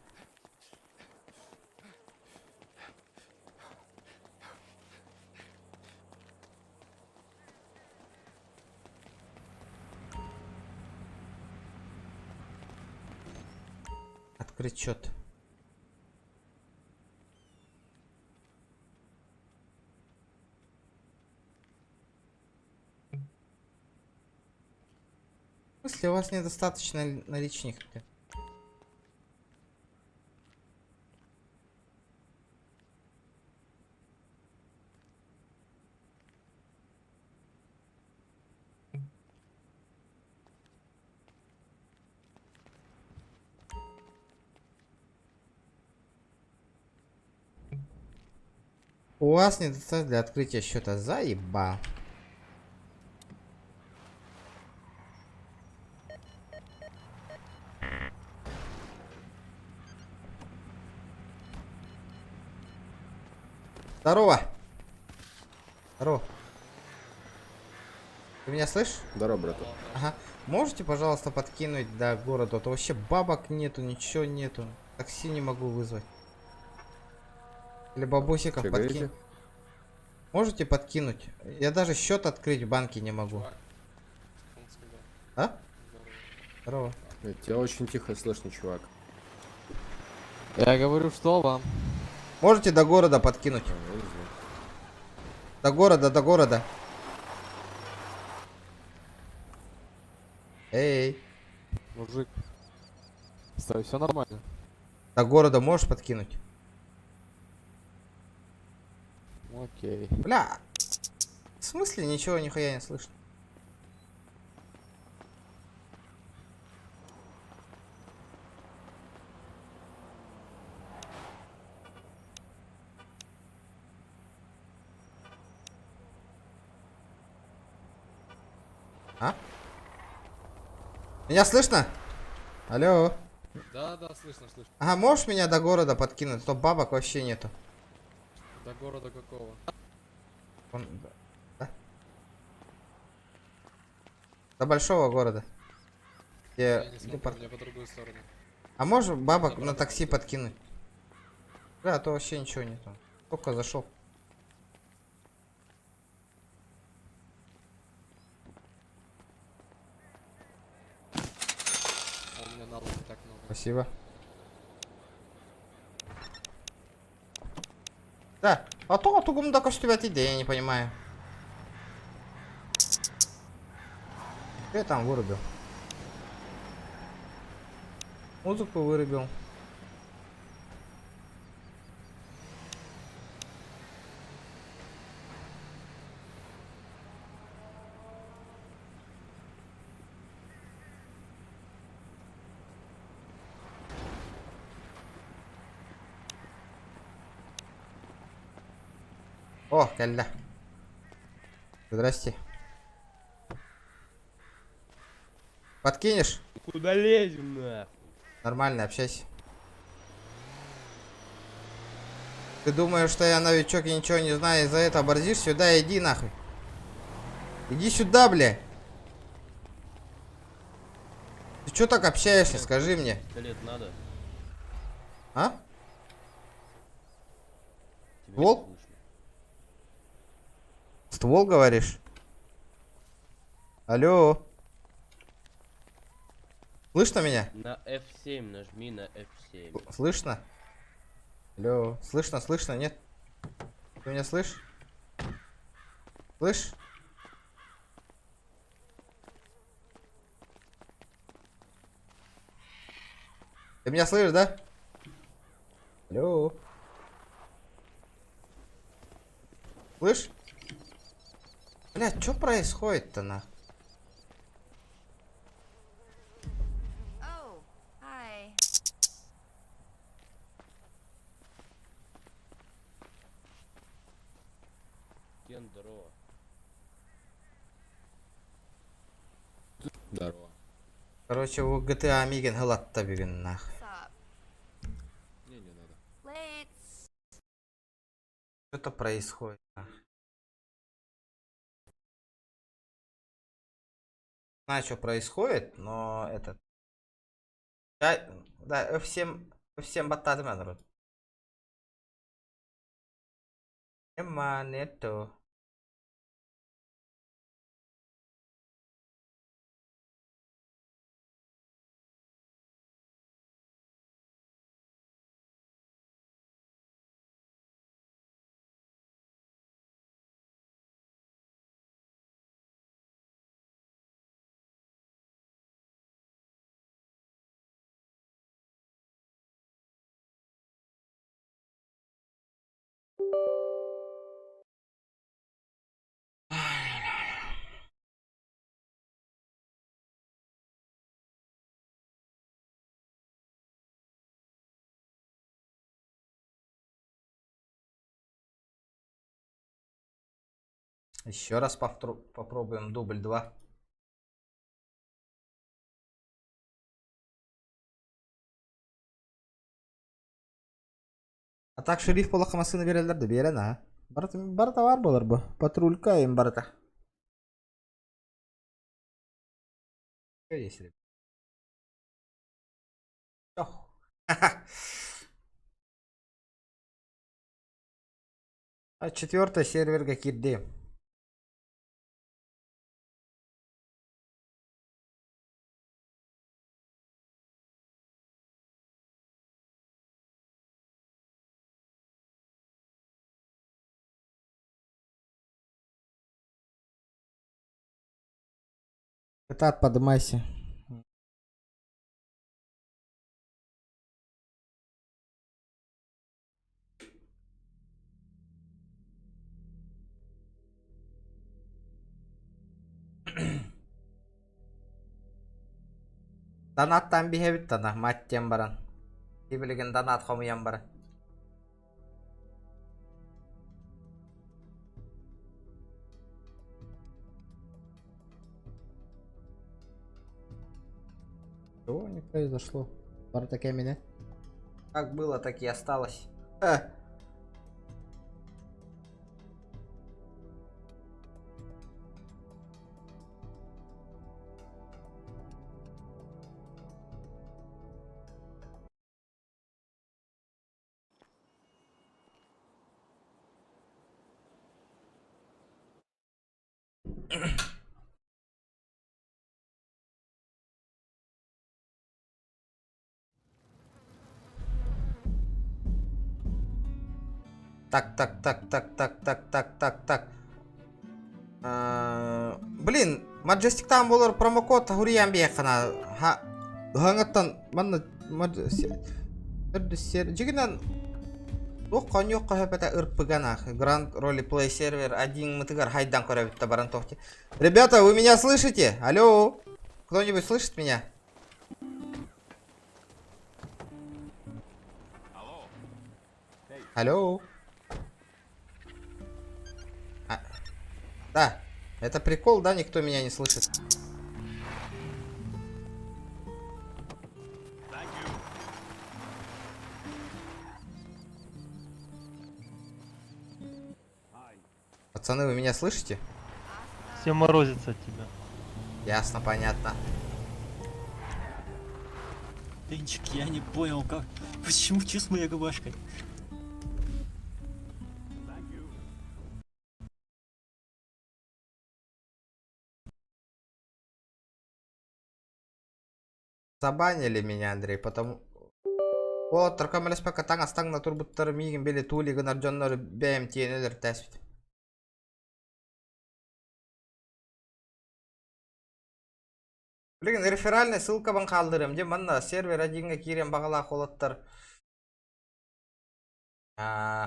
Открыть счет. В смысле, у вас недостаточно наличных? У вас недостаточно для открытия счета. Заеба. Здорово. Здорово. Ты меня слышишь? Здорово, братан. Ага. Можете, пожалуйста, подкинуть до города? А то вообще бабок нету, ничего нету. Такси не могу вызвать. Или бабосиков Чё подкинуть. говорите? Можете подкинуть? Я даже счет открыть в банке не могу. А? Здорово. Тебя очень тихо слышно, чувак. Я говорю, что вам? Можете до города подкинуть? До города, до города. Эй. Мужик. Стой, все нормально. До города можешь подкинуть? Окей. Бля. В смысле ничего нихуя не слышно? А? Меня слышно? Алло. Да, да, слышно, слышно. Ага, можешь меня до города подкинуть? А то бабок вообще нету. До города какого? Он, да? До большого города. Где, Я не где смотрю, пор- у меня по другую сторону. А можешь бабок на такси подкинуть? Да, а то вообще ничего нету. Только зашел. А у меня налог не так много. Спасибо. Да, а то тугум да көстүбэт иде, я не понимаю. Что я там вырубил? Музыку вырубил. О, кэллэ. Здрасте. Подкинешь? Куда лезем, на? Нормально, общайся. Ты думаешь, что я новичок и ничего не знаю, и за это оборзишь? Сюда иди нахуй. Иди сюда, бля. Ты чё так общаешься, скажи мне? Пистолет надо. А? Ствол? Ствол, говоришь? Алло. Слышно меня? На F7 нажми, на F7. Слышно? Алло, слышно, слышно, нет? Ты меня слышишь? Слышь? Ты меня слышишь, да? Алло. Слышь? Блядь, что происходит-то на? Кен, здорово. Здорово. Короче, у GTA миигин ылатта бүгүн нах. Не, не надо. Что-то происходит. нах. Знаю, что происходит, но этот... Да, да, F7, F7 баттадым народ. Нема нету. Еще раз попробуем дубль 2. А так шериф буоллахха массыына биэрэллэр да биэрэн аа. Барыта барыта баар буолар бу. Патрулька им барыта. Есть, ребят. Ох. А четвертый серверга киирди. Кытаат подымайся. Донаттан биһэбит тана, мать диэн баран. Билигин донат хомуйан баран. Чего не произошло? Барта меня. Как было, так и осталось. Э. Так, так, так, так, так, так, так, так, так. Э, блин, Majestic там буолар промокод хуруйан биэххана. Ха, хаҥаттан манна дьигинэн туох хоньуохха сөп этэ ырпыган ах. Гранд Ролеплей сервер один мытыгар хайдан көрөбүттэ баран тохти. Ребята, вы меня слышите? Алло? Кто-нибудь слышит меня? Алло? А, да, это прикол, да, никто меня не слышит. Пацаны, вы меня слышите? Все морозится от тебя. Ясно, понятно. Денчик, я не понял, как... Почему чё с моей рубашкой? Забанили меня, Андрей, потому... О, таркамелеспекка таҥ астаҥна турбуттар миигин били туули гынар дьоннор бэйэм тиэнэ өлөртөөспүт. Билигин реферальный ссылкабын хаалларыам дьэ манна сервер одиҥҥа киириэн баҕалаах уолаттар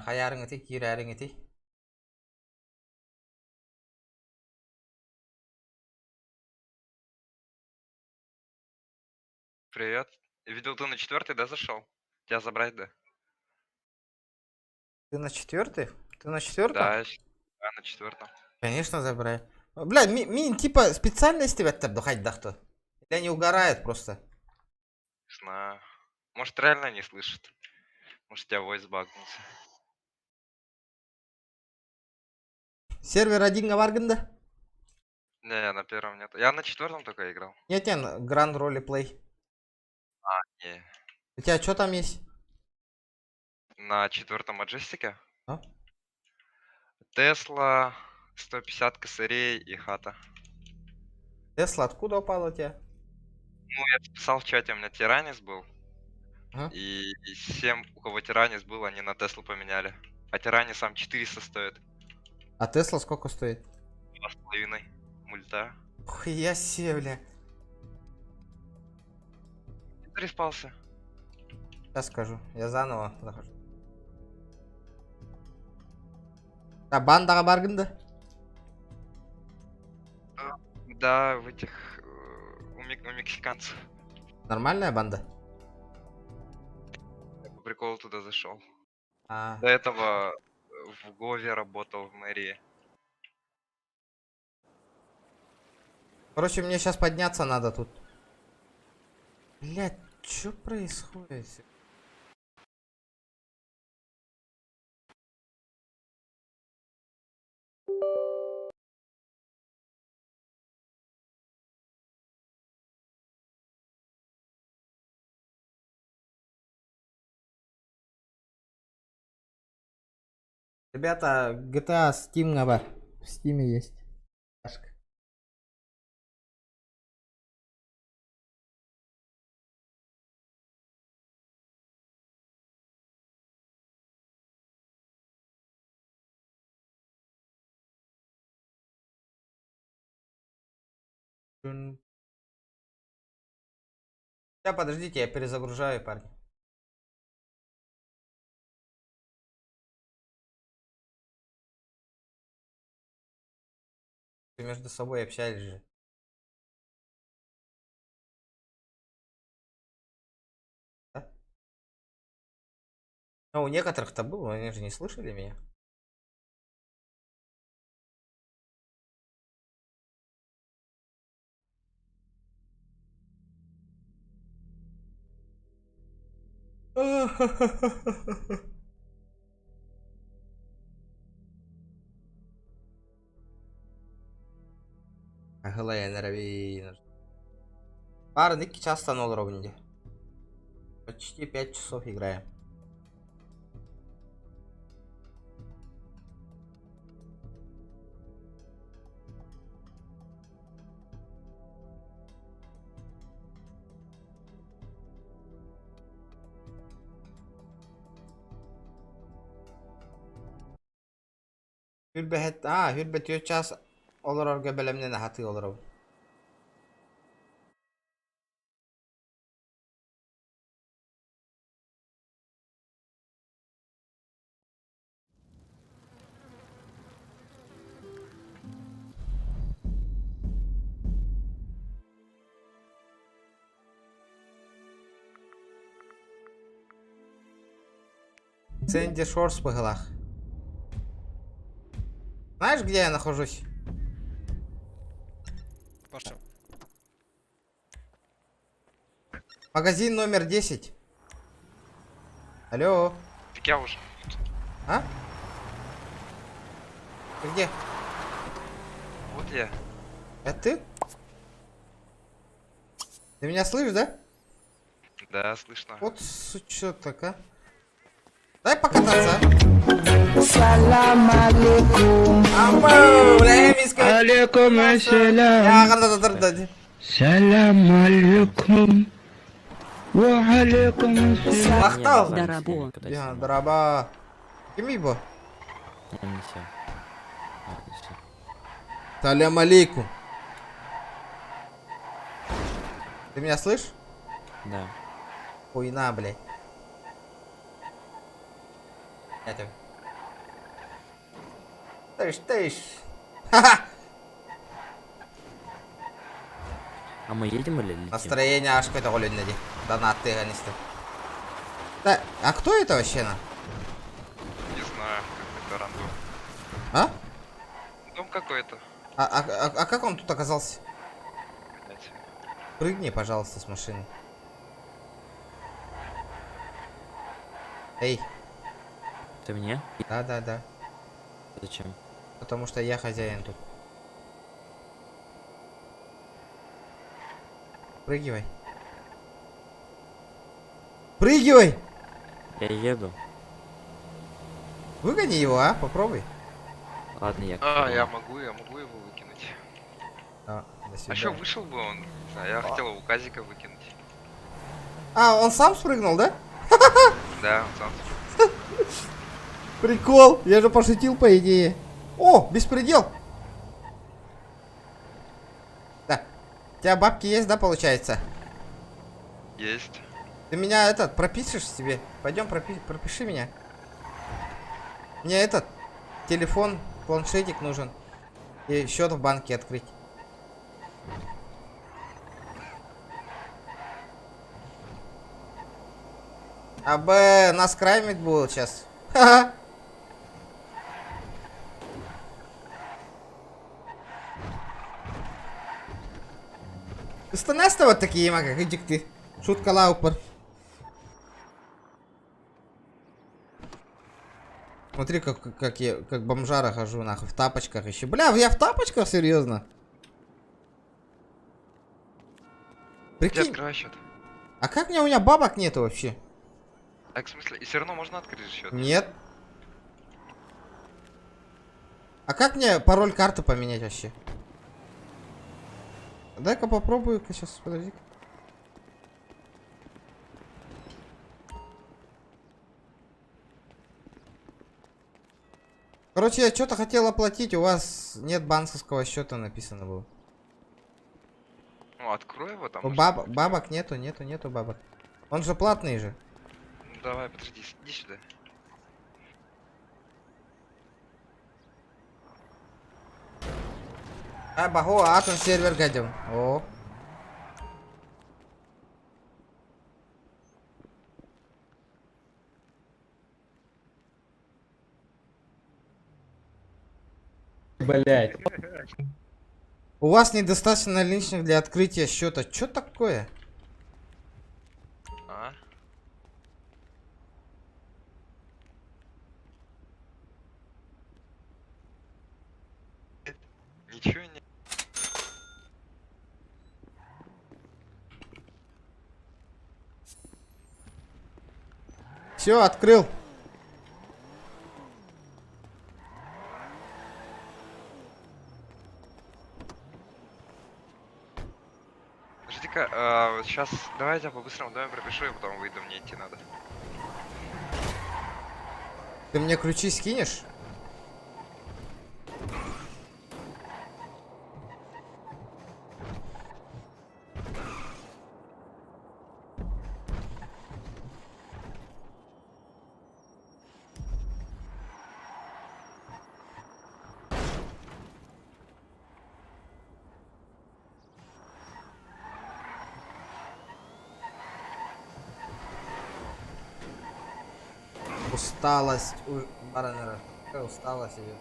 хайаарыҥытый киирээриҥитий Привет. Видел, ты на четвертый, да, зашел? Тебя забрать, да? Ты на четвертый? Ты на четвертом? Да, да, на четвертом. Конечно, забирай. Бля, ми, ми типа специально истебэттэр дуо хайдах то. Или они угорают просто. Не знаю. Может, реально не слышит. Может, у тебя войс багнулся. Сервер один бааргын да? Не, я на первом нет. Я на четвертом только играл. Нет, нет, Гранд Роли Плей. А, не. У тебя что там есть? На четвертом Маджестике? А? Тесла, 150 косарей и хата. Тесла откуда упала у тебя? Ну, я писал в чате, у меня Тиранис был. Ага. И 7, у кого Тиранис был, они на Теслу поменяли. А Тиранис сам 400 стоит. А Тесла сколько стоит? 2,5 мульта. Хуя себе, бля. Ты респался. Сейчас скажу. Я заново захожу. А бандаҕа бааргын да? Да, в этих... У мексиканцев. Нормальная банда? Я по приколу туда зашел. А. До этого в Гове работал в мэрии. Короче, мне сейчас подняться надо тут. Блять, что происходит? Ребята, GTA Steam бар. В Steam есть. Пашка. Сейчас, подождите, я перезагружаю, парни. Вы между собой общались же. Да? Ну, у некоторых-то было, они же не слышали меня. Аһылайан эрэбин. Баарын 2 частан олоробун дии. Почти 5 часов играем. Хүрбэһэт, аа, хүрбэ 4 час олорорго бэлэмнэн аһатыы олоробун. Сэнди Шорс быһыылаах. Знаешь, где я нахожусь? Пошел. Магазин номер 10. Алло. Так я уже. А? Ты где? Вот я. Это ты? Ты меня слышишь, да? Да, слышно. Вот сучок а. Дай покататься, а. Салам алейкум. Амбау, бля, миска. Алейкум ассалям. Я гана Салам алейкум. Ва алейкум ассалям. Махтал. Дарабо. Я, дараба. Кими бо? Салям алейкум. Ты меня слышишь? Да. Хуйна, блядь. Это. Тыш, тыш. Ха-ха. А мы едем или летим? Настроение аж какое-то голюдное. Донат ты ганисты. Да, а кто это вообще на? Не знаю, какой-то рандом. А? Дом какой-то. А как он тут оказался? Блядь. Прыгни, пожалуйста, с машины. Эй. Ты мне? Да, да, да. Зачем? Потому что я хозяин тут. Прыгивай. Прыгивай! Я еду. Выгони его, а? Попробуй. Ладно, я. А, я могу его выкинуть. А, до А свидания. что, вышел бы он? Не знаю, я хотел его указика выкинуть. А, он сам спрыгнул, да? Да, он сам. Прикол! Я же пошутил, по идее. О, беспредел! Да. У тебя бабки есть, да, получается? Есть. Ты меня этот пропишешь себе? Пойдем пропиши меня. Мне этот телефон, планшетик нужен. И счет в банке открыть. АБ, нас крамить будут сейчас. Ха-ха. Станаста вот такие, мага, иди ты. Шутка лаупер. Смотри, как я, как бомжара хожу, нахуй, в тапочках еще. Бля, я в тапочках, серьезно? Прикинь. открывай счет. А как мне, у меня бабок нету вообще? Так, в смысле, и все равно можно открыть же счет? Нет. А как мне пароль карты поменять вообще? Дай-ка попробую-ка сейчас, подожди. Короче, я что-то хотел оплатить, у вас нет банковского счета написано было. Ну, открой его там. У бабок нету, нету, нету бабок. Он же платный же. Ну, давай, подожди, иди сюда. А, баго, атом сервер гадим. О. Блять. У вас недостаточно наличных для открытия счета. Чё такое? А? Ничего не... Все, открыл. Подожди-ка, сейчас давай я тебя по-быстрому доме пропишу, и потом выйду, мне идти надо. Ты мне ключи скинешь? Усталость у баранера. Какая усталость идет.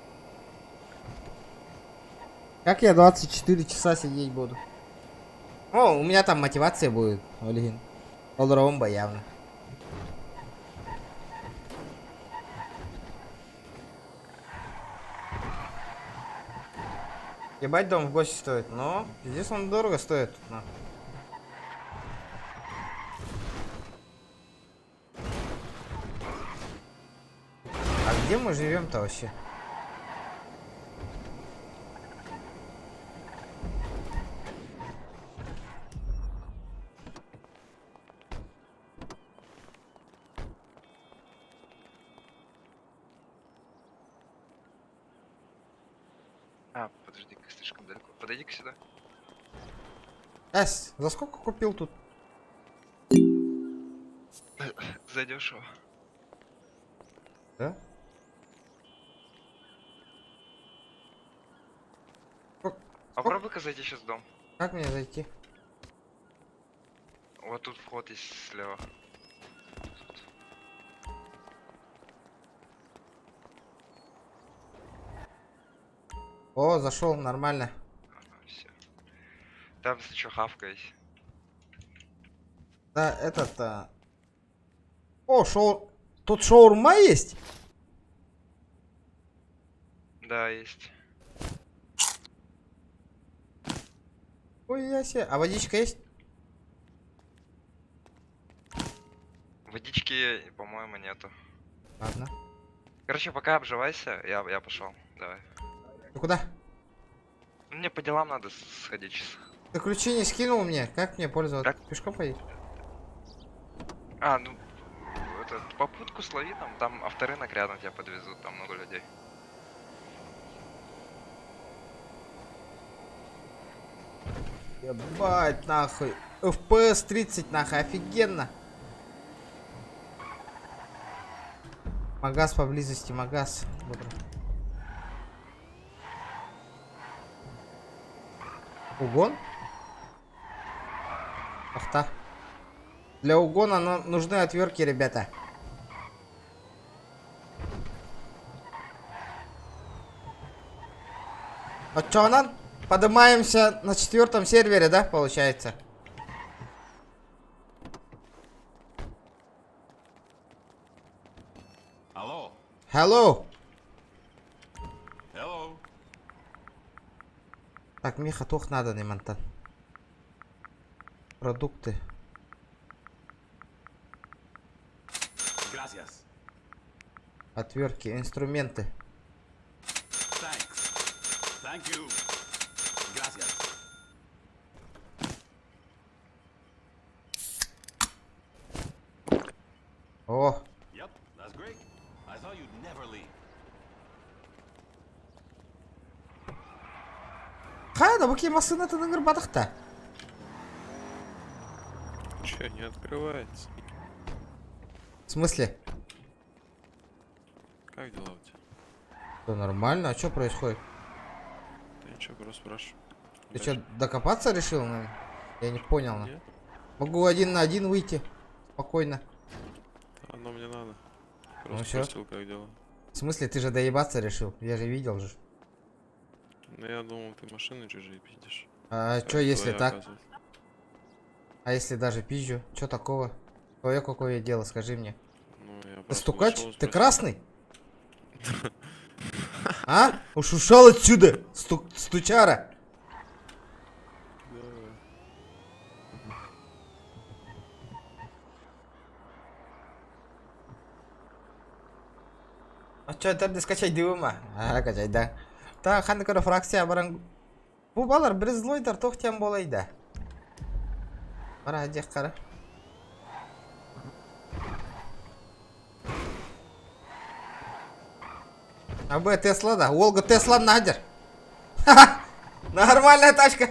Как я 24 часа сидеть буду? О, у меня там мотивация будет, Ольгин. Олромба явно. Ебать, дом в гости стоит, но здесь он дорого стоит. На. Где мы живем-то вообще? А, подожди-ка, слишком далеко. Подойди-ка сюда. Эс, за сколько купил тут? Задешево. Да? Попробуй-ка зайти сейчас в дом. Как мне зайти? Вот тут вход есть слева. О, зашел, нормально. Все. Там если что, хавка есть. Да, этот... А... О, шоу... Тут шаурма есть? Да, есть. Ой, я себе. А водичка есть? Водички, по-моему, нету. Ладно. Короче, пока обживайся, я, я пошел. Давай. Ты куда? Мне по делам надо сходить сейчас. Ты ключи не скинул мне? Как мне пользоваться? Пешком поедешь? А, ну, это, попутку слови там, там авторынок рядом тебя подвезут, там много людей. Ебать, нахуй. FPS 30, нахуй, офигенно. Магаз поблизости, магаз. Добро. Угон? Ахта. Для угона нам нужны отвертки, ребята. А чё нам? Поднимаемся на четвертом сервере, да, получается? Алло. Hello. Hello. Так, Миха, тух надо, не мантан. Продукты. Gracias. Отвертки, инструменты. Thanks. Thank you. Gracias. О, Yep, that's great. I thought you'd never leave. Хайда, бу ким массыната ныңыр Че, не открывается? В смысле? Как дела у тебя? Да нормально, а что происходит? Да ничего, просто спрашиваю. Ты что, докопаться решил? наверное? Я не понял. на. Нет. Могу один на один выйти. Спокойно. Оно мне надо. Ну Просто всё. спросил, как дела. В смысле, ты же доебаться решил? Я же видел же. Ну я думал, ты машины чужие пиздишь. А Это чё, если твоя, так? оказывается. А если даже пизжу? Чё такого? Твое какое дело, скажи мне. Ну, я Ты просто стукач? зашёл, Ты спросил. красный? А? Уж ушел отсюда, стук стучара. А чё, это скачать дивыма? А, качать, да. Та ханны көрө фракция баран. Бу балар бир злойдар тохтян болайда. Бара хадьях кара. А Б Тесла да. Волга Тесла надер. Ха-ха! Нормальная тачка.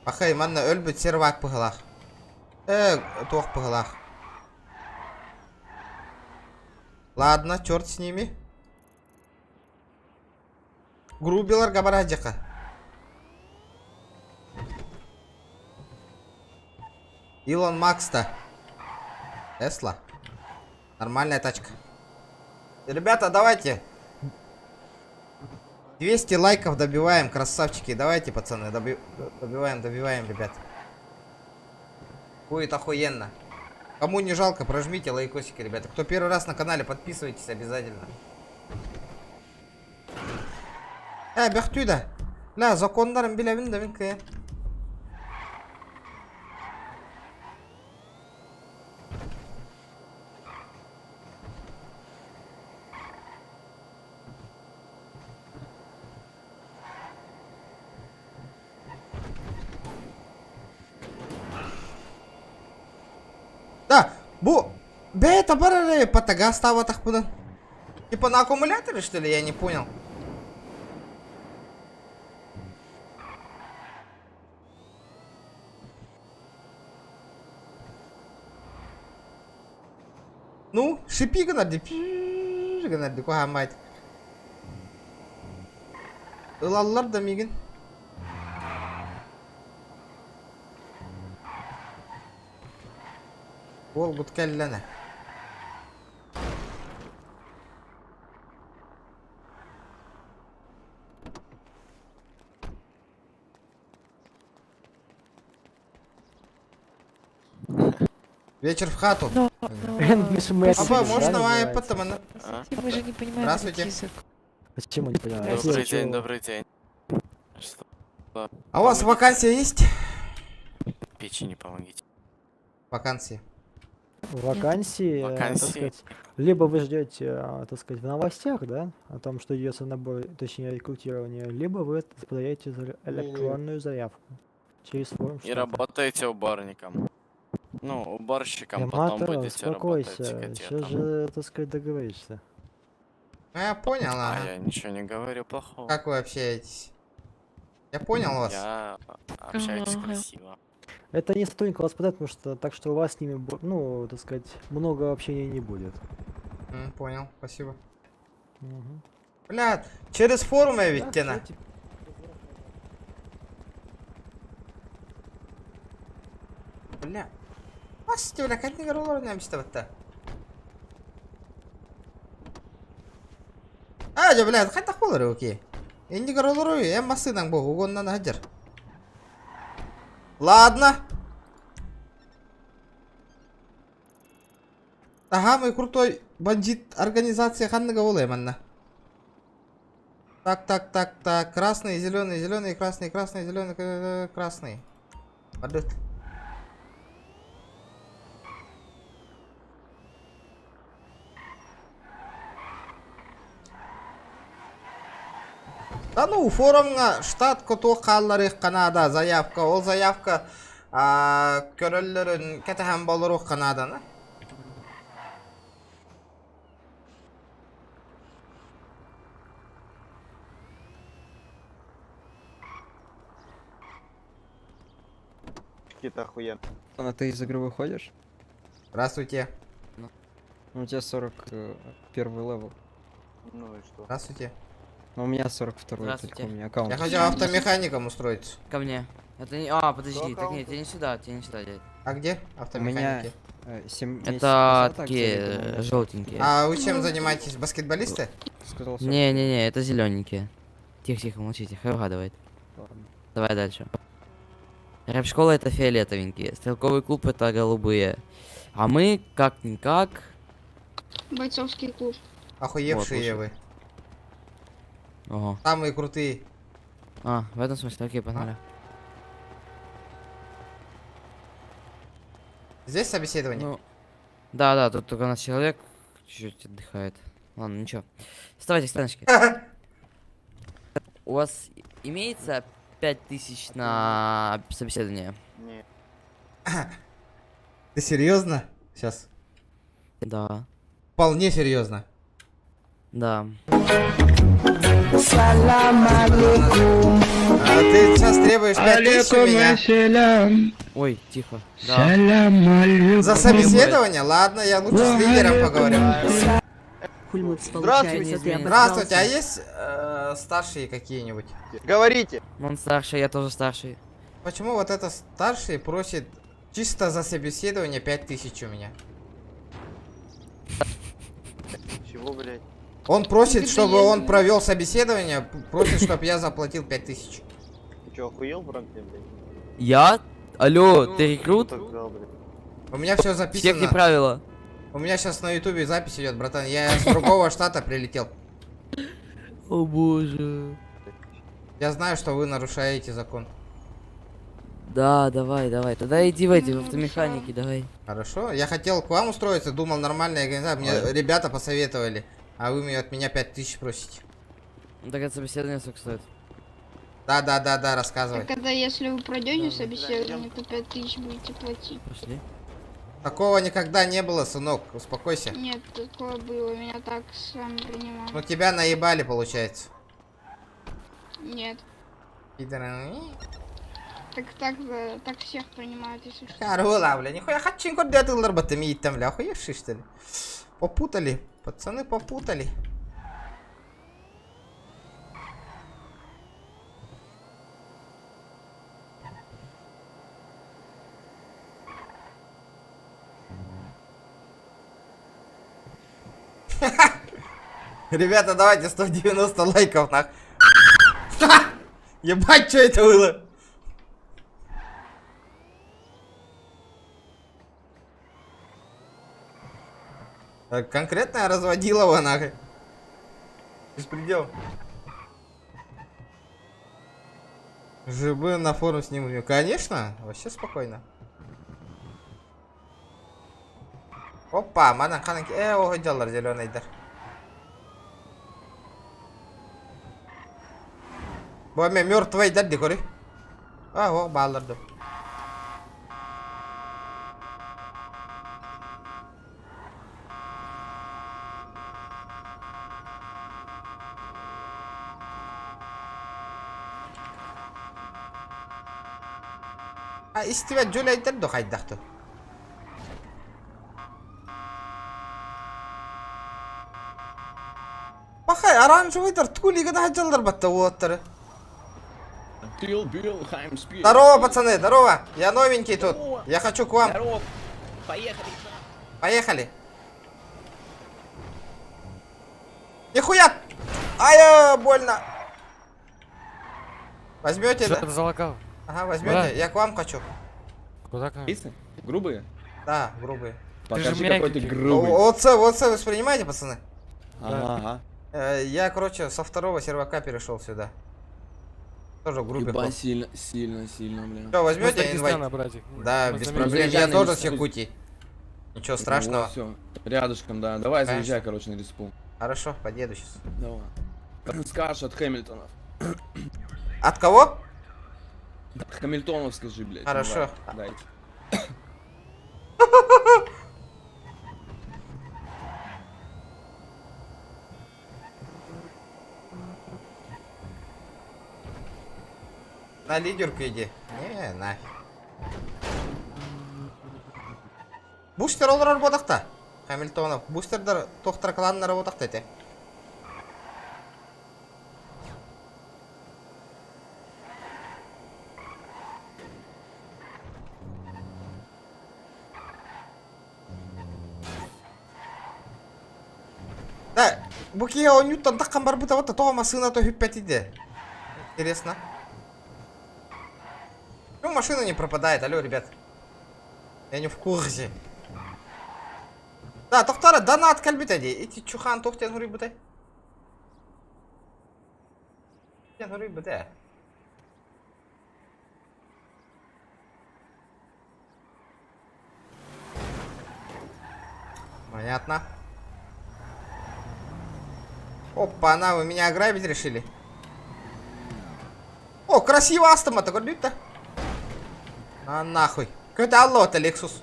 Пахай, манна өлбүт сервак пыһылах. Э, туох пыһылах. Ладно, черт с ними. Грубилар габарадьяка. Илон Макс-то. Тесла. Нормальная тачка. Ребята, давайте. 200 лайков добиваем, красавчики. Давайте, пацаны, добиваем, добиваем, ребят. Будет охуенно. Кому не жалко, прожмите лайкосики, ребята. Кто первый раз на канале, подписывайтесь обязательно. Э, бөхтүү да. Ла, законнарын билэбин да мин кыайан. Да, бу бэйэ табар эрэ патага ставатахпынан. Типа на аккумуляторе, что ли? Я не понял. Ну, шипи гынар пи гынар ди куһаамайт. Ылаллар да мигин. Буолбут кэллэнэ. Вечер в хату. Апа, можно вай потом она? Мы же не понимаем Здравствуйте. язык. Почему не понимаю? Добрый день, добрый день. Что? А у вас вакансия есть? Печени помогите. Вакансия. Вакансии, так Вакансии. сказать, либо вы ждете, так сказать, в новостях, да, о том, что идется набор, точнее рекрутирование, либо вы подаете электронную заявку через форум И штата. работаете уборником. Ну, уборщиком потом Ямато, будете работать успокойся, сейчас кадетом. же, так сказать, договоришься. Ну, я понял, А ага. я ничего не говорю плохого. Как вы общаетесь? Я понял вас. Я общаюсь Ага. красиво. Это не сотрудник вас подает, потому что так что у вас с ними, ну, так сказать, много общения не будет. Понял, спасибо. Мгм. Бля, через форум я ведь Да, тена. всё, Бля. Басты, бля, как не горолор немчте бітті. А, жа, бля, қайта болар окей. Энди горолору, я масынаң бу, угоннан хаджар. Ладно. Ага, мой крутой бандит организация ханныга болай манна. Так, так, так, так. Красный, зеленый, зеленый, красный, красный, зеленый, красный. Падут. Да ну, форумга штат коту қаллары Канада заявка. Ол заявка көрөллөрүн кэтэхэн болору Канаданы. Какие-то охуенно. А ты из игры выходишь? Здравствуйте. У тебя 41 level. Ну и что? Здравствуйте. Но у меня 42 Здравствуйте. только у меня аккаунт. Я хотел автомехаником устроиться. Ко мне. Это не... А, подожди, так нет, тебе не сюда, тебе не сюда, дядь. А где У меня автомеханики? 7 месяцев Это назад такие акция либо желтенькие. А вы чем занимаетесь? Баскетболисты? Сказал Не-не-не, это зелененькие. Тихо-тихо, молчите, хай угадывает. Ладно. Давай дальше. Рэп-школа это фиолетовенькие, стрелковый клуб это голубые. А мы как-никак... Бойцовский клуб. Охуевшие Вот, вы. Ого. Самые крутые. А, в этом смысле, окей, погнали. Здесь собеседование? Ну, да-да, тут только у нас человек чуть-чуть отдыхает. Ладно, ничего. Вставайте, станочки. У вас имеется 5000 на собеседование? Нет. Ты серьезно? Сейчас. Да. Вполне серьезно. Да. А ты сейчас требуешь 5000 у меня? Ой, тихо. Да. За собеседование? Ладно, я лучше с лидером поговорю. Хульмуц, получается, ты Здравствуйте, а обосрался. есть старшие какие-нибудь? Говорите. Он старший, я тоже старший. Почему вот это старший просит чисто за собеседование 5000 у меня? Чего, блядь? Он просит, чтобы он провел собеседование, просит, чтобы я заплатил 5000. Ты чё, охуел, Франклин, блядь? Я? Алло, ты рекрут? Так сказал, блядь. У меня все записано. Всех не правила. У меня сейчас на ютубе запись идет, братан. Я с другого штата прилетел. О боже. Я знаю, что вы нарушаете закон. Да, давай, давай. Тогда иди в эти, в автомеханики, давай. Хорошо. Я хотел к вам устроиться, думал, нормальная организация. Мне Ой. ребята посоветовали. А вы мне от меня 5000 просите. Ну, Так это собеседование сколько стоит? Да, да, да, да, рассказывай. Так это если вы пройдете собеседование, то 5000 будете платить. Пошли. Такого никогда не было, сынок. Успокойся. Нет, такое было, меня так с вами принимали. Ну тебя наебали, получается. Нет. Пидоры. Так так, э, так всех принимают, если что. Харула, бля, нихуя хачин курдятылар батами там, бля, охуевшие, что ли? Попутали, пацаны попутали. Ребята, давайте 190 лайков, нах. Ебать, что это было? Так, конкретно разводила его нахуй. Беспредел. ЖБ на форум с ним. Конечно, вообще спокойно. Опа, манан ханан э о жаллар зеленый дар. Бу мен мертвый дар дикори. А, о, балларды. А истибет жөлейдер до хайдахты. Бахай оранжевыйдар тулига да жаллар батта уоттары. Здорово, пацаны, здорово. Я новенький тут. Я хочу к вам. Здорово. Поехали. Поехали. Нихуя! Ай, больно. Возьмете, да? Что-то залагал. Ага, возьмете. Да. Я к вам хочу. Куда к нам? Грубые? Да, грубые. Покажи, же какой ты мягенький. грубый. Вот це, вот це воспринимаете, пацаны? Ага, ага. Я, короче, со второго сервака перешел сюда. Тоже в группе. Ебать, сильно, сильно, сильно, бля. Что, возьмете Мы с Дагестана, инвайт? братик. Да, Мы без с проблем. Заезжай Я на тоже с респу. Якутии. Ничего страшного. Все, рядышком, да. Давай Конечно. заезжай, короче, на респу. Хорошо, подъеду сейчас. Давай. Скажешь от Хэмилтонов. От кого? От Хамильтонов скажи, блядь. Хорошо. Давай, дайте. На лидерку иди. Не, нафиг. Бустер олорор бодақта. Хамильтонов. Бустердар тохтар кланнары бодақта эте. Да, бу киһи оонньууттан таххан барбыта вот тоҕо массыына төһүппэтиде. Интересно. Ну, машина не пропадает, алло, ребят. Я не в курсе. Да, тохтара донат кэлбитэ дии. Ити чухан тохтен хуруйбутай. Тен хуруйбутай. Понятно. Опа, на, вы меня ограбить решили? О, красиво Астама такой, то А нахуй. Какой-то алло, это Lexus.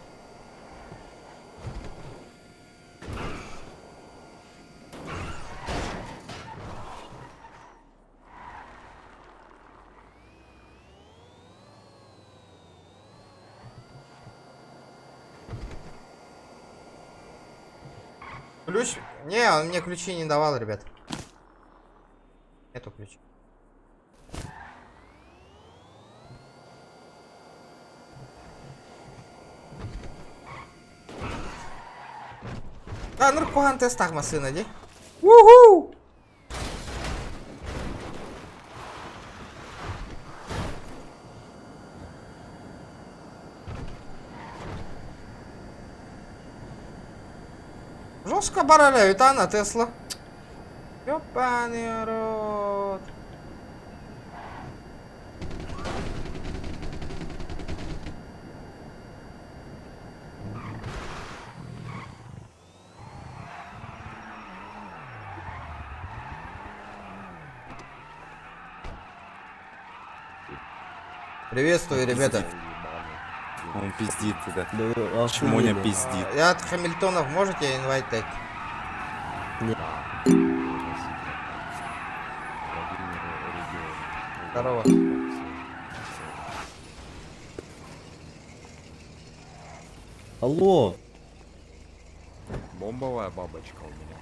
Ключ? Не, он мне ключи не давал, ребят. Нету ключа. А, наркохан тестах машина, ди. Уху! Жестко бараля, это она Тесла. Ёбаный рот. Приветствую, ребята. Он пиздит, да. Чмоня пиздит. Я от Хамильтонов можете инвайт дать? Здорово. Алло! Бомбовая бабочка у меня.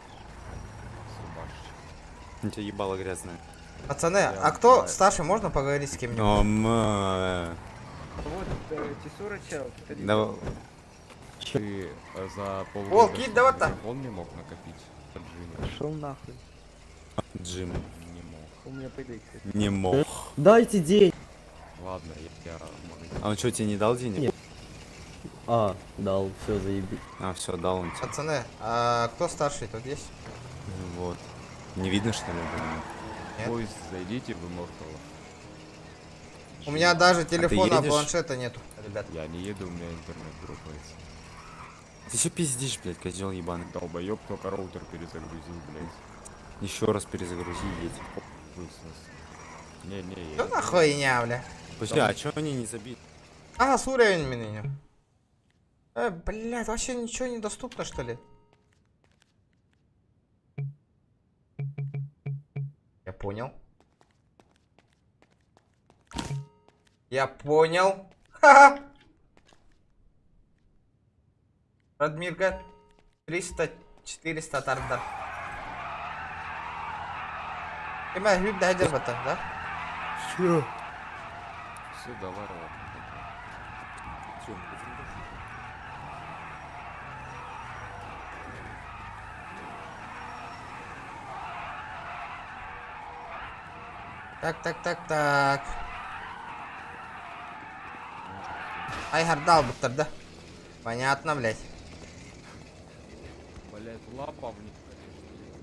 У тебя ебало грязное. Пацаны, а кто старше, можно поговорить с кем-нибудь? О, ма. Вот, Тисурыча, Да, Ты за О, полгода кит, давай-то. он не мог накопить от Джима? Пошел нахуй. Джим. Не мог. У меня пойдет. Не мог. Дайте денег! Ладно, я А он что, тебе не дал денег? Нет. А, дал, все, заеби. А, все, дал он тебе. Пацаны, а кто старший тут есть? Вот. Не видно, что ли? было? Нет. Поезд зайдите в Immortal. У меня даже телефона, А едешь? планшета нету, ребят. Я не еду, у меня интернет дропается. Ты что пиздишь, блядь, козел ебаный? Долбоёб только роутер перезагрузил, блядь. Еще раз перезагрузи, едь. Хуй сос. Не, не, я... Что за хуйня, бля? Подожди, а чё они не забили? А, с уровень меня. Блядь, вообще ничего не доступно, что ли? Я понял. Я понял. Ха-ха. Радмирка 300-400 тардар. Эме хүд дайдер бата, да? Все, давай, ладно. Так, так, так, так. Ай, хардал буттар, да? Понятно, блядь. Блядь, лапа в них, конечно.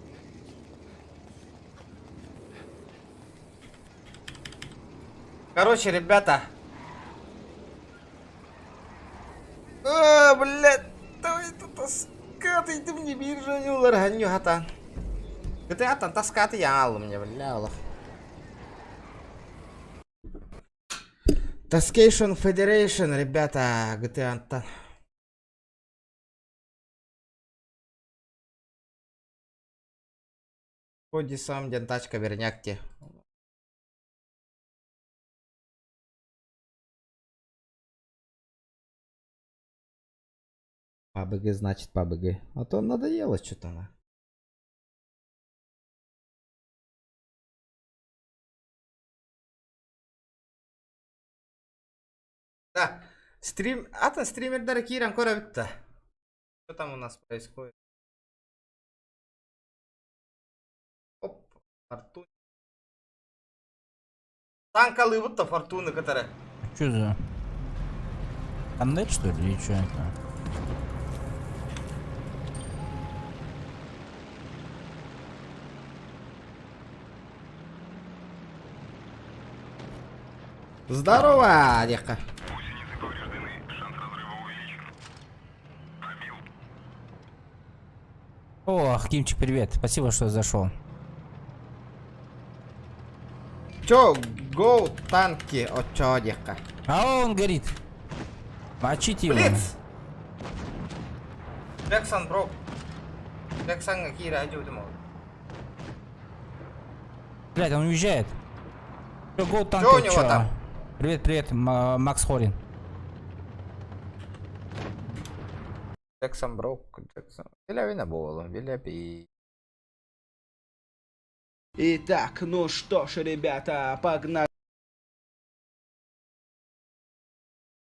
Короче, ребята. А, блядь, давай тут таскаты, ты мне биржа не уларганю хата. Это я там таскаты я алым мне, бля, Аллах. Taskation Federation, ребята, GTA Антон. Ходи сам, ден тачка, верняк те. ПБГ значит ПБГ. А то надоело что-то она. Да, стрим... Атын стримердер киирэн көрөбүт да. Что там у нас происходит? Оп, фортуна. Танкалыыбыт да фортуна которая. Что за? Аннет, что ли, или что это? Здорово, Деха. О, Кимчик, привет. Спасибо, что зашел. Чё, гоу танки, о чё, Деха? А он горит. Мочите его. Блиц! Джексон, бро. Джексон, Кира, иди удумал. Блядь, он уезжает. Чё, гоу танки, Чё у него чё? там? Привет, привет, Макс Хорин. Джексон, бро, Джексон. Биля вина болом, биля пи. Итак, ну что ж, ребята, погнали.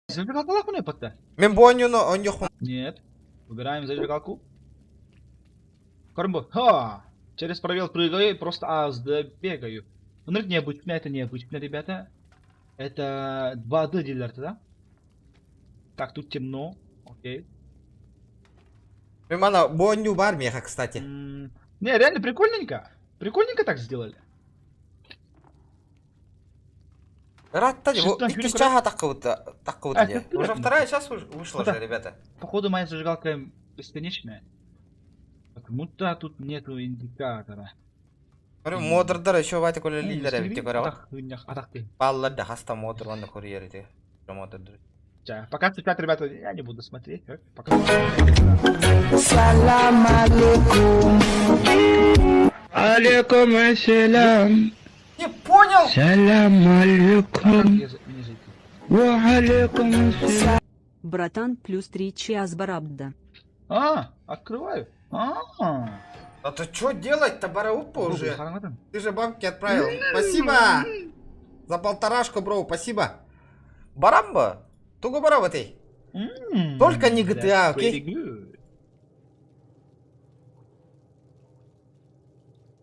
Зажигалка мне подта? Мен боню, но он юхун. Нет. Выбираем зажигалку. Кормбо. Ха! Через пробел прыгаю и просто АСД бегаю. Ну, это необычно, это необычно, ребята. Это 2D дилер, да? Так, тут темно. Окей. Мен мана боню бар меха, кстати. Не, реально прикольненько. Прикольненько так сделали. Рад та Шестом икки фильме чаха таккыбыта, таккыбыта А, де. это Уже приятно. вторая часть вышла Ну да. же, ребята. Походу моя зажигалка бесконечная. Почему-то тут нету индикатора. Көрү модердар еще бати көлөлүүлэр эбит көрөҕүт. Атах ынньах атах ты. Баллар да хаста модер уонна курьер ити. Модердар. Ча, Пока цветят, ребята, я не буду смотреть. Пока. Салам алейкум. Алейкум ассалям. Не понял? Салям алейкум. Ва алейкум ассалям. Братан плюс 3 час барабда. А, открываю. А. А ты что делать-то, Бараупа Богу, уже? хараматан. Ты же бабки отправил. Спасибо! За полторашку, бро, спасибо. Барамба? Тугу бараба ты. Только не GTA, That's окей? pretty good.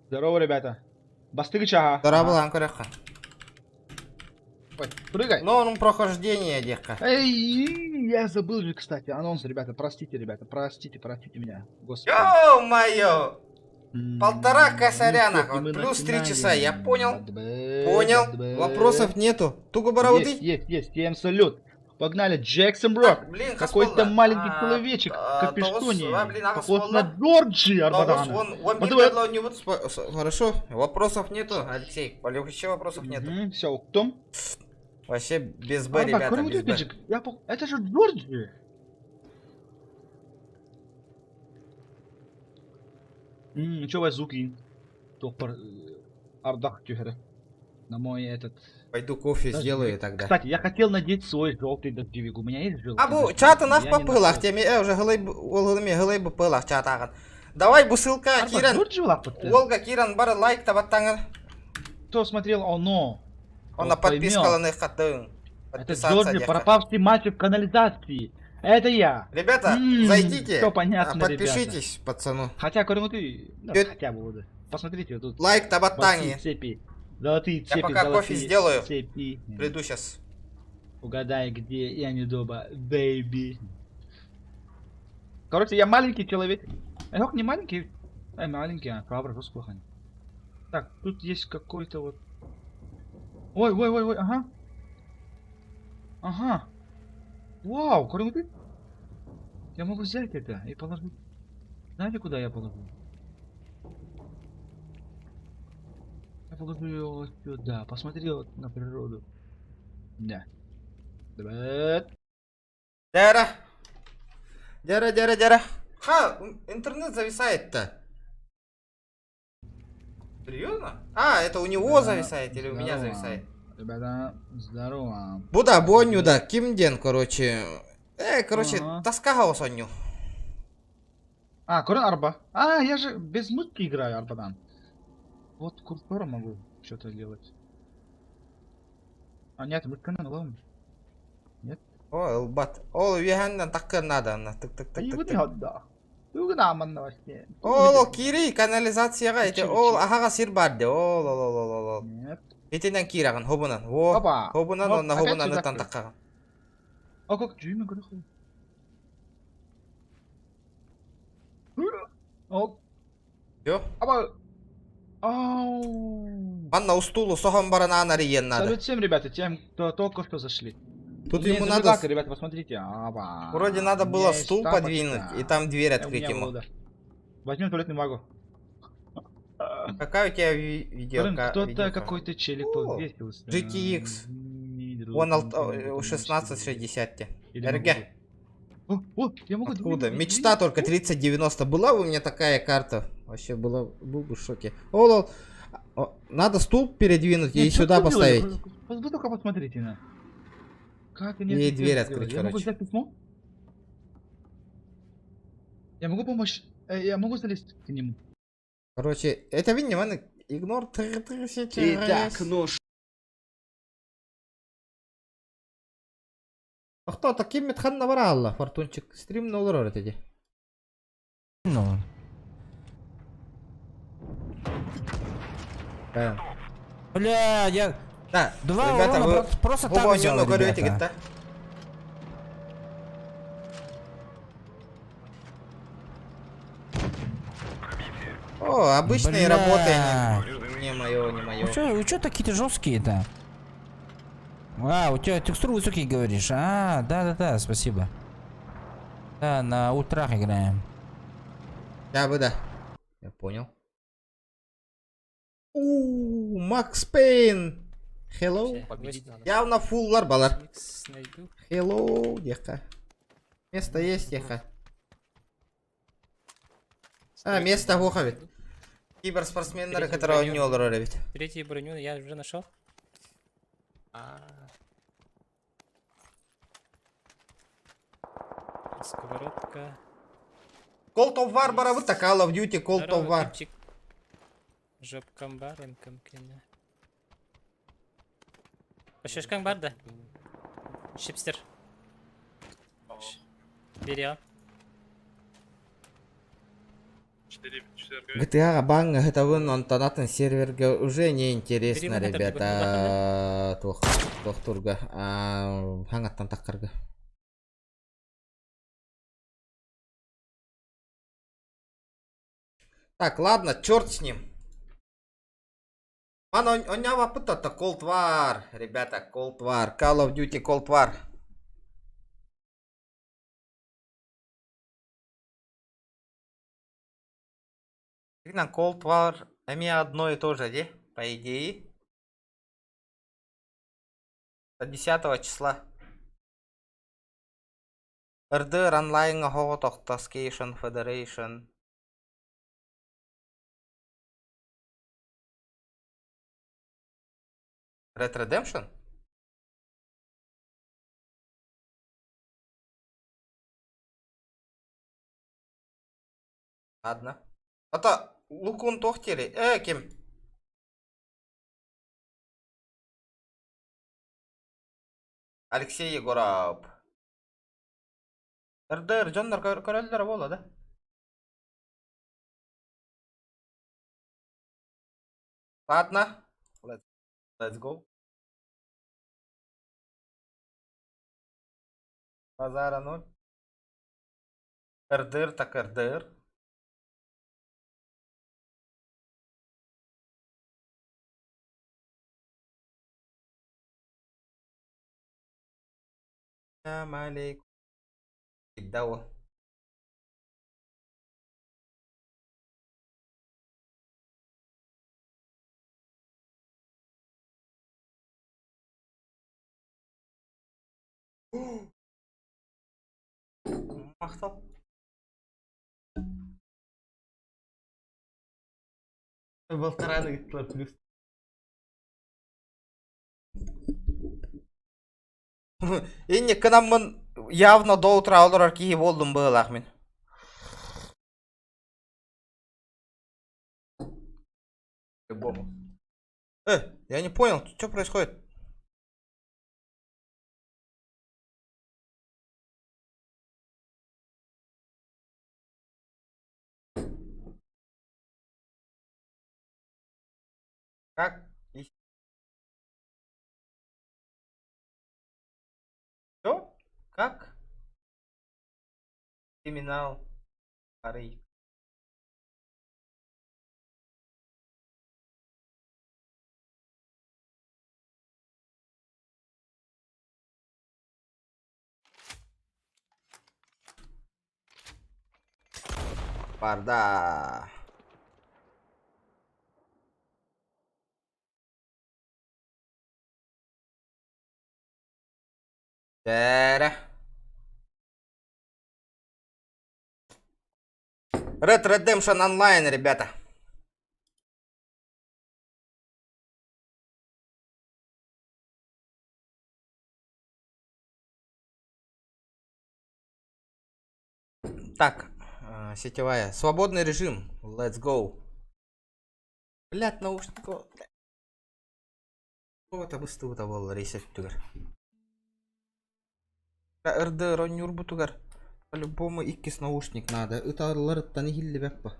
Здорово, ребята. Бастыгыч, ага. Здорово, Анкоряха. Ой, прыгай. Норм прохождения, девка. Эй, я забыл же, кстати, анонс, ребята, простите, ребята, простите, простите меня. Господи. Ё-моё! Полтора косаря, ну нахуй. мы Плюс три начинаем. часа, я понял. Понял. Вопросов нету. Тугу барабу Есть, ты? есть, есть, всем салют. Погнали, Джексон Брок. Блин, Какой-то Хасболла. маленький А, человечек в а, капюшоне. Тоос, а, блин, а, Похож Хасболла. на Джорджи Тоос, Арбадана. он, он Вот бил, у него Хорошо, вопросов нету, Алексей. Вообще вопросов нету. Все, кто? Вообще без Б, Арбак, ребята, кроме без Б. Джорджи, я пох- Это же Джорджи. Чё вас звуки? Топор Ардах Тюхере. На мой этот... Пойду кофе Дождевик. сделаю тогда. Кстати, я хотел надеть свой желтый дождевик. У меня есть желтый А бу дождевик, чаты но нах я не попылах, нашел. теме уже гылай ол гылай бу пылах чатагын. Давай бусылка Арбак, Киран. Джорджи лапы-то. Олга Киран бар лайк табаттаңыр. Кто смотрел Оно? Она тот поймет. подпискаланы хатын. Это Подписаться Джорджи, деха. пропавший мальчик в канализации. Это я. Ребята, зайдите, Все понятно, а, подпишитесь, ребята. пацану. Хотя, кроме ты, ну, Тет- хотя бы вот. Посмотрите, вот тут. Лайк табаттани. Золотые цепи. Золотые Я цепи, пока кофе золотые сделаю. цепи. Приду сейчас. Угадай, где я не дома, baby. Короче, я маленький человек. Эх, не маленький. Эй, маленький, а, правда, просто плохо. Так, тут есть какой-то вот... Ой, ой, ой, ой, ага. Ага. Вау, ты? Я могу взять это и положить. Знаете, куда я положу? Я положу его сюда. Посмотри вот на природу. Да. Давай. Дяра. Дяра, дяра, дяра. Ха, интернет зависает-то. Серьезно? А, это у него зависает или у меня Здорово. зависает? Ребята, здорово. Буда, боню, да, кимден, короче. Короче, Ага. тоска сонню. А, Корен Арба. А, я же без мутки играю, Арбадан. Вот курсором могу что-то делать. А, нет, мутка на лом. Нет. О, элбат. Ол, вихандан такка надо, на тык тык тык тык. тык. да. Ол, кири, канализацияга эти, ол, ахага сир барды, ол, ол, ол, ол, ол, ол. Нет. Итинен кираган, хобунан, во, Опа. хобунан, Вот, онна опять хобунан сюда ытан прыг. таккаган. А как Джимми Грехов? О. Всё? Аба. Ау. Анна устулу сохон барана анариен надо. Салют всем, ребята, тем, кто только что зашли. Тут У меня ему есть надо зажигалка, ребята, посмотрите. Аба. Вроде надо У меня было есть стул тапочка. подвинуть и там дверь У открыть меня ему. было, да. Возьмем туалетную бумагу. Какая у тебя Блин, видеока? кто-то какой-то челик О, повесился. GTX. Не, друг, Вон не 1660. те. Или РГ. О, о, я могу Откуда? Мечта только 3090 была у меня такая карта. Вообще была, был бы в шоке. О, лол. О, надо стул передвинуть и Нет, сюда что вы делали? поставить. Вы, вы только посмотрите на. Как они И это дверь сделали? открыть, Я могу короче. взять письмо? Я могу помочь? Я могу залезть к нему? Короче, это видимо, игнор 3000 Итак, ну А кто таким метханна баралла, фортунчик стрим на улор эти. Ну. Бля, я... Да, Два ребята, урона вы просто так оба взял, нюну горюете, ребята. говорит, да? О, обычные Бля. работы, не, не мое, не мое. Вы чё, вы чё такие-то жесткие-то? А, у тебя текстуры высокие, говоришь. А, да-да-да, спасибо. Да, на ультрах играем. Да, бы да. Я понял. Уу, Макс Пейн. Hello. Явно фуллар балар. Hello, диэххэ. Место есть, диэххэ. А, место суох эбит. Киберспортсменнары кытары оонньуу олорор эбит. Третью броню я уже нашел. Сковородка. Cold of War барабыт, так Call of Duty Cold of War. Жопкам бар, мкм Шешкаң бар да. Чипстер. Бери а. GTA баҥҥа сытабын, онтон атын сервергэ уже не интересно, ребята. Туох туохтурга хаҥаттан таххарга. Так, ладно, черт с ним. Ман онньообоппут это Cold War, ребята, Cold War, Call of Duty Cold War. На Cold War эмиэ одно и то же, де, по идее. 10 числа. RDR Online оһоҕо Taskation Federation. Red Redemption? Ладно. Ата Лукун тохтери. Э, ким? Алексей Егоров. РДР дьоннор көрөллөр буолла да? Ладно. Let's, let's go. Базара ноль. РДР так РДР. Алейкум. Дау. Махтал. Полтораны плюс. Инник гынаммын явно до утра олорор киһи буоллум быһыылаах мин. Любому. Я не понял, что происходит? Как? Что? Как? Криминал. Арый. Барда. Дээрэ. Red Redemption Online, ребята. Так, сетевая. Свободный режим. Let's go. Блять, наушников. Это быстро буолла рейсет түгэр. РД оонньуурбутугар. По-любому иккис наушник надо. Ыталларыттан иһиллибэт ба.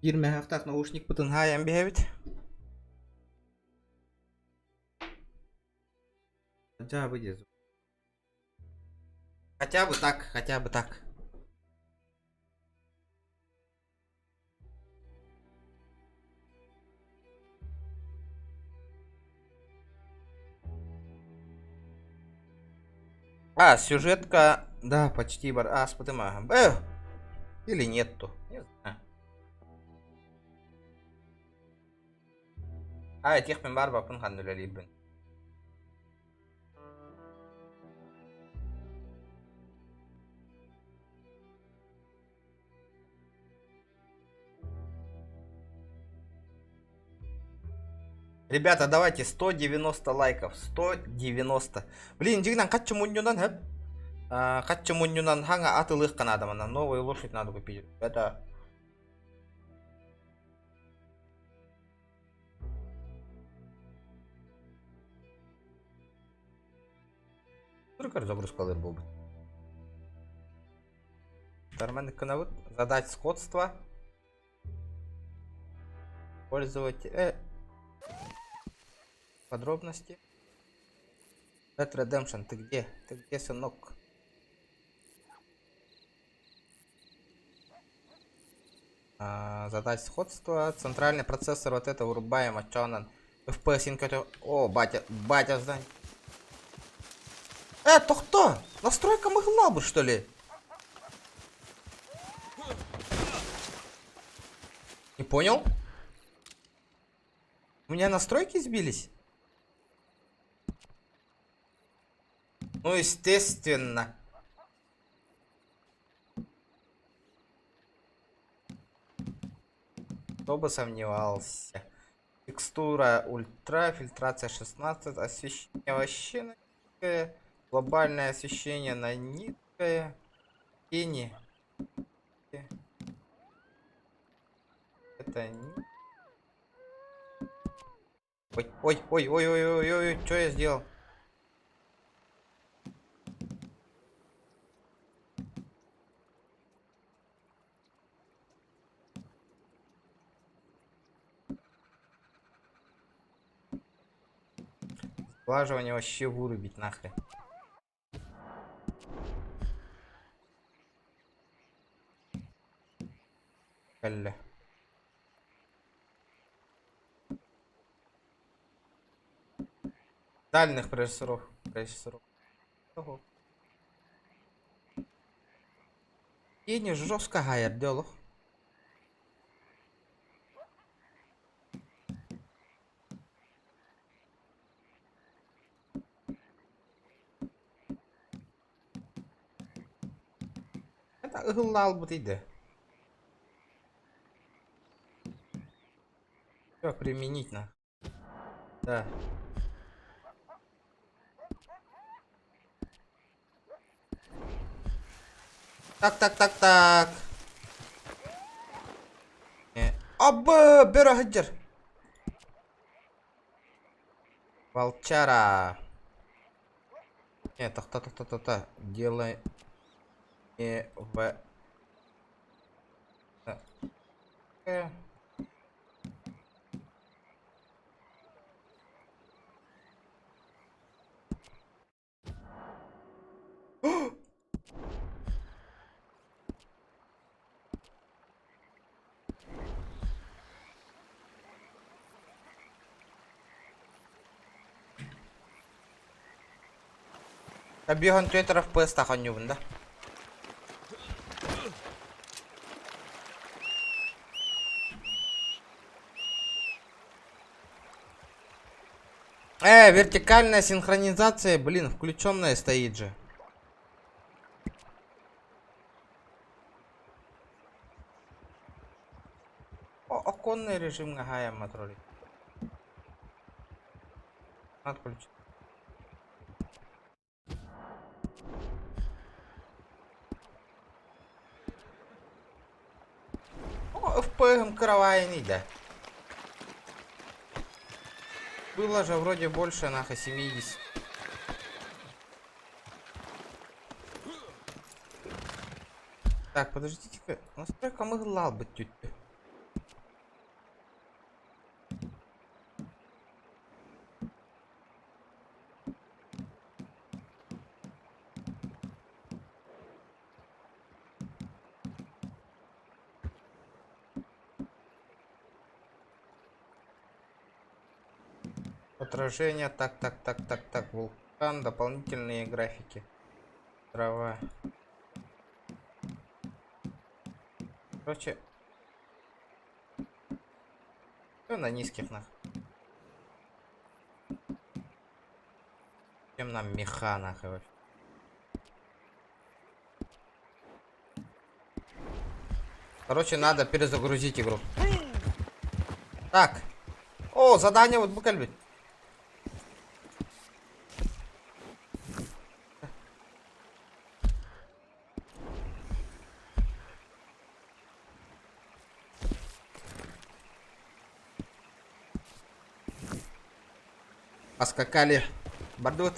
Биир мэһэхтээх наушникпытын хаайан биһэбит. Хотя бы Хотя бы так, хотя бы так. А, сюжетка, да, почти бар. Ааспытым ааһан. Э, или нету. Не знаю. А, этиэхпин баар баппын ханна үлэлиирбин. Ребята, давайте 190 лайков. 190. Блин, дьиҥинэн хаччы мунньунан хөп. Хаччы мунньунан хаҥа атылыахха наада манна. Новую лошадь надо купить. Это... Түркөр загрузкалыр буолбут. Тарман задать сходство. Пользователь... Подробности. Red Redemption, ты где? Ты где, сынок? А, задать сходство. Центральный процессор вот это вырубаем. А чё он? FPS инкотё. О, батя, батя, сдань. То кто? Настройка мыгла что ли? Не понял? У меня настройки сбились? Ну, естественно. Кто бы сомневался. Текстура ультра, фильтрация 16, освещение вообще на низкое, глобальное освещение на низкое, тени. Это не... Ой, ой, ой, ой, ой, ой, ой, что я сделал? Сглаживание вообще вырубить нахрен. Калля. Дальних процессоров. Процессоров. Ого. Тени жестко гаят, дело. Это ыһыллаалбыт иде. Все, применить на. Да. Так, так, так, так. Абы, бөрө сылдьар. Волчара. Нет, так, так, так, так, так. Делай. Не в. Э. Обеган Твиттера в ПС оонньуубун да? Вертикальная синхронизация, блин, включенная стоит же. О, оконный режим гаем матроли. Отключить. О, FPM каравай да. Было же вроде больше, нахуй, 70. Так, подождите-ка. Настройка могла быть чуть. Отражение, так, так, так, так, так, вулкан, дополнительные графики. Трава. Короче. Всё на низких нах. Чем нам меха нахуй вообще? Короче, надо перезагрузить игру. Так. О, задание вот букальбит. Поскакали. Бардут.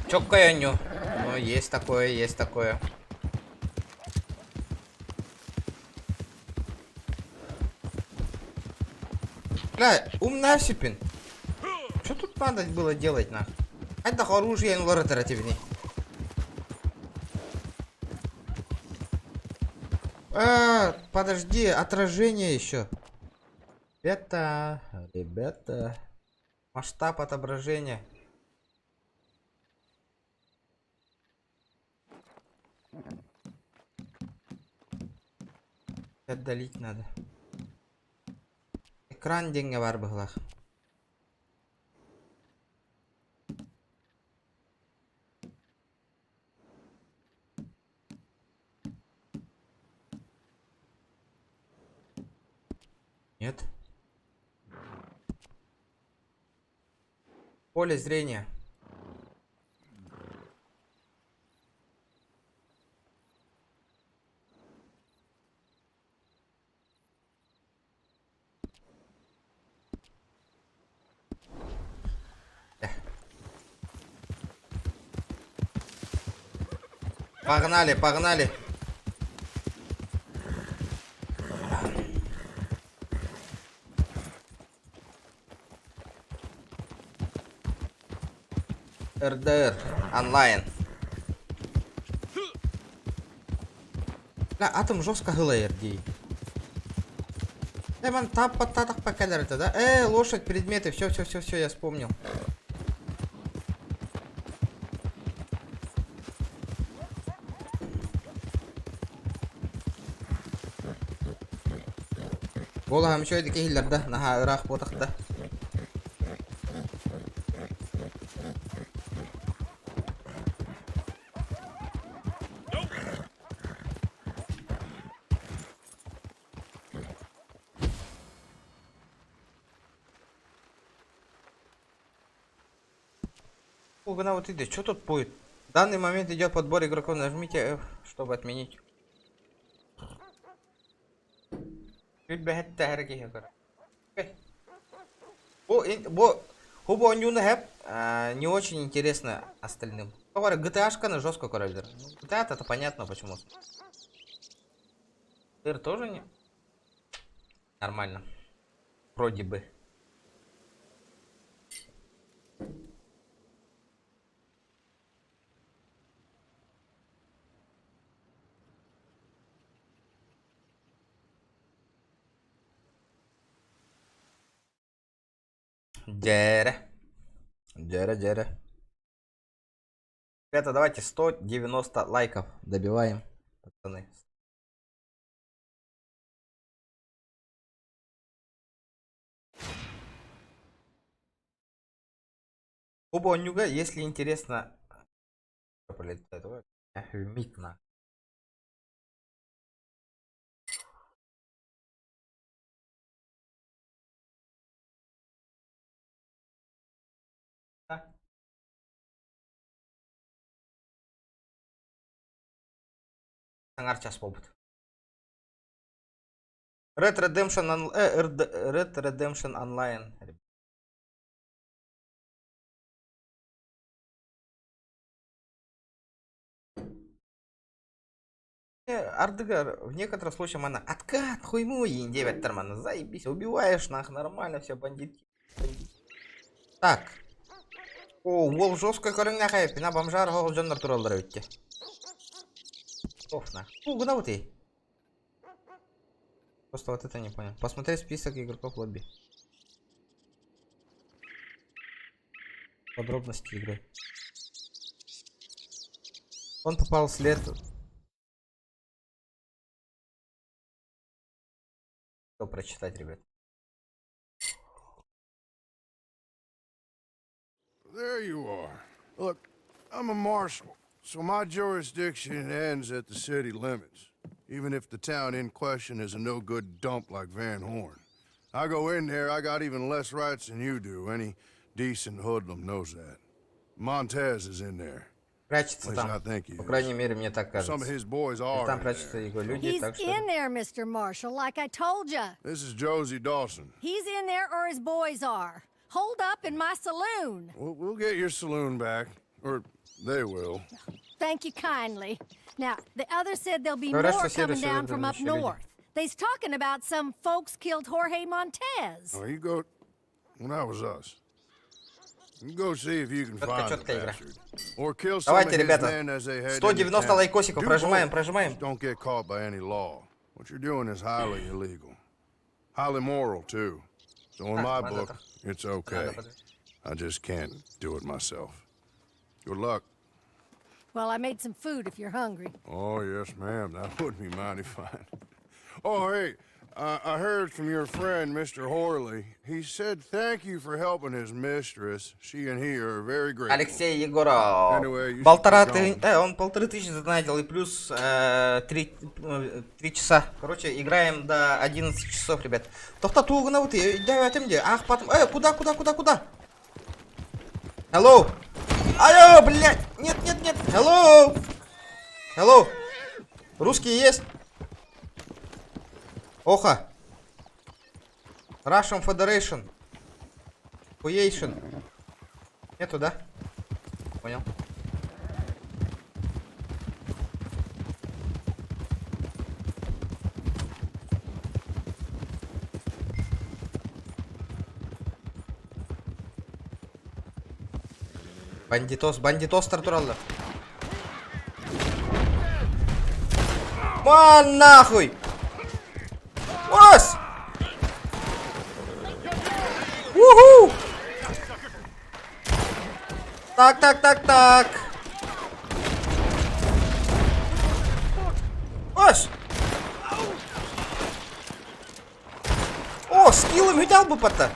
Чоккаяню. Ну, есть такое, есть такое. Бля, умная сипин. Что тут надо было делать, нах? Это оружие нлоротаративни. А, подожди, отражение еще. Ребята, ребята. Масштаб отображения. Отдалить надо. Экран деньги бар быһылах. Нет. Поле зрения. Погнали, погнали. РДР онлайн. Бля, атом жестко ГЛР дии. Э, ман тап паттатах покалер это, да? Лошадь, предметы, все, все, все, все, я вспомнил. Буолаһам үчүгэй киһилэр да, наһаа ыраах буотах да. О, вот иди, что тут будет? В данный момент идет подбор игроков, нажмите F, чтобы отменить. Бу оонньууну не очень интересно остальным. Говорю, GTA-шка на жестко король. GTA это понятно почему. Тыр тоже не. Нормально. Вроде бы. Дьэ. Дьэ, дьэ. Ребята, давайте 190 лайков добиваем, пацаны. Бу оонньууга, если интересно, миг на. Аҥар час буолбут. Red Redemption, Red Redemption Online. Ардыгар, в некоторых случаях она откат, хуйму, и 9 тормана, заебись, убиваешь, нах, нормально, все, бандитки. Так. О, уол жестко көрүҥнээх пина бомжар хоҕул дьоннор тураллар эбитте. Ох, нах. Фу, куда вот ты? Просто вот это не понял. Посмотреть список игроков лобби. Подробности игры. Он попал в след. Что прочитать, ребят? There you are. Look, I'm a marshal, so my jurisdiction ends at the city limits, even if the town in question is a no-good dump like Van Horn. I go in there, I got even less rights than you do. Any decent hoodlum knows that. Montez is in there. Прячется At least там. I think he По is. крайней мере, мне так Some кажется. of his boys И are Там in прячутся there. его люди, He's так что... in there, Mr. Marshall, like I told ya. This is Josie Dawson. He's in there or his boys are. Hold up in my saloon. We'll, we'll get your saloon back, or they will. Thank you kindly. Now, the others said there'll be Говорят, more что coming следующие down from up выбрали еще люди. north. They's talking about some folks killed Jorge Montez. Oh, you go. Well, that was us. You go see if you can Четко, find the четкая игра. bastard. Or kill some of Давайте, his ребята. men as they head into 190 town. лайкосиков. Do Прожимаем, both. прожимаем. Just don't get caught by any law. What you're doing is highly illegal. Highly moral, too. So in Так, my надо book, это- it's okay. надо подождать. I just can't do it myself. Good luck. Well, I made some food if you're hungry. Oh, yes, ma'am. That would be mighty fine. Oh, hey, I heard from your friend, Mr. Horley. He said thank you for helping his mistress. She and he are very grateful. Алексей Егоров. Anyway, you should Полтора be ты... gone. Э, он полторы тысячи задонатил и плюс э, три, э, три часа. Короче, играем до 11 часов, ребят. Тохта тугна вот где? Ах, потом. Э, куда, куда, куда, куда? Hello! Алло, блядь! Нет, нет, нет! Hello! Hello! Русские есть? Оха! Russian Federation. Хуейшн. Нету, да? Понял. Бандитос, бандитос тартураллар. Ман нахуй! Ос! Уху! Так, так, так, так. Ос! О, скиллом видел бы пота.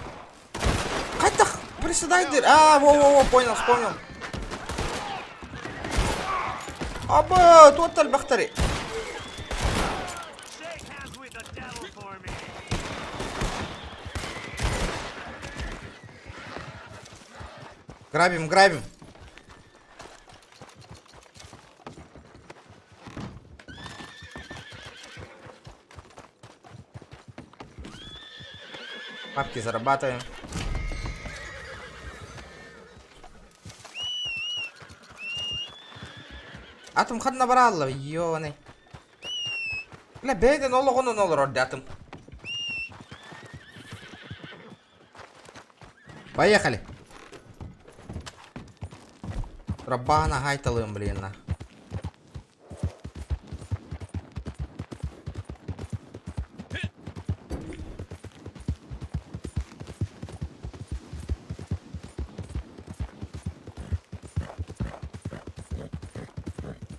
Қайтақ приседайдер. А, во-во-во, понял, вспомнил. Аба, туаттал бахтари. Грабим, грабим. Бабки зарабатываем. Атом хадна баралла, ёбаный. Бля, бэйден олоҕун олорор атым. Поехали. Рабана гайталым, блин. на.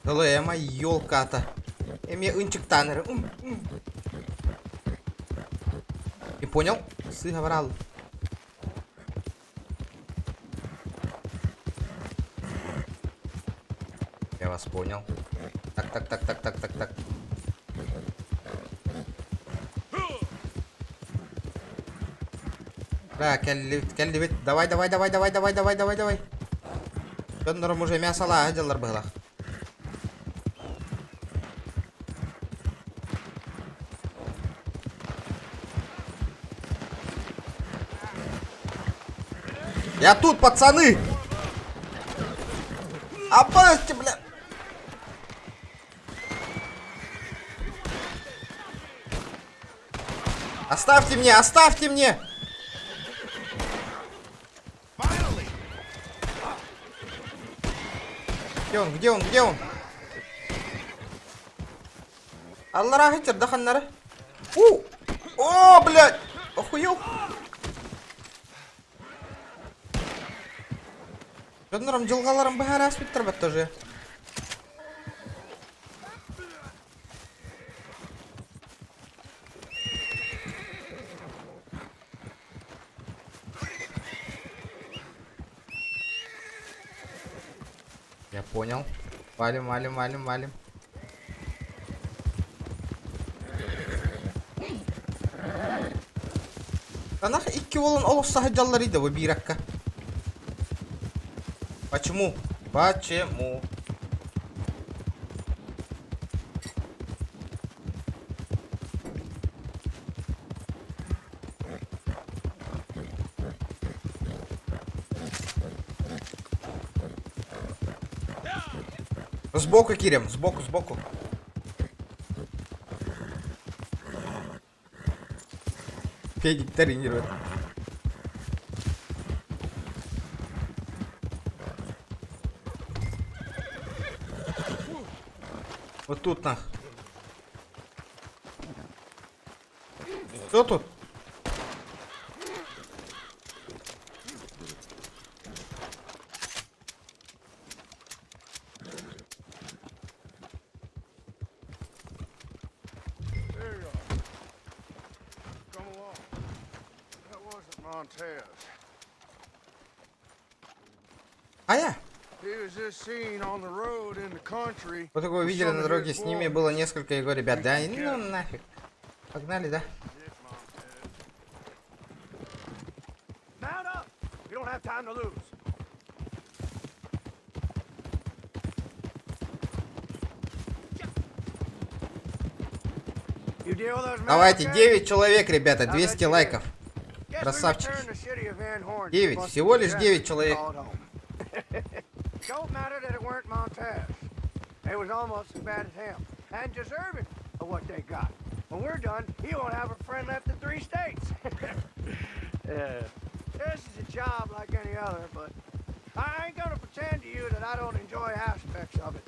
Лэма, ёлка-то. Эме ынчыктаныр. Не понял? Сыговорал. Я вас понял. Так, так, так, так, так, так, так. Да, келлибит, келлибит. Давай, давай, давай, давай, давай, давай, давай, давай. Донором уже мясо ладилар было. Я тут, пацаны! Опасьте, бля! Оставьте мне, оставьте мне! Где он, где он, где он? Алла рахитер, даханнары. У! О, блядь! Охуел? Дьоннорум дьылҕаларын быһаара ааспыттар тоже. Я понял. Валим, валим, валим, валим. Анах икки уолун олус саһыдьаллар иде бу бииракка. Почему? Почему? Сбоку, Кирим, сбоку, сбоку. Федик тренирует. Вот тут нах. Кто тут? There you are. Come along. That wasn't Montez. А я? He was just seen on the road in the country. Вот такого with видели some на of дороге, his с ними boys. было несколько его ребят. Да, и ну нафиг. Погнали, да? Mount up! We don't have time to lose. You deal with those men, Давайте, okay? 9 человек, ребята, 200 лайков. Guess we Красавчики. return the city of Van Horn to 9, bust всего the лишь traffic 9 человек. called home. Don't matter that it weren't Montez. They was almost as bad as him, and deserving of what they got. When we're done, he won't have a friend left in three states. Yeah. This is a job like any other, but I ain't gonna pretend to you that I don't enjoy aspects of it.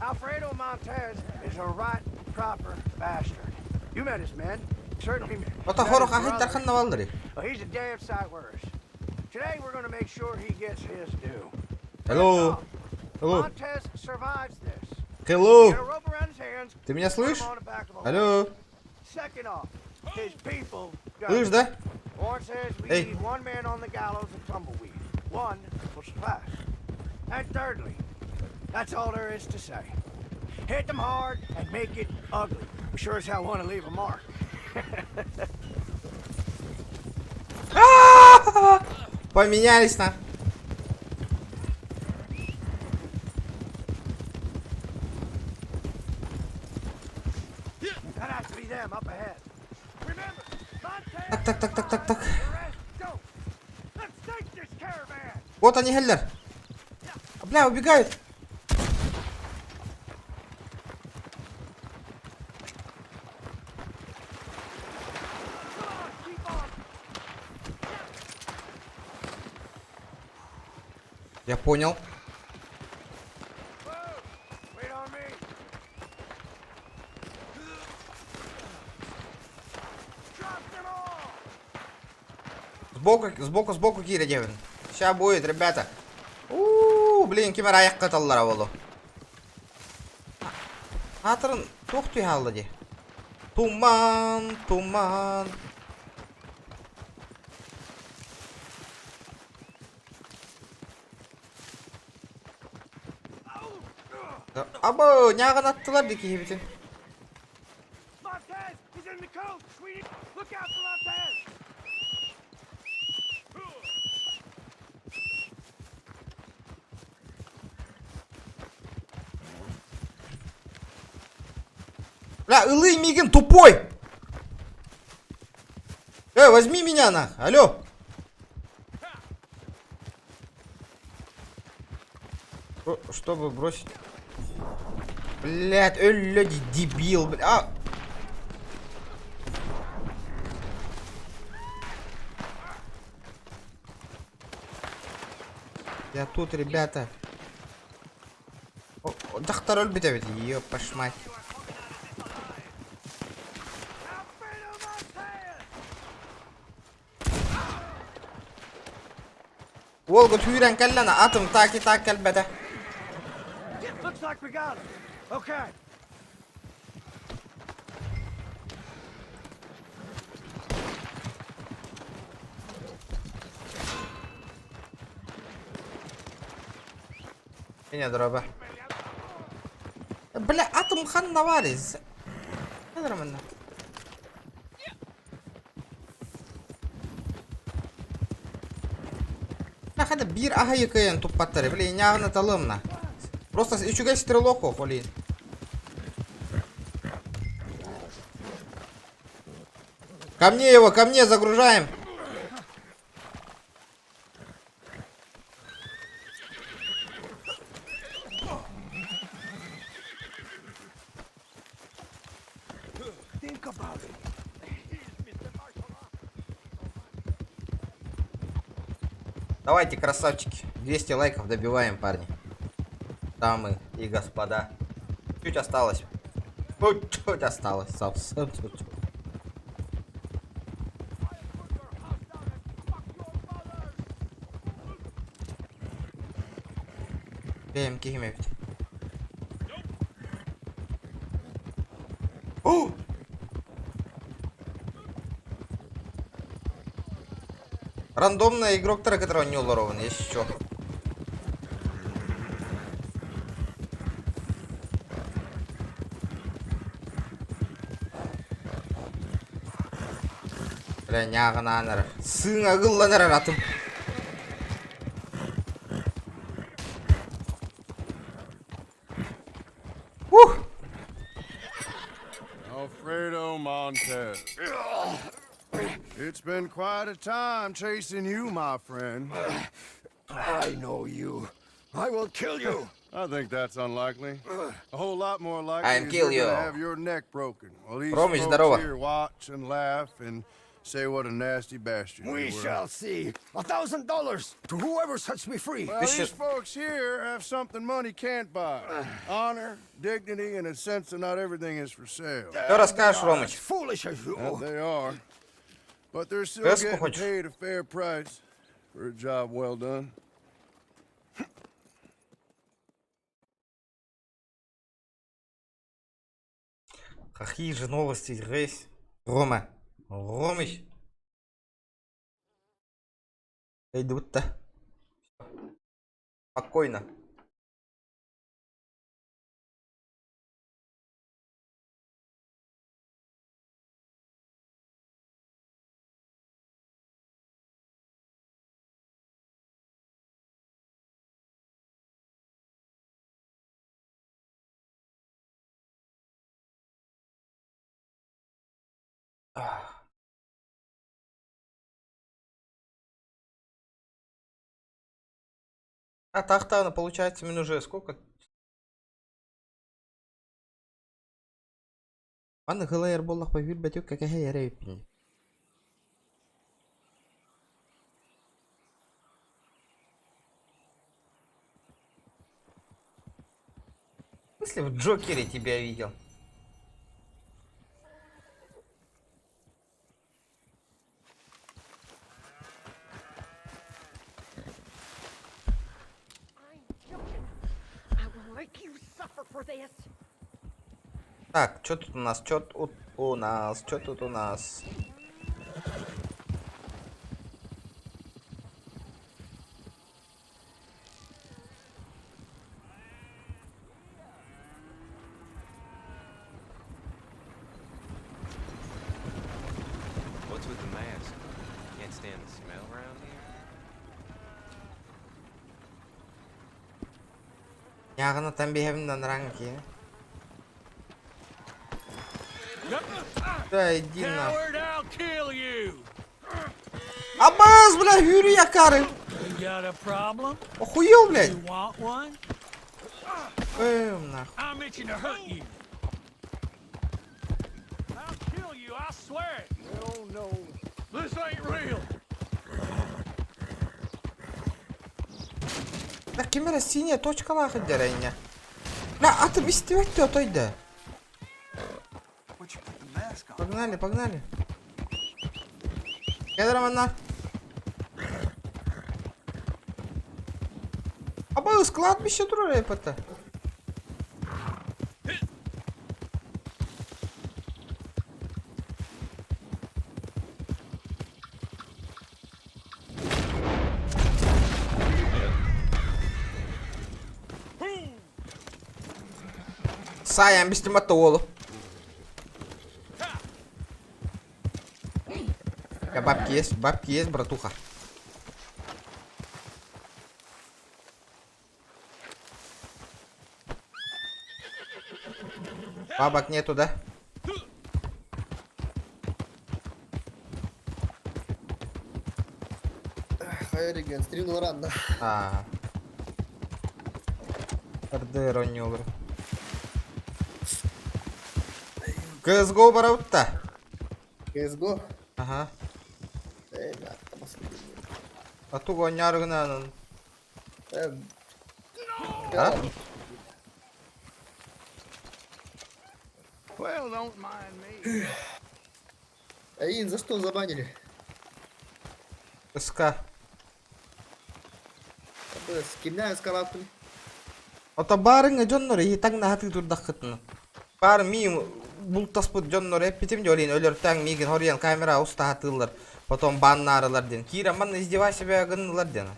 Alfredo Montez is a right proper bastard. You met his men. Certainly met Ото his хорох ахын brother. тархан наваллари. Well, he's a damn sight worse. Today we're gonna make sure he gets his due. Hello. Hello. Montez survives this. Hello. Get a rope around his hands. Ты меня put him слышишь? on the back of a Алло. horse. Second off, his people Слышь, да? Warren says we Эй. need one man on the gallows of tumbleweed. One will suffice. And thirdly, that's all there is to say. Hit them hard and make it ugly. We sure as hell want to leave a mark. Поменялись на. That has to be them up ahead. Remember, Montez Так, так, так, так, так, так. the rest don't. Let's take this caravan. Вот они, Хеллер. Бля, убегают. Я понял. Wait on me. Drop them all. Сбоку, сбоку, сбоку Киря Девин. Сейчас будет, ребята. У, блин, кимер аяққа таллара болу. Атырын тоқты алды де. Туман, туман. Да, Або, няған аттылар де кейбітін. Montez is in the coach, sweetie. Look out for Montez. Бля, Илый Мигин тупой! Эй, возьми меня на, алло! Чтобы бросить... Блять, эй, люди, дебил, бля. А! Я тут, ребята. Дохтар өлбүтэ эбит, ёпаш мать. Уолга түүрэн кэллэн атым так и так кэлбэтэ. Looks like we got him. Okay. Меня дроба. Бля, атым ханна варис. Нормально. Хада биир аһайы кыайан туппаттар, били ньааҕына талыамна. Просто үчүгэй стрелок ох, олин. Ко мне его, ко мне загружаем. Think about it. Давайте, красавчики. 200 лайков добиваем, парни. Дамы и господа. Чуть осталось. Чуть осталось. Совсем чуть. Бэм, кихим эбит. О! Рандомный игрок, которого не улорован, если чё. Бля, ньааҕынаан Сыҥагыллан эрэр атым. Ух! Alfredo Montez. It's been quite a time chasing you, my friend. I know you. I will kill you. I think that's unlikely. A whole lot more likely I'm is kill you're gonna you. have your neck broken. While these Romыч, folks здорово. here watch and laugh and say what a nasty bastard We you were. shall see. $1,000 to whoever sets me free. Well, these folks here have something money can't buy. Honor, dignity, and a sense that not everything is for sale. Что расскажешь, Ромыч? Foolish as you. That they are. But they're still Эску getting хочешь? paid a fair price for a job well done. Какие же новости, Грейс? Рома. Ромыч. Идут-то. Спокойно. А так-то получается мне уже сколько? Аны ГЛР буоллах бүүр бөтүк кэкэһэ эрэ үппүн. В смысле в Джокере тебя видел? I will make you suffer for this. Так, что тут у нас? Что тут у нас? Что тут у нас? What's with the mask? Can't stand the smell around here? Ягына тамбиһэбин ранги. Да иди на. Coward, I'll kill you. Абаз, бля, Юрий Якары. You got a problem? Охуел, блядь? You want one? Эм, нахуй. I'm itching to hurt you. I'll kill you, I swear it. No, no. This ain't real. Да кемера синяя точка нахуй деревня. Бля, атом истивать отойди. Погнали, погнали. Кедр манна. Аба кладбище турар эпата. Сайан бистим атта уолу. Я бабки есть, бабки есть, братуха. Бабок нету, да? Хайа реген, стрим рано. А. РДР онньуулар. CSGO барабытта. CSGO? Ага. Эй, бля, там А тугу онньаарыгынан. А? Well, don't mind me. Аин, за что забанили? СК. Кимнää скалаппын? Ото баарыҥа дьоннор иһи таҥнаһатыы турдаххытына. Баар миим бултаспыт дьоннор эппитим дьолин өлөртөөҥ миигин хоруйан камера устаһатыыллар. Потом баннаарылар диэн. Киирэн манна издевай себя гыннылар диэн.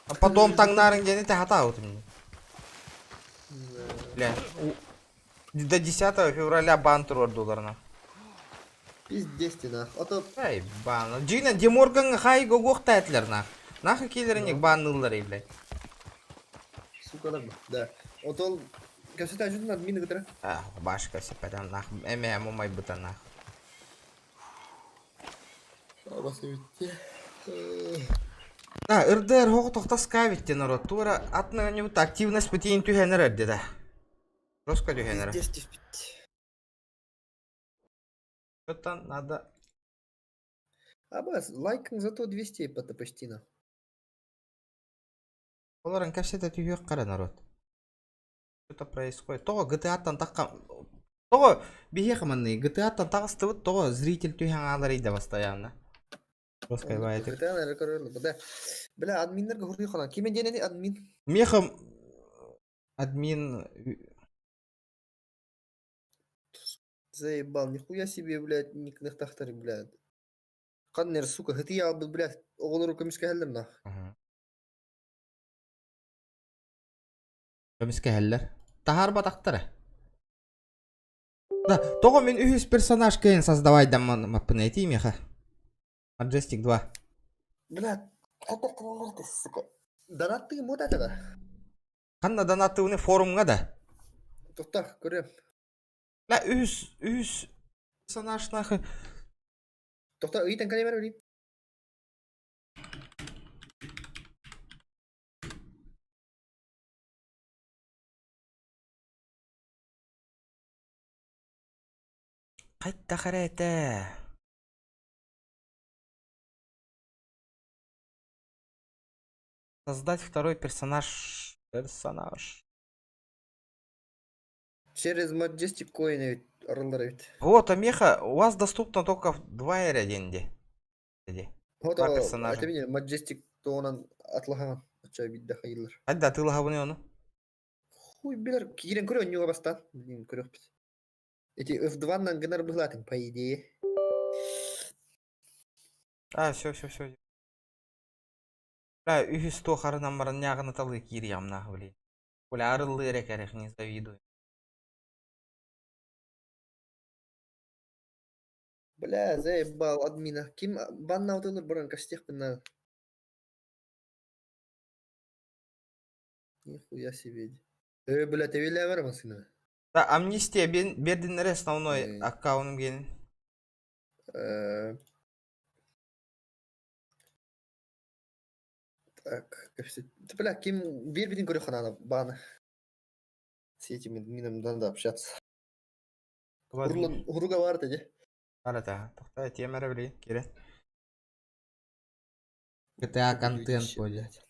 А потом таҥнаарыҥ диэни тэхатаабытым. Бля, до 10 февраля бан туруордуларына. Пиздец ты нах. Ото... Ай, бан. Дьиҥинэн Деморгаҥҥа хайга угуохтаа этилэр нах. Нахы киилэринник банныллар ей, блядь. Сука, да. Отол... Кэпсэтэ ажутун админ кытара. А, башка сепетен нах. Эме мумай быта нах. Да, РДР хоҕо тохтаскаабит народ. Тура атныгы активность бытиин түһэнэр эрдэ да. Жестко түһэнэр. Пиздец түспүт. Что-то надо... Абас, лайкын зато 200 это почти на. Олорон кэпсэтэ түһүөх хара народ. Что-то происходит. Тоҕо GTA-тан тахха... Тоҕо биһиэхэ манный GTA-тан таҕыстыбыт, тоҕо зритель түһэн аалар ыйда постоянно. Жестко баайытык. GTA, наверное, король, да. Бля, админнерге хурдуй хана. Кимен диэн админ? Меха админ Заебал, нихуя себе, блядь, ник тахтар, блядь. Каннер, сука, GTA албыт, блядь, оҕолору көмүскэһэллэр нах. Көмүскэһэллэр. Таһаар батахтара. Да, тоҕо мин үһүс персонаж кыайын создавай маппын этии меха. Majestic 2. Блядь, это сука. Донаттыы мод это да. Ханна донаттыыны форумҥа да. Тоқтар, көрөм. Ла үһүс үһүс персонаж нахы. Тоқтар, ыйтан кале бер Хайта харете. Создать второй персонаж. Персонаж. Через Majestic Coin арыллар эбит. Вот, Амеха, у вас доступно только два эрэ деньги. Вот, Два персонажа. Это меня Majestic туонан атлахан. Ача бидде хайылар. Хайда тылаһабыны ону. Хуй билер, киирен көрө ньуга бастан. Блин, көрөкпүт. Эти F2-нан гынар быһлатын, по идее. А, все, все, все. Бля, үһүс туох арынан баран ньааҕына талыы киириэҕим блин. Бля, арыллыы эрэ кэрэх, не завидую. Бля, заебал админа. Ким банна утылыр баран костехпын надо. Нихуя себе. Бля, ты веля бар сына. Да, амнистия бердиннер основной аккаунтум генин. Так, бля, ким бир битин көрө ханана баны. С этим админом надо общаться. Урлан, уруга бар деди. Арата, тохта темере били, кире. GTA контент будет.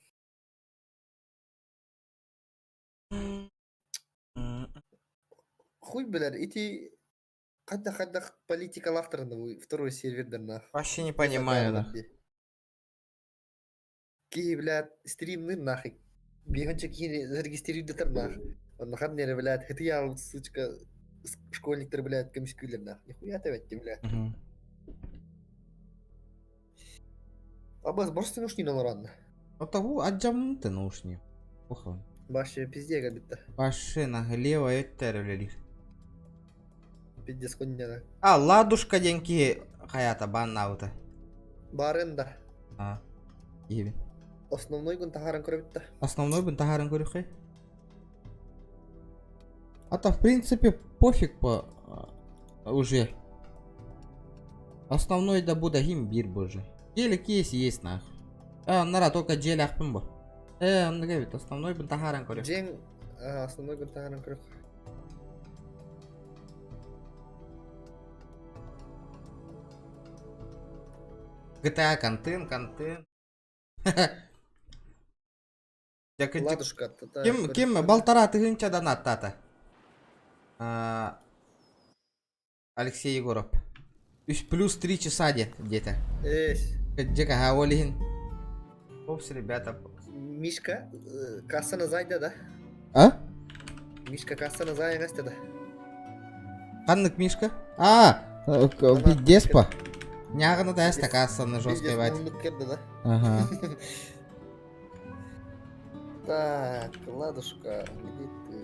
Хуй, бля, эти хадда хадда политика лахтарны второй сервердер нах. Вообще не понимаю, да. Ки, бля, стримны нахуй. Бихонча киһини зарегистрируйдатар нах. Оннохар нere, блядь, хытыйаалбыт сучка школьниктар, блядь, көмүскүүллэр нах. Нихуя ты бэтти, блядь. Абас, просто наушни наларанна. Отогу аджамты наушни. Похуй. Башы пизде кабитта. Башы наглево өттер үлелир. Пиздец конняна. А, ладушка диэн киһи хайата баннаабыта. Барын да. А, киһибин. Основной гын тахаран көрөбүт да. Основной бын тахаран көрүххэй. А то в принципе пофиг по уже. Основной да буда хим бир боже. Телек есть есть нах. А, нара только джель ахпын бо. Э, он говорит, основной бын тахаран көрүх. Дьиҥ основной гын тахаран көрөх. GTA контент, контент. Ладушка, Ким, ким балтара тыһыынчадан аттаата? Алексей Егоров. Үс плюс три часа где-то. Эсь. Дьэ, ха, ол иһин. Опс, ребята. Мишка, кассаны зайда да? А? Мишка кассаны зайыңасты да. Ханнык Мишка? А, пиздец по. Няганы да эста кассаны жесткой бать. да? Ага. Так, ладушка, где ты?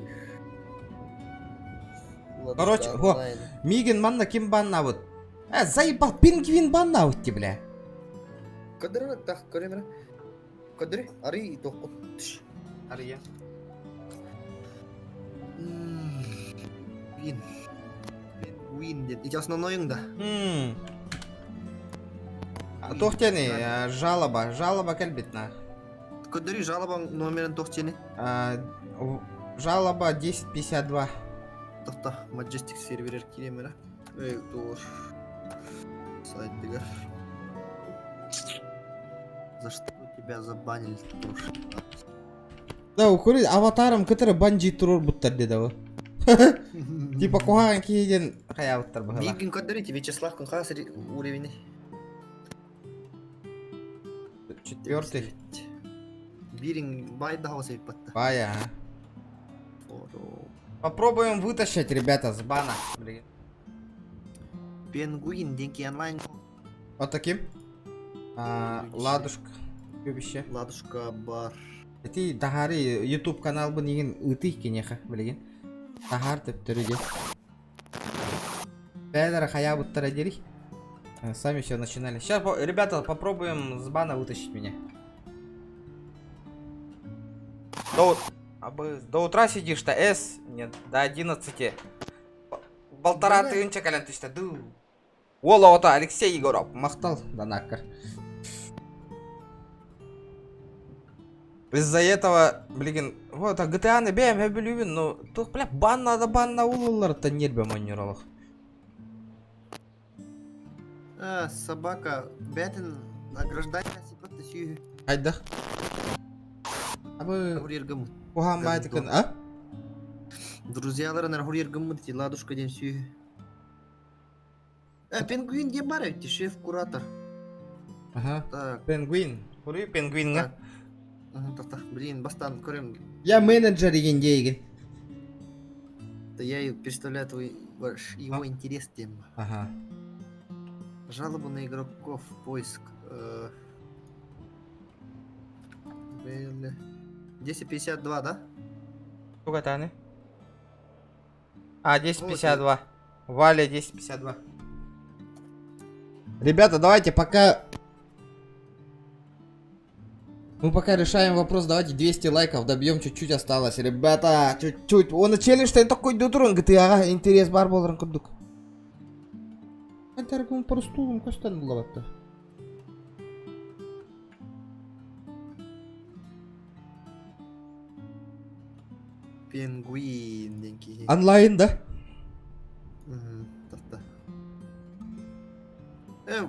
Ладушка, Короче, го, онлайн. Мигин манна ким баннабыт? Э, заебал, пингвин баннабыт ти, бля. Көдөрө, так, көрөмөрө. Көдөрү, ари тоққу. Түш. Ария. Вин. Вин дед. Ити основной да. Тохтени, жалоба, жалоба кэлбит на. Көдөрү жалобаң номерин тохтени. Жалоба 1052. Тохта, Majestic серверер киремера. Эй, тур. Сайт дигер. За что тебя забанили, тур? Да, укури аватарым кытыры банжи турур буттар деди бу. Типа куһаҕан киһиден хайаабыттар быһыла. Бигин көдөрү, Вячеслав Кунхас уровень. Четвертый. Бирин байда хосейпатта. Бая. Попробуем вытащить, ребята, с бана. Блин. Пингвин, деньги онлайн. Вот таким. А, ладушка. Любище. Ладушка бар. Эти тахары YouTube канал бын еген ытых кенеха, билген. Тахар төптөрү Пәлер хая буттара дери. Сами все начинали. Сейчас, ребята, попробуем с бана вытащить меня. До утра сидишь-то, С? Нет, до 11. Полтора тысяча кален тысяча. Ду. Ола, ота, Алексей Егоров. Махтал, данакар. Из-за этого, блин, вот, а GTA не бэм, я люблю, но тут, бля, бан надо, бан на улулар-то нербе манюралах. А, собака, бэтен награждать сипатты сүйі. Айда. Абы... Хурьер гыммыт. Кухан байтыкын, а? Друзьяларын хурьер гыммыт, ти ладушка ден сүйі. Э, пингвин дем бар өтті, шеф-куратор. Ага. Так. Пингвин. Хури пингвин, а? Так, так, блин, бастан көрем. Я менеджер деген дейген. Да я и представляю твой, ваш, его интерес тем. Ага. Жалобу на игроков, поиск. 10.52, да? Сколько таны? А, 10.52. Валя 10.52. Ребята, давайте пока... Мы пока решаем вопрос, давайте 200 лайков добьем, чуть-чуть осталось. Ребята, чуть-чуть. Он челлендж такой дутурун, говорит, ага, интерес бар боларын курдук. Айтаргым простулум костан булабатты. Пингвин деньги. Онлайн, да? Тахта.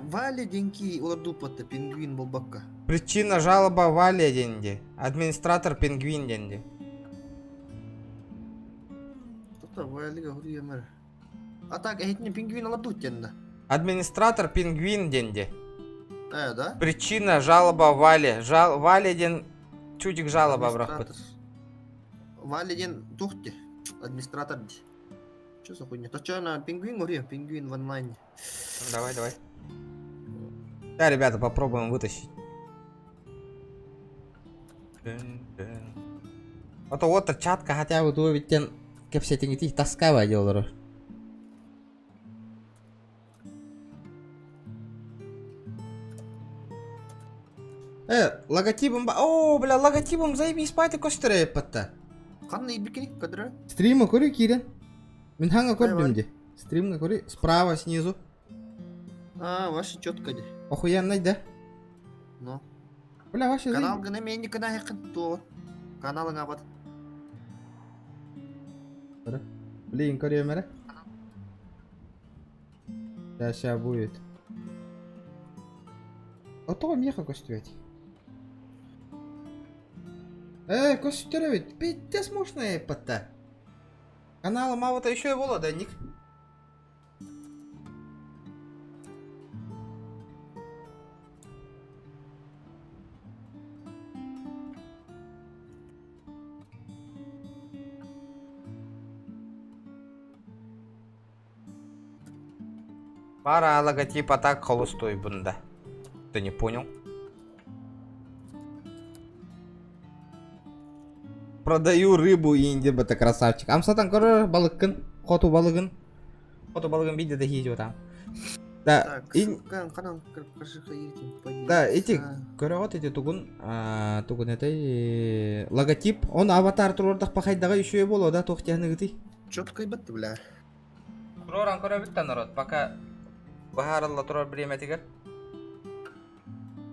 Валя деньги олар пингвин болбакка. Причина жалоба Валя деньги. Администратор пингвин деньги. Тахта Валя говорю А так, не пингвин олар деньги. Администратор пингвин деньги. Да? Причина жалоба Вале. Валя ден... Чудик жалоба бырахпыт. Валя диэн туох дии? Администратор дии. Что за хуйня? То что на пингвин говорю? Пингвин в онлайне. Ну, давай, давай. Да, ребята, попробуем вытащить. А то вот чатка хотя бы тугу биттен кэпсэтиҥити таскаба диолору. Э, логотипом... О, бля, логотипом заебись пати көстөр эппатта. Ханна ибикини кадра? Стрима көрү киирэн. Мин хаҥа көрдүм ди. Стримга көрү справа снизу. А, ваша четко ди. Охуенный да? Ну. Бля, вообще Канал гына мен никогда якын то. Каналыңа бат. Блин, көрүөм эрэ. Сейчас, сейчас будет. А то меха көстүбэт. Э, көстөр эбит. Пиздец можно эппатта. Каналым а вот еще и было, да, ник? Пара логотипа так холостой бunda. Ты не понял? Продаю рыбу инди это красавчик. Амсатан көрөр балыккын, хоту балыгын. Хоту балыгын виде да хидио там. Да, Так, и ссылка канал да, эти көрөҕөт эти тугун, а, тугун этэй логотип, он аватар турордах пахайдага еще и боло, да, туох тяныгытый. Четко ебать, бля. Туроран көрөбүт народ, пока баһарылла турар бириэмэтигэр.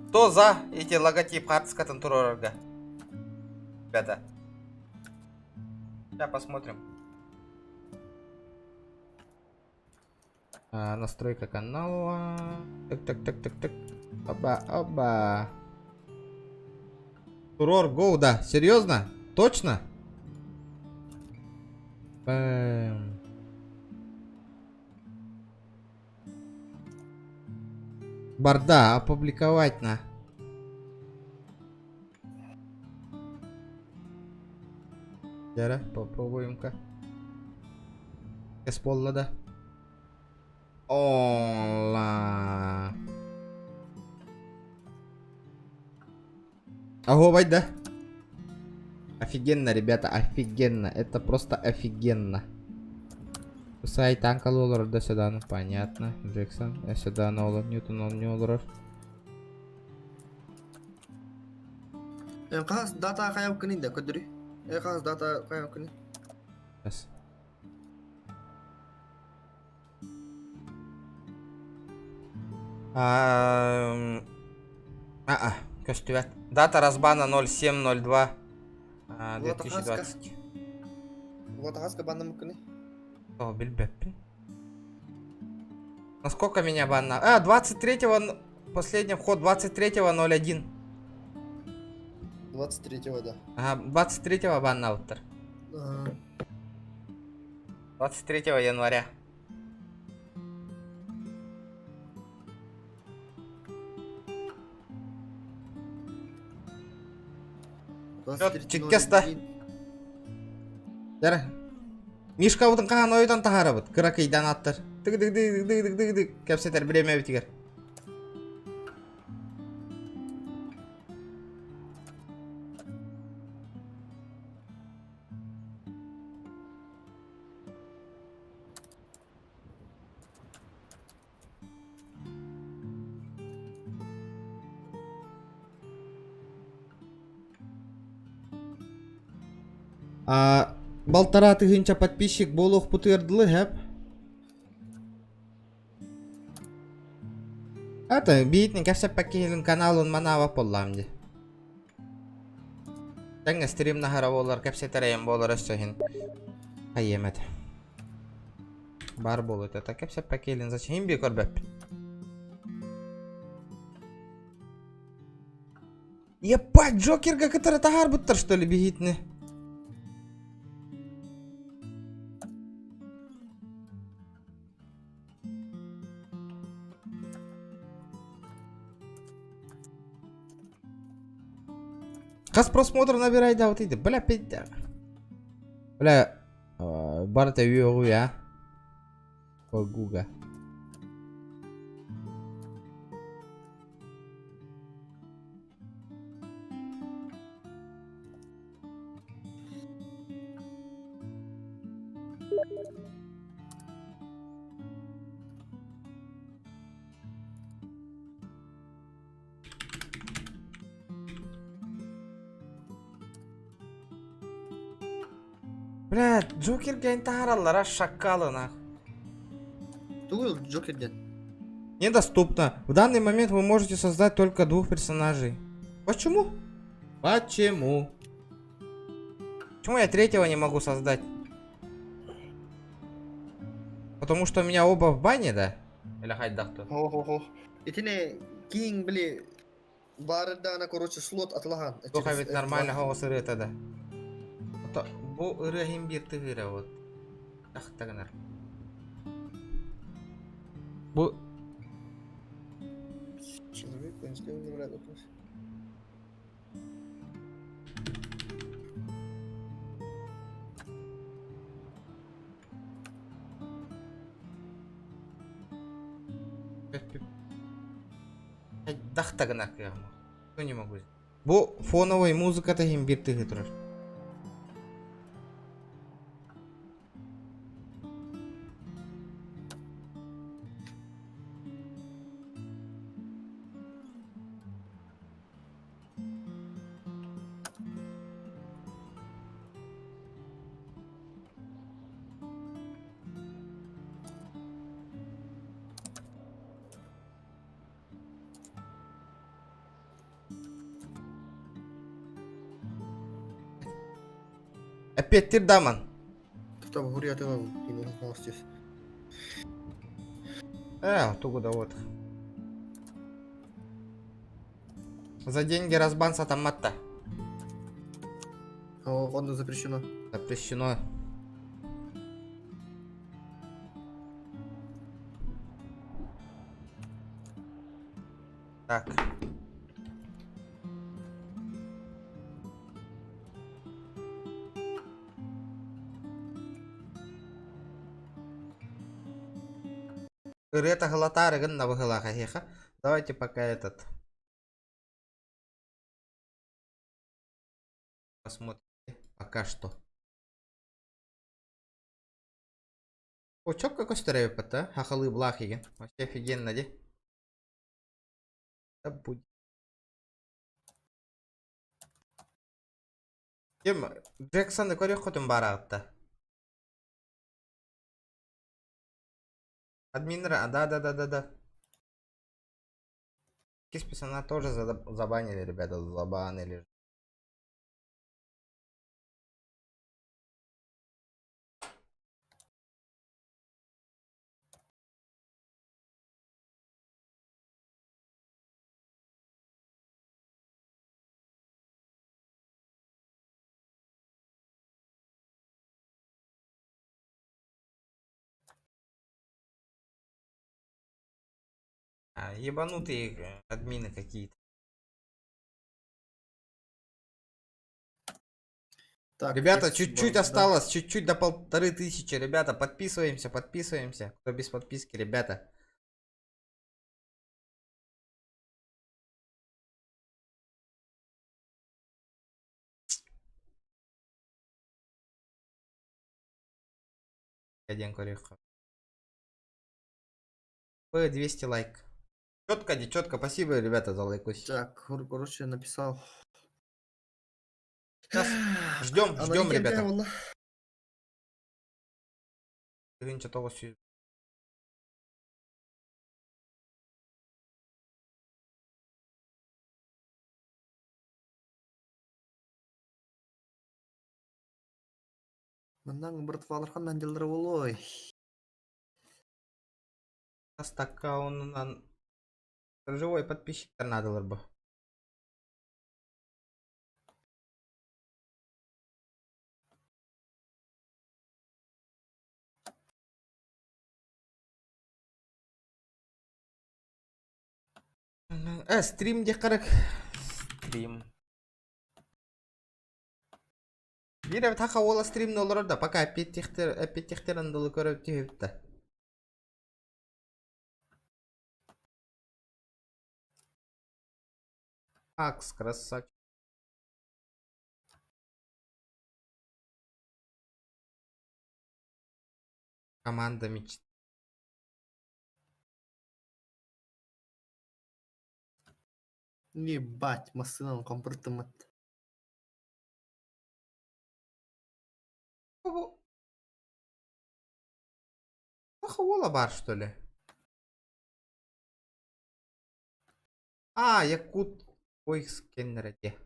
Кто за эти логотип хартскатын турорарга? Ребята. Сейчас посмотрим. А, настройка канала. Так, так, так, так, так. Оба, оба. Турор Гоу, да. Серьезно? Точно? Бэм. Барда, опубликовать на. Дьэ, попробуем-ка. Эсполла да. Ола. Ого, да. Офигенно, ребята, офигенно. Это просто офигенно. Сайт танка олорор да сюда, ну понятно. Джексон, я сюда на Ньютон он не олорор. Хас дата хайап кынын да көдүрү. Хас дата хайап кынын. Сейчас. А, а, көстүбэт. Дата разбана 07.02 2020. Вот хаска банным кыны. О, билбэппин. Насколько меня банна? А, 23-го, последний вход 23.01. 23-го, да. Ага, 23-го баннаабыттар. 23 января. Чиккеста. Дьэ. Мишкабытын хаһан ойутан таһаарабыт. Кыракыйдан аттар. Тык тык тык тык тык тык тык кэпсэтэр бириэмэбитигэр. А, балтараа тыһыынча подписчик буолуохпутугар дылы хэп. Это биитин кэпсэппэккиһилин каналын манаабат буоллаҕым дии. Тэҥҥэ стрим наһара буолар, кэпсэтэр эйэм буолар өссө иһин. Хайыам этэ. Баар буолуо этэ. Кэпсэппэккиһилин зачем иһин бии көрбөппүн. Ебать, Джокерга кытары таһаарбыттар что ли биһиитини? Хас просмотр набирайдаабыт иди. Бля, пидда. Бля, барыта үөҕүй, а? Погуга. Бля, Джокер диэн таһаараллара шакалына. Тугу Джокер диэн? Недоступно. В данный момент вы можете создать только двух персонажей. Почему? Почему? Почему я третьего не могу создать? Потому что у меня оба в бане, да? Или хайдах то? Хо-хо-хо. Итини киин били баардаана короче слот атылахан. Туха ведь нормально хоҕус ырыата да. Ото бу ырыа иһин биир тыһыыра вот. Тахта гынар. Бу Человек, он сделал вопрос. Дахта гынар кыаҕым. Ну не могу. Бу фоновой музыката иһин биир тыһыы турар. Эппиэттир даман. Там гурьятына здесь. Тугу да вот. За деньги разбан сатамматта. Онно запрещено. Запрещено. Так. Ырыа таһылатаарыгын набыһылаах эһиэхэ. Давайте пока этот посмотрим пока что. О, чётко көстөр эбиппит, хахалы блах игин. Вообще офигенно, ди. Да будет. Ким Джексоны көрүөх бараҕытта. Админера, да. Кисписана тоже забанили, ребята, забанили. А, ебанутые админы какие-то. Так, Ребята, есть чуть-чуть да. осталось, чуть-чуть до 1500. Ребята, подписываемся, подписываемся. Кто без подписки, ребята. Один корех. 200 лайк. Четко, не четко. Спасибо, ребята, за лайкус. Так, короче, написал. Сейчас ждем, ждем, ребята. Маннаң братвалархан нанделер болой. Аккаунтунан живой подписчик надо бы. Стрим де қарак. Стрим. Биир эбит хаха уола стримни олорор да, пока эппиттихтер андылы көрө түһүбүт да. Акс, красавчик. Команда мечты. Ебать, массыынан компыртыммыт. Саха уола бар, что ли? А, Якут. Ой, скеннер эти.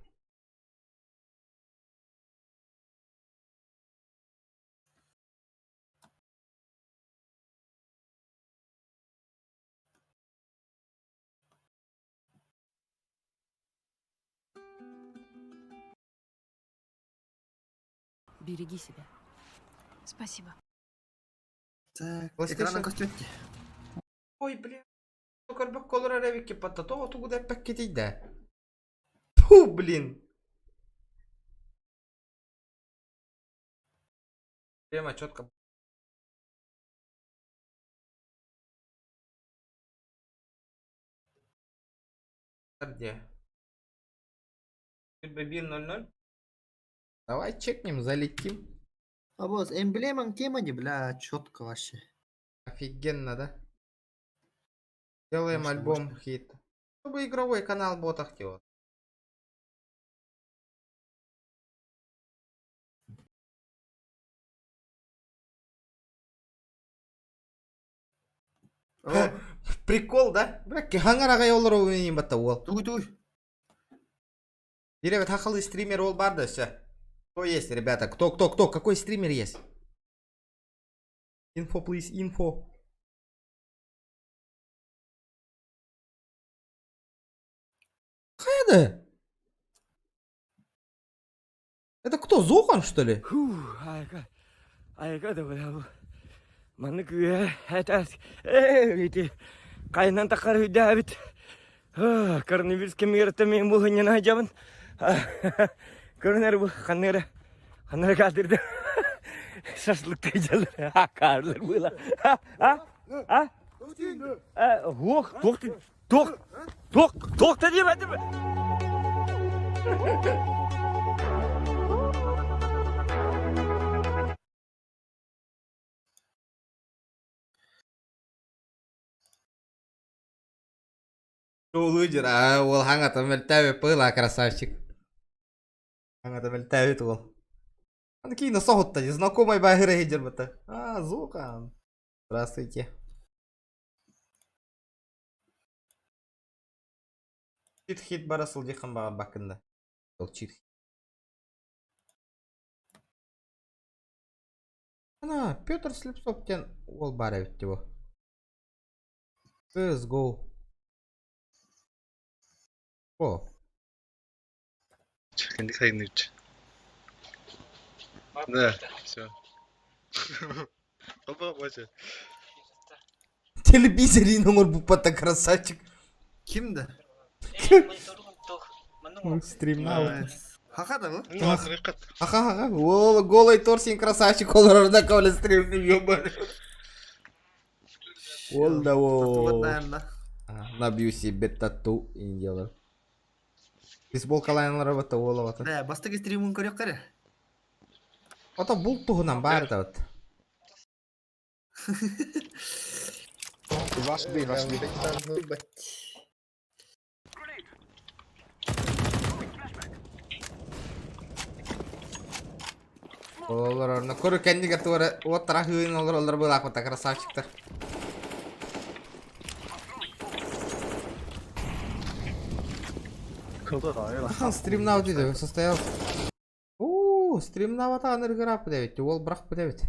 Береги себя. Спасибо. Так, PlayStation. экрана көстүөтти. Ой, бля. Көрбөк колор эребикки патта тоҕо тугу да эппэккитий да. Ту, блин. Прямо четко. Где? 0-0. Давай чекнем, залетим. А вот эмблема тема не, бля, четко вообще. Офигенно, да? Делаем Мощно, альбом хит. Чтобы игровой канал ботах делать. Прикол, да? Бля, хаңар ағай олар ойнайын батта ол. Туй, туй. Ребят, хахалы стример ол бар да все. Кто есть, ребята? Кто, кто, кто? Какой стример есть? Info, please, info. Хайда? Это кто, Зохан, что ли? Айка, айка да бля. Маннык это эти кайнан тахар үдәбит. Коронавирус кемерте мен бу хынына жабын. Коронавирус бу ханнера. Ханнера кадырды. Шашлык тейжелер. Карлар было. А? А? А? Ох, тох, тох, тох, тох та дебедим. Лудер, а ол хаңа мөлтәве пыла красавчик. Хаңа мөлтәве ол. Аны кейін соғытта, знакомый багыра хеджер бата. А, Зухан. Здравствуйте. Чит хит барасыл дихан бага бакында. Ол чит. Ана, Петр Слепцов тен ол бар эбит его. CSGO. О, Да, все. телевизор номер бупата красавчик. Кимді? Стримнал. Хаха да бу? Аха, аха, ол голый торсин красавчик, ол орда кавле стрим ёбаный. Ол да ол. Набью себе тату и делаю. Бейсболка лайнлары бата ол бата. Да, бастыгы стримын көрөк кара. Ата бул туһунан бар да вот. Вашби, вашби. Олар орна көрү кендиге туара оттара хыын олар олар булак бата красавчиктар. Ахан стримнау диде состоялся. У, стримнау ата аныргырап дебит, ол брак дебит.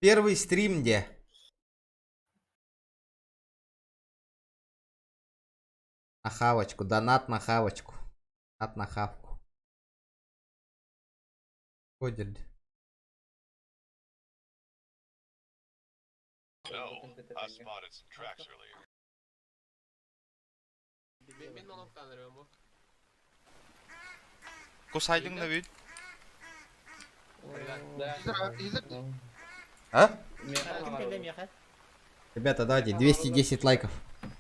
Первый стрим где? На хавочку, донат на хавочку. Донат на хавку. Ходили. Кусайдың да бит. А? Ребята, давайте 210 лайков.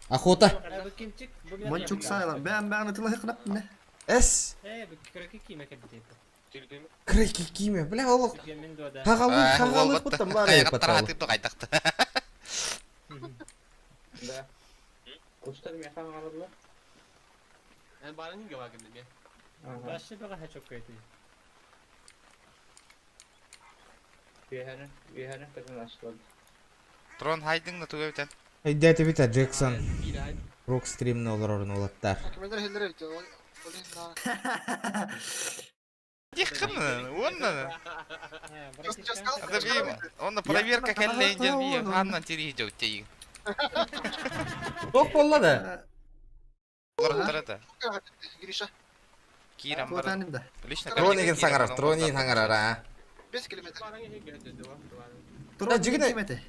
Охота. Мончук сайла. Бәм бәм тылы хынап не. С. Крыки киме, бля, олох. Хагалы, хагалы путам бар я потал. Да. Кустар меха галырлы. Трон хайдың да туга битен. Дядя Вита Джексон. Рок стримны олорор олаттар. Дихкын, онна. Онна проверка кэллэйин дьэн ханнан тири жөттейин. Тох болла да. Олорттар Кирам бар. Лично Тронигин саңарар, тронигин саңарар, а. Да жигине.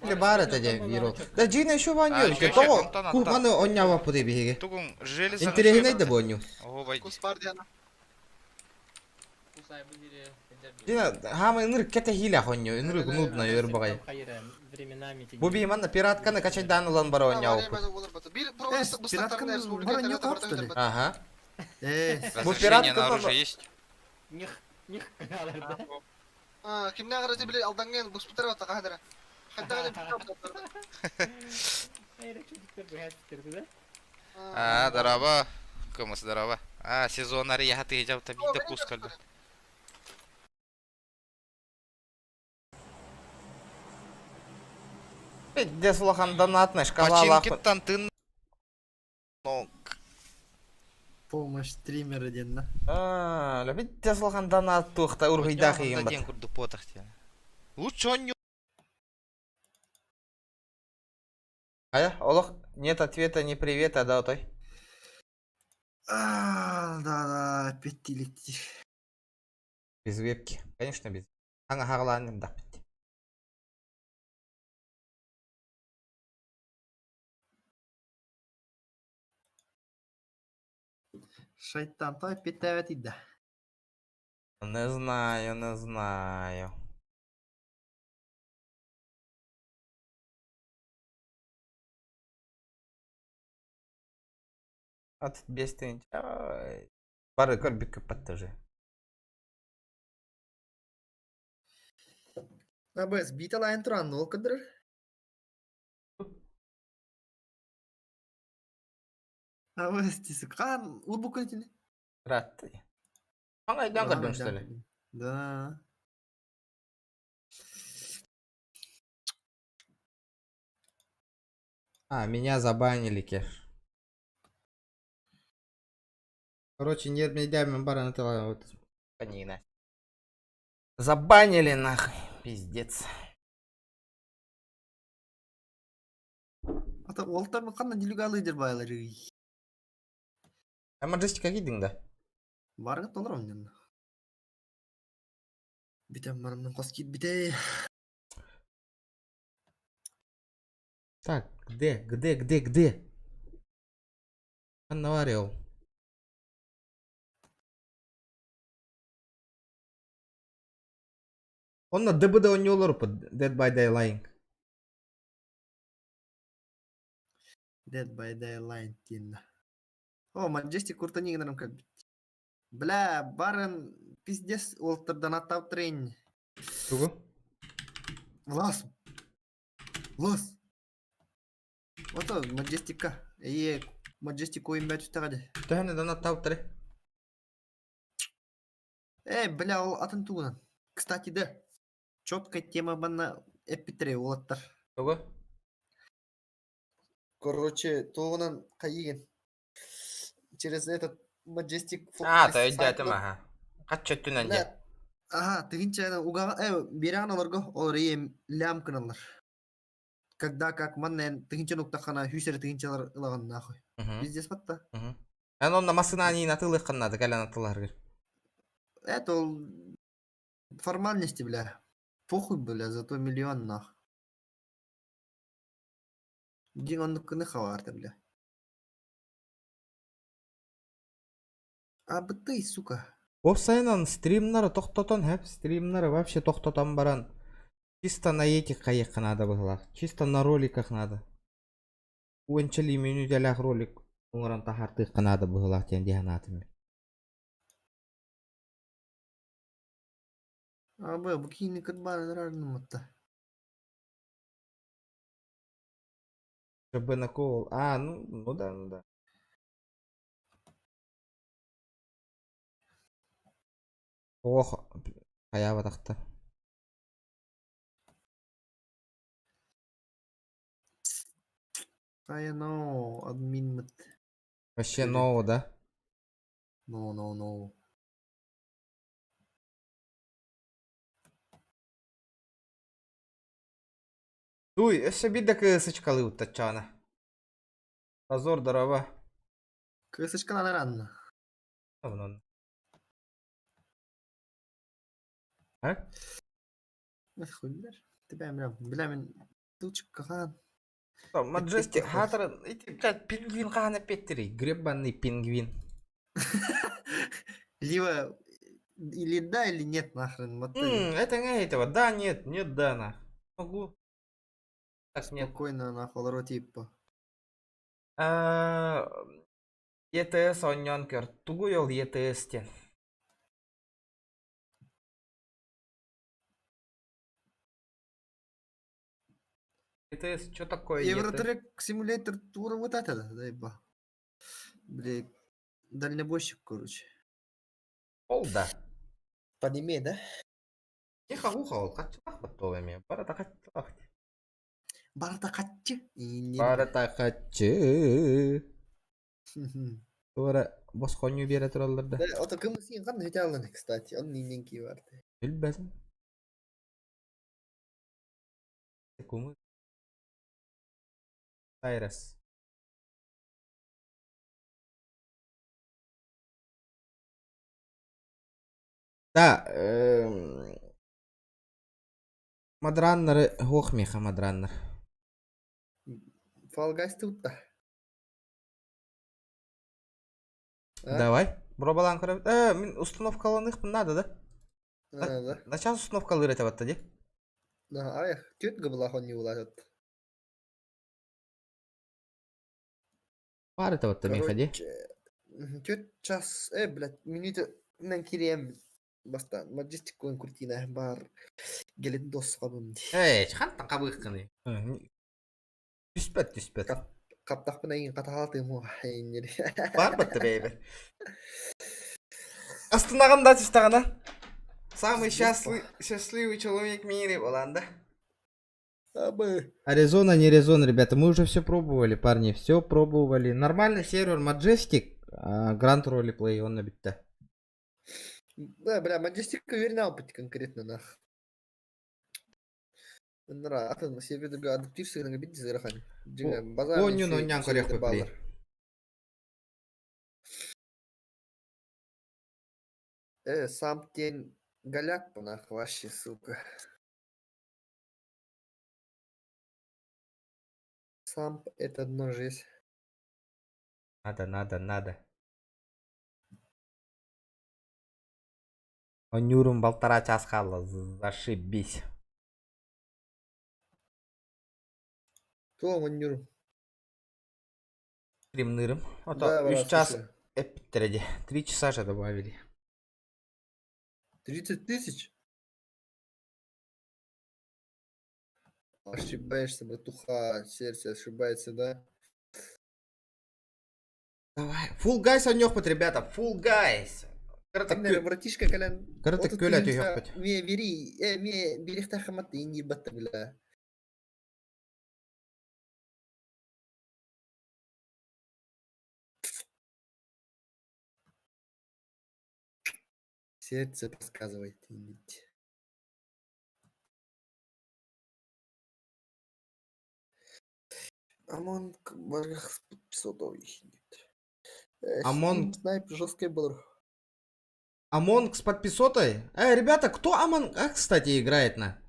Или бар это де виру. Да жигине еще ваню. А, еще, Того онтон аттан. курганы оннява пуды биһиги. Тугун железо. Интересней да боню. Ого бай. Дина, хама ыныр кете хиля хонню, ыныр нудно ер багай. Бу би манна пиратканы качай дан улан бар оннява. Пиратканы бар не кап, что ли? Ага. Э, Бу Разрешение на пиратка оружие есть? А, здорово. Кому здорово. А, сезон ари я ты жав таби да кускалды. Дес улахан донатный шкала лаху. Починки тын. Ну, Помощь стримера ден на. А, лөбит дес улахан донат тухта ургыйда хыйын бат. ден курду потах те. Лучше он не Ая, олох, нет ответа, не привета, да, той. А, да, да, петтилик. Без вебки. Конечно, без. Аңа хагаланым да бит. Шайтан той петтәвет иде. Не знаю, не знаю. От без ты. Бары көр бик көппәтті уже. Абыз, бит алайын туран, ол кыдыр. Абыз, тиси, кан, урбу күнетіне. Ратты. Аңа айдан көрдүң, что ли? Да. А, меня забанили, Кеш. Короче, нет, мне дями бара на вот. Конина. Забанили нахуй, пиздец. Ата, ол там қандай делегалы дер байлар. А маджестика кидың да? Баргы толыр оннан. Битем барымнан қос кит бите. Так, где, где, где, где? Анна Он на ДБД он не олор под Dead by Daylight. Dead by Daylight тин. О, Majestic куртани генерам как. Бля, барын пиздец олтырдан аттап трень. Тугу? Влас. Влас. Ото Majestic-ка. Е, Majestic ойын бәт үстәгәде. Төһөнө донат таптыры. Э, бля, ол атын тугунан. Кстати, да. Четкая тема банна эпитре олаттар. Тугу? Короче, тугунан кайыген. Через этот Majestic А, то өйдөтүм аха. Каччы түнөн Бля, же. Ага, тыгынча уга э беран оларга олар ем лям кыналар. Когда как маннен тыгынча нуктахана хүсер тыгынчалар ылаган нахуй. Пиздец батта. Эн онна масына атылык кыннады, кэлен атылар. Это ол формальности, бля. Похуй, бля, зато миллион нах. Дин оннук кыны хаварты, бля. Абытый, сука. Уопсайынан стримнары тохтотон хэп, стримнары вообще тохтотон баран чисто на этих хайыахха наада быһылаах. Чисто на роликах надо. Уончалыы мүнүүтэлээх ролик оҥорон таһаартыахха наада быһылаах диэн дии санаатым мин. Абы, бу киини кырбаан ырарныммытта. ЧБ А, ну, ну да, ну да. Ох, хайаабатахта. Хайа но, админмыт. Вообще нового, да? No, no, no. Туй, өссө биир да кысычкалыы уттаччаана. Позор дорова. Кысычкаланар анна. Онон. А? Хуйлар. Тебя мрям. Бля, мен тылчык кахан. Маджести хатыр ити блядь, пингвин хаан эппиэттирий? Гребаный пингвин. Либо или да, или нет нахрен. Вот Это не этого. Да, нет, нет, да, нах. Могу. Так, нет. Спокойно нахуй, лоро типа. А, ЕТС оонньоон көр. Тугуй ол ЕТС диэн? ЕТС, что такое ЕТС? Euro Truck Simulator тура вот это, да, дай Блин, дальнобойщик, короче. Ол да. Поднимей, да? Тихо-уха ол хаччылах баттол эми. Барата хаччылах. Барата хаччы. Барата хаччы. Туора босхонню биэрэ тураллар да. Да, ото кымысин кан хөтэ кстати, он ниннен барды. Билбэтим. Кумы. Сайрас. Да, Мадраннары һуох миэхэ мадраннар. Fall Guys тутта. А? Давай. Пробалаан көрөбүт. Э, мин установкаланыахпын надо, да? Надо. На час установкалыыр этэ батта дии. Да, ай, түт гыбылах он не улатат. Баар этэ батта миэхэ дии. Короче, түт час, э, блядь, минута мен кириэм бастан Majestic куон куртина бар гелет дос кабым ди. Эй, хантан хабыыккыный? Түспэт, түспэт. Каптахпын айын катаалатым хайнер. Бар батта бэйбер. Астынаҕын да түстэҕинэ. Самый счастливый, счастливый человек в мире буолан да. Абы. Аризона не резон, ребята. Мы уже все пробовали, парни. Все пробовали. Нормальный сервер Majestic. Grand Roleplay, он набитта. Да, бля, Majestic уверен опыт конкретно нах. Нра, атын серверге адаптивсыгын бит зырахан. Дьиҥэ базар Онньун онньаан көрүөхпүт били. Э, сам тень голяк нах вообще, сука. Сам это одно жизнь. Надо, надо, надо. Онньуурум балтараа чаас хаалла, зашибись. Туох онньуурум? Стримнырым. Ото Да, үс брат, чаас слушай. эппиттэрэ дии. 3 часа же добавили. 30 тысяч? Ошибаешься, братуха, сердце ошибается, да? Давай. Fall Guys оонньуохпут, ребята. Fall Guys. Кырата братишка кэлэн. Кырата көлө түһүөхпүт. Ме бери, э, ме бирихта хамат инди батта бля. Сердце подсказывает, идите. Among сотовый нет. Among- Снайп жесткий был. Among с подписотой? Э, ребята, кто Among Us, кстати, играет на?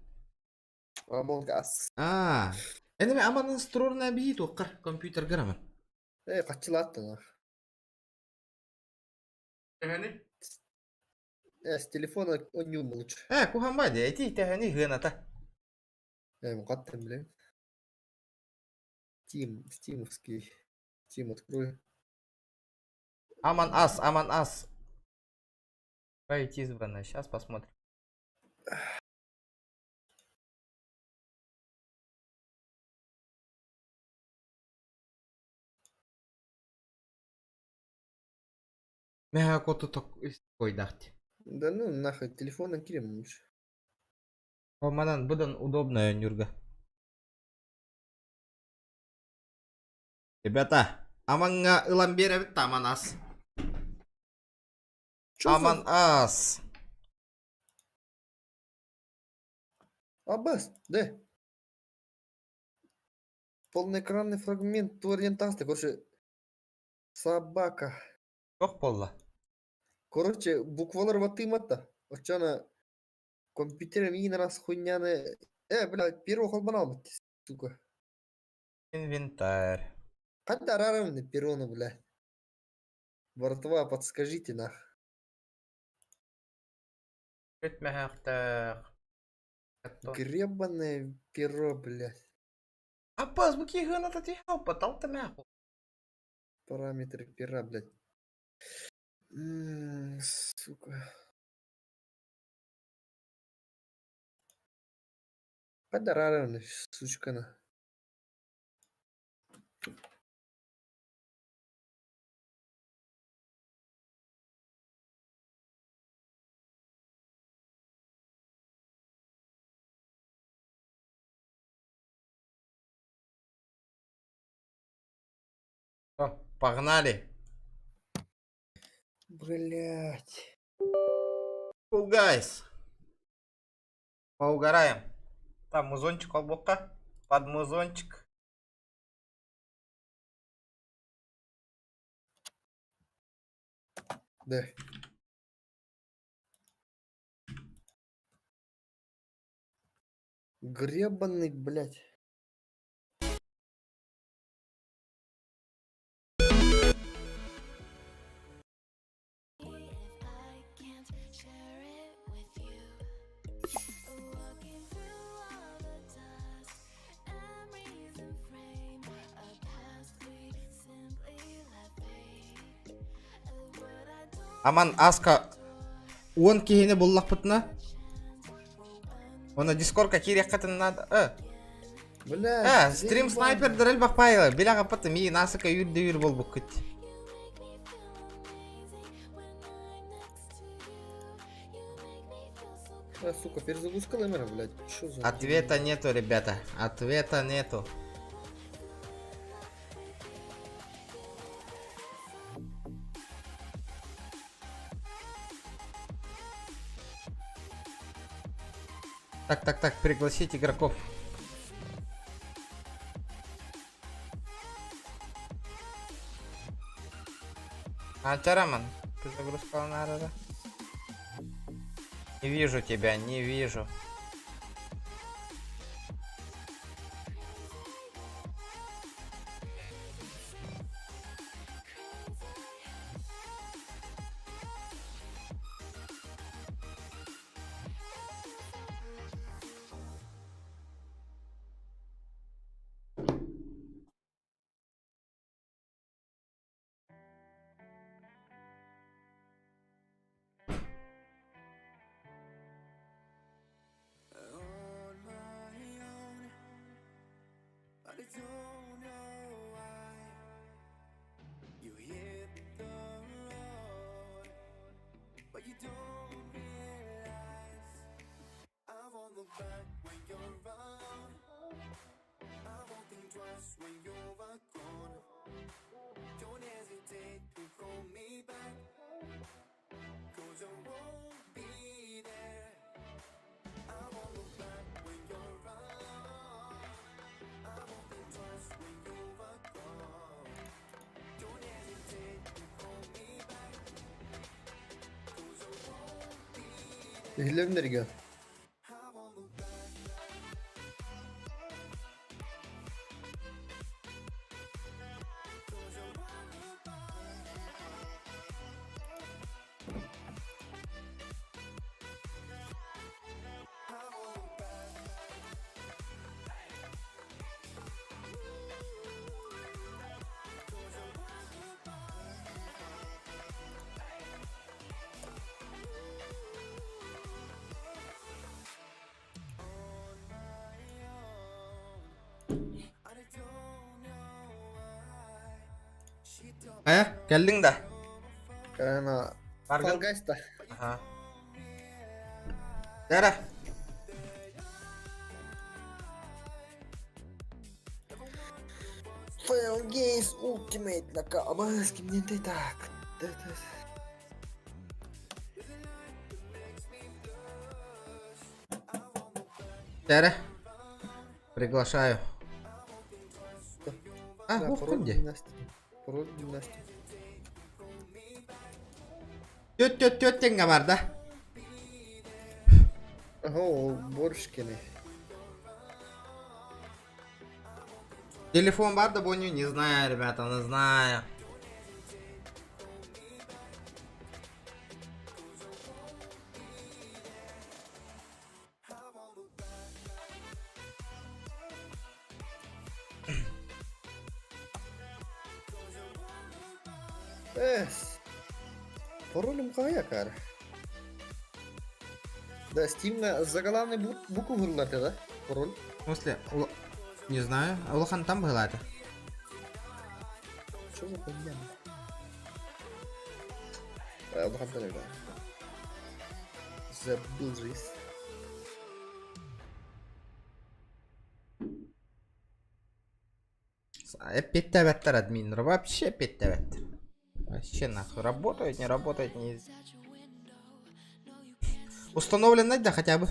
Among Us. А, это Among Us турна бит, компьютер грамма. Э, качылатты нах. Төһөнүй? Э, с телефона ойнуум лучше. Э, куһаҕан дии, ити төһөнүй сыаната? Э, хантан билэбин. Steam, стимовский. Steam открой. Among Us, Among Us. Добавить избранное. Сейчас посмотрим. Меха коту такой дать. Да ну нахуй, телефона киирэн лучше. Манан быдан удобная Нюрга. Ребята, Аманга ылан биэрэбит Among Us. Among Us. Аббас, да. Полноэкранный фрагмент ориентации, короче, собака. Туох буолла? Короче, буквалар баттыыматта. Оччоҕуна компьютерым иин раз хуйняны... Э, бля, первого холбанал, сука. Инвентарь. Когда рарым перону, бля. Братва, подскажите нах. Көтмөһөхтөх. Гребаное перо, блядь. Аппас, бу киһи сыаната түһэ мэх. Параметры пера, блядь. Сука. Когда рарым, сучка на. О, погнали. Блять. Guys. Поугараем. Там музончик холбуохха. Под музончик. Да. Гребаный, блядь. Among Us-ка 10 киһини буллахпытына. Оны дискордка киириэххитин надо. Э. Бля, Э, стрим снайпер дэрэл бахпайла. Биля каппаты ми насыка юр дөйүр болбуккут. А, сука, перезагрузка номера, блядь. Что за... Ответа нету, ребята. Ответа нету. Так, так, так, пригласить игроков. А, Чараман, ты загрузка надо, да? Не вижу тебя, не вижу. Don't know why you hit the road, but you don't realize I won't look back when you're around. I won't think twice when you're gone. Don't hesitate to call me back, 'cause I won't be there. I won't look back when you're around. I won't think twice when you're gone. Don't hesitate to call me back, 'cause I won't be there. Иһиллэргэ. I won't look back. 'Cause I won't look back. Э, кэллиҥ да? Ана Баргын? Fall Guys да. Аха. Дара. Fall Guys Ultimate на кабас кимнен так. Дара. Приглашаю. А, Да, ух, пароль где? гимнастики. Пароль гимнастики. Төт төт төт теңге бар да. Ага, ол борщ кene. Телефон бар да боню, не знаю, ребята, не знаю. Эс. Паролем қая кар. Да, Steam заглавный букву вырылады, да? Пароль. В смысле? Не знаю. Улахан там была это. Что за хуйня? А, Улахан там, да. Забыл же. Петтәбәттер админнер. Вообще петтәбәттер. Вообще нахуй. Работают, не работают, не... Установлен да хотя бы.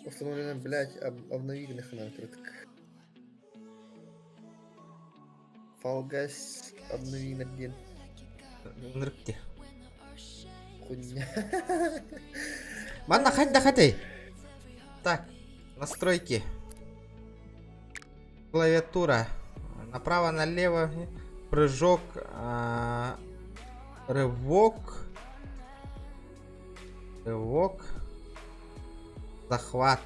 Установлено, блядь, об, обновили нахрен открыток. Fall Guys обнови на день. Нырыкте. Хуйня. Ладно, хоть да хотей. Так, настройки. Клавиатура. Направо, налево. Прыжок. А, рывок. Рывок. Захват.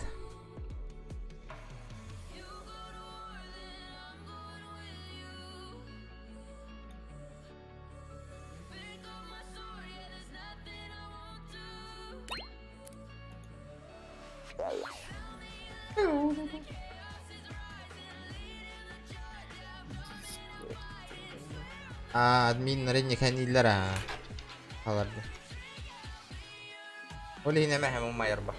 А, админ ренник а. Аларды. Оли неме хем умайырба.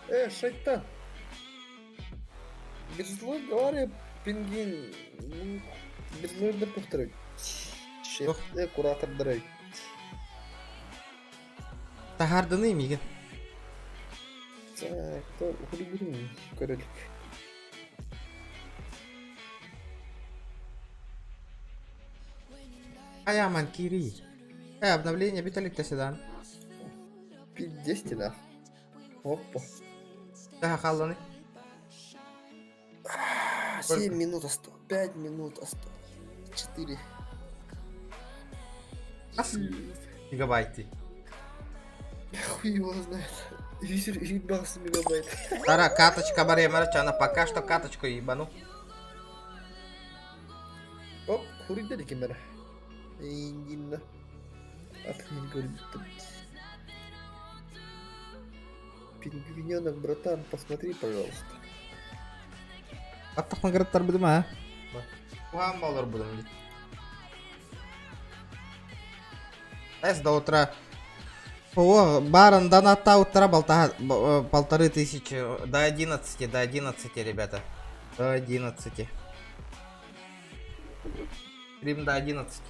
Э, шайтан. Беззлой говори, пингвин. Беззлой да повторю. Шеф, э, куратор драй. Тахардыны мигин. Так, то хули көрөлүк. Аяман кири. Э, обновление биталик седан. Пиздец да. Опа. Таха халланы. 7 минут осталось. 5 минут осталось. 4. Гигабайты. Хуй его знает. Ебался мегабайт. Тара, каточка баре она пока что каточку ебану. Оп, хури дали камера. Индина. Отмень говорит. Пингвиненок, братан, посмотри, пожалуйста. Аттах наградтар будем, а? Угам баллар будем. Эс до утра. О, барон, доната утра 1500. До 11, до 11, ребята. До 11. Стрим до 11.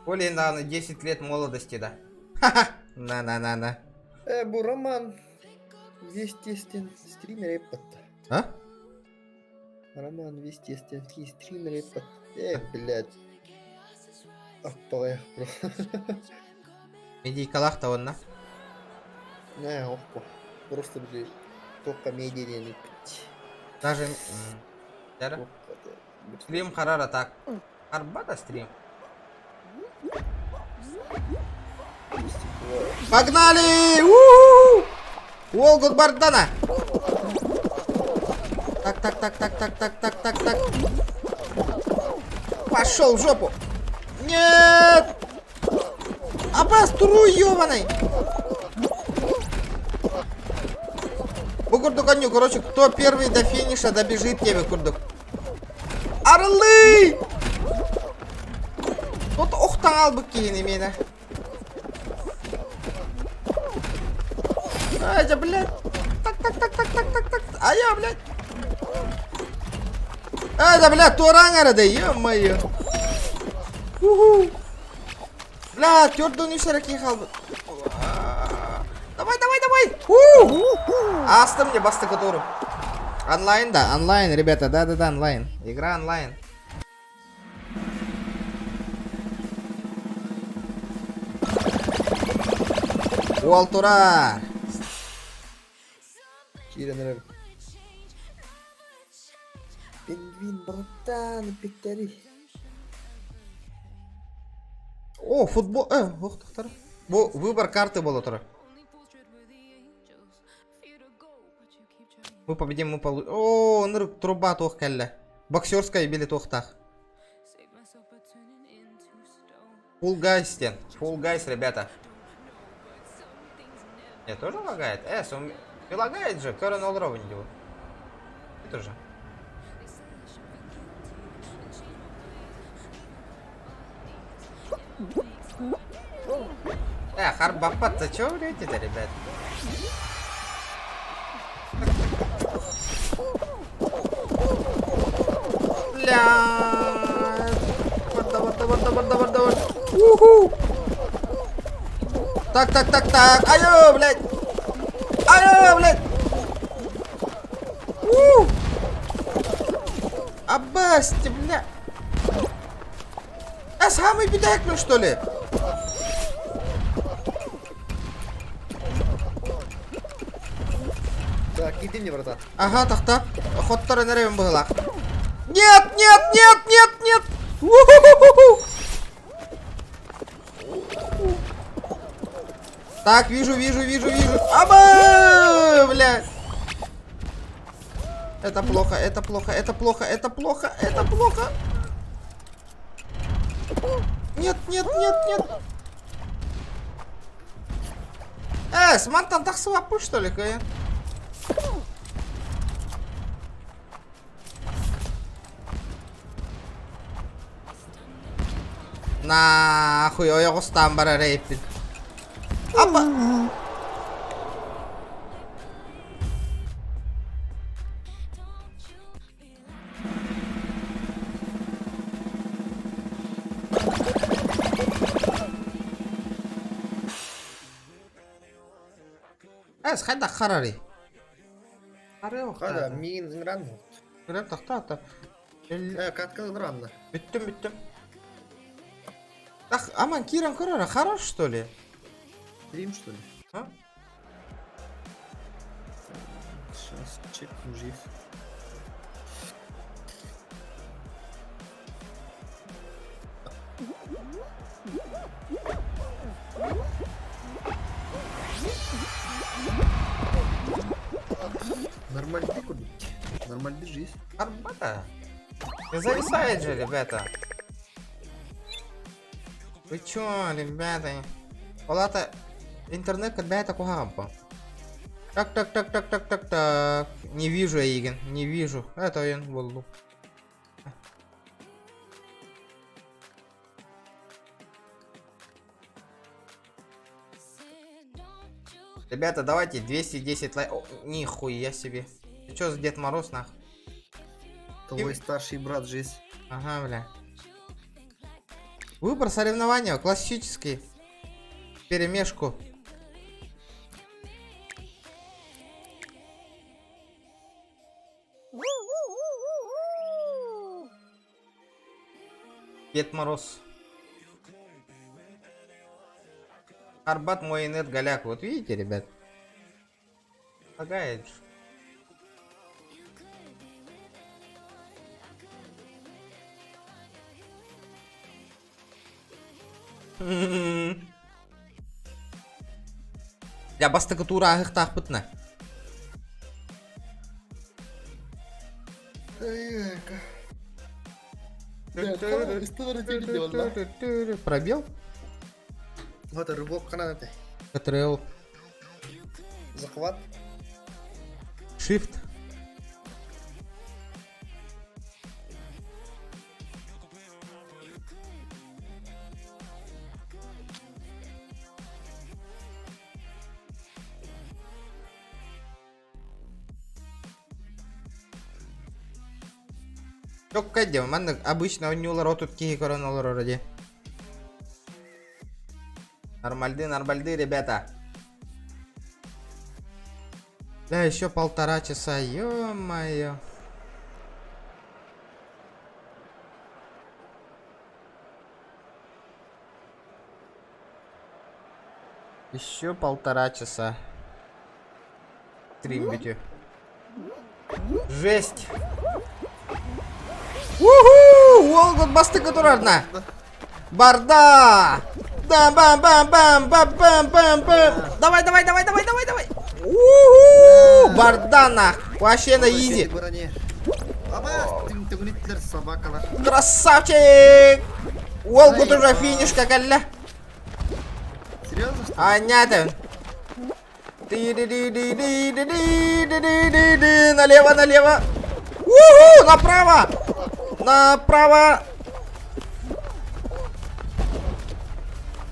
Оли, на 10 лет молодости, да. Ха-ха! На-на-на-на. Э, бу Роман. Естествен стример еппат. А? Роман естественский стример еппат. Э, блядь. Аппалая просто. Медийкалах-то он, на? Не, охпа. Просто, блядь, только медиа Даже... Стрим харара так. Арбата стрим. Погнали! У-у-у! Волгут Бардана! так, так, так, так, так, так, так, так, так. Пошел в жопу. Нет! Аббас, туруй, ёбаный! Бу курдук анню, короче, кто первый до финиша добежит тебе, курдук. Орлы! Тут охтан албык киһини миэнэ. Ай, да, блядь. Так, так, так, так, так, так, так. А я, блядь. Ай, да, блядь, туораҥ эрэ да, ё-моё. Уху. Бля, төрдөн үс эрэ киһи хаалбыт. Давай, давай, давай. Астым мне басты которым. Онлайн, да, онлайн, ребята, да-да-да, онлайн. Игра онлайн. Уол турар. Киирэн эрэр. Пингвин братан, пиктэри. О, футбол. Э, ох, тохтар. Бу выбор карты буола турар. Мы победим, мы получим. О, ныр труба туох кэллэ. Боксерская били туохтаах. Full guys, тен. Full guys, ребята. Не, тоже лагает? Э, сум... И лагает же, Кэрон Олрова не делает. Это же. Э, Харбапат, за чё врете-то, ребят? Бля. Давай, давай, давай, давай, давай. Уху. Так, так, так, так. Айо, блядь. Айо, блядь. У. Аббасти, бля. А самый бедак, что ли? Так, иди мне, братан. Ага, тахта. Хоттор энеревин быһылаах. Нет, нет, нет, нет, нет! У-ху-ху-ху-ху! Так, вижу, вижу, вижу, вижу. Аба, блядь. Это плохо, это плохо, это плохо, это плохо, это плохо. Нет, нет, нет, нет. Э, смантан тахсыбаппын что ли, кыйын? Нахуй, ойоҕустаан барар эйппин. Апа! Эс, хайдах харарый? Хада, миин ыҥыран Көрөр тохтоото. Э, катка ыҥыранна. Бүттүм, бүттүм. Ах, аман киирэн көрөр, хорош что ли? Стрим что ли? А? Сейчас чекну жив. Нормальный купить. Нормальный жизнь. Арбата. Не зависает же, ребята. Вы чё, ребята? Палата интернет когда куһаҕан Так, так, так, так, так, так, так. Не вижу я, Игин, не вижу. Это я буоллум. Ребята, давайте 210 лайков. Нихуя себе. Ты чё за Дед Мороз, нах? Твой старший брат жизнь. Ага, бля. Выбор соревнования классический. Перемешку. Дед Мороз. Арбат мой нет голяк. Вот видите, ребят? Лагает же. Дьэ бастакы туура ааһыахтаахпытына. Пробел? Вот рывок канал это. Ctrl. Захват. Shift. Чокка диэн, маннык обычно оонньуулар отут киһи көрөн олорор дии. Нормальды, нормальды, ребята. Да, еще полтора часа, ё-моё. Еще полтора часа. Тримбите. Жесть. Уху! Уолгут басты турарна. Барда! Да бам бам бам бам бам бам бам. Давай, давай, давай, давай, давай, давай. Уху! Барда нах. Вообще на изи. Красавчик! Уолгут уже финиш как алля. Серьезно, что ли? Понятно. Налево, налево. Уху, направо. Направо.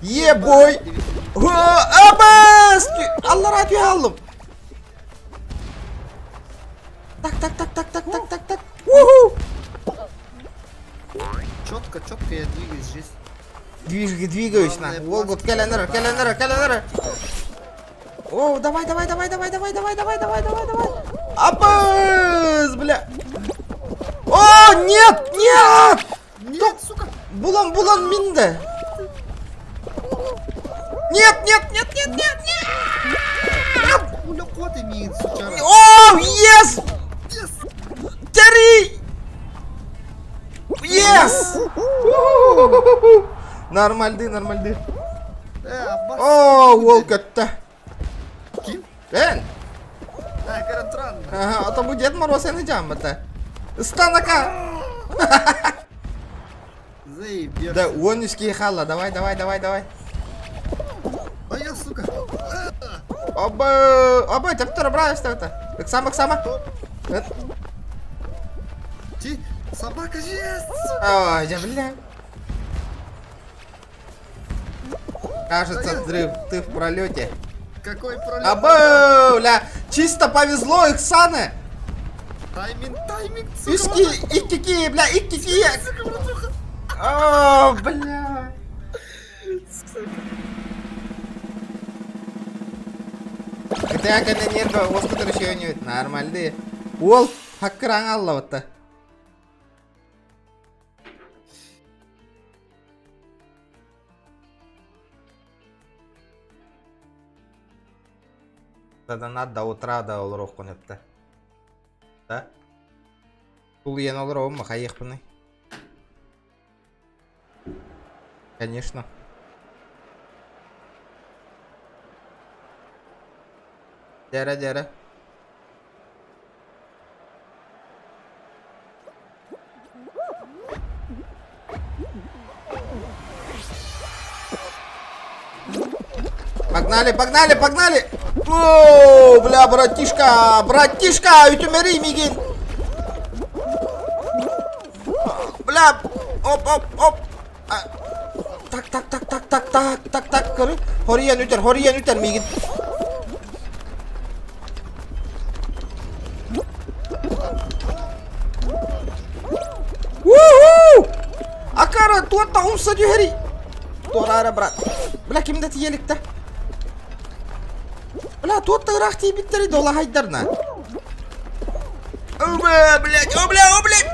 Ебой. Абас! Аллара түһаллым. Так, так, так, так, так, так, так, так. Уху! Четко, четко я двигаюсь, жизнь. Движ, двигаюсь на. Волгут, кәләнер, кәләнер, кәләнер. О, давай, давай, давай, давай, давай, давай, давай, давай, давай, давай. Абыз, бля. О, нет, нет! Нет, сука. Булан, булан минді. Нет, нет, нет, нет, нет, нет! Уля, кот имеет, сучара. О, yes! Три! Yes! Нормальды, нормальды. О, уол көттө. Ким? Эн! А, Каратран. Ага, а то бу Дед Мороз эни жаммата. Ыстанака! Заебешь. Да, он үскей хала, давай, давай, давай, давай. А я, сука. Оба, оба, тептер брать это. Ыксама, ыксама. Ти, собака жесть, сука. Ой, я, бля. Кажется, взрыв, ты в пролете. Какой пролет? Аба, бля, чисто повезло, Иксаны. Тайминг, тайминг, сука. Иски, иккики, бля, иккики. Сука, братуха. О, бля. Сука. GTA кэннэ нервэ уоскутар үчүгэй Нормальды. Уол хаккыраҥа аллабытта. Донат до утра да олоруоххун өптө. Да? Тулуйан олоробун махайыахпыный. Конечно. Дьэрэ дьэрэ. Погнали, погнали, погнали! О, бля, братишка, братишка, үтүмэри мигин. Бля, оп, оп, оп. А, так, так, так, так, так, так, так, так, көрү. Хоруйан үтэр, хоруйан үтэр мигин. Уху! Акара, туотта умса түһэри. Туораара, брат. Бля, ким да тиийэликтэ? Бля, туотта ыраах тиийбиттэри долаһайдарна. О, блядь, о, бля, о, блядь!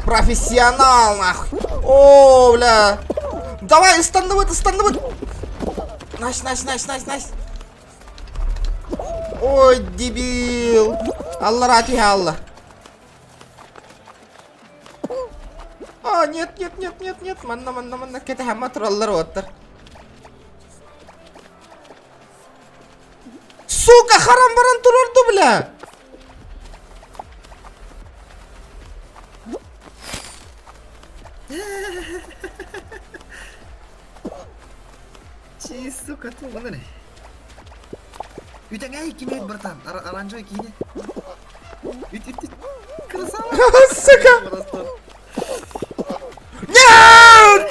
Профессионал, нахуй. О, бля. Давай, ыстанныбыт, ыстанныбыт. Найс, найс, найс, найс, найс. Ой, дебил. Аллара алла. А, нет, нет, нет, нет, нет. Манна, манна, манна. Кэтэһэммэ тураллар уоттар. Сука, харам баран турарду, бля. Манна не? Үтэҥэй ким эбит, братан? Оранжевый киинэ. Үт, үт, үт. Красава! Сука! Нет!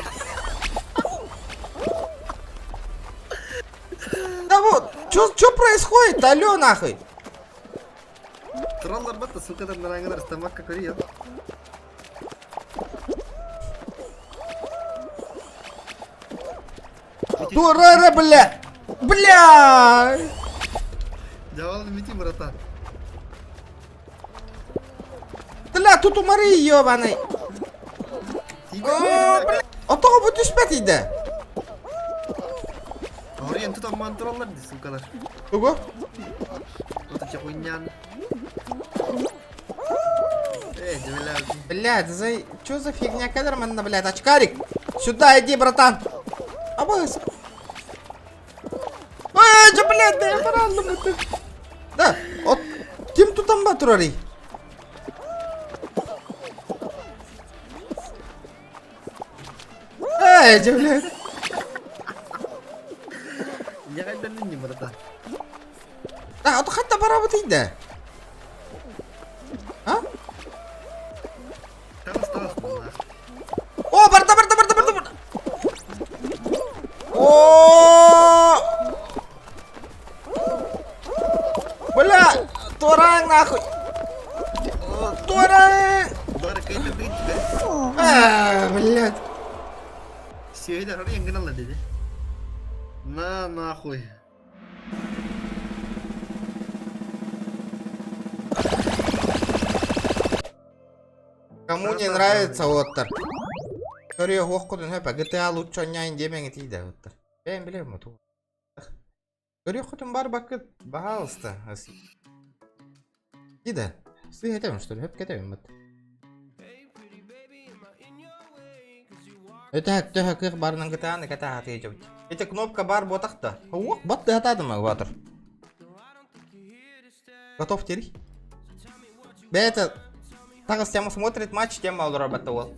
Да вот, чё происходит? Алло, нахуй! Троллар батта, сука, там нараңылар, стамакка көрüyor. Дура, бля! Бля! Дьавал мити, братан. Бля, тут умари, ебаный! О, бля! Отоҕо бу түспэт иде. Орыйан тутан троллар ди, сукалар. Тугу? Вот эти хуйнян. Эй, бля. Блядь, за... Чё за фигня, Кедерман, блядь, очкарик? Сюда иди, братан! Абыс! Ай, же, блядь, да я баран, ты. Да, от... Ким тутан батурарый? Эй, же, блядь. Я кайдан не братан. Да, а то хатта барабыт иде. А? О, барда, барда, барда, барда, барда. О! Бля, тураң нахуй. Тураң! А, блядь. Все, это гнала dedi. На нахуй. Кому не нравится оттар. Көрүө хуох кудун хөпө GTA лучше онняйын диэмэҥи тиийдэ оттар. Бэйэм билэм ту. Көрүө хотун бар бакыт, пожалуйста. Иде. Сый этем что ли, хөп кетебин бат. Это төһө кых барынан GTA-ны ката хаты жабыт. Это кнопка бар ботакта. Уох, бат тыгатадым ватыр. Готов теперь? Бе это Тагыс тема смотрит матч, тема олар батта ол.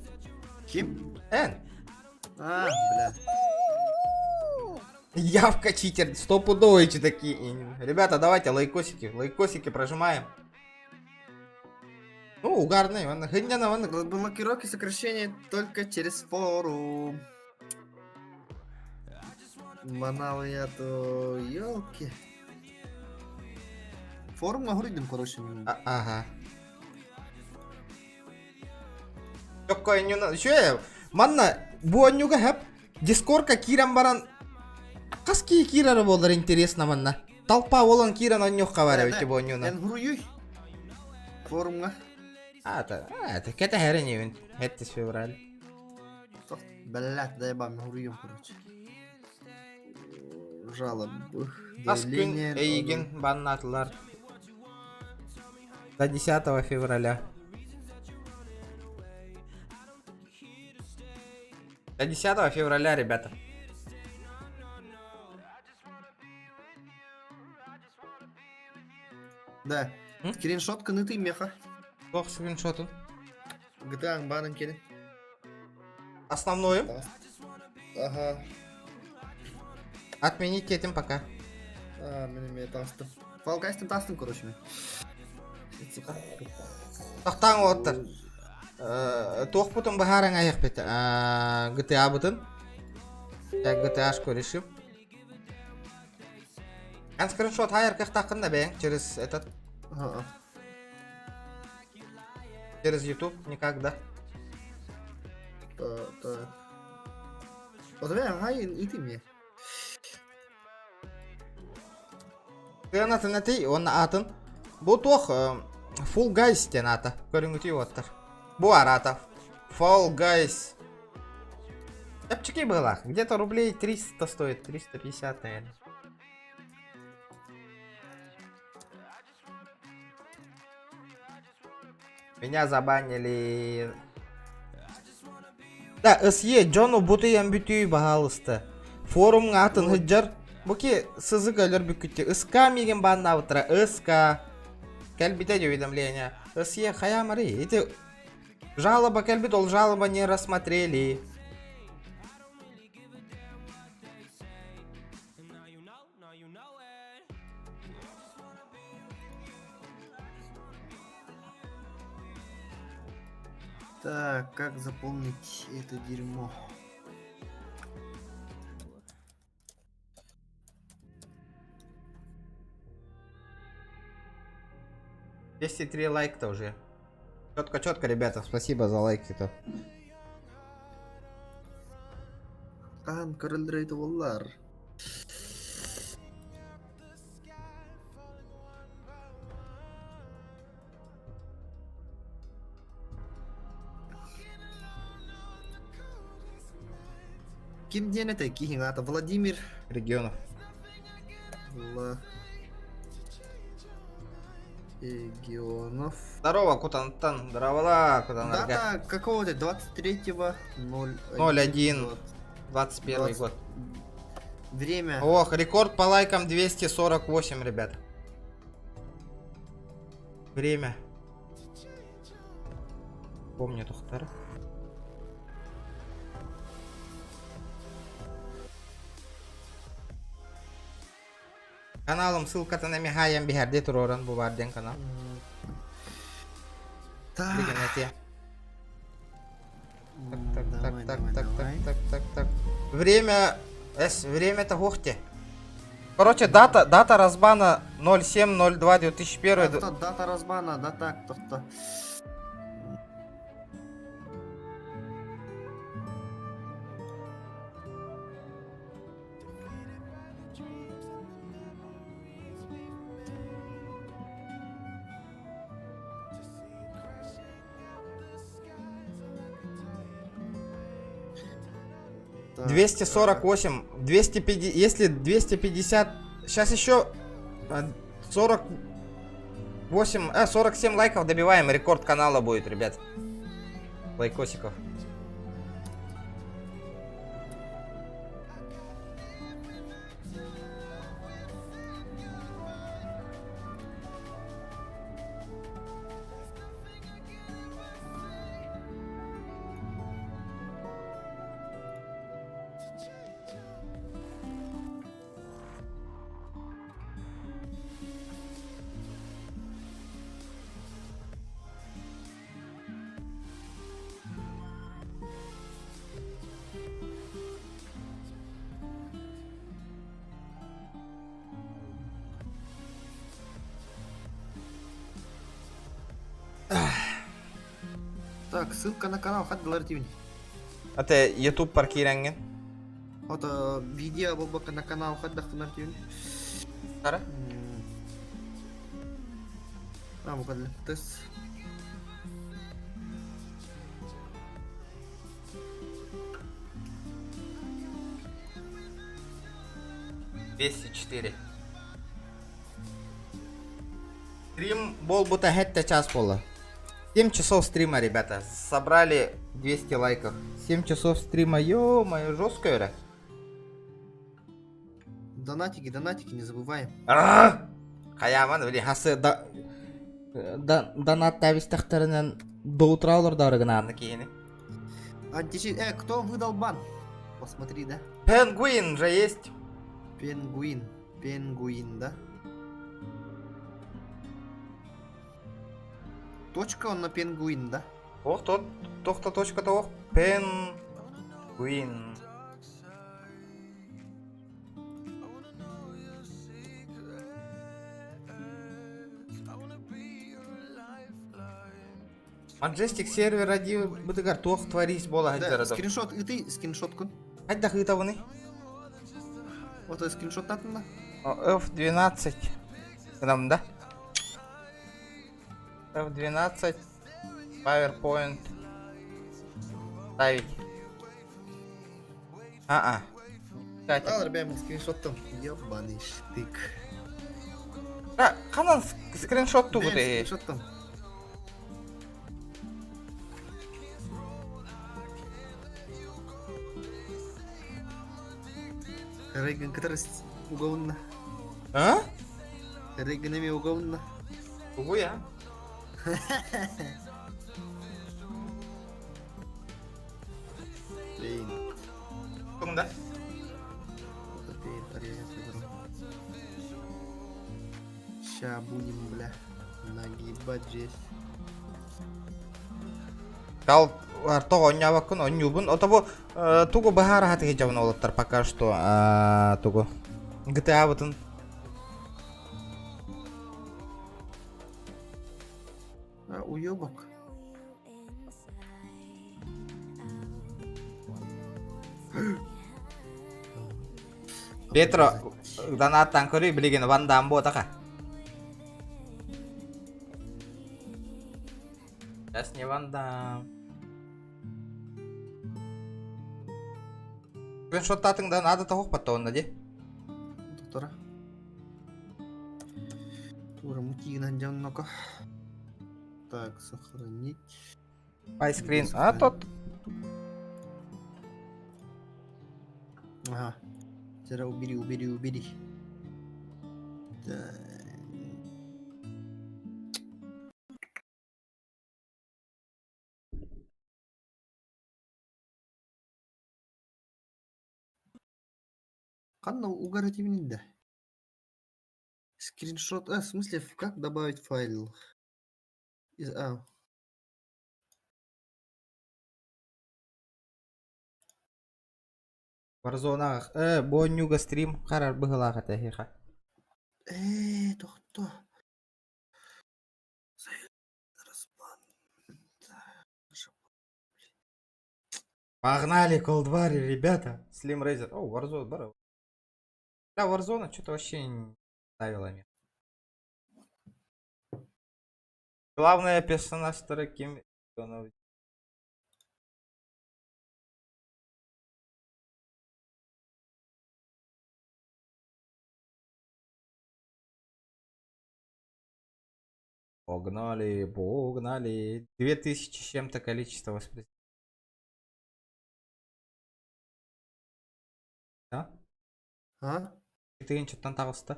Ким? Эн. А, бля. Явка читер, стопудовые такие. Ребята, давайте лайкосики, лайкосики прожимаем. Ну, угарный, он хыняна, он. Блокировки сокращения только через форум. Манал я то, елки. Форум нагрудим, короче. Ага. Такой не надо. Еще манна буанюга хэп дискорка киран баран Каски кирары болар интересно манна. Толпа болан киран аннюх кавара бити буанюна. Эн хуруюй. Форумга. А, это, а, это кета хереневин. Это февраль. Блядь, дай бам, хуруюм, короче. Жалобы. Аскүн эйигин баннатлар. До 10 февраля. До 10 февраля, ребята. Да. Скриншот кыныты меха. Ох, скриншотын. GTA банын келин. Основную? Ага. Отменить этим пока. А, мен тастым. Fall Guys'тан тастым, короче. Мен. Тахтаң оттар. Туох бутун баһарың аяқ бет. GTA бутун. GTA-шку решим. Ан скриншот хайыр кахтақын да бәң через этот. Ага. Через YouTube никогда. Так, так. Вот бля, ага, и ты мне. Тыанатын әтей, оны атын. Бу туох Full Guys тен ата. Көрүңүтүй оттар. Бу арата. Fall Guys. Чапчики было. Где-то рублей 300 стоит. 350, наверное. Меня забанили. Да, СЕ, Джону бутыян бүтүй бағалысты. Форумға атын хыджар. Буки сызык өлөр бүкүтте. СК миген баннабытыра. СК. Кэлбите уведомление. СЕ хаямары. Эти жалоба кэлбит, ол жалоба не рассмотрели. Так, как заполнить это дерьмо? 203 лайка-то уже. Четко, четко, ребята, спасибо за лайки-то. Ан көрөлдөр боллар. Ким диэн этэй киһиҥ аата Владимир Регионов. Вла Регионов. Здорово, Кутантан. Здорово, Кутанарга. Дата какого ты? 23-го 0 01 21 год. Время. Ох, рекорд по лайкам 248, ребят. Время. Помню, Тухтар. Каналым ссылкатын эмиһаайан биһэрди туроран бу бар диэн канал. Билигин этиэ. Так, так, так, так, так, так, так, так, так. Время, с, время-то хухте. Короче, дата, дата разбана 07.02.2001. Дата, дата разбана, дата, кто-то. Так, 248, 250, если 250, сейчас еще 48, 47 лайков добиваем, рекорд канала будет, ребят. Лайкосиков. Так, ссылка на канал Хат Галартивни. Это YouTube паркиренген. Вот видео болбака на канал Хат Галартивни. Сара? А, вот тест. 204. Стрим бол бута хетте час пола. 7 часов стрима, ребята. Собрали 200 лайков. 7 часов стрима, ё-моё, жестко, ра. Донатики, донатики, не забываем. Хаяман, блин, хасы да да донат табистахтарынан до утра олар дарыгына кийини. Античит. Кто выдал бан? Посмотри, да? Пенгуин же есть. Пенгуин. Пенгуин, да? Точка он на пенгуин, да? Ох, тот, тохта точка то ох. Пенгуин. Маджестик сервер ради бытыгар туох творись бола Да, скриншот, и ты скриншотку. Хайда хытавыны. Вот это скриншот надо. F12. Нам, да? F12. PowerPoint. Ставить. А-а. А, ребят, скриншот там. Ебаный штык. А, ханан скриншот ту Бэм, Скриншот там. Рейган, который уговно. А? Рейганами уговно. Угуя. Блин. Да? Ща будем, бля, нагибать жесть. Кал артох онньообоккун онньуубун. Ото бу тугу быһаара хатыгы дьабын олоттар пока что тугу GTA-бытын. Уебок. Петро, донаттан көрүй билигин Ван Дам буотаха. Сейчас не Ван Дам. Скриншоттатыҥ да наада тоһух паттоонна ди. Доктора. Тура мутигынан дьонноко. Так, сохранить. Пайскрин. А тот. Ага. Тера убери, убери, убери. Так. Ханна угар да. Скриншот. А, в смысле, как добавить файл? Из, а. Warzone бу стрим харар быһылаах этэ хиха. Э, тохто. Погнали, Cold War, ребята. Slim Razer. О, Warzone, бара. Да, Warzone что-то вообще не ставила мне. Главное персонаж таким. Погнали, погнали. 2000 с чем-то количество воспроизведений. Да? А? Тыгынчаттан таҕыста.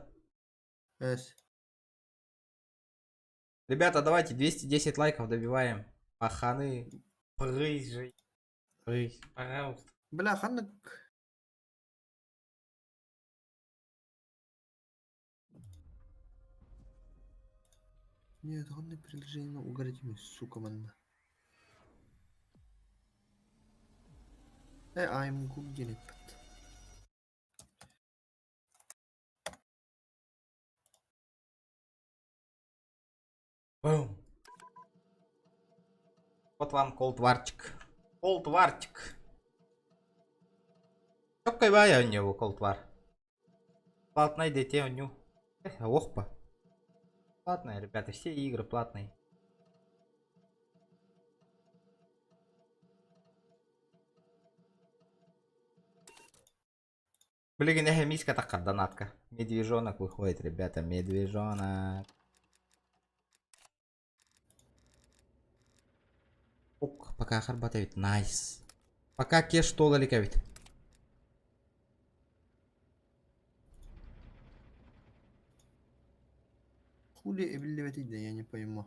Эс. Ребята, давайте 210 лайков добиваем. Паханы, прыжи. Прысь, пожалуйста. Бля, ханнык. Нет, он приложение угородими, сука, манна. I'm googling it. Бум. Вот вам колдварчик. Колдварчик. Какой у него колдвар? Платный дете у него. Охпа. Платные, ребята, все игры платные. Блин, миска такая донатка. Медвежонок выходит, ребята, медвежонок. Ок, пока харбатовит. Найс. Пока кеш толалика ведь. Хули эбилибетий я не пойму.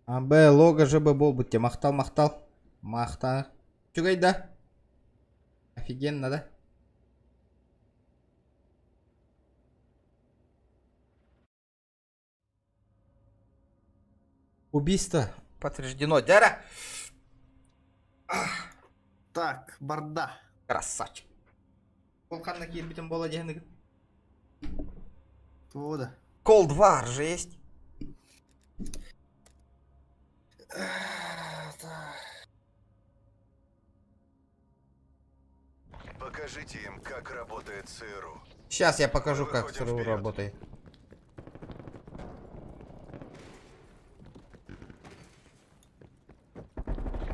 А, Б, лого ЖБ болбут Махтал, махтал. Махта. Чугай, да? Офигенно, да? Убийство подтверждено. Дяра! Так, барда. Красавчик. Полханна кирбитим бола дегениг. Тода. Cold War же есть. Покажите им, как работает ЦРУ. Сейчас я покажу, как Выходим ЦРУ вперед. работает.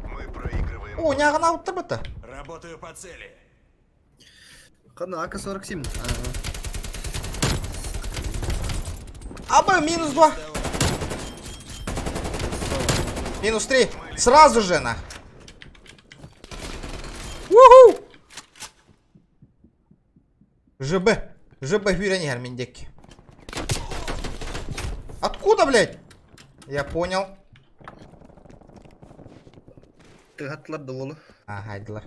Мы проигрываем. О, не агнал-то Работаю по цели. Ханна, АК-47. АБ минус 2. Минус 3. Сразу же на. Уху! ЖБ. ЖБ Хюрени Арминдек. Откуда, блядь? Я понял. Ты атлар долы. Ага, дела.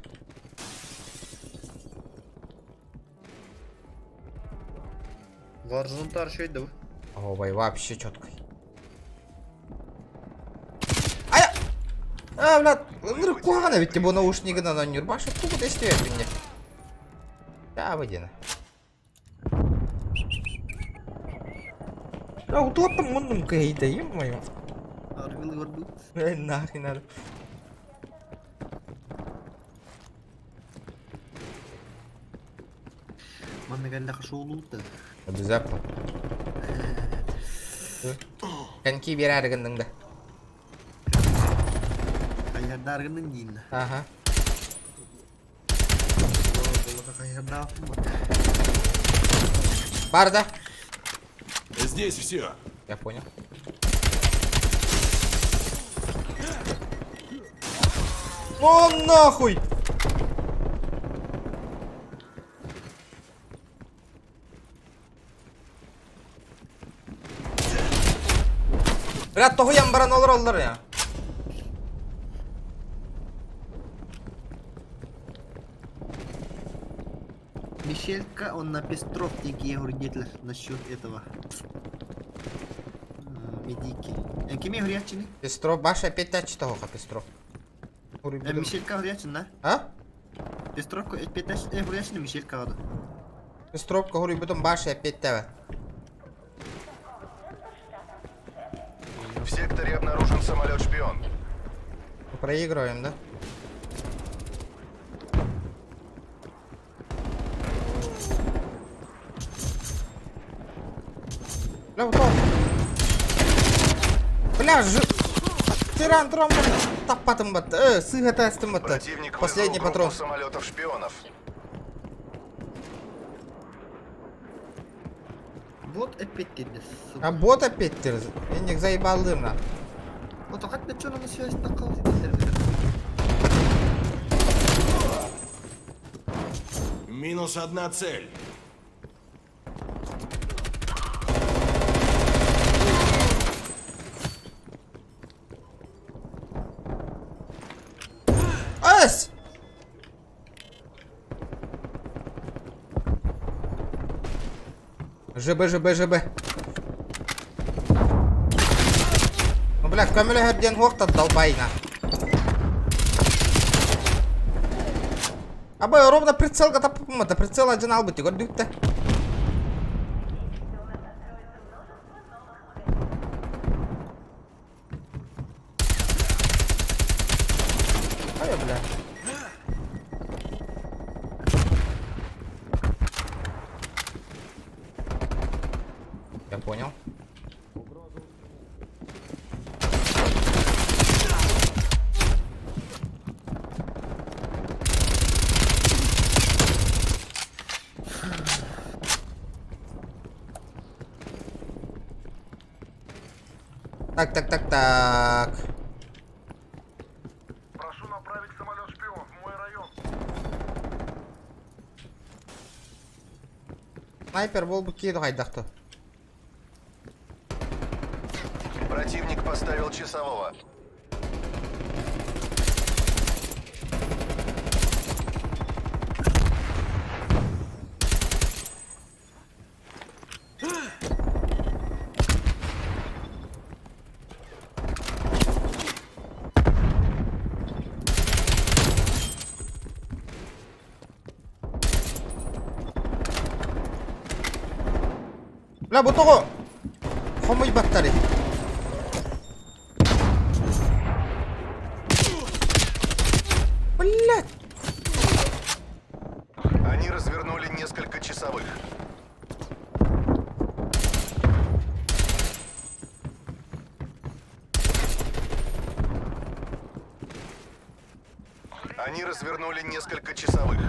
Warzone таршой да. Ой, вообще четко. Ая! А, бля, ынырык куһаҕан эбит бу наушнигынан оонньуур. Баша тугу да истибэппин дии. Да, выдена. А, утуоттан муннум кыһыйда, ё-моё. Аргылы барбыт. Эй, нахрен надо. Манна кэллэххэ шоулуут да. Обязательно. Коньки биэрээри гынныҥ да. Хайыһардаары гынныҥ диин да. Ага. Бар да. Здесь все. Я понял. О, нахуй! Бля, тоһуйан баран олороллор я. Мишелька, он на Пестров некие говорит насчет этого. Медики. Кими говорячины? Пестров, баша опять тачит Пестров. Мишелька говорячин, да? А? Пестров опять говорячины Мишелька говорит. Пестров, говорю, потом баша опять тебя. В секторе обнаружен самолет-шпион. Проигрываем, да? Бля, вот он. Бля, ж... Тиран, тром, таппатым бат. Сыга тестым бат. Противник Последний вызвал патрон. группу самолетов-шпионов. Вот опять ты, сука. А бот опять терз. Я не заебал на. Вот а как на что на связь такал? Минус одна цель. Ас! ЖБ, ЖБ, ЖБ. Ну, бля, көмөлө хөрден хуохта долбайна. Абы ровно прицел таппымата, прицел один албыт, көрдүктэ. Ай, бля. Я понял. Так, так, так, так. Прошу направить самолет-шпион в мой район. Снайпер был бы киду хайдахты. Противник поставил часового. Бля, бу тоҕо хомуйбаттары. Блять! Они развернули несколько часовых. Они развернули несколько часовых.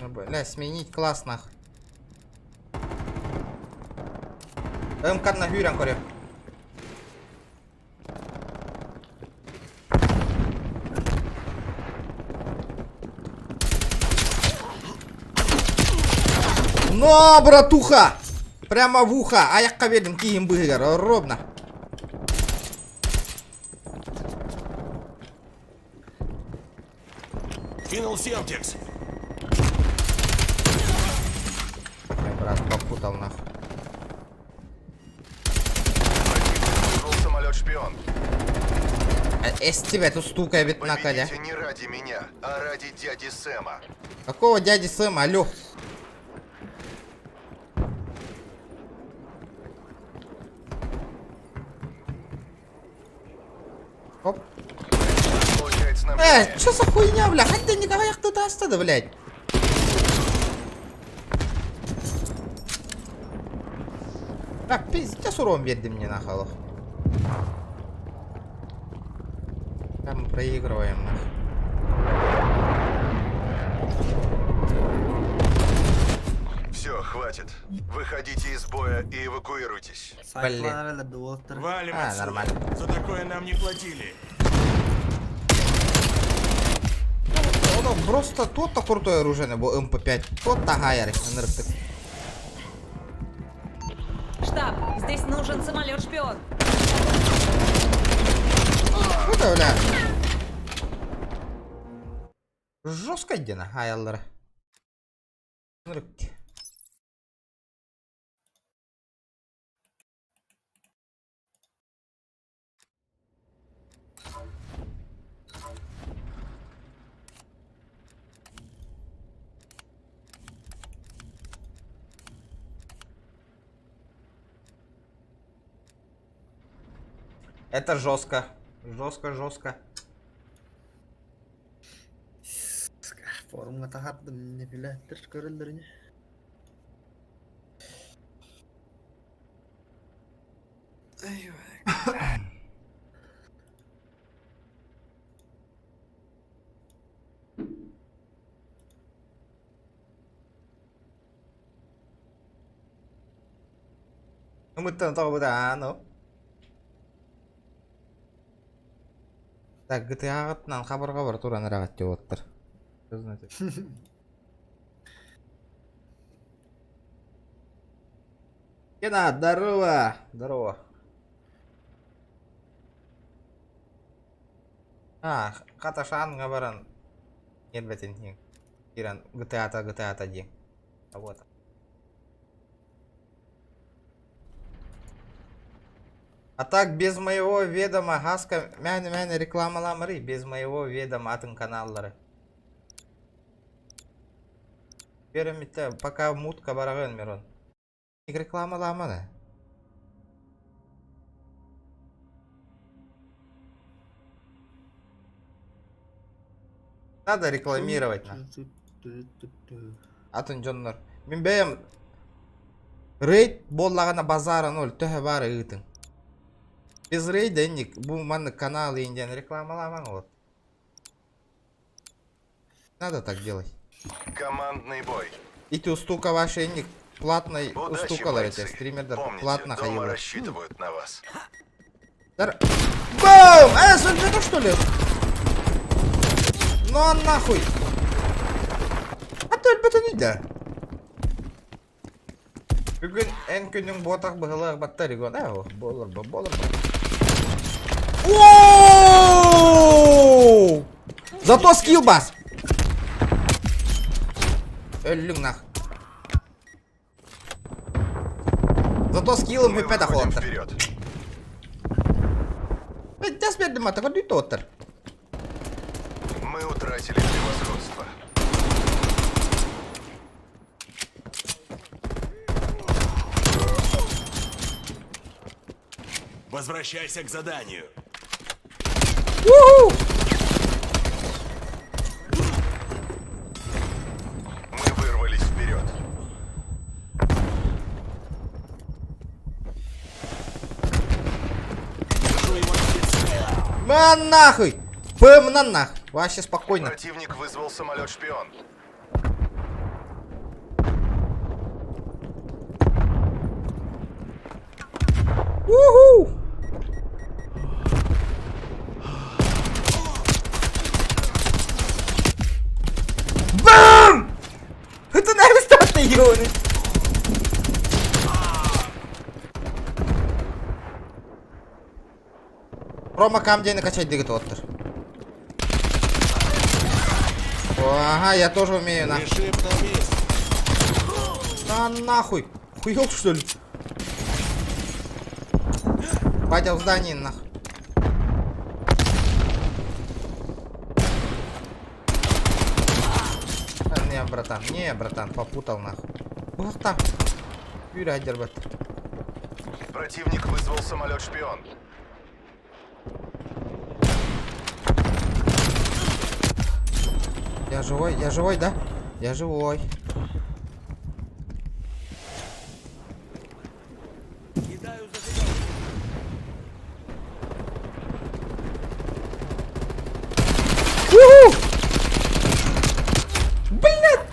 Ну, бля, сменить класс нахуй. МК на хүрен көрө. Но, братуха! Прямо в ухо! Аяққа бердім кейін быгар, ровно. Кинул Семтекс. залутал нахуй. Самолет-шпион. Эстибет устука эбит накаля. Победите не ради меня, а ради дяди Сэма. Какого дяди Сэма, алё? Оп. Что за хуйня, бля? Хотя никого я кто-то остался, блядь. Так, пиздец урон берди мне на халах. Там мы проигрываем, нахуй. Все, хватит. Выходите из боя и эвакуируйтесь. Блин. Валим А, отсюда. нормально. За такое нам не платили. Оно просто то-то крутое оружие, бо МП5. То-то гайер. Штаб, здесь нужен самолет-шпион. Круто, бля. Жестко дена, хаяллары. Это жестко. Жестко, жестко. Форумга тахардым не билеттер көрөллөрүнө. Мы-то да, ну. Так, GTA-гытынан хабарга бар туран рагат деп оттыр. Кена, здорово! Здорово. А, хаташанга баран. Нербетин. Киран, GTA-та, GTA-та ди. А вот. А так, без моего ведома, Гаска, мяне-мяне рекламаламыры, без моего ведома атын каналлары. Беремите, пока мутка барагын, Мирон. Рекламаламаны. Надо рекламировать. Атын жоннор. Мен бэйэм рейд боллагана базара ноль төһө бары ыытын. Без рейда инник бу манны канал инден рекламаламаң вот. Надо так делать. Командный бой. Ити устука ваша инник платной Удачи, устукалар бойцы. эти стримердер Помните, платно дома хайылар. рассчитывают на вас. Дар... Бум! Это что ли? Ну а нахуй! А то это не да. Бүгүн эн күнүң ботак быһылаах баттар игон. Э, болор бо, болор бо. Ооо! Зато скилл бас. Өллүң нах. Зато скиллом мы пэта холоттар. Пэттес бердим ата, көрдүй тоттар. Мы утратили превосходство. Возвращайся к заданию. У-ху! Мы вырвались вперед. Ман нахуй! Пэм на нах! Вообще спокойно. Противник вызвал самолет-шпион. Уху! Бам! Это наверное статный ёбаный. Рома камдень накачать дигит оттыр. Ага, я тоже умею, на. На нахуй. Хуёл, что ли? Батя в здании, нах. Не, братан, не, братан, попутал нахуй. Ух так. Юрий Адербат. Противник вызвал самолет-шпион. Я живой, я живой, да? Я живой. Блядь!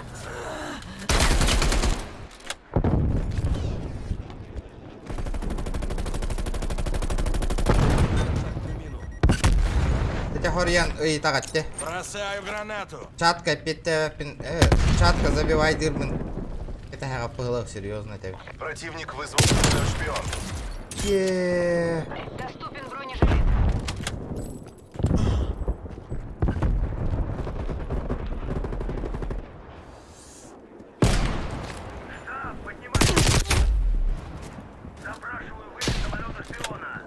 Хотя Хорьян, ый, тагатте. Бросаю гранату. Чатка петте, чатка забивай дырмын. Это хага серьезно это. Противник вызвал шпион. Е. Доступен бронежилет. Запрашиваю вылет самолета шпиона.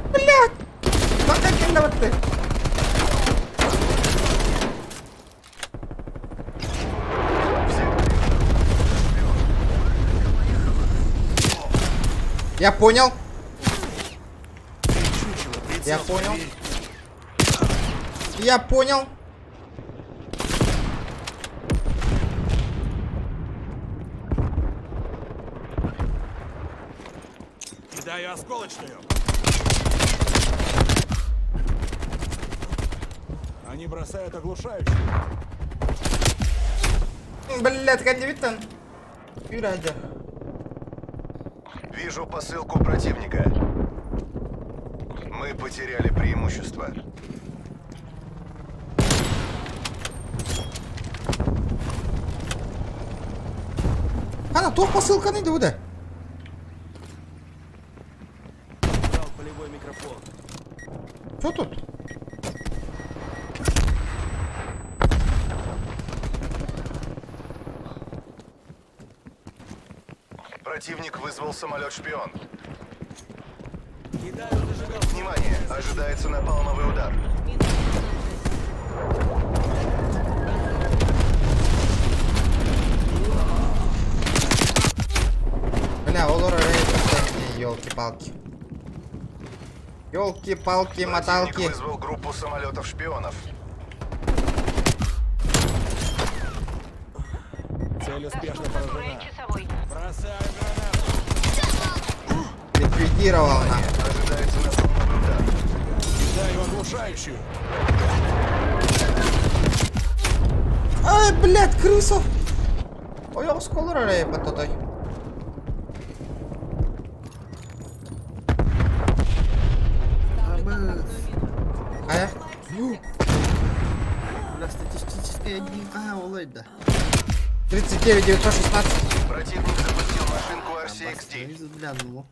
Блядь! Пока ты. Я понял. Я понял. Я понял. Кидаю осколочную. Они бросают оглушающую. Блядь, как не видно. Юрадя. Вижу посылку противника. Мы потеряли преимущество. Ана, тух посылка не буде. Дал полевой микрофон. Что тут? Противник вызвал самолет-шпион. Внимание! Ожидается напалмовый удар. Бля, Олора елки-палки. Елки-палки, моталки. вызвал группу самолетов-шпионов. Цель успешно поражена. Бросаю гранату. Ликвидировал на. Ожидается напалмовый удар. Кидаю оглушающую. Ай, блядь, крыса. Ой, я сколора рейпа Ая? Бля, статистическая один олай да. 39 916. Противник запустил машинку RCXD. Глянул.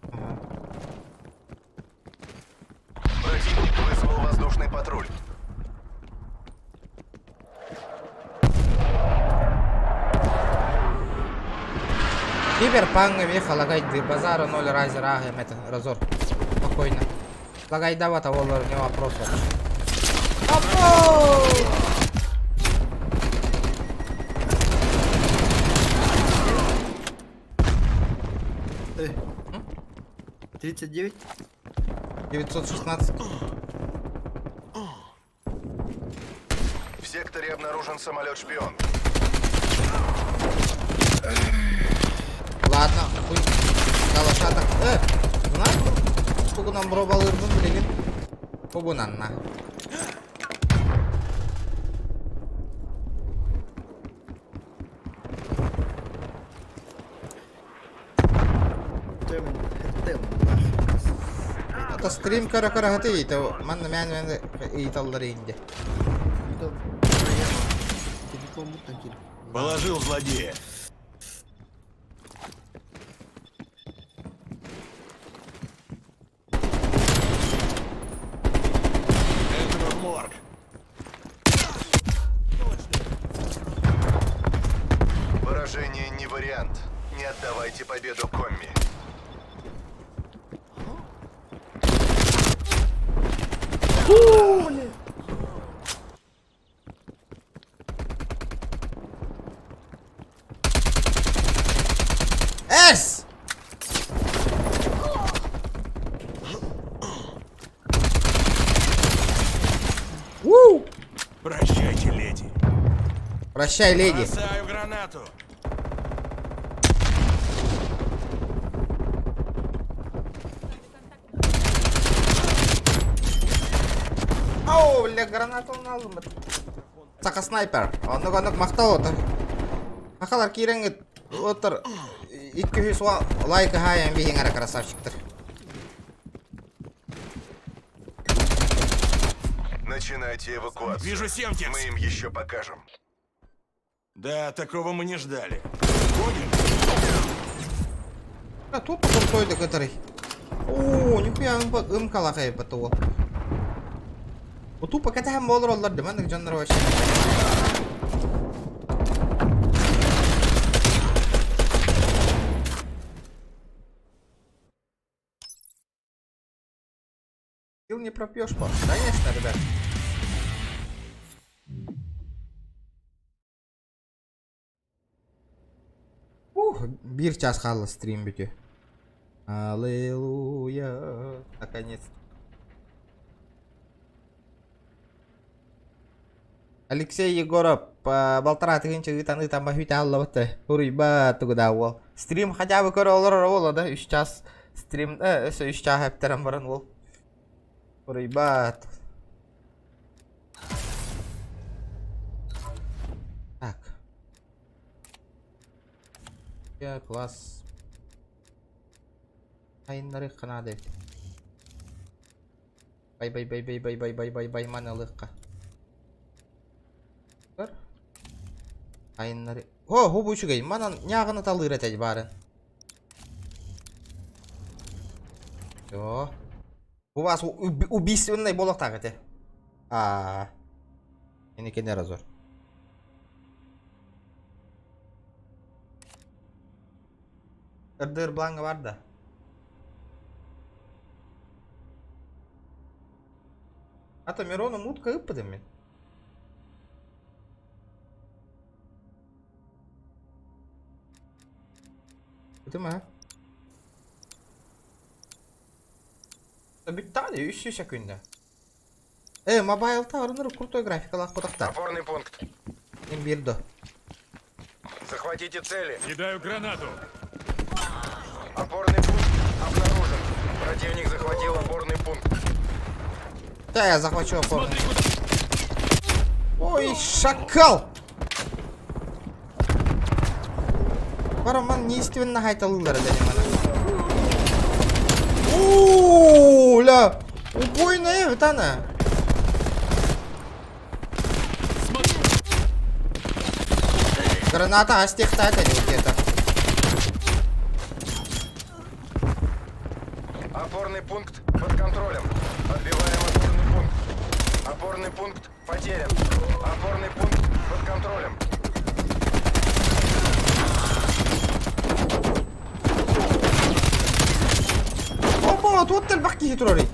Противник вызвал воздушный патруль. Киберпанк ехала базара 0 разер ага, это разор. Спокойно. Лагайдава того не вопрос вообще. Апо! Э. 39? 916. В секторе обнаружен самолет-шпион. Ладно, хуй. Калашата. Знаешь, сколько нам робалырбын билигин? Побунан на. Ата стрим көрө көрө хаты ыйыта манна мээн мээн ыйыталлар инде. Положил злодея. Этого в морг. Поражение не вариант. Не отдавайте победу Комми. Эс! Уу! Прощайте, леди. Прощай, леди. Бросаю гранату. Ау, бля, граната алдым. Саха снайпер. Оннук оннук махтал отыр. Хахалар киирэҥҥит отыр 200 лайк хаайан биһиҥ эрэ красавчиктар. Начинайте эвакуацию. Вижу Семтекс. Мы им еще покажем. Да, такого мы не ждали. Гоним? А тут крутой да который. Оо, нихуя ымкалахай бата Тупо кэтэһэн буолар оллар да маннык дьоннор вообще. Сил не пропьешь, пап. Конечно, ребят. Ух, биир час хаалла стрим бүтүө. Аллилуйя. Наконец. Алексей Егоров балтараа тыһыынча ыытан ыытан баһыйта аллабыт уруйба тугуда уол. Стрим хотя бы көрө олорор уол да үс час стрим өссө үс чаас эптэрэн баран уол. Уруйбат. Так. Я класс. Айыннары канады. Бай бай бай бай бай бай бай бай бай манылыкка. Көр. Айыннары. О, ху бу үчүгэй. Манан нягына талыыр этэ бары. Всё. У вас убийственный буолуохтаах этэ. А. Эникене разор. Ырдыр бланга бар да. Ата Мирону мутка ыппытым мин. Бүтүм а? Бүттәҕэ 300 секунда. Мобайлта арыныр крутой графикалаах кутахта. Опорный пункт. Им бирдо. Захватите цели. Кидаю гранату. Опорный пункт обнаружен. Противник захватил опорный пункт. Да, я захвачу опорный. Ой, шакал! Бараман неестественно хайталылар да мана. О, ля! Убойная вот она. Граната астехтата где-то. Опорный пункт под контролем. Отбиваем опорный пункт. Опорный пункт потерян. Опорный пункт под контролем. Опа, тут элбэх киһи турарый.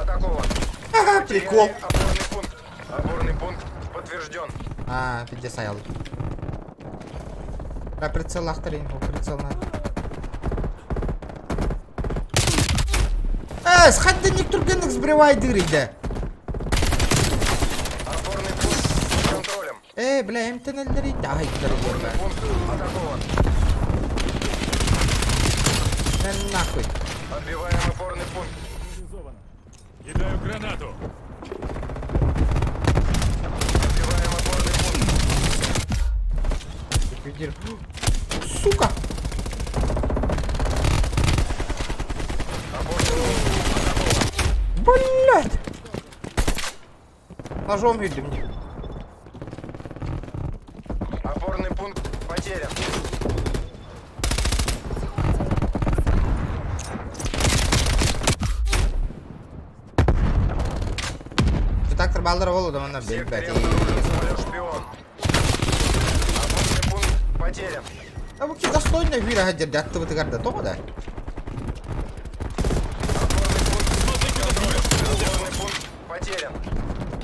Атакован. Ага, прикол. Опорный пункт. Опорный пункт подтвержден. А, пиздец аял. Да, прицел ахтарин, прицел на. Схадденник тургенник сбривай дыры, да. Опорный пункт под контролем. Бля, МТНЛ Ай, дорогой, бля. Пункт атакован. Нахуй. Отбиваем опорный пункт. Кидаю гранату. Отбиваем опорный пункт. Блять! Ножом видим. Опорный пункт потерян. Трактор балдара болу да манна Секторе обнаружен самолет-шпион. Опорный пункт потерян. А бу ки достойно вира хадер датты бытыгарда тоҕо да? Опорный пункт потерян.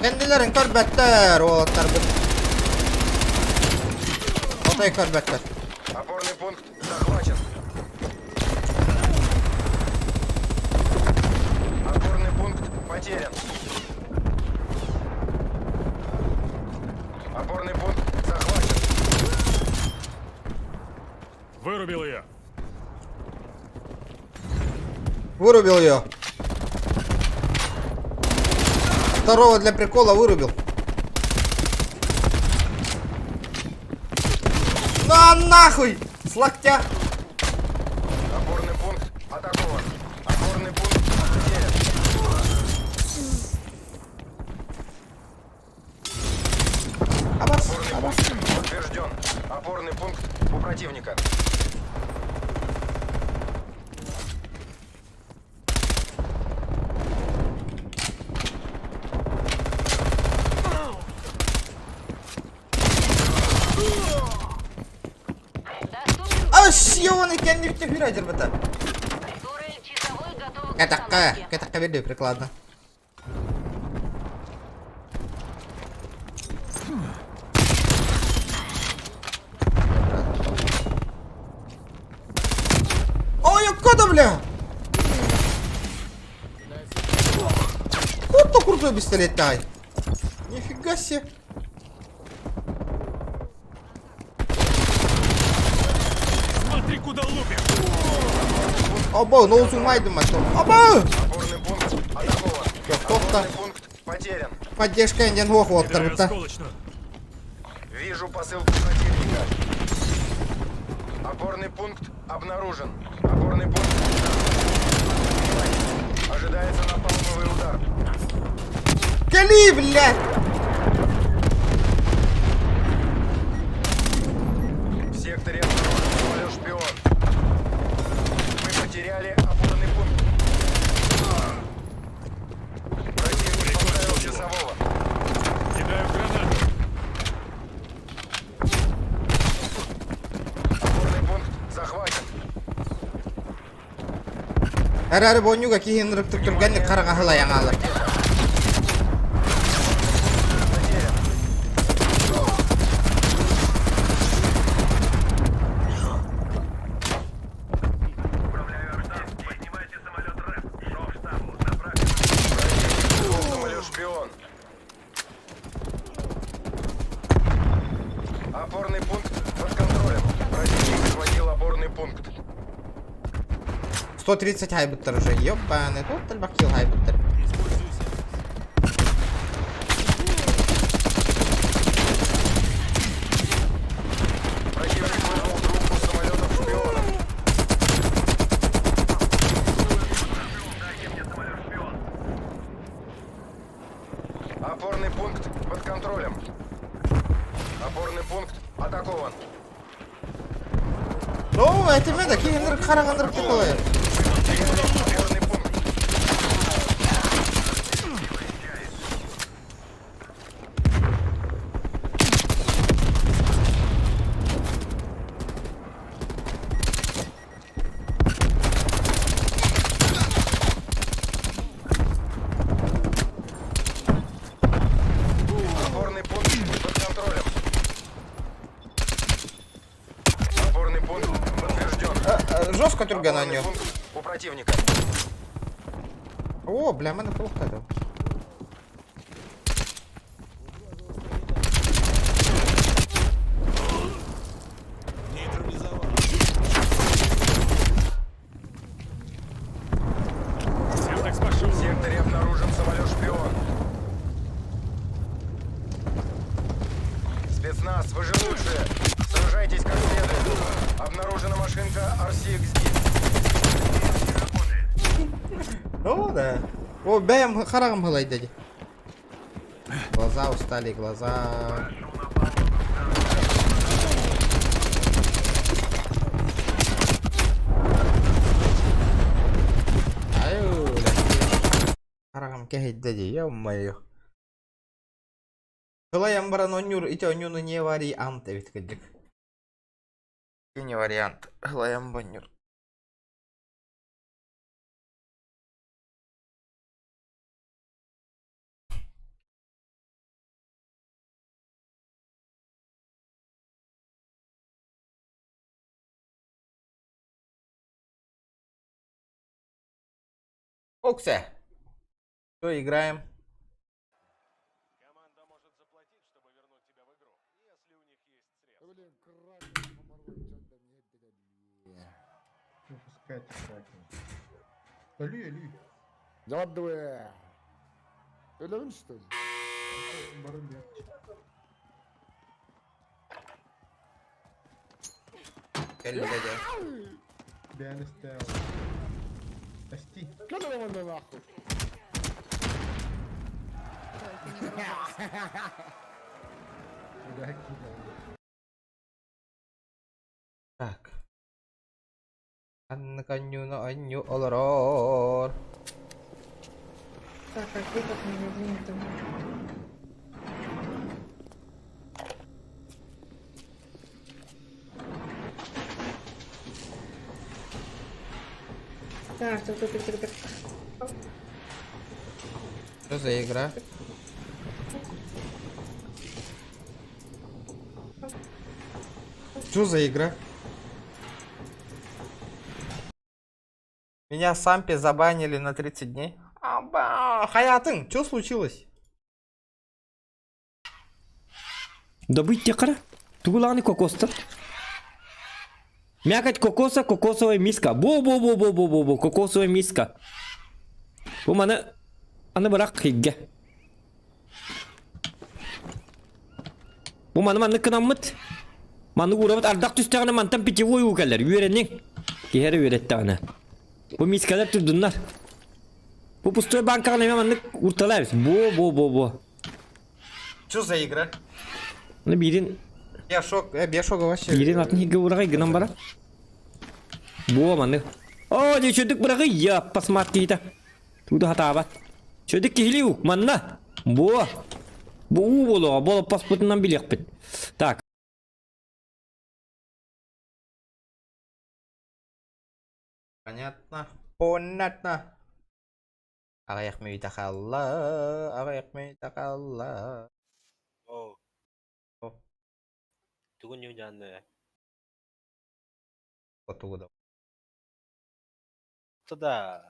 Кэннилэрин көрбөттөр уолаттарбыт. Отой көрбөттөр. Опорный пункт захвачен. Опорный пункт потерян. Опорный пункт захвачен. Вырубил ее. Вырубил ее. Второго для прикола вырубил. На нахуй! С локтя! Опорный пункт атакован. Опорный пункт потерян. Опорный пункт подтвержден. Опорный пункт у противника. А съёбаный кэннибит хүрэ бата. Кэтакка, кэтакка берди прикладно. Ой, кода, бля! Вот то крутой пистолет тай. Нифига себе. Смотри, куда лупим! Оба, ну узумайдым а Оба! Опорный пункт атакован. Тоқта. Опорный пункт потерян. Поддержка инден хох оттарбыта. Вижу посылку противника. Опорный пункт обнаружен. Опорный пункт. Внимание! Ожидается напалмовый удар. Кали, блядь! В секторе обнаружен самолет-шпион. Мы потеряли опорный пункт. Противник поставил часового. Кидаю гранату. Опорный пункт захвачен. Әрәрі бонюга киһин рыктык түргәнник карагаһыла яңалар. Самолет-шпион. Опорный пункт под контролем. Противник захватил опорный пункт. 130 хайбыттар уже. Ёбаный, тут альбакил хайбыттар. Противник вызвал группу самолетов-шпионов. Опорный пункт под контролем. Опорный пункт атакован. Ну, это мен да киһин рык караган рык такое. Опорный пункт. Опорный пункт под контролем. Опорный пункт подтвержден. Жестко түргән Опорный аню. пункт у противника. О, бля, мене плохо это. В секторе обнаружен самолет-шпион. Спецназ, вы же лучшие. Сражайтесь как следует. Обнаружена машинка RCXD. Ну да. О, бэйэм хараҕым һылайда дии. Глаза устали, глаза. Аю, хараҕым кэһэйдэ дии, ё-моё. Һылайан баран онньуур ити онньууну не вариант эбит кырдьык. Не вариант. Һылайан бонньуур. Оксе. Что, играем? Өлөбүн что ли? Кэллэ дьэ. Кэлэ уонна нахуй. Так. Аннык анньууну анньуу олорор. Так, а где как меня вынь Так, так, так, так, так. Что за игра? Что за игра? Меня сампи забанили на 30 дней. Аба, Хаятын, что случилось? Добыть текара? Тугуланы кокостар. Мякоть кокоса, кокосовая миска. Бо-бо-бо-бо-бо-бо-бо, кокосовая миска. Бу маны аны бырах хигге. Бу маны маннык гынаммыт. Маны уурабыт ардах түстэҕинэ мантан питьевой уу кэлэр. Үөрэниҥ. Киһи эрэ үөрэттэҕинэ. Бу мискалар турдуннар. Бу пустой банкаҕа эмэ маннык уурталаабыт. Бо-бо-бо-бо. Что за игра? Ну биирин Я шок, я шок вообще. биирин атын хигге уурагай гынан бара. Бу маннык. О, дии чөдүк быраҕый я пасмат киһитэ. Тугу хатаабат. Чөдүк киһилии уу манна. Бу. Бу уу буолуоҕа, бу олоппоспутунан билиэхпит. Так. Понятно. Понятно. Аҕыйах мүнүүтэ хаалла, аҕыйах мүнүүтэ хаалла. Оо. Тугун ньуудьаанныа? Хотугу да. Да,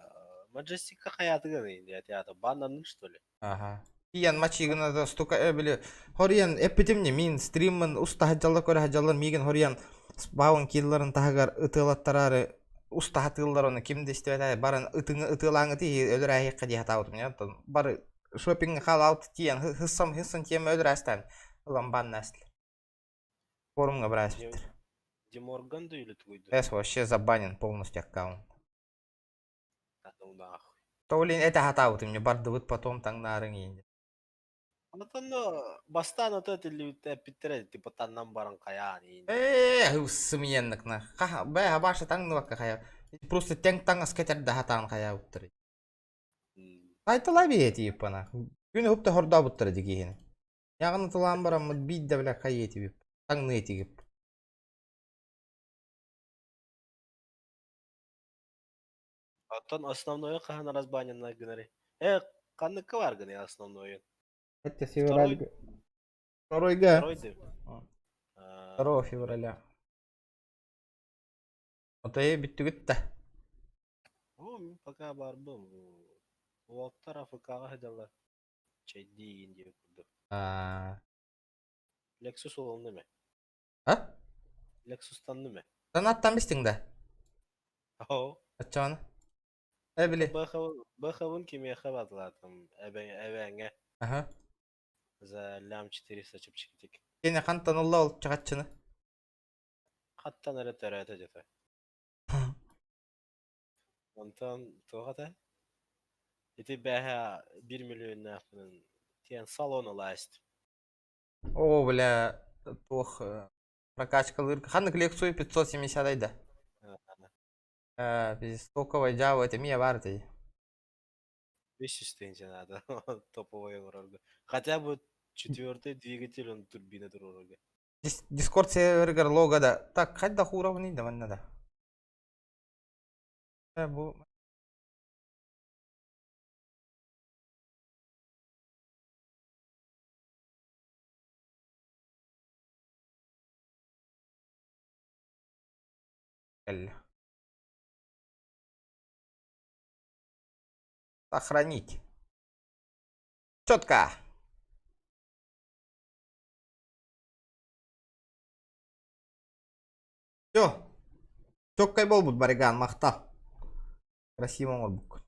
Маджестика хайаатыгын театр баннанын что ли? Аха. Тиийэн мачыгына да стука э били хоруйан эппитим не мин стриммын уста хаджалла көрө хаджаллар миигин хоруйан спаун килларын таһыгар ытыалаттараары уста хатыыллар оны ким да истибэтэ баран ытыҥы ытыалааҥыты өлөрөөһиэххэ дии хатаабытым не оттон бары шопинг хаалаалт тиийэн хыссам хыссан тиэмэ өлөрөөстään ылан баннаастылар форумҥа бырааспыттар Деморган да или тугуйду? Эс вообще забанен полностью аккаунт. Да ну нахуй. То блин это хатаабытым не бардыбыт потом таҥнаарыҥ иин. Онтон бастаан ото этиллибит типа таннан баран хайаан иин. Ээ, сымыйаннык на. Хаха, бэ, хабаша таҥныбакка хайа. Просто тэҥ таҥас кэтэрдэ хатаан хайаабыттар. Айталай биэтииппана. Күн хупта хордообуттара дигиһин. Яҕын тылаан бараммыт биир да билэ хайыэтибип. Таҥныэтигип. Оттон основное хаһан разбаненна гынары? Э, ханныкка бар гыны основное? Это февраль. Второй Г. Второй ды. 2 февраля. Ото э бүттүгүт да. О, мин пока барбым. Уолтар АФК-ҕа сылдьаллар. Чэйдиигин диэбит курдук. А. Lexus олонну ме. А? Lexus-танны ме. Танаттан бистиң да. О. Аччааны. Э били. Бэхэбын кимиэхэ батылаатым эбээҥҥэ. Аха. За лям 400 чэпчэкитик. Кини хантан ылла ол чахаччыны? Хаттан эрэ төрөөтө дьэтэ. Онтон туох этэ? Ити бэһэ 1 миллионнаахпынан тиэн салон ыласт. О, бля, туох прокачкалыыр. Ханнык лекцию 570 айда. Стоковая Java это мия бар этэй. 500 тысяч надо топовый оҥорорго. Хотя бы четвертый двигатель он турбина турорга. Дискорд сервергер лого да. Так, хайдах уровни да манна да. Бу Л. Сохранить. Четко. Все. Четкой болбут бариган махта. Красиво оҥорбуккун.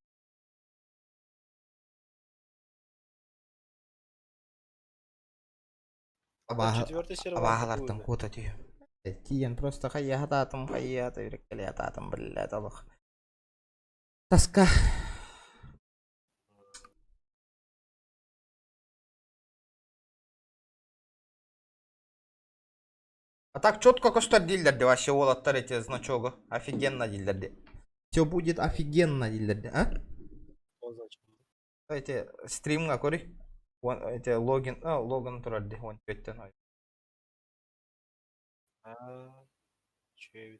Четвертый сервер Абааһылартан куота түһүм. Тиийэн просто хайыһатаатым, хайыһата үреккэлиатаатым, блядь, олох. Тоска. А так четко көстөр дииллэр вообще уолаттар эти значогу. Офигенно дииллэр. Все будет офигенно дииллэр, а? Эти стримҥа көрүй. Эти логин, а, логин турар ди, он өттен ой. А, чё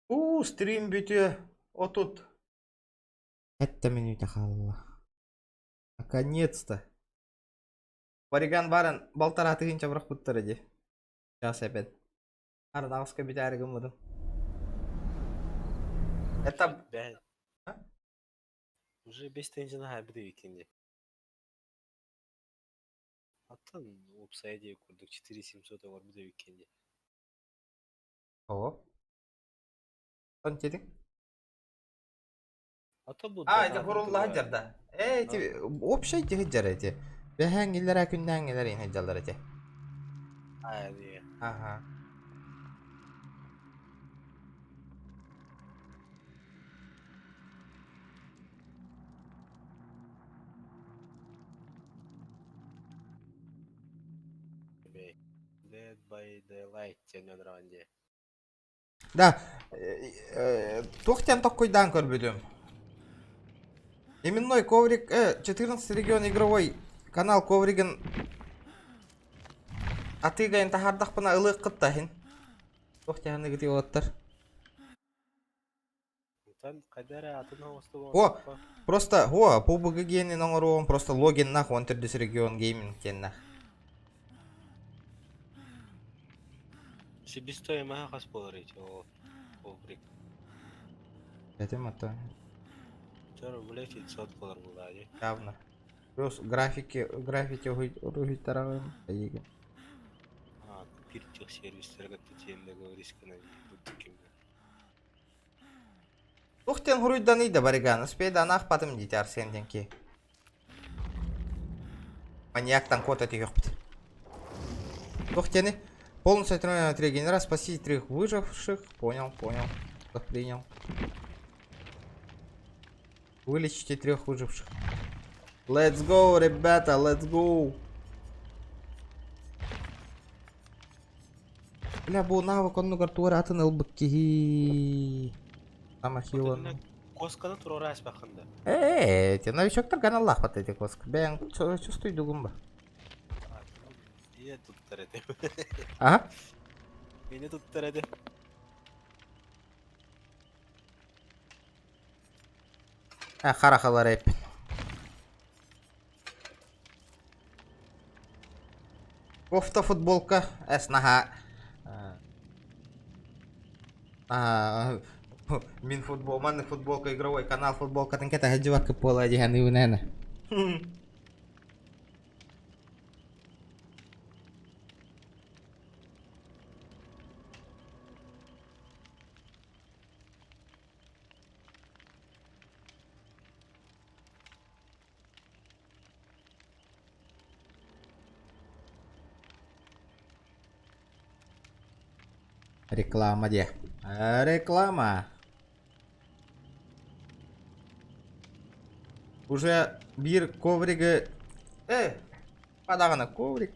У, стрим бүтүө. Отут. Это минута хаалла. Наконец-то. Бариган баран балтара тыһыынча бырахпыттара дии. Сейчас опять. Арнаҕыска бүтээри гыммытым. Это... Уже 5 тыһыынчаны хаайбыт эбиккин дии. Аттан уопсайа дии курдук 4700 оҥорбут эбиккин дии. О. Сон тетиң? А то бу А, это бурулла сылдьар. Э, эти общий сылдьар эти. Бэһээҥҥилэр күннээҥҥилэр иһин сылдьаллар эти. А, дии. Ага. Dead by Daylight диэн өлөрөҕүн дии. Да, туох диэн токкуйдаан көрбүтүм. Именной коврик, 14 регион игровой канал ковригин атыыгайын таһаардахпына ылыаххыт иһин. Туох диэн ыгытыы уолаттар. Онтон хайда эрэ атын оҥостубу О, просто, о, PUBG генин оҥоруом, просто логиннах, он төрдүс регион гейминг диэннэх. Себестоимоһа хас буолар ити ол коврик? Этим это 100 рублей 500 буолар буолаа дии. Явно. Плюс графики, граффити уруһуйтараҕын, эйигин. А, купить тех сервистер, как ты тем договорись на ким. Туох диэн хуруйданый да бариган, успейда аахпатым дии Арсен диэн ки. Маньяктан куота түһүөхпүт. Туох диэни? Полностью три генера, спаси трех выживших. Понял, понял. Принял. Вылечите трех выживших. Let's go, ребята, let's go. Бля, бу навык оннугар туора атын ылбыт киһи. Самохилан. Косканы туруора аспахында. Э, эти новичоктар ганаллаах эти коска. Бэйэҥ чувствуй дугумба. Ийэ туттар этим. Ага. Мени туттар этим. А, харахалар эппин. Кофта, футболка, эс наха. А, мин футбол, маннык футболка игровой канал футболкатын кэтэ сылдьыбакка буола дии саныыбын эн. Реклама де. Реклама. Уже бир ковриги... Э, падагана коврик.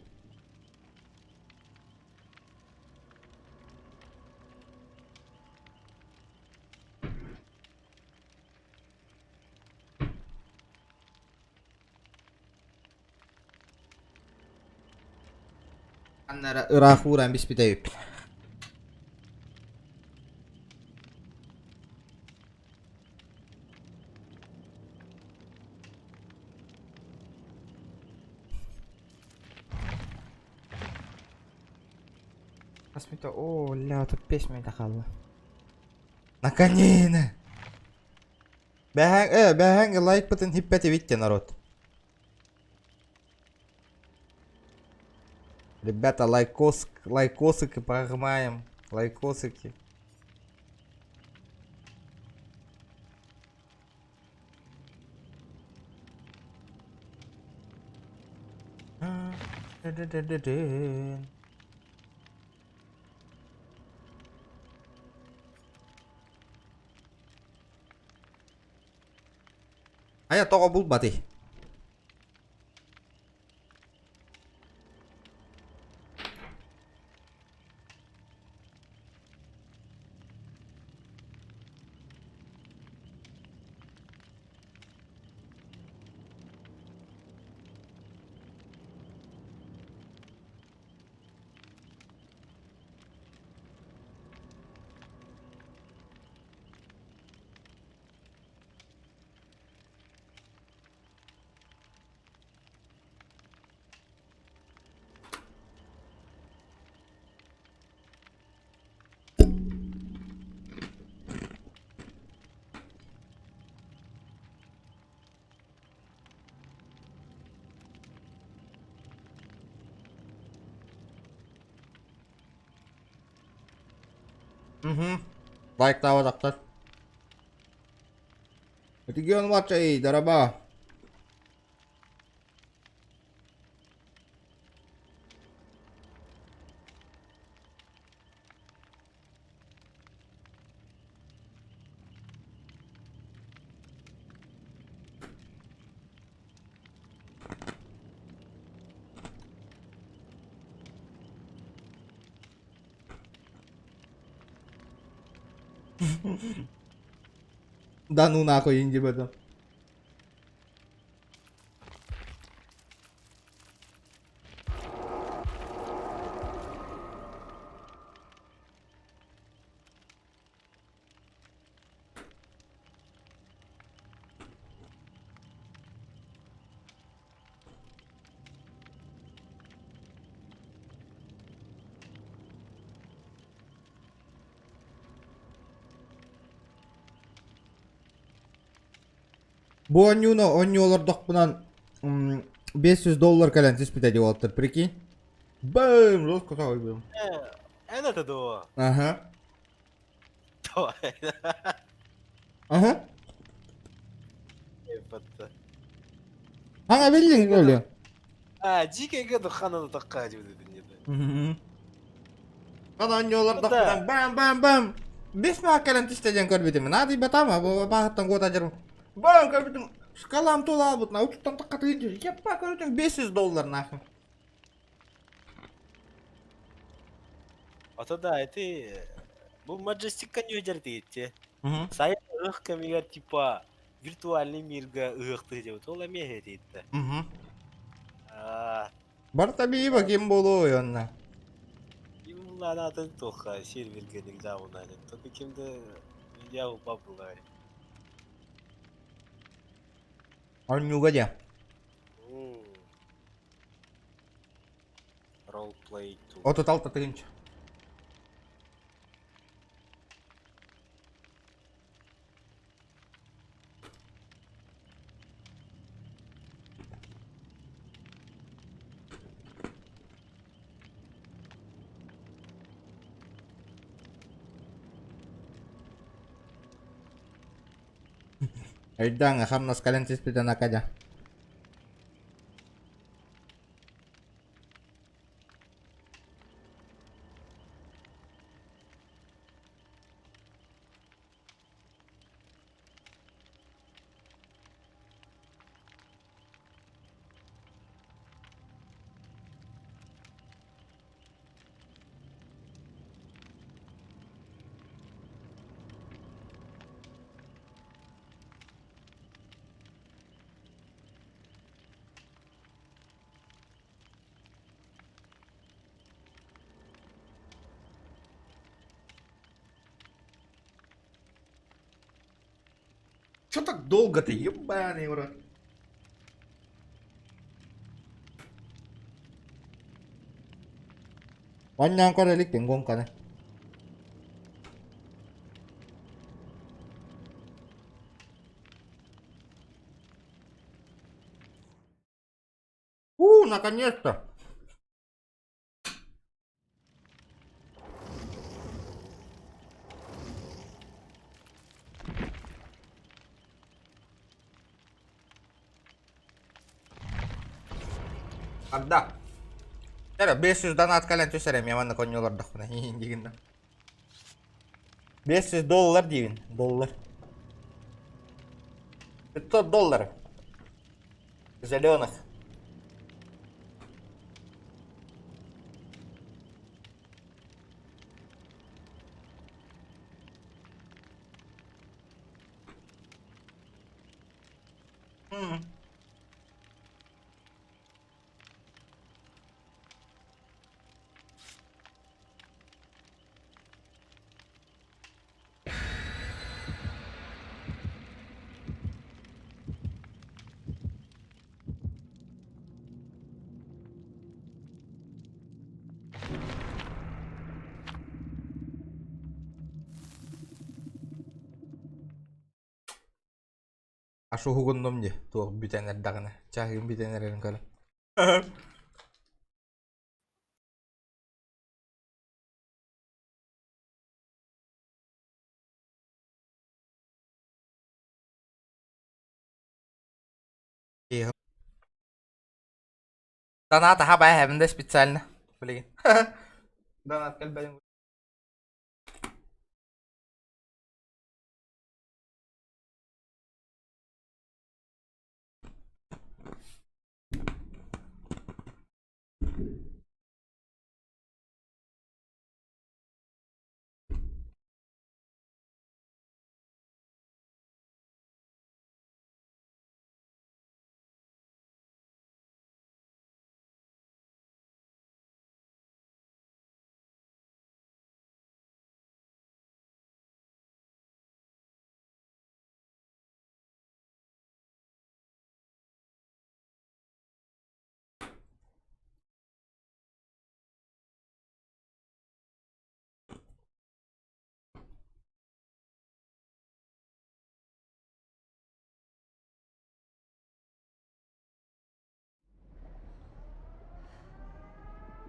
Аннара ыраах ууран биспитэ үп. О, ля, тут песня тахалла. Наконец! Бэһэҥ, э, бэһэҥ лайкпытын хиппэти битте народ. Ребята, лайкос, лайкосики прожимаем. Лайкосики. Ая тоҕо булбатый? Угу. Лайктаабатахтар. Регион младший, дороба. Да ну нахуй, инди в этом. Бу онньууну онньуу олордохпунан 500 доллар кэлэн түспүтэ дии уолаттар, прикинь. Бэм, жестко саҕайбым. Эн это дуо? Ага. Давай. Ага. Епатта. Ага, биллиң өлө. А, дикая духана такка дип дедин. Ана онньуу олордохпунан бам бам бам. Бес маа кэлэн түстэ диэн көрбүтүм. Наадый батама, бу баахыттан куота дьарым. Бам көрбүтүм. Шкалам тулаабыт, на утуттан таккатыгын жүр. Яппа көрбүтүм 500 доллар нахуй. Ото да, это бу Majestic коньюдер дейти. Сайын ыһыах кэмигэр типа виртуальный мирга ыһыахтыы диэбит. Ол эмиэ дейти. Аа, Барта бииба ким буолуой онно. ким буллаанатын туохха серверге экзаменнан. Только кимде я упа булар. Онньууга дьэ. Roleplay 2. 36 тыһыынча. Өйдөөн хамнас кэлэн түспүтэ накадьа. Чё так долго-то, ебаный в рот? Онньоон көрө иликпин гонканы. У, наконец-то! Арда. Эрэ 500 донат кэлэн түсэр эмиэ манна конньолордохпуна диигин да. 500 доллар диибин, доллар. 500 долларов. Зеленых. М. Аш уһугуннум дии, туох бүтэн эрдэҕинэ, чаһыым бүтэн эрэрин көрөн. Донат аха бай да специально. Блин. Донат кэлбэтин.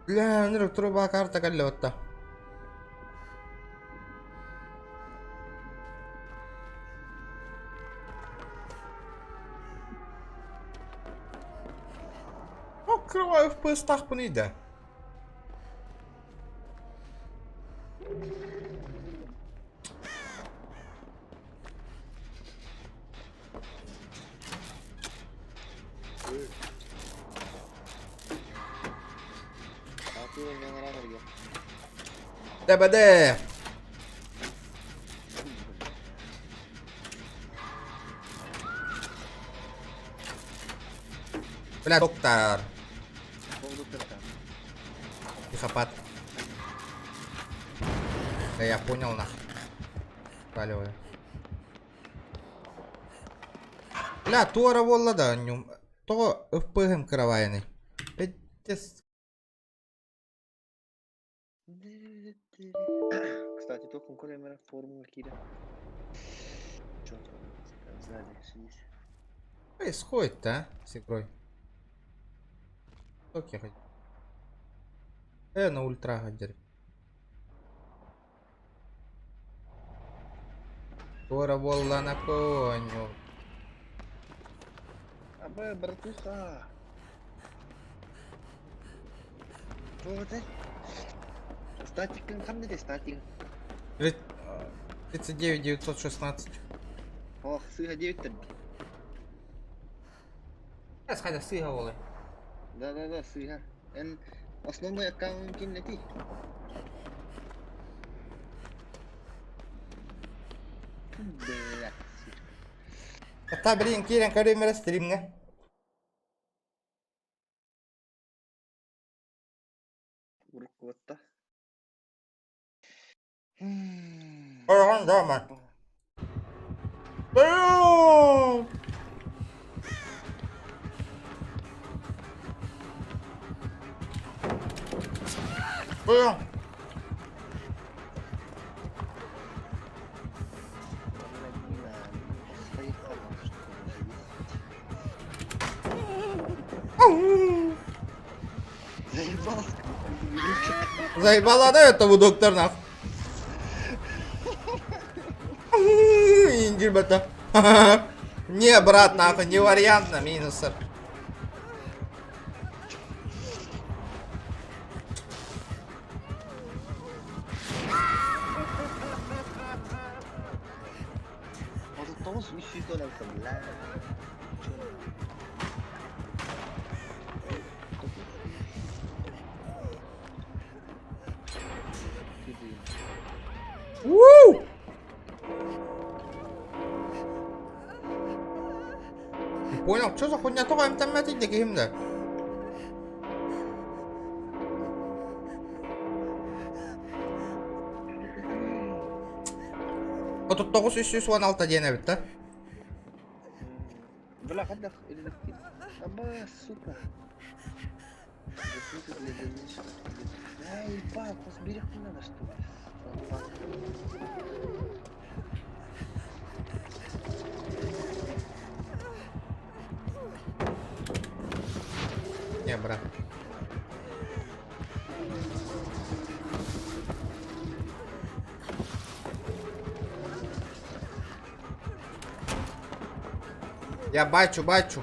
Бля, ынырык труба карта кэллэ батта. Открываю FPS тахпын да. ДБД! Бля, доктор. Психопат. Да я понял нах. Сваливаю. Бля, туора буолла да ньум. Тоҕо FPS-м кыравайыный? Пиздец. Кстати, только камера формула Кира. Чё там сзади сидишь? Происходит-то, а, с игрой? Как я хочу? На ультра гадер. Туора буолла на коню. Абе, братуха! Что это? Статик, там где статик? 39 916. Ох, сыга 9 там. Сейчас сыга волы. Да-да-да, сыга. Эн основной аккаунт не ты. Бля, Та блин, киирэн көрүмэрэ стримҥэ. Уруккуотта. Орон дома. Бэм! Бэм! Заебала, да, этого доктор нах? Индирбата. Не, брат, нахуй, не вариант на минусер. Уу! Понял, что за хуйня тоҕо эмтэммэтий да киһим да? 39 316 диэн эбит да? Бля, хайдах илдьиттин? Аба, сука. Эй, ебать, нас берег не надо, что ли? Не, брат. Я бачу, бачу.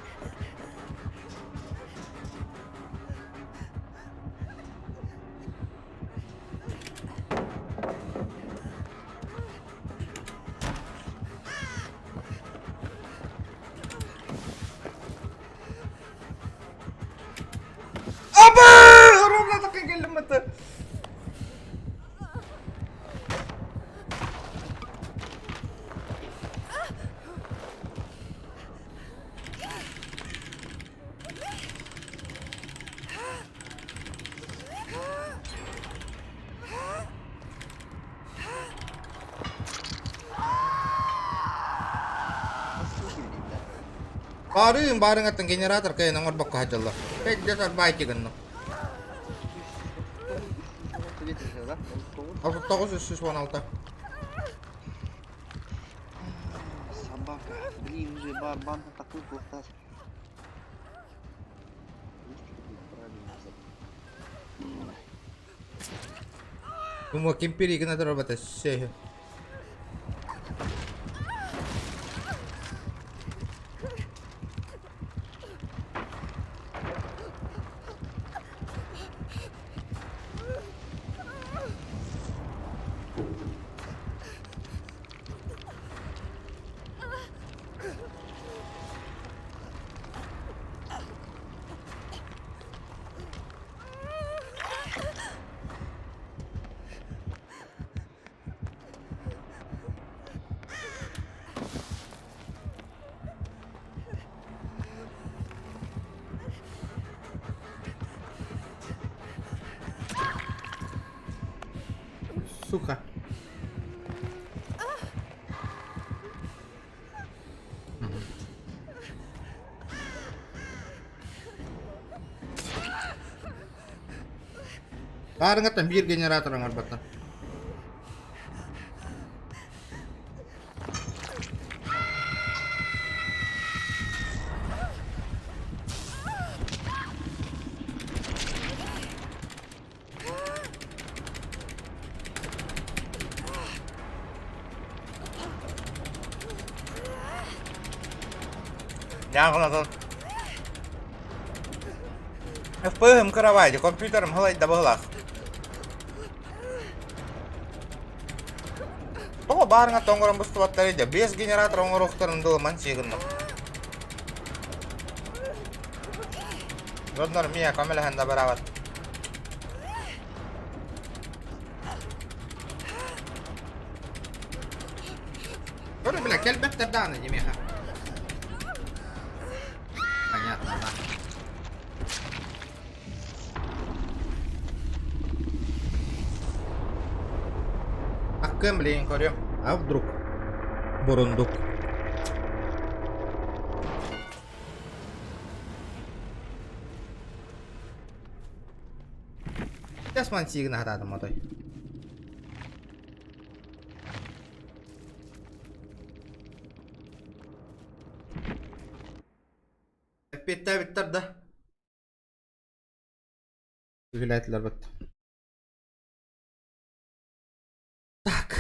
Аба! Ровно так и келдим это. Баарыын баарыҥаттан генератор кыайан оҥорбокко сылдьаллар. Пиздец арбайки гынным. 39 316. Собака. Блин, уже бар банка такой плохтас. Думаю, кемпири гына работа все. Сука. Баарыҥаттан биир генератор оҥорботтор. Дьааҕынатын ФПМ кыравай, компьютерым халайда быһылаах. Тоҕо баарыҥа тоҥорон бустубаттар дьэ, без генератор оҥоруохтарын дылы манчыы гынным. Дьоннор миэ көмөлөһөн да барабат. Көрө бля, кэлбэттэр даҕаны димиэхэ. Понятно, да. Аккым, блин, көрүм. А вдруг? Бурундук. Сейчас мансигын хатаатым отой. Эппиэттээбиттэр да. Үһүлээтилэр бат. Так.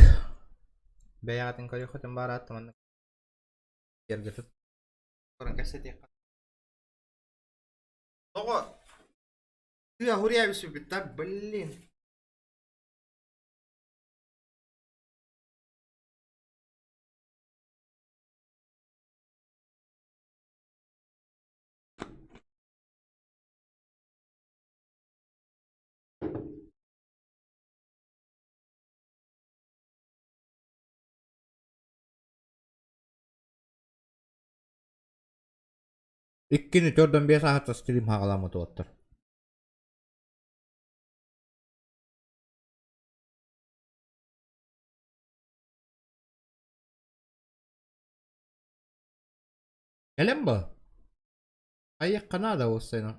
Бэйэҕитин көрүөххүтүн баарааттым маннык. Киэргэтip. Көрөн кэпсэтиэххэ. Тоҕо? Тыа хуруйа бүппүттэр, блин. Иккини төрдөн биэс аһатта стрим хаҕаламмыт уоттар. Кэлэн ба. Айыахха наада уоссайынан.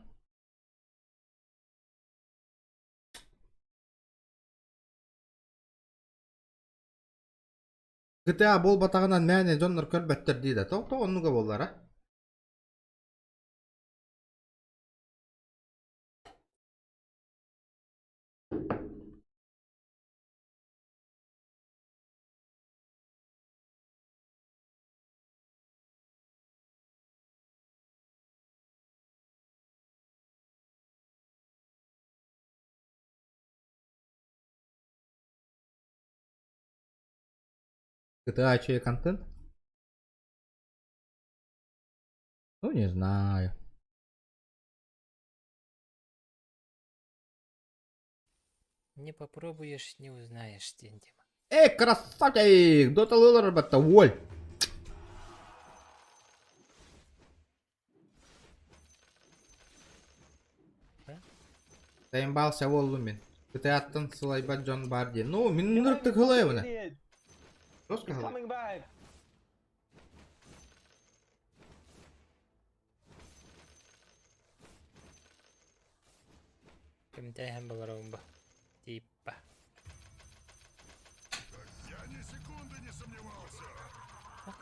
GTA буолбатаҕынан мээнэ дьоннор көрбөттөр дии да. Тоҕо оннуга буоллара? GTA чей контент? Ну, не знаю. Не попробуешь, не узнаешь, день Дима. Эй, красавчик! Дота лылар батта, воль! Тайымбался буоллум мин. GTA-ттан сылайбат дьон баар диэн. Ну, мин ынырыктык һылайабын. Жестко һылай. Кимтээһэн баларобун ба. Типа.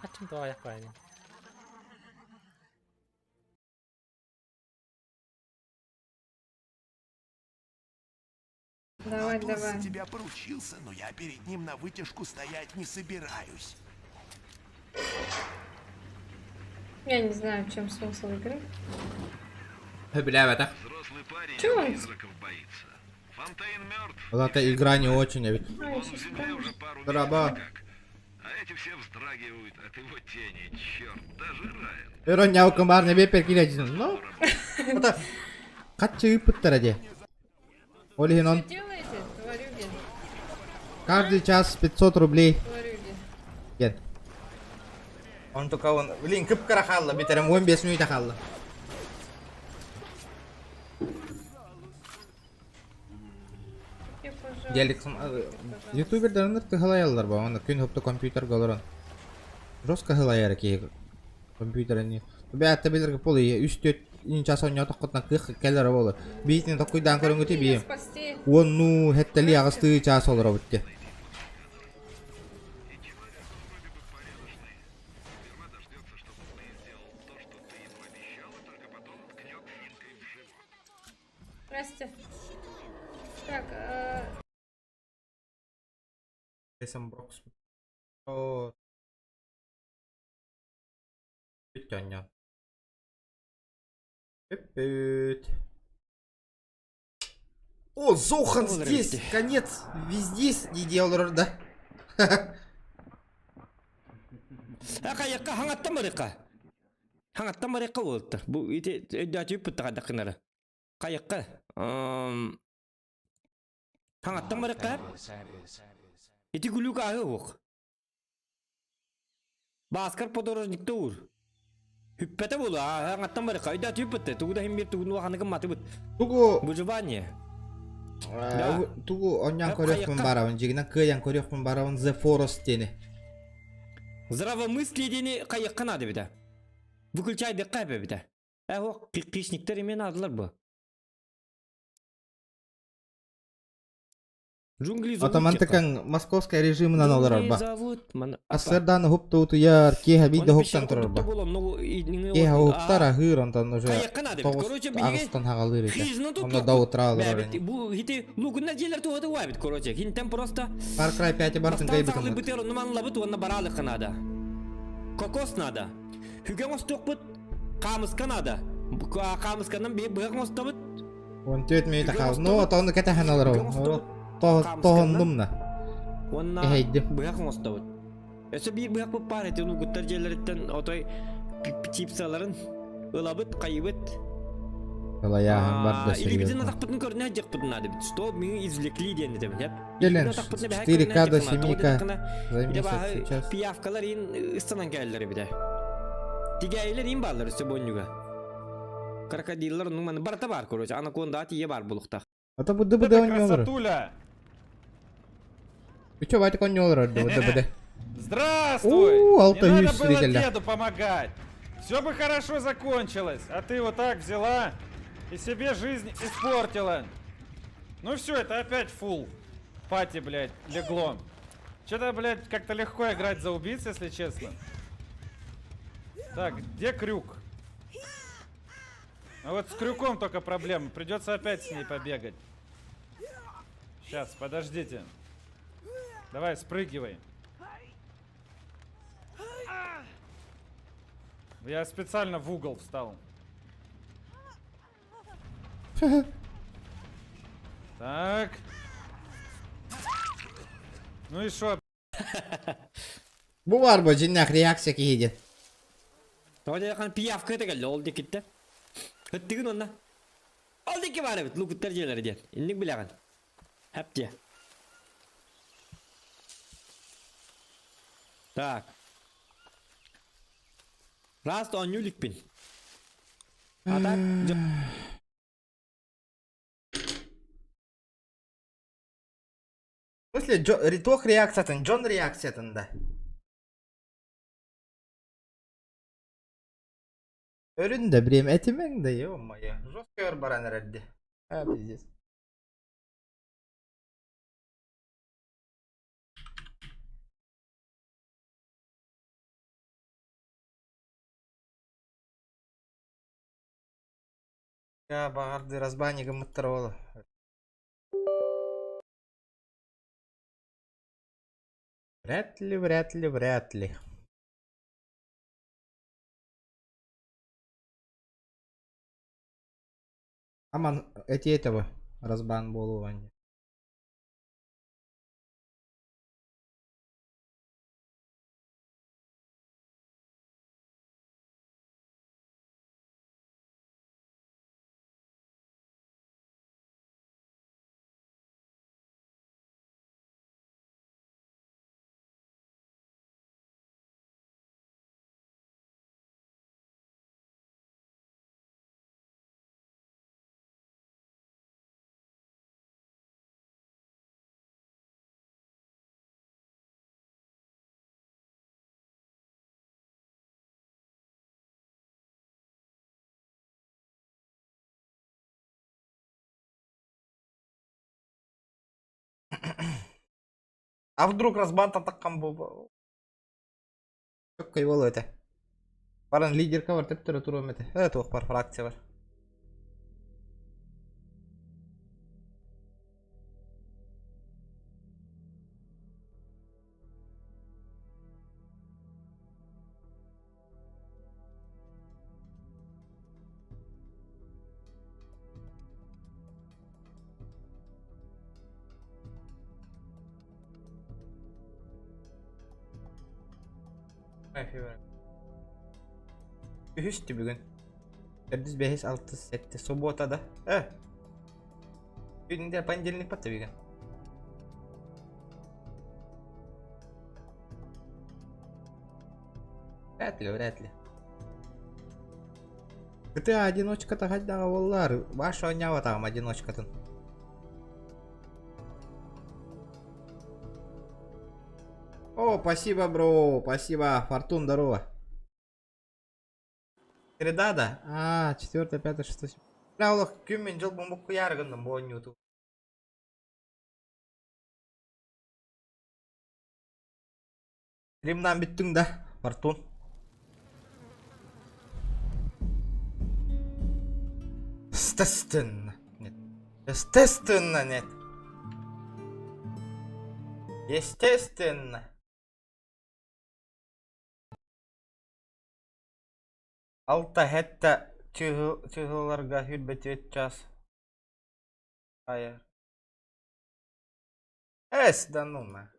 Хачым тоҕайах баайын. Давай, Атос давай. за тебя поручился, но я перед ним на вытяжку стоять не собираюсь. Я не знаю, в чем смысл игры. Билээбэтэх. Чего он? Вот эта игра не очень, а ведь. А, я щас вспомню. Драба. Өрөн баар не бер Ну, это хатчы ыппыттара дии. Ол иһин он Что делаете, тварюги? каждый час 500 рублей. Тварюги. Ген. Он только он, блин, кып-кыра хаалла, битерем 15 минут хаалла. Я, пожалуйста. Делик ютубердарыныр тыһылайаллар ба, оны күн хопто компьютер олорон. Жестко хылайар ки компьютер не. Бәтте билерге пол 3-4 час ойнотох кых келер болор. Биитин токуйдан көрөнгөтү Меня би. спасти. Онну хеттели агысты час олор битти. Здрасте. Так, Джейсон Брокс. О. Бүтөня. Бүт. О, Зохан здесь! Конец! Везде не делал, да? Акайакка хаңаттан барыкка. Хаңаттан барыкка болуптар. Бу ити өйдөтүп буттага дакынары. Кайыкка. Хаңаттан барыкка. Ити күлүк ағы оқ. Баскар подорожникте ур. Хүппете болу, хаңаттан барыкка. Өйдөтүп бутты. Тугуда хим бир тугун ваханыкы маты бут. Тугу Выживание. Тугу оньян көрөкпүн барабын, жигинен кыян көрөкпүн барабын The Forest дени. Здравомыслие дени кайыкка нады бите. Выключай декка бите. Ә, о, кишниктер эмен адылар бу. Джунгли зовут Отоман тихо. тыкан московскай режимынан олорор Джунгли ба. зовут ман Ассырдаан уһуп утуйар, киэһэ биирдэ Оны уһуктан пещера турар курдук ба. буолан, ну, Киэһэ уһуктар аһыыр, онтон уже Хайакка надо бит. тоҕус Короче, биһиги аҕыстан хаҕалыыр этэ. хижина тут Онно до утра олорор Бэбит, ини. бу хити лугунна дьиэлэр туһаты уабит, короче. Хинтен просто Far Cry 5 бартын бастаан кыайбытым саҕалыы бытыар онну манлабыт уонна бараалыкка наада. Кокос надо. Хүгэ оҥостуохпут, хаамыска надо. Хаамысканан биһи быһах оҥостобут. 14 минута Үгэ хаал. Ну, оҥостобут. отону кэтэһэн Үгэ олоробун. оҥостобут. Тоһоннум на. Уонна Эһэйдим. быһах оҥостобут. Өссө биир быһахпыт баар этин угуттар дьиэлэриттэн отой чипсаларын ылабыт, хайыбыт. Ылайааһын барда Илибитин серьезно. атахпытын көрүнэ сылдьыахпытын наада бит. Что мы извлекли диэн этэбин, хеп. Келин, Илибитин атахпытын бэһэ 4К көрүнэ до сылдьыахпытын наада. Тоҕо 7К диэтэххинэ, за ити месяц бааһы сейчас. пиявкалар иин ыстанан кэлэллэр эбитэ. Тигээйилэр иин бааллар өссө бонньуга. Крокодиллар оннук маны барыта баар, короче, анаконда тиийэ баар булуктаах. Ата бу ДБД Это оонньуулар. красотуля! Үчө байтык оонньуулар ДБД. Здравствуй! У, Не алта надо үс было зрителя. деду помогать! Все бы хорошо закончилось, а ты вот так взяла и себе жизнь испортила. Ну все, это опять фул. Пати, блядь, легло. Что-то, блядь, как-то легко играть за убийц, если честно. Так, где крюк? А вот с крюком только проблема. Придется опять с ней побегать. Сейчас, подождите. Давай, спрыгивай. Я специально в угол встал. Так. Ну и шо? Бу бар бу дьиннээх реакция киһи диэн. Тоҕо диэтэххинэ пиявка этэ кэллэ ол диэкиттэн. Ыттыгын уонна ол диэки баар эбит лукуттар дьиэлэрэ диэн. Инник билэҕин. Хэп диэ. Так. Раз оонньуу иликпин. А так В смысле, Джо, туох реакциятын, Джон реакциятын да. Өрүн да время этимең да, ё-моё. Жестко өр баран эрэрди. А, пиздец. Я баҕарды разбанигыммыттар ол. Вряд ли, вряд ли, вряд ли. Аман, эти этого разбан буолуо. А вдруг разбан таккан бу. Чөккөй болу этэ. Баран лидерка бар төптөрө туруом этэ. Э туох бар фракция бар. Үһүс бүгүн. Төрдүс, бэһис, алтыс, сэттэ, суббота да. Э. Бүгүн понедельник батта бүгүн. Вряд ли, вряд ли. GTA одиночката хайдаҕа буоллар, баш оонньообатаҕым одиночкатын. О, спасибо, бро, спасибо, Фортун, здорово. Среда, да? А, четвертое, пятое, шестое, седьмое. Бля, олох күн мин дьыл бумбукку ярыгынным бу оонньууту. Стримнаан бүттүҥ да, Фортун? Естественно. Нет. Естественно, нет. Естественно. Алта хэтта чыһыларга хүрбэтиэт час. Айар. Эс, да ну на.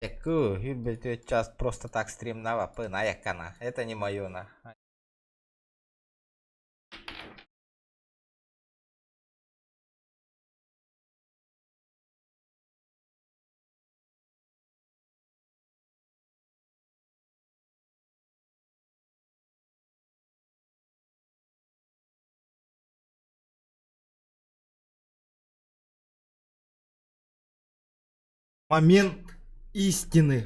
Яку, хүрбэтиэт час просто так стримнава, пына якана. Это не мое на. Момент истины.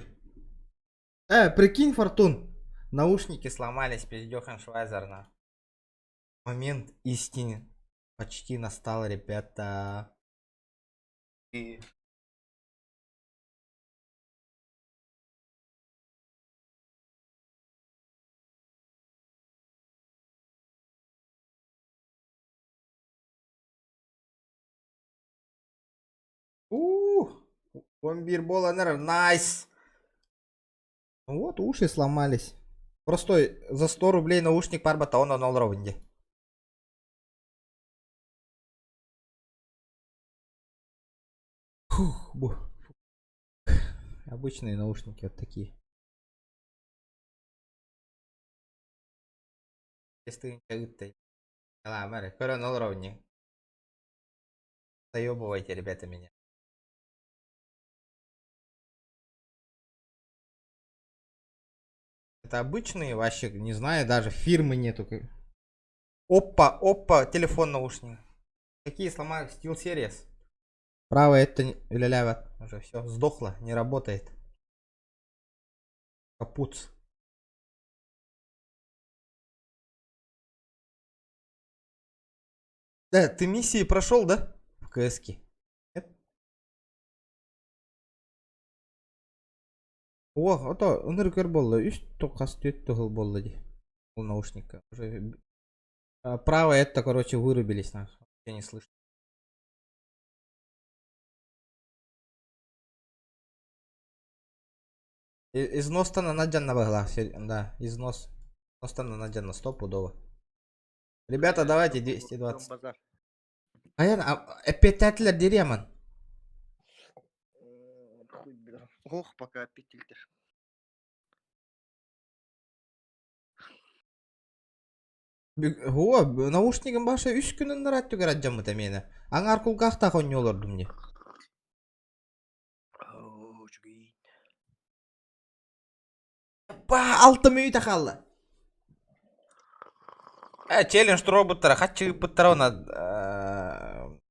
Прикинь, Фортун, наушники сломались, пиздёхан Швайзерна. Момент истины почти настал, ребята. И... Ух, бомбир Боланер, найс. Вот, уши сломались. Простой, за 100 рублей наушник парбата, он на ровнде. Фух, бу. Обычные наушники вот такие. Заебывайте, ребята, меня. Это обычные вообще, не знаю, даже фирмы нету. Опа, опа, телефон наушник. Какие сломали? Steel Series. Право это ля уже все, сдохло, не работает. Капуц. Да, ты миссии прошел, да? В КС-ке? Нет? О, ото ынырыкыр болла. Үс тоқас төт тұғыл болла ди. Ол наушника. Уже право это, короче, вырубились нахуй. Я не слышу. Износ-то на на была, да, износ. Износ-то на на стопудово. Ребята, давайте 220. А я, опять дереман. Ох, пока петельтер. О, наушнигым баша үс күнүн нарат түгер аджамыта мені. Аңар кулгахта хоннолордум не. Ба, алты мүйтә қалды. Челлендж роботтара, хатчы ыппыттара она.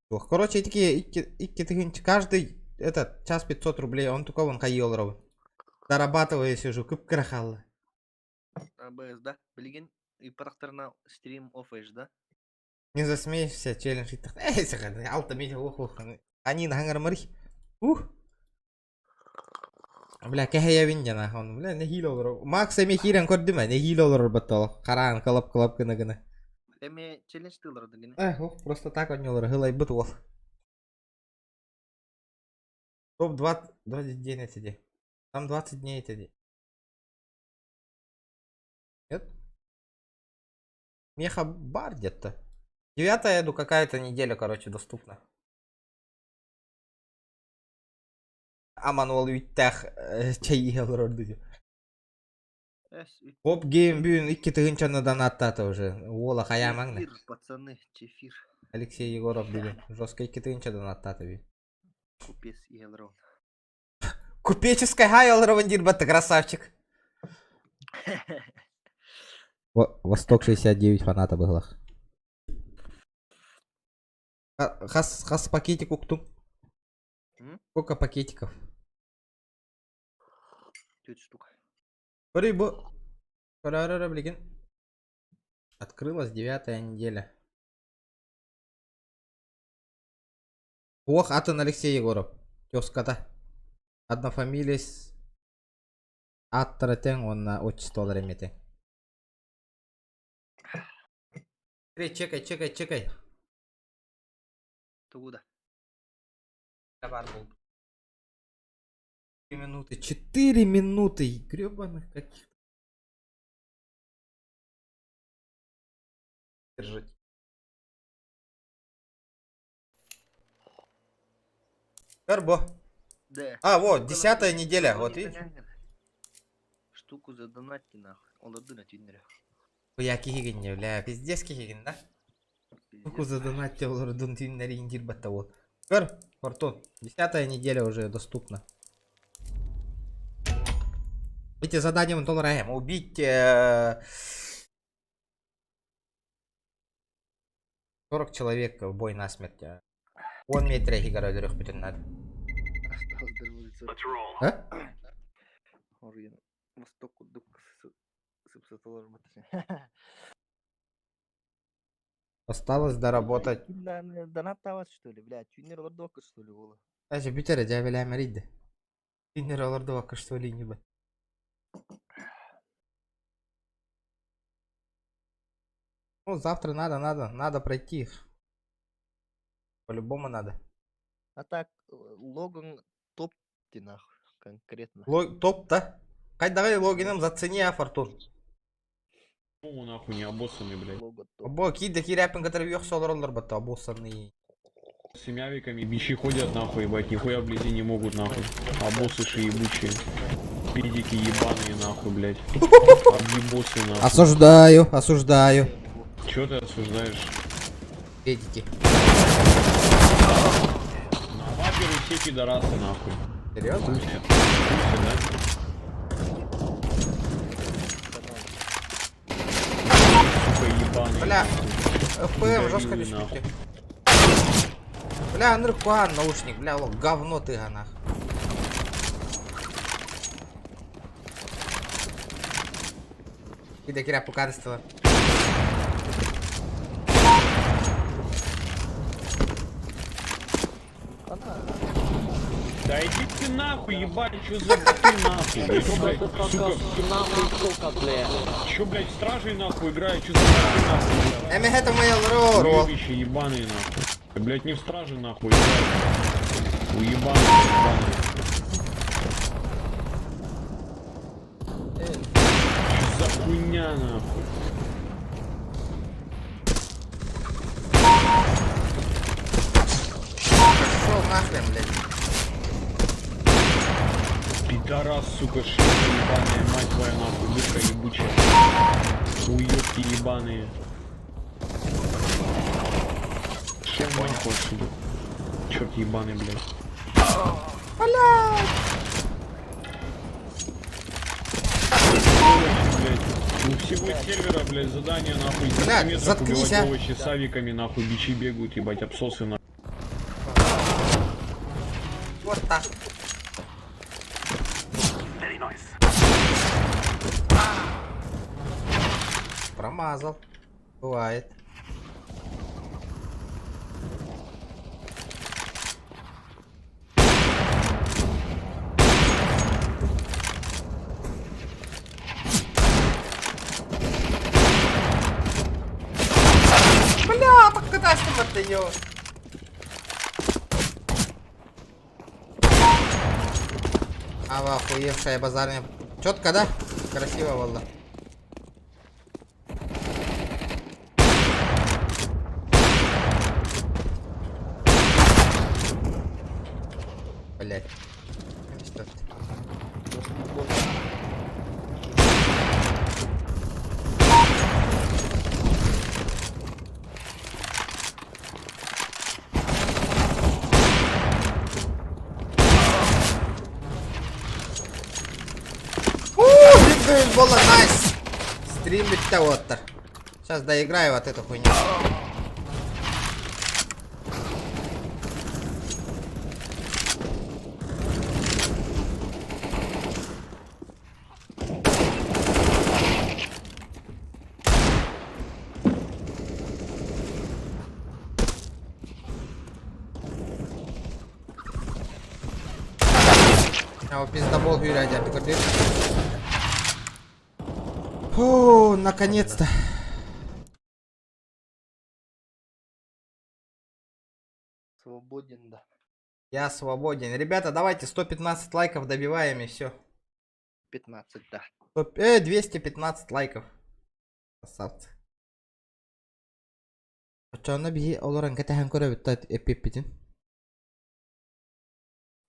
Короче, такие икки тыгынчы каждый этот час 500 рублей, он только вон хайы олоробун. Зарабатываю сижу, кып-кыра хаалла. АБС, да? Билигин ыппатахтарына стрим офф да? Не засмеешься, челлендж ыттах. Эй, саха, алта миля, ух, ух. Они на хаңармарых. Ух. Бля, кэһэйэбин дьана, он, бля, нэһиилэ олорор. Макс эмиэ киирэн көрдүм ээ, нэһиилэ олорор баттал. Хараан кылап-кылап гына-гына. Эми челлендж тыллар дигини. Эх, ох, просто так онньолор, һылайбыт уол. Топ 20, 20 дней сиди. Там 20 дней сиди. Нет? Меха бар где-то. Девятая, ну какая-то неделя, короче, доступна. Аман ол үттэх чай олорор дии. Хоп гейм бүгүн икки тыһынчаны донаттаата уже. Уола хайаамаҥ Чефир, пацаны, чефир. Алексей Егоров бүгүн. Жестко икки тыһынча донаттаата бүгүн. Купец Елрон. Купеческая хай олоробун диир батта красавчик. Восток 69 фаната быһылах. Хас, хас пакетик уктум? Сколько пакетиков? Түөрт штука. Рыбу. Блин. Открылась девятая неделя. Ох, атын Алексей Егоров. Тезка-то. Однофамилец. Ааттара тэҥ уонна отчестволара эмиэ тэҥ. Чекай, чекай, чекай. Тугу да. Баар буолбут. Минуты. 4 минуты. Гребаных каких. Держать. Карбо. Да. А, вот, 10-я неделя, вот видишь? Штуку задонатьте нахуй. Олордун этиннere. Бля, киһигин бля, пиздец киһигин, да? Штуку задонатьте олордун түүннэри индир батта вот. Көр, Фортун, 10-я неделя уже доступна. Эти задания мы толраем. Убить 40 человек в бой насмерть. Он метр бүтүн надо. А? Орыйын восток курдук сыпсаталар Осталось доработать. Донат тават что ли, блядь, түүннэр олордуокка что ли буола. Даже бүтере дьээбэлээмэрийдэ. Кинер олордубакка что ли не бы. Ну, завтра надо, надо, надо пройти их. По-любому надо. А так, Логан топ ты нахуй, конкретно. Топ-то? Хай давай логином зацени, а, Фортун. Ну нахуй не обоссанный, блядь. Бо кида киряпин, который въехал роллер бата, обоссанный. С мявиками бичи ходят нахуй, ебать, нихуя вблизи не могут нахуй. Обоссыши ебучие. Педики ебаные нахуй, блядь. Объебосы нахуй. Осуждаю, осуждаю. Чё ты осуждаешь? Педики. На ваперу все пидорасы нахуй. Серьезно? В курсе? В курсе, да? Сука ебаные. Бля, ФПМ жестко Дебилы, нахуй. түспүттэ. Бля, Андрюкуан наушник, бля, лох, говно ты нах. Кида киря пукарстила. Да иди ты нахуй, ебать, что за боты нахуй? Блядь, чё, блядь, сука, Чё, блядь, стражей нахуй играют, чё за боты нахуй? Эми это моя рол. Уебище ебаные нахуй. Блядь, не в страже нахуй играют. Уебаные, ебаные. Чё за хуйня нахуй? Пошел нахрен, блядь. Пидорас, сука, шлюха ебаная, мать твоя нахуй, дырка ебучая. Уебки ебаные. Шел нахуй отсюда. Черт ебаный, блядь. Блядь. Сволочи, блядь. У всего сервера, блядь, задание нахуй. из Блядь, 10 метров заткнись, убивать а. овощи с авиками, нахуй, бичи бегают, ебать, обсосы нахуй. Вот так. Промазал. Бывает. Бля, так куда ж ты её? А вы охуевшая базарная. Четко, да? Красиво, валла. Блять. Что это? Было nice! Стрим вот. Сейчас доиграю вот эту хуйню. А, пиздобол юрядя, ты. О, наконец-то. Свободен, да. Я свободен. Ребята, давайте 115 лайков добиваем и все. 15, да. 215 лайков. Красавцы. Оччоҕуна биһи олорон кэтэһэн көрөбүт да эппиппитин.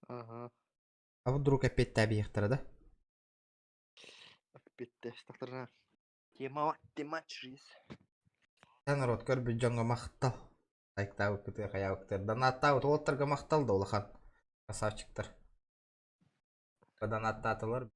Ага. А вдруг эппиэттээбиэхтэрэ да? Эппиэттэстэхтэринэ. Тема, тема жизнь. Та народ көрбүт дьоҥҥо махтал. Лайктаабыккытыгар хайаабыктар. Донаттаабыт уолаттарга махтал да улахан. Красавчиктар. Донаттаатылар.